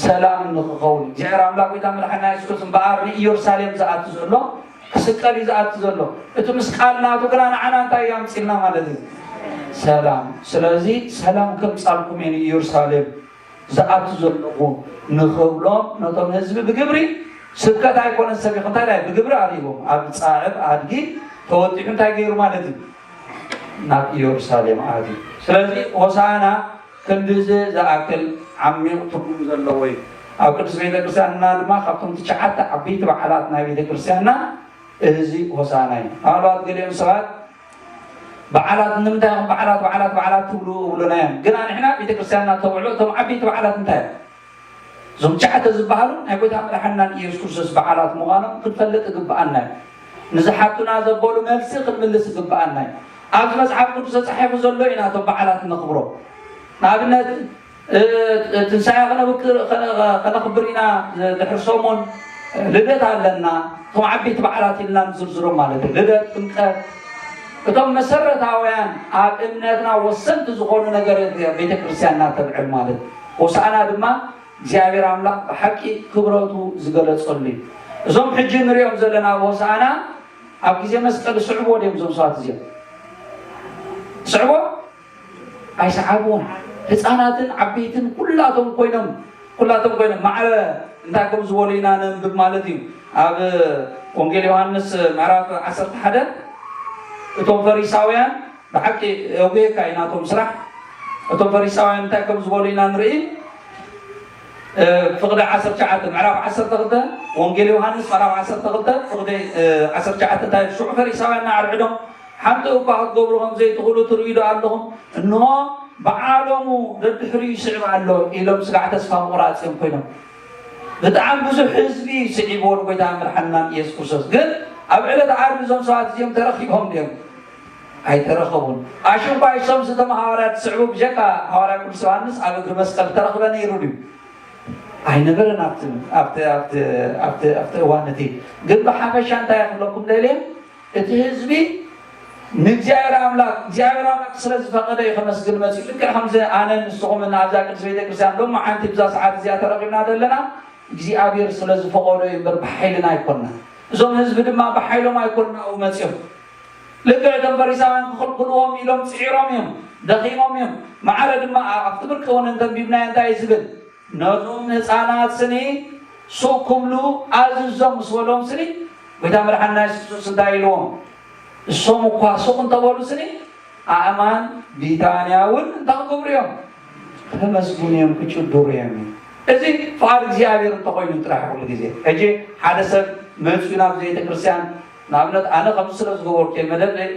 ሰላም ንክኸውን እግዚኣብሔር ኣምላክ ጎይታ መድሓና የሱስ ክርስቶስ እምበኣር ንኢየሩሳሌም ዝኣቱ ዘሎ ክስቀል እዩ ዝኣቱ ዘሎ። እቲ ምስቃል ናቱ ግና ንዓና እንታይ እዩ ኣምፅልና ማለት እዩ? ሰላም። ስለዚ ሰላም ከምፃልኩም እየ ንኢየሩሳሌም ዝኣቱ ዘለኹ ንኽብሎም ነቶም ህዝቢ ብግብሪ ስብከት ኣይኮነን ሰቢኹ እንታይ ላይ ብግብሪ ኣሪቦም ኣብ ፃዕብ ኣድጊ ተወጢሑ እንታይ ገይሩ ማለት እዩ ናብ ኢየሩሳሌም ኣትዩ ስለዚ ሆሳና ክንድዚ ዝኣክል ዓሚቕ ትርጉም ዘለዎ እዩ ኣብ ቅዱስ ቤተክርስትያንና ድማ ካብቶም ትሽዓተ ዓበይቲ በዓላት ናይ ቤተክርስትያንና እዚ ሆሳና እዩ ምናልባት ገሊኦም ሰባት በዓላት ንምንታይ ኢኹም በዓላት በዓላት በዓላት ትብሉ እብሉና እዮም ግና ንሕና ቤተክርስትያንና ተብዕሎ እቶም ዓበይቲ በዓላት እንታይ እዮም እዞም ትሽዓተ ዝበሃሉ ናይ ጎይታ መድሓንናን ኢየሱስ ክርስቶስ በዓላት ምዃኖም ክንፈልጥ እግብኣና እዩ ንዝሓቱና ዘበሉ መልሲ ክንምልስ እግብኣና እዩ ኣብዚ መፅሓፍ ቅዱስ ተፃሒፉ ዘሎ ኢና እቶም በዓላት እነኽብሮ ንኣብነት ትንሳኤ ከነኽብር ኢና ድሕሪ ሰሙን ልደት ኣለና እቶም ዓበይቲ በዓላት ኢልና ንዝርዝሮም ማለት እዩ ልደት ጥምቀት እቶም መሰረታውያን ኣብ እምነትና ወሰንቲ ዝኾኑ ነገር ቤተክርስትያንና ተብዕል ማለት ሆሳዕና ድማ እግዚኣብሔር ኣምላኽ ብሓቂ ክብረቱ ዝገለጸሉ እዩ እዞም ሕጂ ንሪኦም ዘለና ሆሳዕና ኣብ ግዜ መስቀል ስዕቦ ድዮም እዞም ሰባት እዚኦም ስዕቦ ኣይሰዓብዎን ህፃናትን ዓበይትን ኩላቶም ኮይኖም ኩላቶም ኮይኖም ማዕረ እንታይ ከም ዝበሉ ኢና ነንብብ ማለት እዩ ኣብ ወንጌል ዮሃንስ ምዕራፍ ዓሰርተ ሓደ እቶም ፈሪሳውያን ብሓቂ የጉየካ እዩ ናቶም ስራሕ እቶም ፈሪሳውያን እንታይ ከም ዝበሉ ኢና ንርኢ ፍቕዲ ዓሰርተ ትሽዓተ ምዕራፍ ዓሰርተ ክልተ ወንጌል ዮሃንስ ምዕራፍ ዓሰርተ ክልተ ፍቕዲ ዓሰርተ ትሽዓተ እንታይ ሽዑ ፈሪሳውያን ንዓርዕዶም ሓንቲ እኳ ክትገብሩ ከም ዘይትኽእሉ ትርእዩ ዶ ኣለኹም? እንሆ በዓሎሙ ደድሕሪኡ ይስዕብ ኣሎ ኢሎም ስጋዕ ተስፋ ምቑራፅ እዮም ኮይኖም። ብጣዕሚ ብዙሕ ህዝቢ ስዒብዎ ንጎይታ መድሓንናን ኢየሱስ ክርስቶስ። ግን ኣብ ዕለተ ዓርቢ እዞም ሰባት እዚኦም ተረኺቦም ድዮም? ኣይተረኸቡን። ኣሽንኳይ እሶም ዝተም ሃዋርያት ዝስዕቡ ብጀካ ሃዋርያ ቅዱስ ዮሃንስ ኣብ እግሪ መስቀል ዝተረኽበ ነይሩ ድዩ? ኣይነበረን ኣብቲ ኣብቲ ኣብቲ ኣብቲ ኣብቲ እዋን እቲ ግን ብሓፈሻ እንታይ ክብለኩም ደልየ እቲ ህዝቢ ንእግዚኣብሔር ኣምላክ እግዚኣብሔር ኣምላክ ስለ ዝፈቀደ እዩ ከመስግን መፅኡ ልክዕ ከምዚ ኣነ ንስኹምን ኣብዛ ቅድስ ቤተክርስትያን ሎሚ ሓንቲ ብዛ ሰዓት እዚኣ ተረኪብና ዘለና እግዚኣብሔር ስለ ዝፈቀዶ እዩ እምበር ብሓይልና ኣይኮንና እዞም ህዝቢ ድማ ብሓይሎም ኣይኮንና ኣብኡ መፅኦም ልክዕ እቶም ፈሪሳውያን ክኽልክልዎም ኢሎም ፅዒሮም እዮም ደኺሞም እዮም ማዕረ ድማ ኣብቲ ብርቂ እውን እንተንቢብናዮ እንታይ እዩ ዝብል ነዞም ህፃናት ስኒ ሱቕ ክብሉ ኣዝዞም ምስ በሎም ስኒ ጎይታ መድሓንና የሱስ ክርስቶስ እንታይ ኢልዎም እሶም እኳ ሱቕ እንተበሉ ስኒ ኣእማን ቢታንያ እውን እንታይ ክገብሩ እዮም ከመስግኑ እዮም ክጭድሩ እዮም እዩ እዚ ፍቓድ እግዚኣብሔር እንተኮይኑ ጥራሕ ኩሉ ግዜ ሕጂ ሓደ ሰብ መፅኡ ናብ ቤተ ክርስቲያን ንኣብነት ኣነ ከምዚ ስለ ዝገበርኩ እየ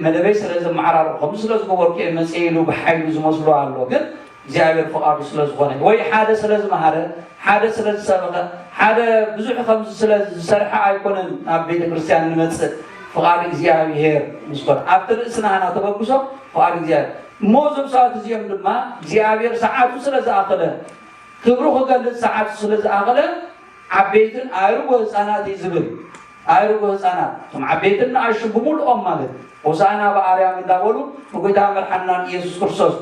መደበይ ስለ ዘመዓራርኩ ከምዚ ስለ ዝገበርኩ እየ መፅእ ኢሉ ብሓይሉ ዝመስሎ ኣሎ ግን እግዚኣብሔር ፍቓዱ ስለ ዝኾነ ወይ ሓደ ስለ ዝመሃረ ሓደ ስለ ዝሰበኸ ሓደ ብዙሕ ከምዚ ስለ ዝሰርሐ ኣይኮነን ናብ ቤተ ክርስቲያን ንመፅእ ፍቓድ እግዚኣብሔር ምስኮነ ኣብቲ ርእስና ኢና ተበግሶ ፍቓድ እግዚኣብሔር እሞ እዞም ሰባት እዚኦም ድማ እግዚኣብሔር ሰዓቱ ስለ ዝኣኸለ ክብሩ ክገልፅ ሰዓቱ ስለ ዝኣኸለ ዓበይትን ኣእርጎ ህፃናት እዩ ዝብል ኣእርጎ ህፃናት እቶም ዓበይትን ንኣሹ ብምልኦም ማለት ሆሳዕና ብኣርያም እንዳበሉ ንጎይታ መድሓንናን ኢየሱስ ክርስቶስ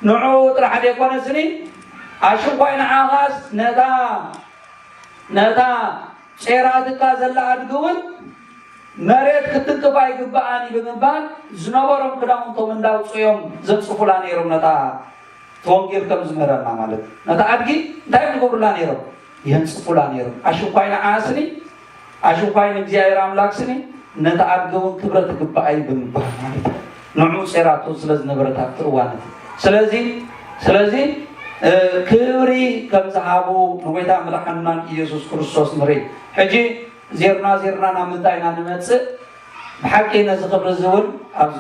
ንዑ ጥራሕ ዘይኮነ ስኒ ኣሽንኳይ ንዓኻስ ነታ ነታ ጼራትካ ዘላ ኣድጊ እውን መሬት ክትንክፍ ኣይግብኣን እዩ ብምባል ዝነበሮም ክዳውንቶም እንዳውፅኦም ዘንፅፉላ ነይሮም ነታ እቲ ወንጌል ከም ዝምህረና ማለት እዩ። ነታ ኣድጊ እንታይ እዮም ዝገብሩላ ነይሮም? የንፅፉላ ነይሮም። ኣሽኳይ ንዓስኒ ኣሽኳይ ንእግዚኣብሔር ኣምላክ ስኒ ነታ ኣድጊ እውን ክብረት ይግብኣ እዩ ብምባል ማለት እዩ። ንዑ ጼራቶ ስለ ዝነበረት ኣብቲ እዋን እቲ ስለዚ ስለዚ ክብሪ ከም ዝሃቡ ንጎይታ መድሓንናን ኢየሱስ ክርስቶስ ንርኢ። ሕጂ ዜርና ዜርና ናብ ምንታይ ኢና ንመፅእ? ብሓቂ ነዚ ክብሪ እዚ እውን ኣብዚ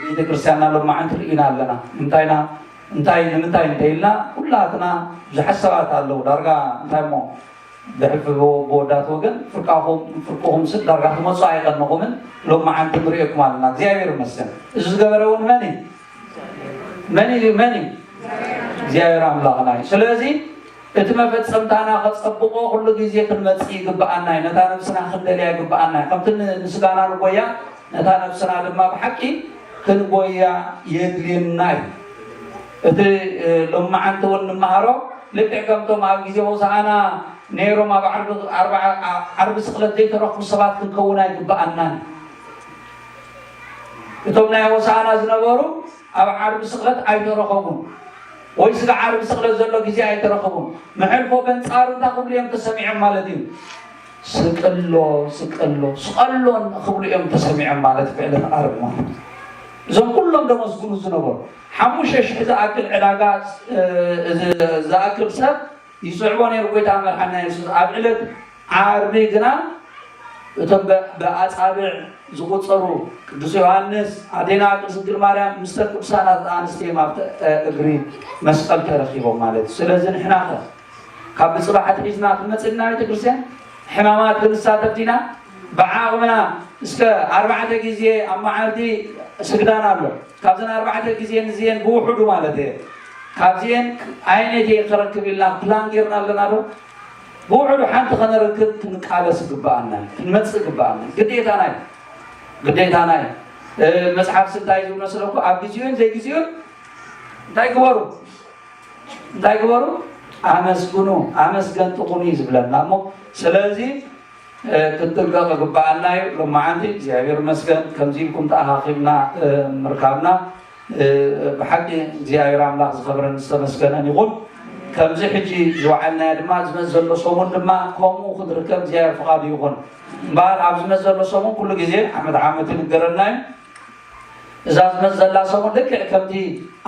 ቤተክርስትያንና ሎማዓንቲ ርኢና ኣለና። እንታይ ኢና እንታይ ንምንታይ እንተኢልና ኩላትና ብዙሓት ሰባት ኣለዉ። ዳርጋ እንታይ እሞ ብሕልፊ ብወዳት ወገን ፍርቃኹም ፍርቅኹም ስል ዳርጋ ትመፁ ኣይቀድመኹምን። ሎማዓንቲ ንሪኦኩም ኣለና። እግዚኣብሔር ይመስገን። እዚ ዝገበረ እውን መን እዩ? መን እዩ? መን እዩ? እግዚኣብሔር ኣምላኽና እዩ። ስለዚ እቲ መፈጸምታና ከጸብቆ ኩሉ ግዜ ክንመጽእ ይግብኣና እዩ። ነታ ነብስና ክንደልያ ይግብኣና እዩ። ከምቲ ን- ንስጋና ንጎያ ነታ ነብስና ድማ ብሓቂ ክንጎያ የድልየና እዩ። እቲ እ፣ ሎማዓንቲ እውን ንመሃሮ ልክዕ ከምቶም ኣብ ግዜ ሆሳዕና ነይሮም ኣብ ዓርቢ ዓርቢ- ዓ- ዓርቢ ስቕለት ዘይተረኽቡ ሰባት ክንከውን ኣይግብኣናን እዩ። እቶም ናይ ሆሳዕና ዝነበሩ ኣብ ዓርቢ ስቕለት ኣይተረኸቡን፣ ወይ ስጋ ዓርቢ ስቕለት ዘሎ ግዜ ኣይተረኸቡን። መሕልፎ በንጻሩ እንታይ ክብሉ እዮም ተሰሚዖም ማለት እዩ? ስቅሎ ስቅሎ ስቐሎን ክብሉ እዮም ተሰሚዖም ማለት እዩ። ዕለት ዓርቢ ማለት እዩ። እዞም ኩሎም ደመስግኑ ዝነበሩ ሓሙሽተ ሽሕ ዝኣክል ዕዳጋ እ፣ ዝ- ዝኣክል ሰብ ይስዕቦ ነይሩ ጎይታ መድሓና የሱስ። ኣብ ዕለት ዓርቢ ግና እቶም ብ- ብኣጻብዕ ዝቑጸሩ ቅዱስ ዮሃንስ፣ ኣዴና ቅድስት ድንግል ማርያም ምስተን ቅዱሳን ኣንስቲ እዮም ኣብቲ እ፣ እግሪ መስቀል ተረኺቦም ማለት እዩ። ስለዚ ንሕና ኸ ካብ ብጽባሕ ኣትሒዝና ክንመጽእ ዲና ቤተ ክርስቲያን? ሕማማት ክንሳተፍ ዲና? ብዓቕምና እስከ ኣርባዕተ ግዜ ኣብ መዓልቲ ስግዳን ኣሎ። ካብዘን ኣርባዕተ ግዜን እዚኤን ብውሕዱ ማለት እየ ካብዚኤን ኣየነይቲ እየ ክረክብ ኢልና ፕላን ጌርና ኣለና ዶ? ብውሕዱ ሓንቲ ከነረክብ ክንቃለስ ይግብኣና፣ ክንመጽእ ይግብኣና። ግዴታና እዩ። ግዴታና እዩ። እ፣ መጽሓፍሲ እንታይ ዝብል መስለኩ? ኣብ ግዜኡን ዘይግዜኡን እንታይ ግበሩ? እንታይ ግበሩ? ኣመስግኑ፣ ኣመስገንቲ ኩኑ እዩ ዝብለና እሞ ስለዚ እ፣ ክንጥንቀቕ ይግብኣና እዩ። ሎማዓንቲ እግዚኣብሔር ይመስገን ከምዚ ኢልኩም ተኣኻኺብና እ፣ ምርካብና እ፣ ብሓቂ እግዚኣብሔር ኣምላኽ ዝኸብረን ዝተመስገነን ይኹን። ከምዚ ሕጂ ዝወዓልናዮ ድማ ዝመጽእ ዘሎ ሰሙን ድማ ከምኡ ክንርከብ እግዚኣብሔር ፍቓዱ ይኹን። እምበኣር ኣብ ዝመጽእ ዘሎ ሰሙን ኩሉ ግዜ ዓመት ዓመት ይንገረና እዩ። እዛ ዝመጽእ ዘላ ሰሙን ልክዕ ከምቲ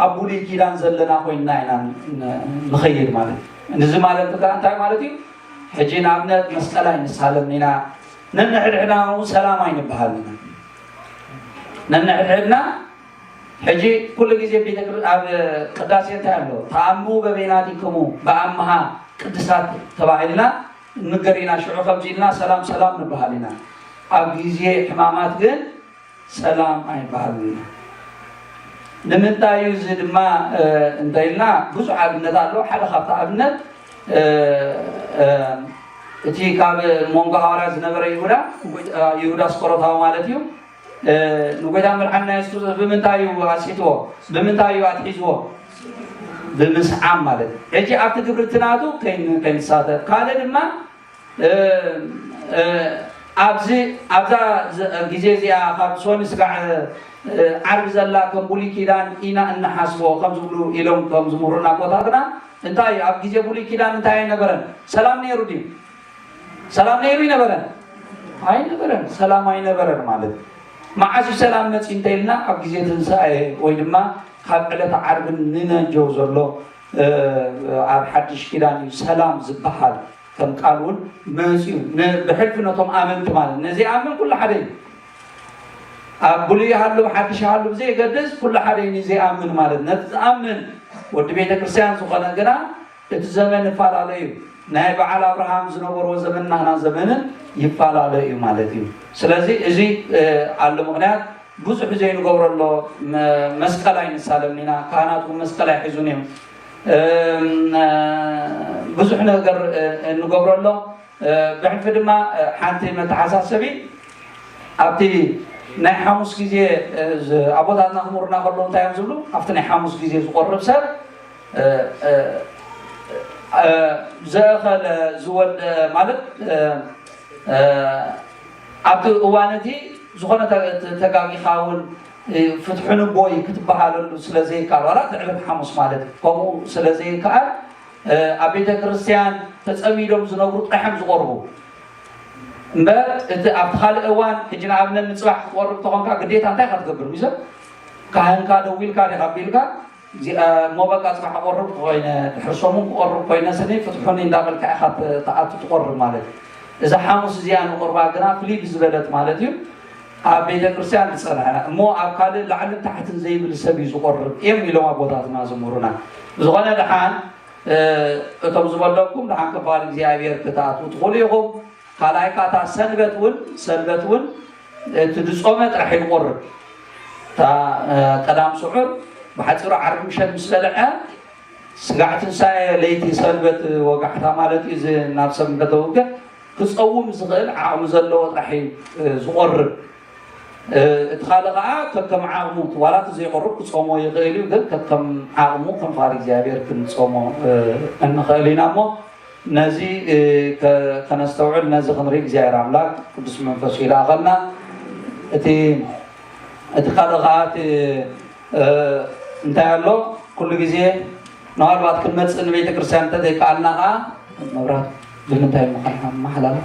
ኣብ ብሉይ ኪዳን ዘለና ኮይንና ኢና ን- ንኸይድ ማለት እዩ። እዚ ማለት ከዓ እንታይ ማለት እዩ? ሕጂ ንኣብነት መስቀል ኣይንሳለምን ኢና፣ ነንሕድሕድና እውን ሰላም ኣይንበሃልን ኢና። ነንሕድሕድና ሕጂ ኩሉ ግዜ ቤተ ክርስ- ኣብ ቅዳሴ እንታይ ኣሎ? ተኣምሁ በበይናቲክሙ በአምሃ ቅድሳት ተባሂልና ንገር ኢና። ሽዑ ከምዚ ኢልና ሰላም ሰላም ንበሃል ኢና። ኣብ ግዜ ሕማማት ግን ሰላም ኣይበሃልን። ንምንታይ እዩ እዚ ድማ እ፣ እንተ ኢልና ብዙሕ ኣብነት ኣሎ። ሓደ ካብቲ ኣብነት እ፣ እ፣ እቲ ካብ መንጎ ሃዋርያ ዝነበረ ይሁዳ ይሁዳ ኣስቆሮታዊ ማለት እዩ እ፣ ንጎይታ መድሓንና የሱስ ክርስቶስ ብምንታይ እዩ ኣስሒትዎ? ብምንታይ እዩ ኣትሒዝዎ? ብምስዓም ማለት እዩ። ሕጂ ኣብቲ ግብርቲ ናቱ ከይን- ከይንሳተፍ ካልእ ድማ እ፣ እ፣ ኣብዚ ኣብዛ ዝ- ግዜ እዚኣ ካብ ሶኒ ስጋዕ እ፣ ዓርቢ ዘላ ከም ብሉይ ኪዳን ኢና እንሓስቦ ከም ዝብሉ ኢሎም ከም ዝምህሩና ኣቦታትና እንታይ እዩ ኣብ ግዜ ብሉይ ኪዳን እንታይ ኣይነበረን? ሰላም ነይሩ ድዩ? ሰላም ነይሩ ይነበረን? ኣይነበረን። ሰላም ኣይነበረን ማለት መዓስ እዩ ሰላም መፂ እንተ ኢልና ኣብ ግዜ ትንሳኤ ወይ ድማ ካብ ዕለተ ዓርቢ ንነጀው ዘሎ እ፣ ኣብ ሓድሽ ኪዳን እዩ ሰላም ዝበሃል ከም ቃል እውን መፂኡ ን- ብሕልፊ ነቶም ኣመንቲ ማለት ነዚ ኣምን ኩሉ ሓደ እዩ ኣብ ብሉይ ይሃሉ ሓድሽ ይሃሉ ብዘይገድስ ኩሉ ሓደ እዩ ንዘይኣምን ማለት ነቲ ዝኣምን ወዲ ቤተ ክርስቲያን ዝኾነ ግና እቲ ዘመን ይፈላለ እዩ ናይ በዓል ኣብርሃም ዝነበርዎ ዘመን ናህና ዘመንን ይፈላለ እዩ ማለት እዩ ስለዚ እዚ እ፣ ኣሎ ምክንያት ብዙሕ ዘይንገብሮ ኣሎ መስቀል ኣይንሳለምን ኢና ካህናት እውን መስቀል ኣይሕዙን እዮም ብዙሕ ነገር እንገብሮ ኣሎ ብሕልፊ ድማ ሓንቲ መተሓሳሰቢ ኣብቲ ናይ ሓሙስ ግዜ ኣቦታትና ክምሩና ከለዉ እንታይ እዮም ዝብሉ ኣብቲ ናይ ሓሙስ ግዜ ዝቆርብ ሰብ ዘእኸለ ዝወደ ማለት ኣብቲ እዋን እቲ ዝኾነ ተጋጊኻ እውን ፍትሑ ንቦይ ክትበሃለሉ ስለ ዘይከኣል ዋላ እቲ ዕለት ሓሙስ ማለት እዩ ከምኡ ስለ ዘይከኣል ኣብ ቤተ ክርስቲያን ተፀሚዶም ዝነብሩ ጥራሕም ዝቆርቡ እምበር እቲ ኣብቲ ካልእ እዋን ሕጂ ንኣብነት ንፅባሕ ክትቆርብ ተኾንካ ግዴታ እንታይ ኢካ ትገብር ሚዞ ካህንካ ደዊልካ ዲካ ኣቢልካ እሞ በቃ ፅባሕ ቆርብ ኮይነ ድሕሪ ሰሙን ክቆርብ ኮይነ ስኒ ፍትሑኒ እንዳበልካ ኢካ ትኣቱ ትቆርብ ማለት እዩ እዛ ሓሙስ እዚኣ ንቁርባ ግና ፍልይ ብዝበለት ማለት እዩ ኣብ ቤተ ክርስቲያን ዝጸንሐ እሞ ኣብ ካልእ ላዕልን ታሕትን ዘይብል ሰብ እዩ ዝቖርብ እዮም ኢሎም ኣቦታትና ዝምህሩና። ብዝኾነ ደሓን እቶም ዝበለኩም ደሓን ክፋል እግዚኣብሔር ክትኣትዉ ትኽእሉ ኢኹም። ካልኣይ ከዓ እታ ሰንበት እውን ሰንበት እውን እቲ ዝጾመ ጥራሕ እዩ ዝቆርብ። እታ ቀዳም ስዑር ብሓፂሩ ዓርቢ ምሸት ምስ በልዐ ስጋዕ ትንሳኤ ለይቲ ሰንበት ወጋሕታ ማለት እዩ። እዚ ናብ ሰንበት ውግእ ክፀውም ዝኽእል ዓቕሚ ዘለዎ ጥራሕ እዩ ዝቆርብ። እቲ ካልእ ከዓ ከከም ዓቕሙ ዋላ እቲ ዘይቆርብ ክፀሞ ይኽእል እዩ። ግን ከከም ዓቕሙ ከም ፍቓድ እግዚኣብሔር ክንፀሞ እንኽእል ኢና እሞ ነዚ ከነስተውዕል ነዚ ክንርኢ እግዚኣብሔር ኣምላክ ቅዱስ መንፈሱ ይልኣኸልና። እቲ እቲ ካልእ ከዓ እቲ እንታይ ኣሎ ኩሉ ግዜ ምናልባት ክንመፅእ ንቤተ ክርስቲያን እንተዘይከኣልና ከዓ መብራት ብምንታይ ምዃን መሓላለ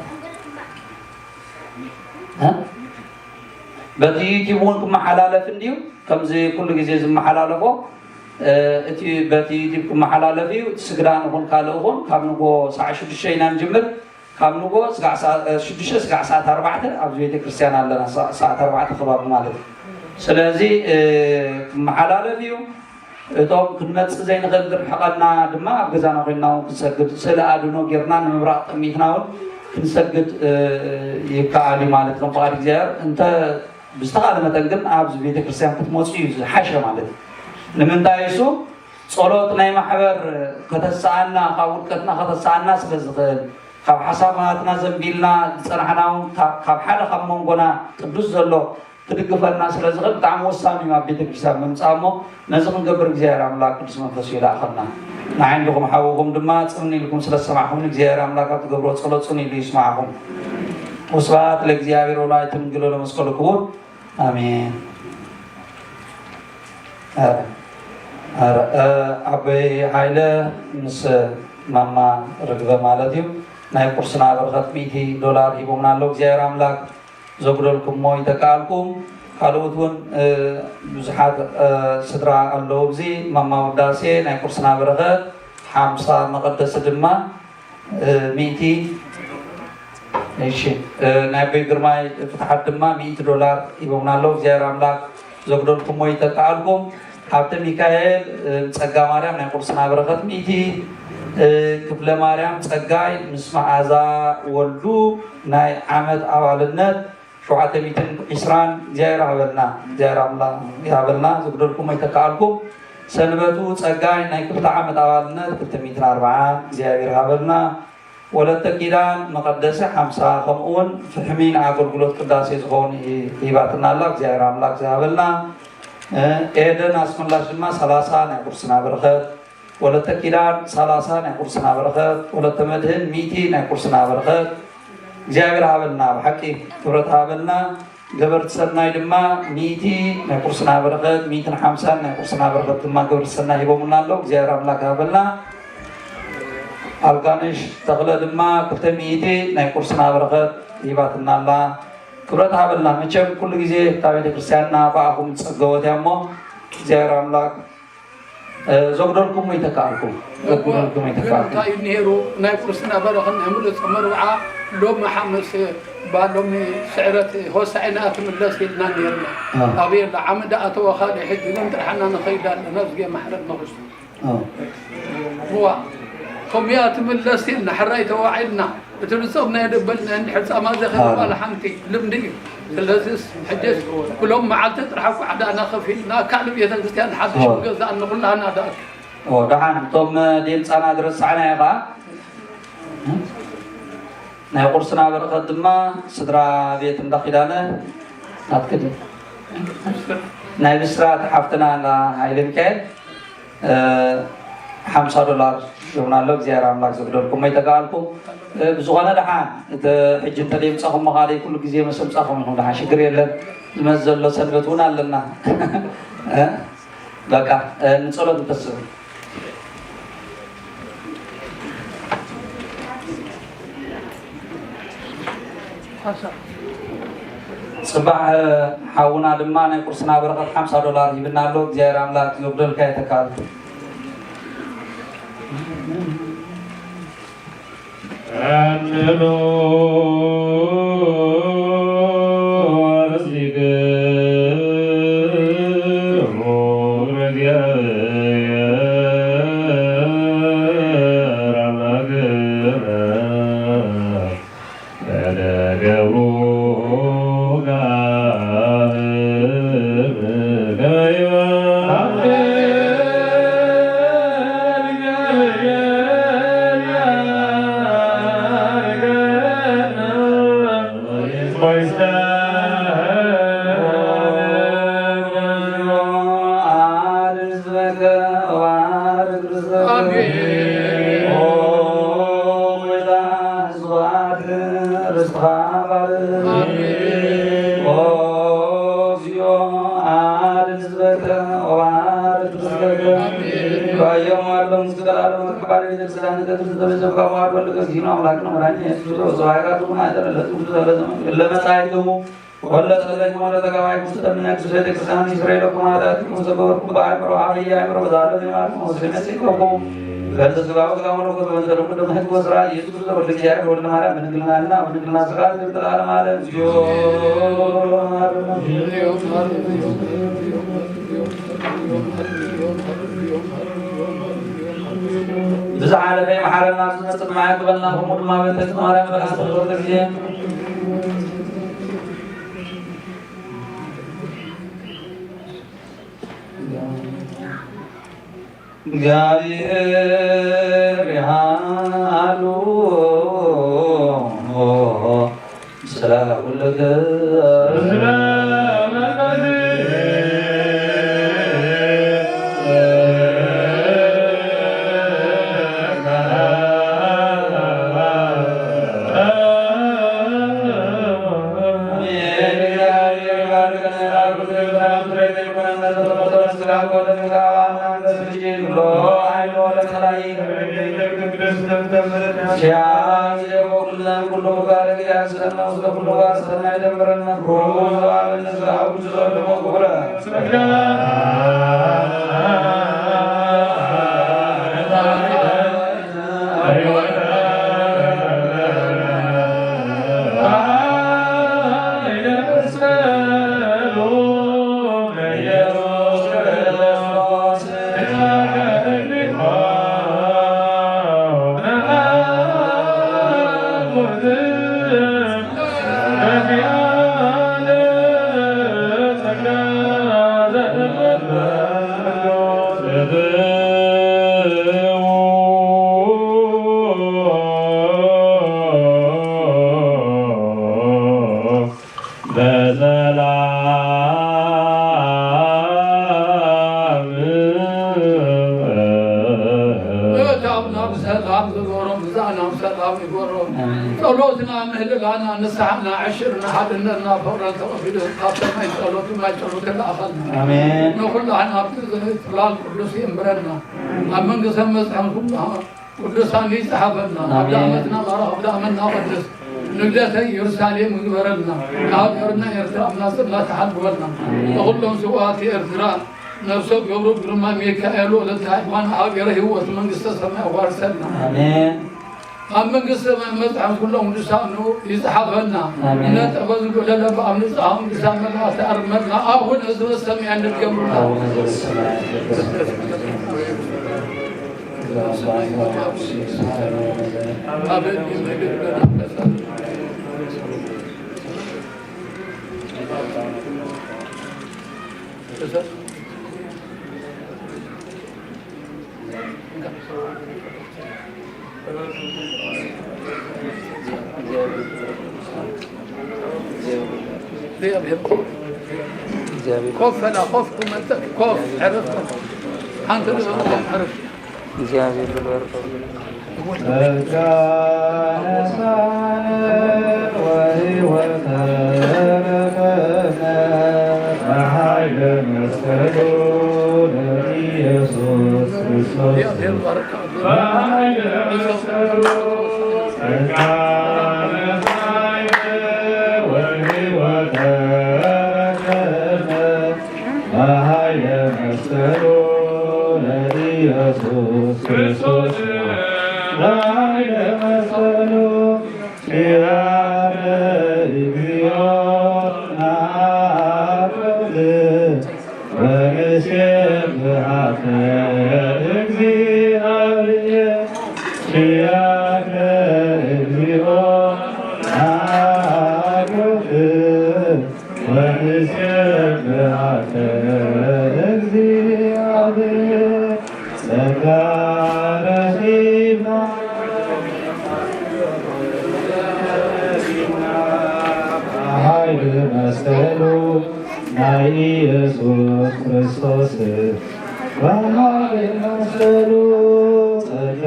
በቲ ዩቲብ እውን ክመሓላለፍ እንድዩ። ከምዚ ኩሉ ግዜ ዝመሓላለፎ እቲ በቲ ዩቲብ ክመሓላለፍ እዩ። እቲ ስግዳን ይኹን ካልእ ይኹን ካብ ንጎ ሰዓ ሽዱሽተ ኢና ንጅምር። ካብ ንጎ ሽዱሽተ ስጋዕ ሰዓት ኣርባዕተ ኣብዚ ቤተ ክርስቲያን ኣለና። ሰዓት ኣርባዕተ ከባቢ ማለት እዩ። ስለዚ ክመሓላለፍ እዩ። እቶም ክንመፅእ ዘይንኽእል ዝርሕቐና ድማ ኣብ ገዛና ኮይንና እውን ክንሰግድ ስእሊ ኣድኖ ጌርና ንምብራቕ ጠሚትና እውን ክንሰግድ ይከኣል እዩ ማለት ከም ፍቓድ እግዚኣብሔር እንተ ብዝተኻለ መጠን ግን ኣብዚ ቤተክርስትያን ክትመፁ እዩ ዝሓሸ ማለት እዩ። ንምንታይ እሱ ጸሎት ናይ ማሕበር ከተስኣና ካብ ውድቀትና ከተስኣና ስለ ዝኽእል ካብ ሓሳባትና ዘንቢልና ዝፀናሕና እውን ካብ ሓደ ካብ መንጎና ቅዱስ ዘሎ ክድግፈና ስለ ዝኽእል ብጣዕሚ ወሳኒ እዩ ኣብ ቤተክርስትያን ምምፃእ እሞ ነዚ ክንገብር እግዚኣብሔር ኣምላክ ቅዱስ መንፈሱ ይልኣኸልና። ንዓይ እንዲኹም ሓውኹም ድማ ጽን ኢልኩም ስለ ዝሰማዕኹምኒ እግዚኣብሔር ኣምላክ ኣብ ትገብሮ ጸሎት ጽን ኢሉ ይስማዕኹም። ወስብሐት ለእግዚኣብሔር ወለወላዲቱ ድንግል ወለመስቀሉ ክቡር ኣሜን። ኣረ ኣረ ኣቦይ ሃይለ ምስ ማማ ርግበ ማለት እዩ ናይ ቁርስና በረኸት ሚእቲ ዶላር ሂቦምና ኣለዉ እግዚኣብሔር ኣምላክ ዘጉደልኩሞ ይተክኣልኩም። ካልኦት እውን ብዙሓት ስድራ ኣለዉ። ኣብዚ ማማ ውዳሴ ናይ ቁርስና በረኸት ሓምሳ መቐደሲ ድማ ሚእቲ እሺ ናይ ኣቦይ ግርማይ ፍትሓት ድማ ሚእቲ ዶላር ሂቦምና ኣለዉ። እግዚኣብሔር ኣምላክ ዘጉደልኩሞ ይተክኣልኩም። ሃብተ ሚካኤል ጸጋ ማርያም ናይ ቁርስና በረኸት ሚእቲ ክፍለ ማርያም ጸጋይ ምስ መዓዛ ወልዱ ናይ ዓመት ኣባልነት ሸውዓተ ሚእትን ዕስራን እግዚኣብሔር ሃበልና እግዚኣብሔር ኣምላ ይሃበልና ዝጉደልኩም ኣይተካኣልኩም። ሰንበቱ ጸጋይ ናይ ክልተ ዓመት ኣባልነት ክልተ ሚእትን ኣርባዓን እግዚኣብሔር ሃበልና። ወለተ ኪዳን መቐደሲ ሓምሳ ከምኡ እውን ፍሕሚ ንኣገልግሎት ቅዳሴ ዝኸውን ሂባትና ኣላ እግዚኣብሔር ኣምላክ ዝሃበልና። ኤደን ኣስመላሽ ድማ ሰላሳ ናይ ቁርስና በረኸት ወለተ ኪዳን ሰላሳ ናይ ቁርስና በረኸት፣ ወለተ መድህን ሚእቲ ናይ ቁርስና በረኸት እግዚኣብሔር ሃበልና። ብሓቂ ክብረት ሃበልና። ገበርቲ ሰናይ ድማ ሚእቲ ናይ ቁርስና በረኸት፣ ሚእትን ሓምሳን ናይ ቁርስና በረኸት ድማ ገበርቲ ሰናይ ሂቦምና ኣለዉ። እግዚኣብሔር ኣምላክ ሃበልና። ኣልጋነሽ ተኽለ ድማ ክልተ ሚእቲ ናይ ቁርስና በረኸት ሂባትና ኣላ። ክብረት ሃበልና። መቸም ኩሉ ግዜ እታ ቤተክርስትያንና ብኣኹም ዝጸገወት እያ እሞ እግዚኣብሔር ኣምላክ ዘጉደልኩም ይተካልኩም ዘጉደልኩም ይተካልኩም እንታይ እዩ ነይሩ ናይ ክርስትና በረኸን ዕምርፅ መርብዓ ሎሚ ሓሙስ ባሎሚ ስዕረት ሆሳዕና ትምለስ ኢልና ነርና ኣበየላ ዓመዳ ኣተወኻሊ ሕጂ ግን ጥርሓና ንኸይድ ኣለና ዝገ ማሕረት መክስቱ ዋ ከምያ ትምለስ ኢልና ሕራይ ተዋዒልና እቲ ብጾም ናይ ደበልና እንድሕር ጻማ ዘኸባል ሓንቲ ልምዲ እዩ። ስለዚስ ሕጅስ ብሎም መዓልቲ ጥራሕ እኳ ዕዳና ከፊልና ካልእ ቤተ ክርስቲያን ሓድሽ ክገዛእ ንኹላና ደኣ። ደሓን እቶም ድምፃና ዝረሳዕና ኢኻ። ናይ ቁርስና በረኸት ድማ ስድራ ቤት እንዳ ኪዳነ ናትክድ ናይ ብስራት ሓፍትና እንዳ ሃይለ ሚካኤል ሓምሳ ዶላር ሂቡና ኣሎ እግዚኣብሔር ኣምላክ ዘግደልኩም ኣይተጋኣልኩም ብዝኾነ ደሓን እቲ ሕጂ እንተደይምፃኹም መኻደይ ኩሉ ግዜ መሰምፃኹም ኢኹም ደሓን ሽግር የለን ዝመፅ ዘሎ ሰንበት እውን ኣለና በቃ ንፀሎት ንተስብ ፅባሕ ሓውና ድማ ናይ ቁርስና በረኸት ሓምሳ ዶላር ሂብና ኣሎ እግዚኣብሔር ኣምላክ ዘጉደልካ የተካል ቀንሎ አሜን። ኦ ጎይታ፣ ስብሐት ርስትኻ ባርኽ። አሜን። ኦ እግዚኦ፣ አድን ህዝበከ ወባርክ ርስትከ። አሜን። ባዮም አሎም እስከ ለዓለም ክባል ቤተክርስቲያን ተብዝተበዘብካ ወልድ ከዚኖ አምላክ ነው መድኃኒት ኢየሱስ ክርስቶስ። ሰዋይካ ትኩማ አይደለም ለትኩ ለመጻይትሙ ወለ ጸለይኩም ወለ ተጋባይኩም ውስተ እምነ ቅድስት ቤተ ክርስቲያን ይስረይ ለኩም ኃጢአትኩም ዘገበርኩም በአእምሮ አብይ አእምሮ በዛለ ዜማርኩም ወስሜት ይቀቁም። በእንተ ስጋው ስጋ ወለኮ በእንተ ደሙ ደም ሕግ ወስራ ኢየሱስ ክርስቶስ ወልደ እግዚአብሔር ወልደ ማርያም በድንግልና እና በድንግልና ስጋ ዘልተ ለዓለም ዓለም። እግዚኦ ብዝሓለፈ ይምሓረና፣ ዝመጽእ ድማ ይቀበልና። ከምኡ ድማ በእንተ እግዝእትነ ማርያም በዓል ሰለስተ ጊዜ እግዚአብሔር ይሃሉ ስለ ኩልከ ሰላም ይጎሮም። ጸሎትና፣ ምህልላና፣ ንስሓና፣ ዕሽርና፣ ሓድነትና፣ ፍቕረን ተቐቢሉ ካብ ሰማይ ጸሎቱ ማይ ጸሎት ይለኣኸልና። ኣሜን። ንኹላህና ኣብቲ ጽላል ቅዱስ ይእምረና። ኣብ መንግስተ መጽሐን ኩሉ ቅዱሳን ይጽሓፈና። ኣብ ኣሜን። ዳእመትና ባረኽ፣ ኣብ ዳእመና ቅዱስ። ንግደተ ኢየሩሳሌም ይግበረልና። ንሃገርና ኤርትራ ኣምላኽ ጽላታ ሓልወልና። ኣሜን። ንኹሎም ስውኣት ኤርትራ ነፍሰ ገብሩ ግርማ ሚካኤል ወለተ ሃይማኖት ሃገረ ህይወት መንግስተ ሰማይ ኣዋርሰልና። ኣሜን። ኣብ መንግስተ መጽሐፍ ኩሎም ቅዱሳኑ ይጽሓፈልና። ኣሜን። ነጠበ ዝጎደለ ብኣብ ንጽሓ ቅዱሳን መላእክት ኣርመልና። አቡነ ዘበሰማያት እንድትገብሩና። አቡነ ዘበሰማያት ይትቀደስ ስምከ ትምጻእ መንግስትከ ወትምጻእ በሰማይ ከማሁ በአርض። ኮፍ በላ፣ ኮፍ፣ ቁመት፣ ኮፍ፣ ዕረፍ፣ ሓንቲ ልበ፣ ኮፍ፣ ዕረፍ። እግዚኣብሔር ብልበርቶ ጸጋ ነሳነ ወሕይወተ ረከብነ በኃይለ መስቀሉ ለኢየሱስ ክርስቶስ። በኃይለ መስቀሉ ጸጋ ነሳነ ወሕይወተ ረከብነ በኃይለ መስቀሉ ለኢየሱስ ክርስቶስ በኃይለ መስቀሉ ኪያነ እግዚኦ ናብርህ ወንሴብሐከ እግዚአብሔር ኪያነ እግዚኦ ናብርህ ወንሴብሐከ እግዚአብሔር ጸጋ ረኺብና ኃይል መስቀሉ ናይ ኢየሱስ ክርስቶስ በማዕበል መስቀሉ ጸጋ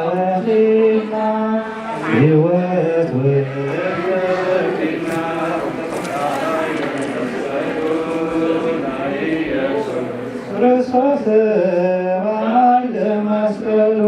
ረኺብና፣ ሕይወት ወ ክርስቶስ በማዕበል መስቀሉ